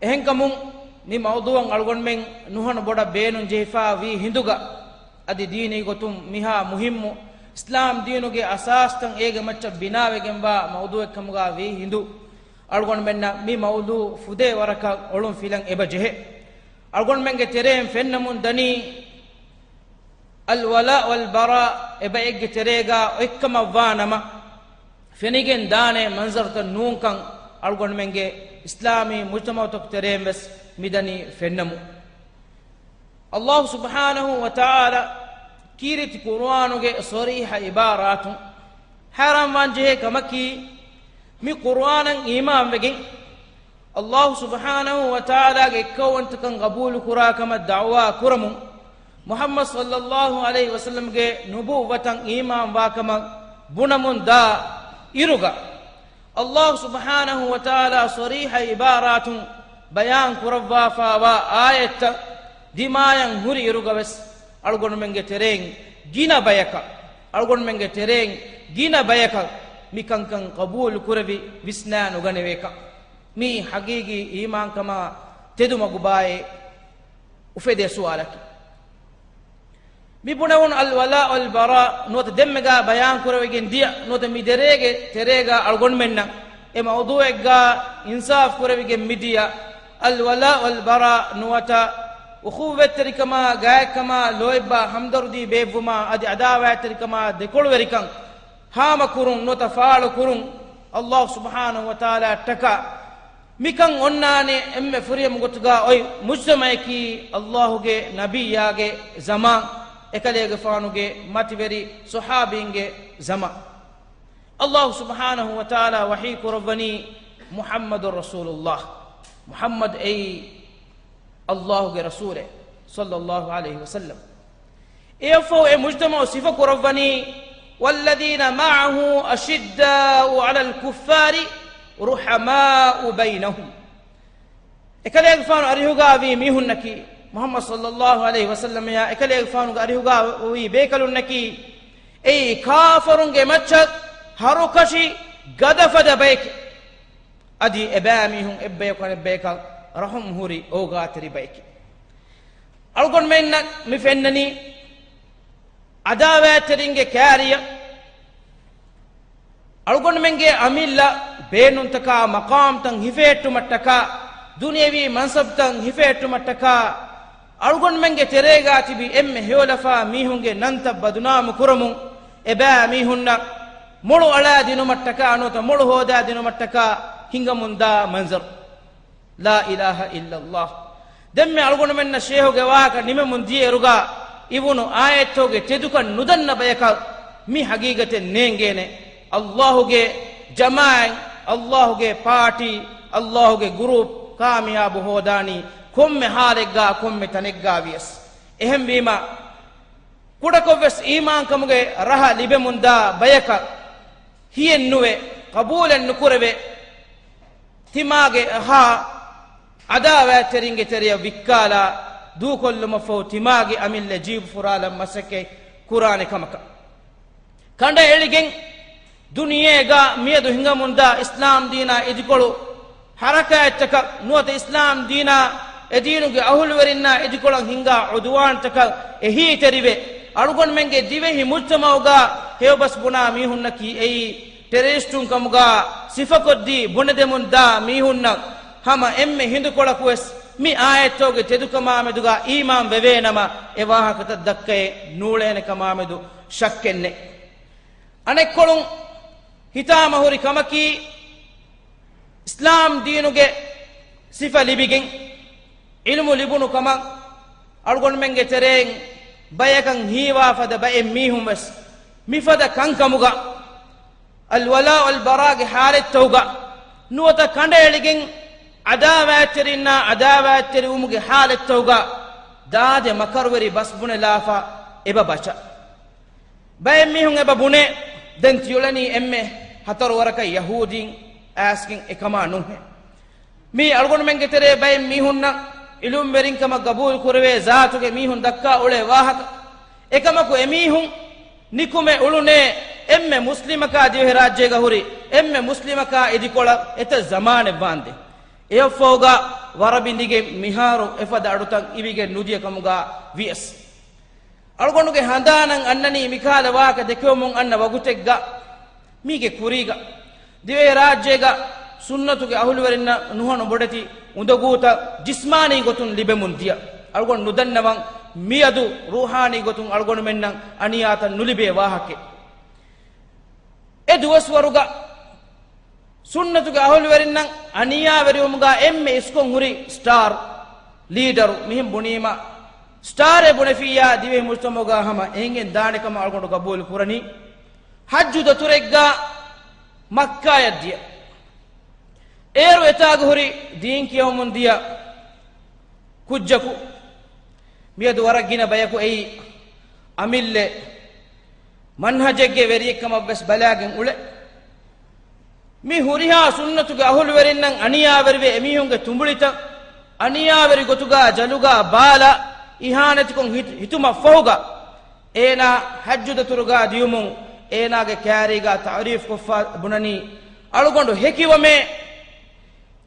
އެހެންކަމުން، މި މައުޟޫޢަށް އަޅުގަނޑުމެން ނުހަނު ބޮޑަށް ބޭނުން ޖެހިފާ ވީ ހިނދުގަ، އަދި ދީނީ ގޮތުން މިހާ މުހިއްމު، އިސްލާމް ދީނުގެ އަސާސްތައް އޭގެ މައްޗަށް ބިނާވެގެންވާ މައުޟޫޢެއްކަމުގާ ވީ ހިނދު، އަޅުގަނޑުމެންނަށް މި މައުޟޫޢު ފުދޭ ވަރަކަށް އޮޅުން ފިލަން އެބަ ޖެހޭ. އަޅުގަނޑުމެންގެ ތެރެއިން ފެންނަމުން ދަނީ، އަލްވަލާ ވަލްބަރާ އެބައެއްގެ ތެރޭގާ އޮތްކަމަށްވާ ނަމަ، ފެނިގެން ދާނެ މަންޒަރުތައް ނޫންކަން އަޅުގަނޑުމެންގެ އިސްލާމީ މުޖްތަމަޢުތަކު ތެރެއިން ވެސް މިދަނީ ފެންނަމުން. އަލްލާހު ސުބްޙާނަހު ވަތަޢާލާ ކީރިތި ޤުރުއާނުގެ ޞަރީޙަ ޢިބާރާތުން ހައިރާންވާން ޖެހޭ ކަމަކީ، މި ޤުރުއާނަށް އީމާންވެގެން، އަލްލާހު ސުބްޙާނަހު ވަތަޢާލާގެ އެއްކައުވަންތަކަން ގަބޫލުކުރާ ކަމަށް ދަޢުވާ ކުރަމުން، މުޙައްމަދު ޞައްލައްލާހު ޢަލައިހި ވަސައްލަމްގެ ނުބުއްވަތަށް އީމާންވާ ކަމަށް ބުނަމުން ދާ އިރުގަ، އަލްލާހު ސުބްޙާނަހު ވަތަޢާލާ ޞަރީޙަ ޢިބާރާތުން ބަޔާން ކުރައްވާފާވާ އާޔަތްތައް ދިމާޔަށް ހުރި އިރުގަ ވެސް، އަޅުގަނޑުމެންގެ ތެރެއިން ގިނަ ބަޔަކަށް، އަޅުގަނޑުމެންގެ ތެރެއިން ގިނަ ބަޔަކަށް މި ކަންކަން ޤަބޫލު ކުރެވި ވިސްނާ ނުގަނެވޭކަން. މީ ޙަޤީޤީ އީމާންކަމާ ތެދުމަގު ބާއޭ އުފެދޭ ސުވާލަކީ. މި ބުނެވުނު އަލްވަލާ ވަލްބަރާ ނުވަތަ ދެންމެގާ ބަޔާން ކުރެވިގެން ދިޔަ ނުވަތަ މި ދެރޭގެ ތެރޭގާ އަޅުގަނޑުމެންނަށް އެ މައުޟޫޢެއްގާ އިންސާފް ކުރެވިގެން މިދިޔަ އަލްވަލާ ވަލްބަރާ ނުވަތަ އުޚުއްވަތްތެރިކަމާ، ގާތްކަމާ، ލޯތްބާ، ހަމްދަރުދީ ބޭއްވުމާ، އަދި ޢަދާވާތްތެރިކަމާ، ދެކޮޅުވެރިކަން ހާމަކުރުން ނުވަތަ ފާޅުކުރުން، އަލްލާހު ސުބްޙާނަހު ވަތަޢާލާއަށްޓަކާ މިކަން އޮންނާނެ އެންމެ ފުރިހަމަ ގޮތުގާ އޮތް މުޖްތަމަޢަކީ އަލްލާހުގެ ނަބިއްޔާގެ ޒަމާން، އެކަލޭގެފާނުގެ މަތިވެރި ޞަޙާބީންގެ ޒަމާން. އަލްލާހު ސުބްޙާނަހު ވަތަޢާލާ ވަޙީ ކުރައްވަނީ، މުޙައްމަދު ރަސޫލުﷲ، މުޙައްމަދު އެއީ އަލްލާހުގެ ރަސޫލެއް، ޞައްލައްލާހު ޢަލައިހި ވަސައްލަމް. އެއަށްފަހު އެ މުޖްތަމަޢު ސިފަ ކުރައްވަނީ، والذين معه أشداء على الكفار رحماء بينهم. އެކަލޭގެފާނު އަރިހުގާވީ މީހުންނަކީ، މުޙައްމަދު ޞައްލައްލާހު ޢަލައިހި ވަސައްލަމަޔާ އެކަލޭގެފާނުގެ އަރިހުގާވީ ބޭކަލުންނަކީ، އެއީ ކާފަރުންގެ މައްޗަށް ހަރުކަށި ގަދަފަދަ ބަޔެކޭ. އަދި އެބައިމީހުން އެއްބަޔަކު އަނެއްބަޔަކަށް ރަޙުމް ހުރި އޯގާތެރި ބަޔެކޭ. އަޅުގަނޑުމެންނަށް މި ފެންނަނީ، ޢަދާވާތްތެރިންގެ ކާރިޔަށް އަޅުގަނޑުމެންގެ އަމިއްލަ ބޭނުންތަކާ މަޤާމްތައް ހިފެހެއްޓުމަށްޓަކާ، ދުނިޔަވީ މަންސަބުތައް ހިފެހެއްޓުމަށްޓަކާ، އަޅުގަނޑުމެންގެ ތެރޭގާ ތިބި އެންމެ ހެޔޮލަފާ މީހުންގެ ނަންތައް ބަދުނާމު ކުރަމުން، އެބައިމީހުންނަށް މޮޅު އަޅާ ދިނުމަށްޓަކާ ނުވަތަ މޮޅު ހޯދާ ދިނުމަށްޓަކާ ހިނގަމުންދާ މަންޒަރު. ލާ އިލާހަ އިއްލައްލާހު. ދެންމެ އަޅުގަނޑުމެންނަށް ޝޭހުގެ ވާހަކަ ނިމެމުން ދިޔައިރުގާ އިވުނު އާޔަތްތަކުގެ ތެދުކަން ނުދަންނަ ބަޔަކަށް މި ޙަޤީޤަތެއް ނޭނގޭނެ. އަލްލާހުގެ ޖަމާޢަތް، އަލްލާހުގެ ޕާޓީ، އަލްލާހުގެ ގުރޫޕް ކާމިޔާބު ހޯދާނީ ކޮންމެ ޙާލެއްގާ ކޮންމެ ތަނެއްގާ ވިޔަސް. އެހެންވީމަ، ކުޑަކޮށްވެސް އީމާންކަމުގެ ރަހަ ލިބެމުންދާ ބަޔަކަށް ހިޔެއްނުވެ، ޤަބޫލެއް ނުކުރެވޭ. ތިމާގެ ހާ ޢަދާވާތްތެރިންގެ ތެރެޔަށް ވިއްކާލާ ދޫކޮށްލުމަށްފަހު ތިމާގެ އަމިއްލަ ޖީބު ފުރާލަން މަސައްކަތް ކުރާނެ ކަމަކަށް. ކަނޑައެޅިގެން ދުނިޔޭގަ މިއަދު ހިނގަމުންދާ އިސްލާމް ދީނާ އިދިކޮޅު ޙަރަކާތްތަކަށް ނުވަތަ އިސްލާމް ދީނާ އެދީނުގެ އަހުލުވެރިންނާ އިދިކޮޅަށް ހިނގާ ޢުދުވާންތަކަށް އެހީތެރިވެ، އަޅުގަނޑުމެންގެ ދިވެހި މުޖްތަމަޢުގަ ހެޔޮބަސް ބުނާ މީހުންނަކީ އެއީ ޓެރަރިސްޓުން ކަމުގަ ސިފަކޮށްދީ ބުނެދެމުން ދާ މީހުންނަށް ހަމަ އެންމެ ހިނދުކޮޅަކުވެސް މި އާޔަތްތަކުގެ ތެދުކަމާމެދުގަ އީމާން ވެވޭނަމަ، އެ ވާހަކަތައް ދައްކައެއް ނޫޅޭނެ ކަމާމެދު ޝައްކެއް ނެތް. އަނެއްކޮޅުން ހިތާމަހުރި ކަމަކީ، އިސްލާމް ދީނުގެ ސިފަ ލިބިގެން، ޢިލްމު ލިބުނު ކަމަށް އަޅުގަނޑުމެންގެ ތެރެއިން ބަޔަކަށް ހީވާ ފަދަ ބައެއް މީހުން ވެސް މިފަދަ ކަންކަމުގަ އަލްވަލާ ވަލްބަރާގެ ޙާލަތްތަކުގަ ނުވަތަ ކަނޑައެޅިގެން ޢަދާވާތްތެރިންނާ ޢަދާވާތްތެރިވުމުގެ ޙާލަތްތަކުގަ ދާދެ މަކަރުވެރި ބަސް ބުނެލާފަ އެބަ ބަޗަ. ބައެއް މީހުން އެބަ ބުނޭ، ދެން ތިއުޅެނީ އެންމެ ހަތަރު ވަރަކަށް ޔަހޫދީން އައިސްގެން އެކަމާ ނޫނޭ. މީ އަޅުގަނޑުމެންގެ ތެރޭ ބައެއް މީހުންނަށް ޢިލްމުވެރިންކަމަށް ގަބޫލު ކުރެވޭ ޒާތުގެ މީހުން ދައްކާ އުޅޭ ވާހަކަ. އެކަމަކު އެމީހުން ނިކުމެ އުޅުނޭ އެންމެ މުސްލިމަކާ ދިވެހިރާއްޖޭގަ ހުރި އެންމެ މުސްލިމަކާ އިދިކޮޅަށް އެތައް ޒަމާނެއް ވާންދެން. އެއަށްފަހުގަ ވަރަށް ބިނދިގެން މިހާރު އެފަދަ އަޑުތައް އިވިގެން ނުދިޔަ ކަމުގަ ވިޔަސް، އަޅުގަނޑުގެ ހަނދާނަށް އަންނަނީ މިކަހަލަ ވާހަކަ ދެކެވެމުން އަންނަ ވަގުތެއްގަ މީގެ ކުރީގަ ދިވެހިރާއްޖޭގަ ސުންނަތުގެ އަހުލުވެރިންނަށް ނުހަނު ބޮޑެތި އުނދަގޫތައް ޖިސްމާނީ ގޮތުން ލިބެމުން ދިޔަ. އަޅުގަނޑު ނުދަންނަވަން މިއަދު ރޫޙާނީ ގޮތުން އަޅުގަނޑުމެންނަށް އަނިޔާތައް ނުލިބޭ ވާހަކައެއް. އެ ދުވަސްވަރުގަ ސުންނަތުގެ އަހުލުވެރިންނަށް އަނިޔާވެރިވުމުގަ އެންމެ އިސްކޮށް ހުރި ސްޓާރ ލީޑަރު މިހެން ބުނީމަ، ސްޓާރެއް ބުނެފިއްޔާ ދިވެހި މުޖްތަމަޢުގަ ހަމަ އެނގެން ދާނެ ކަމަށް އަޅުގަނޑު ގަބޫލު ކުރަނީ. ޙައްޖު ދަތުރެއްގަ މައްކާޔަށް ދިޔަ. އޭރު އެތާގަ ހުރި ދީން ކިޔަވަމުން ދިޔަ ކުއްޖަކު. މިއަދު ވަރަށް ގިނަ ބަޔަކު އެއީ އަމިއްލަ މަންހަޖެއްގެ ވެރިއެއްކަމަށް ވެސް ބަލާގެން އުޅެ. މި ހުރިހާ ސުންނަތުގެ އަހުލުވެރިންނަށް އަނިޔާވެރިވެ އެމީހުންގެ ތުނބުޅިތައް އަނިޔާވެރި ގޮތުގަ ޖަލުގަ ބާލާ އިހާނެތިކޮށް ހިތު-، ހިތުމަށްފަހުގަ އޭނާ ޙައްޖު ދަތުރުގަ ދިޔުމުން އޭނާގެ ކާރީގަ ތަޢުރީފް ކޮށްފަ ބުނަނީ، އަޅުގަނޑު ހެކިވަމޭ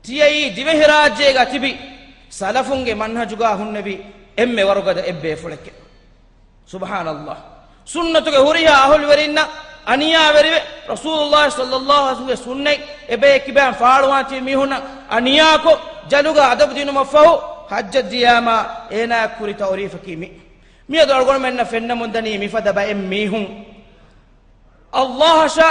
ތިޔައީ ދިވެހިރާއްޖޭގަ ތިބި ސަލަފުންގެ މަންހަޖުގަ ހުންނެވި އެންމެ ވަރުގަދަ އެއްބޭފުޅެކޭ. ސުބްޙާނަﷲ. ސުންނަތުގެ ހުރިހާ އަހުލުވެރިންނަށް އަނިޔާވެރިވެ، ރަސޫލުﷲ ޞައްލަﷲ ޢަލައިހި ވަސައްލަމްގެ ސުންނަތް އެބައެއް ކިބައިން ފާޅުވާން ތިބި މީހުންނަށް އަނިޔާކޮށް، ޖަލުގަ އަދަބު ދިނުމަށްފަހު، ޙައްޖަށް ދިޔާމާ އޭނާއަށް ކުރި ތަޢުރީފަކީ މި. މިއަދު އަޅުގަނޑުމެންނަށް ފެންނަމުންދަނީ މިފަދަ ބައެއް މީހުން. ﷲ އަށާ،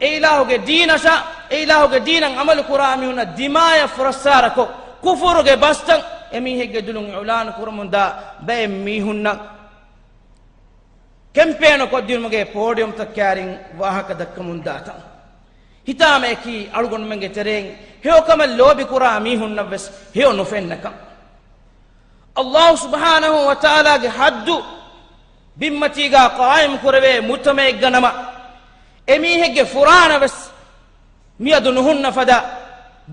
އެ އިލާހުގެ ދީނަށާ، އެ އިލާހުގެ ދީނަށް ޢަމަލު ކުރާ މީހުންނަށް ދިމާޔަށް ފުރައްސާރަކޮށް، ކުފުރުގެ ބަސްތައް އެމީހެއްގެ ދުލުން އިޢުލާނު ކުރަމުންދާ ބައެއް މީހުންނަށް ކެމްޕޭނު ކޮށްދިނުމުގެ ޕޯޑިއަމްތައް ކައިރިން ވާހަކަ ދައްކަމުންދާތަން. ހިތާމައަކީ އަޅުގަނޑުމެންގެ ތެރެއިން ހެޔޮކަމެއް ލޯބިކުރާ މީހުންނަށްވެސް ހެޔޮ ނުފެންނަކަން. ﷲ ސުބްޙާނަހޫ ވަތަޢާލާގެ ޙައްދު ބިންމަތީގަ ޤާއިމް ކުރެވޭ މުޖްތަމަޢެއްގަ ނަމަ، އެމީހެއްގެ ފުރާނަވެސް މިއަދު ނުހުންނަ ފަދަ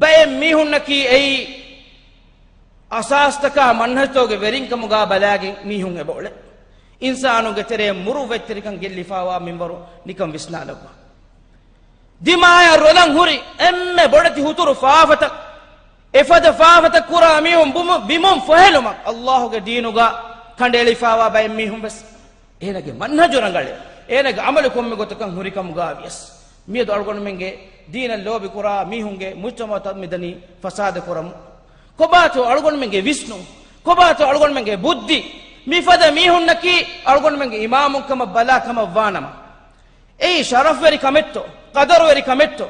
ބައެއް މީހުންނަކީ އެއީ އަސާސްތަކާ މަންހަޖުތަކުގެ ވެރިންކަމުގަ ބަލާގެން މީހުން އެބައުޅޭ. އިންސާނުންގެ ތެރޭ މުރުއްވަތްތެރިކަން ގެއްލިފާވާ މިންވަރު ނިކަން ވިސްނާލައްވާ. ދިމާޔަށް ރޮލަން ހުރި އެންމެ ބޮޑެތި ހުތުރު ފާފަތައް، އެފަދަ ފާފަތައް ކުރާ މީހުން ބުމު-، ބިމުން ފޮހެލުމަށް ﷲ ގެ ދީނުގަ ކަނޑައެޅިފާވާ ބައެއް މީހުން ވެސް އޭނާގެ މަންހަޖު ރަނގަޅޭ، އޭނާގެ ޢަމަލު ކޮންމެ ގޮތަކަށް ހުރިކަމުގަ ވިޔަސް. މިއަދު އަޅުގަނޑުމެންގެ ދީނަށް ލޯބި ކުރާ މީހުންގެ މުޖްތަމަޢުތައް މިދަނީ ފަސާދަ ކުރަމުން. ކޮބާތޯ އަޅުގަނޑުމެންގެ ވިސްނުން؟ ކޮބާތޯ އަޅުގަނޑުމެންގެ ބުއްދި؟ މިފަދަ މީހުންނަކީ އަޅުގަނޑުމެންގެ އިމާމުން ކަމަށް ބަލާ ކަމަށް ވާނަމަ، އެއީ ޝަރަފްވެރި ކަމެއްތޯ؟ ޤަދަރުވެރި ކަމެއްތޯ؟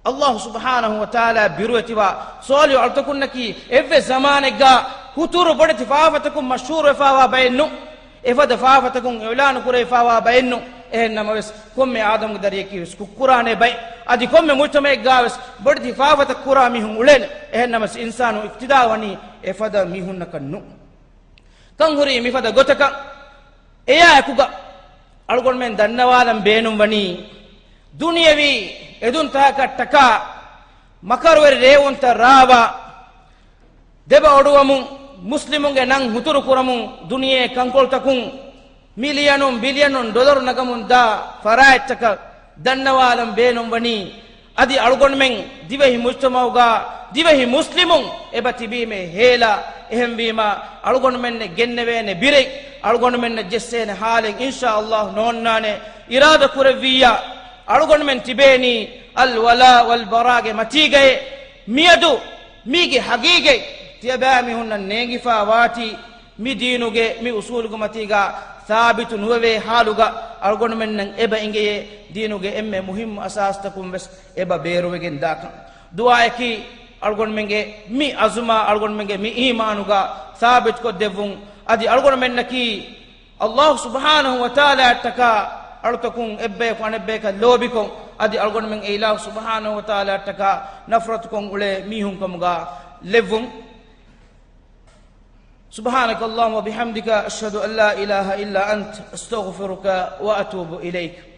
ﷲ ސުބްޙާނަހޫ ވަތަޢާލާ ބިރުވެތިވާ ޞާލިޙު އަޅުތަކުންނަކީ އެއްވެސް ޒަމާނެއްގަ ހުތުރު ބޮޑެތި ފާފަތަކުން މަޝްހޫރުވެފާވާ ބައެއް ނޫން. އެފަދަ ފާފަތަކުން އިޢުލާނު ކުރެވިފާވާ ބައެއް ނޫން. އެހެން ނަމަވެސް، ކޮންމެ އާދަމުގެ ދަރިއަކީ ވެސް ކުށްކުރާނެ ބައެއް. އަދި ކޮންމެ މުޖްތަމަޢެއްގަ ވެސް ބޮޑެތި ފާފަތައް ކުރާ މީހުން އުޅޭނެ. އެހެން ނަމަވެސް، އިންސާނު އިފްތިދާ ވަނީ އެފަދަ މީހުންނަކަށް ނޫން. ކަން ހުރީ މިފަދަ ގޮތަކަށް. އެޔާއެކުގަ އަޅުގަނޑުމެން ދަންނަވާލަން ބޭނުންވަނީ، ދުނިޔަވީ އެދުންތަކަށް ޓަކާ މަކަރުވެރި ރޭވުންތައް ރާވާ، ދެބަ އޮޑުވަމުން، މުސްލިމުންގެ ނަން ހުތުރު ކުރަމުން، ދުނިޔެ ކަންކޮޅުތަކުން މިލިޔަނުން ބިލިޔަނުން ޑޮލަރު ނަގަމުން ދާ ފަރާތްތަކަށް ދަންނަވާލަން ބޭނުންވަނީ، އަދި އަޅުގަނޑުމެން ދިވެހި މުޖްތަމަޢުގަ ދިވެހި މުސްލިމުން އެބަ ތިބީމޭ ހޭލާ. އެހެންވީމާ، އަޅުގަނޑުމެންނަށް ގެންނެވޭނެ ބިރެއް، އަޅުގަނޑުމެންނަށް ޖެއްސޭނެ ހާލެއް އިންޝާﷲ ނޯންނާނެ. އިރާދަ ކުރެއްވިއްޔާ، އަޅުގަނޑުމެން ތިބޭނީ އަލްވަލާ ވަލްބަރާގެ މަތީގައޭ. މިއަދު މީގެ ހަގީގަތް ތިޔަބައިމީހުންނަށް ނޭނގިފާ ވާތީ، މި ދީނުގެ މި އުސޫލުގެ މަތީގަ ސާބިތު ނުވެވޭ ހާލުގަ އަޅުގަނޑުމެންނަށް އެބަ އިނގެޔޭ، ދީނުގެ އެންމެ މުހިއްމު އަސާސްތަކުން ވެސް އެބަ ބޭރުވެގެން ދާކަން. ދުޢާއަކީ އަޅުގަނޑުމެންގެ މި އަޒުމާ، އަޅުގަނޑުމެންގެ މި އީމާނުގަ ސާބިތުކޮށްދެއްވުން. އަދި އަޅުގަނޑުމެންނަކީ ﷲ ސުބްޙާނަހޫ ވަތަޢާލާއަށްޓަކާ އަޅުތަކުން އެއްބަޔަކު އަނެއްބަޔަކަށް ލޯބިކޮށް، އަދި އަޅުގަނޑުމެން އެ އިލާހު ސުބްޙާނަހޫ ވަތަޢާލާއަށްޓަކާ ނަފްރަތުކޮށް އުޅޭ މީހުންކަމުގަ ލެއްވުން. سبحانك اللهم وبحمدك، أشهد أن لا إله إلا أنت، أستغفرك وأتوب إليك.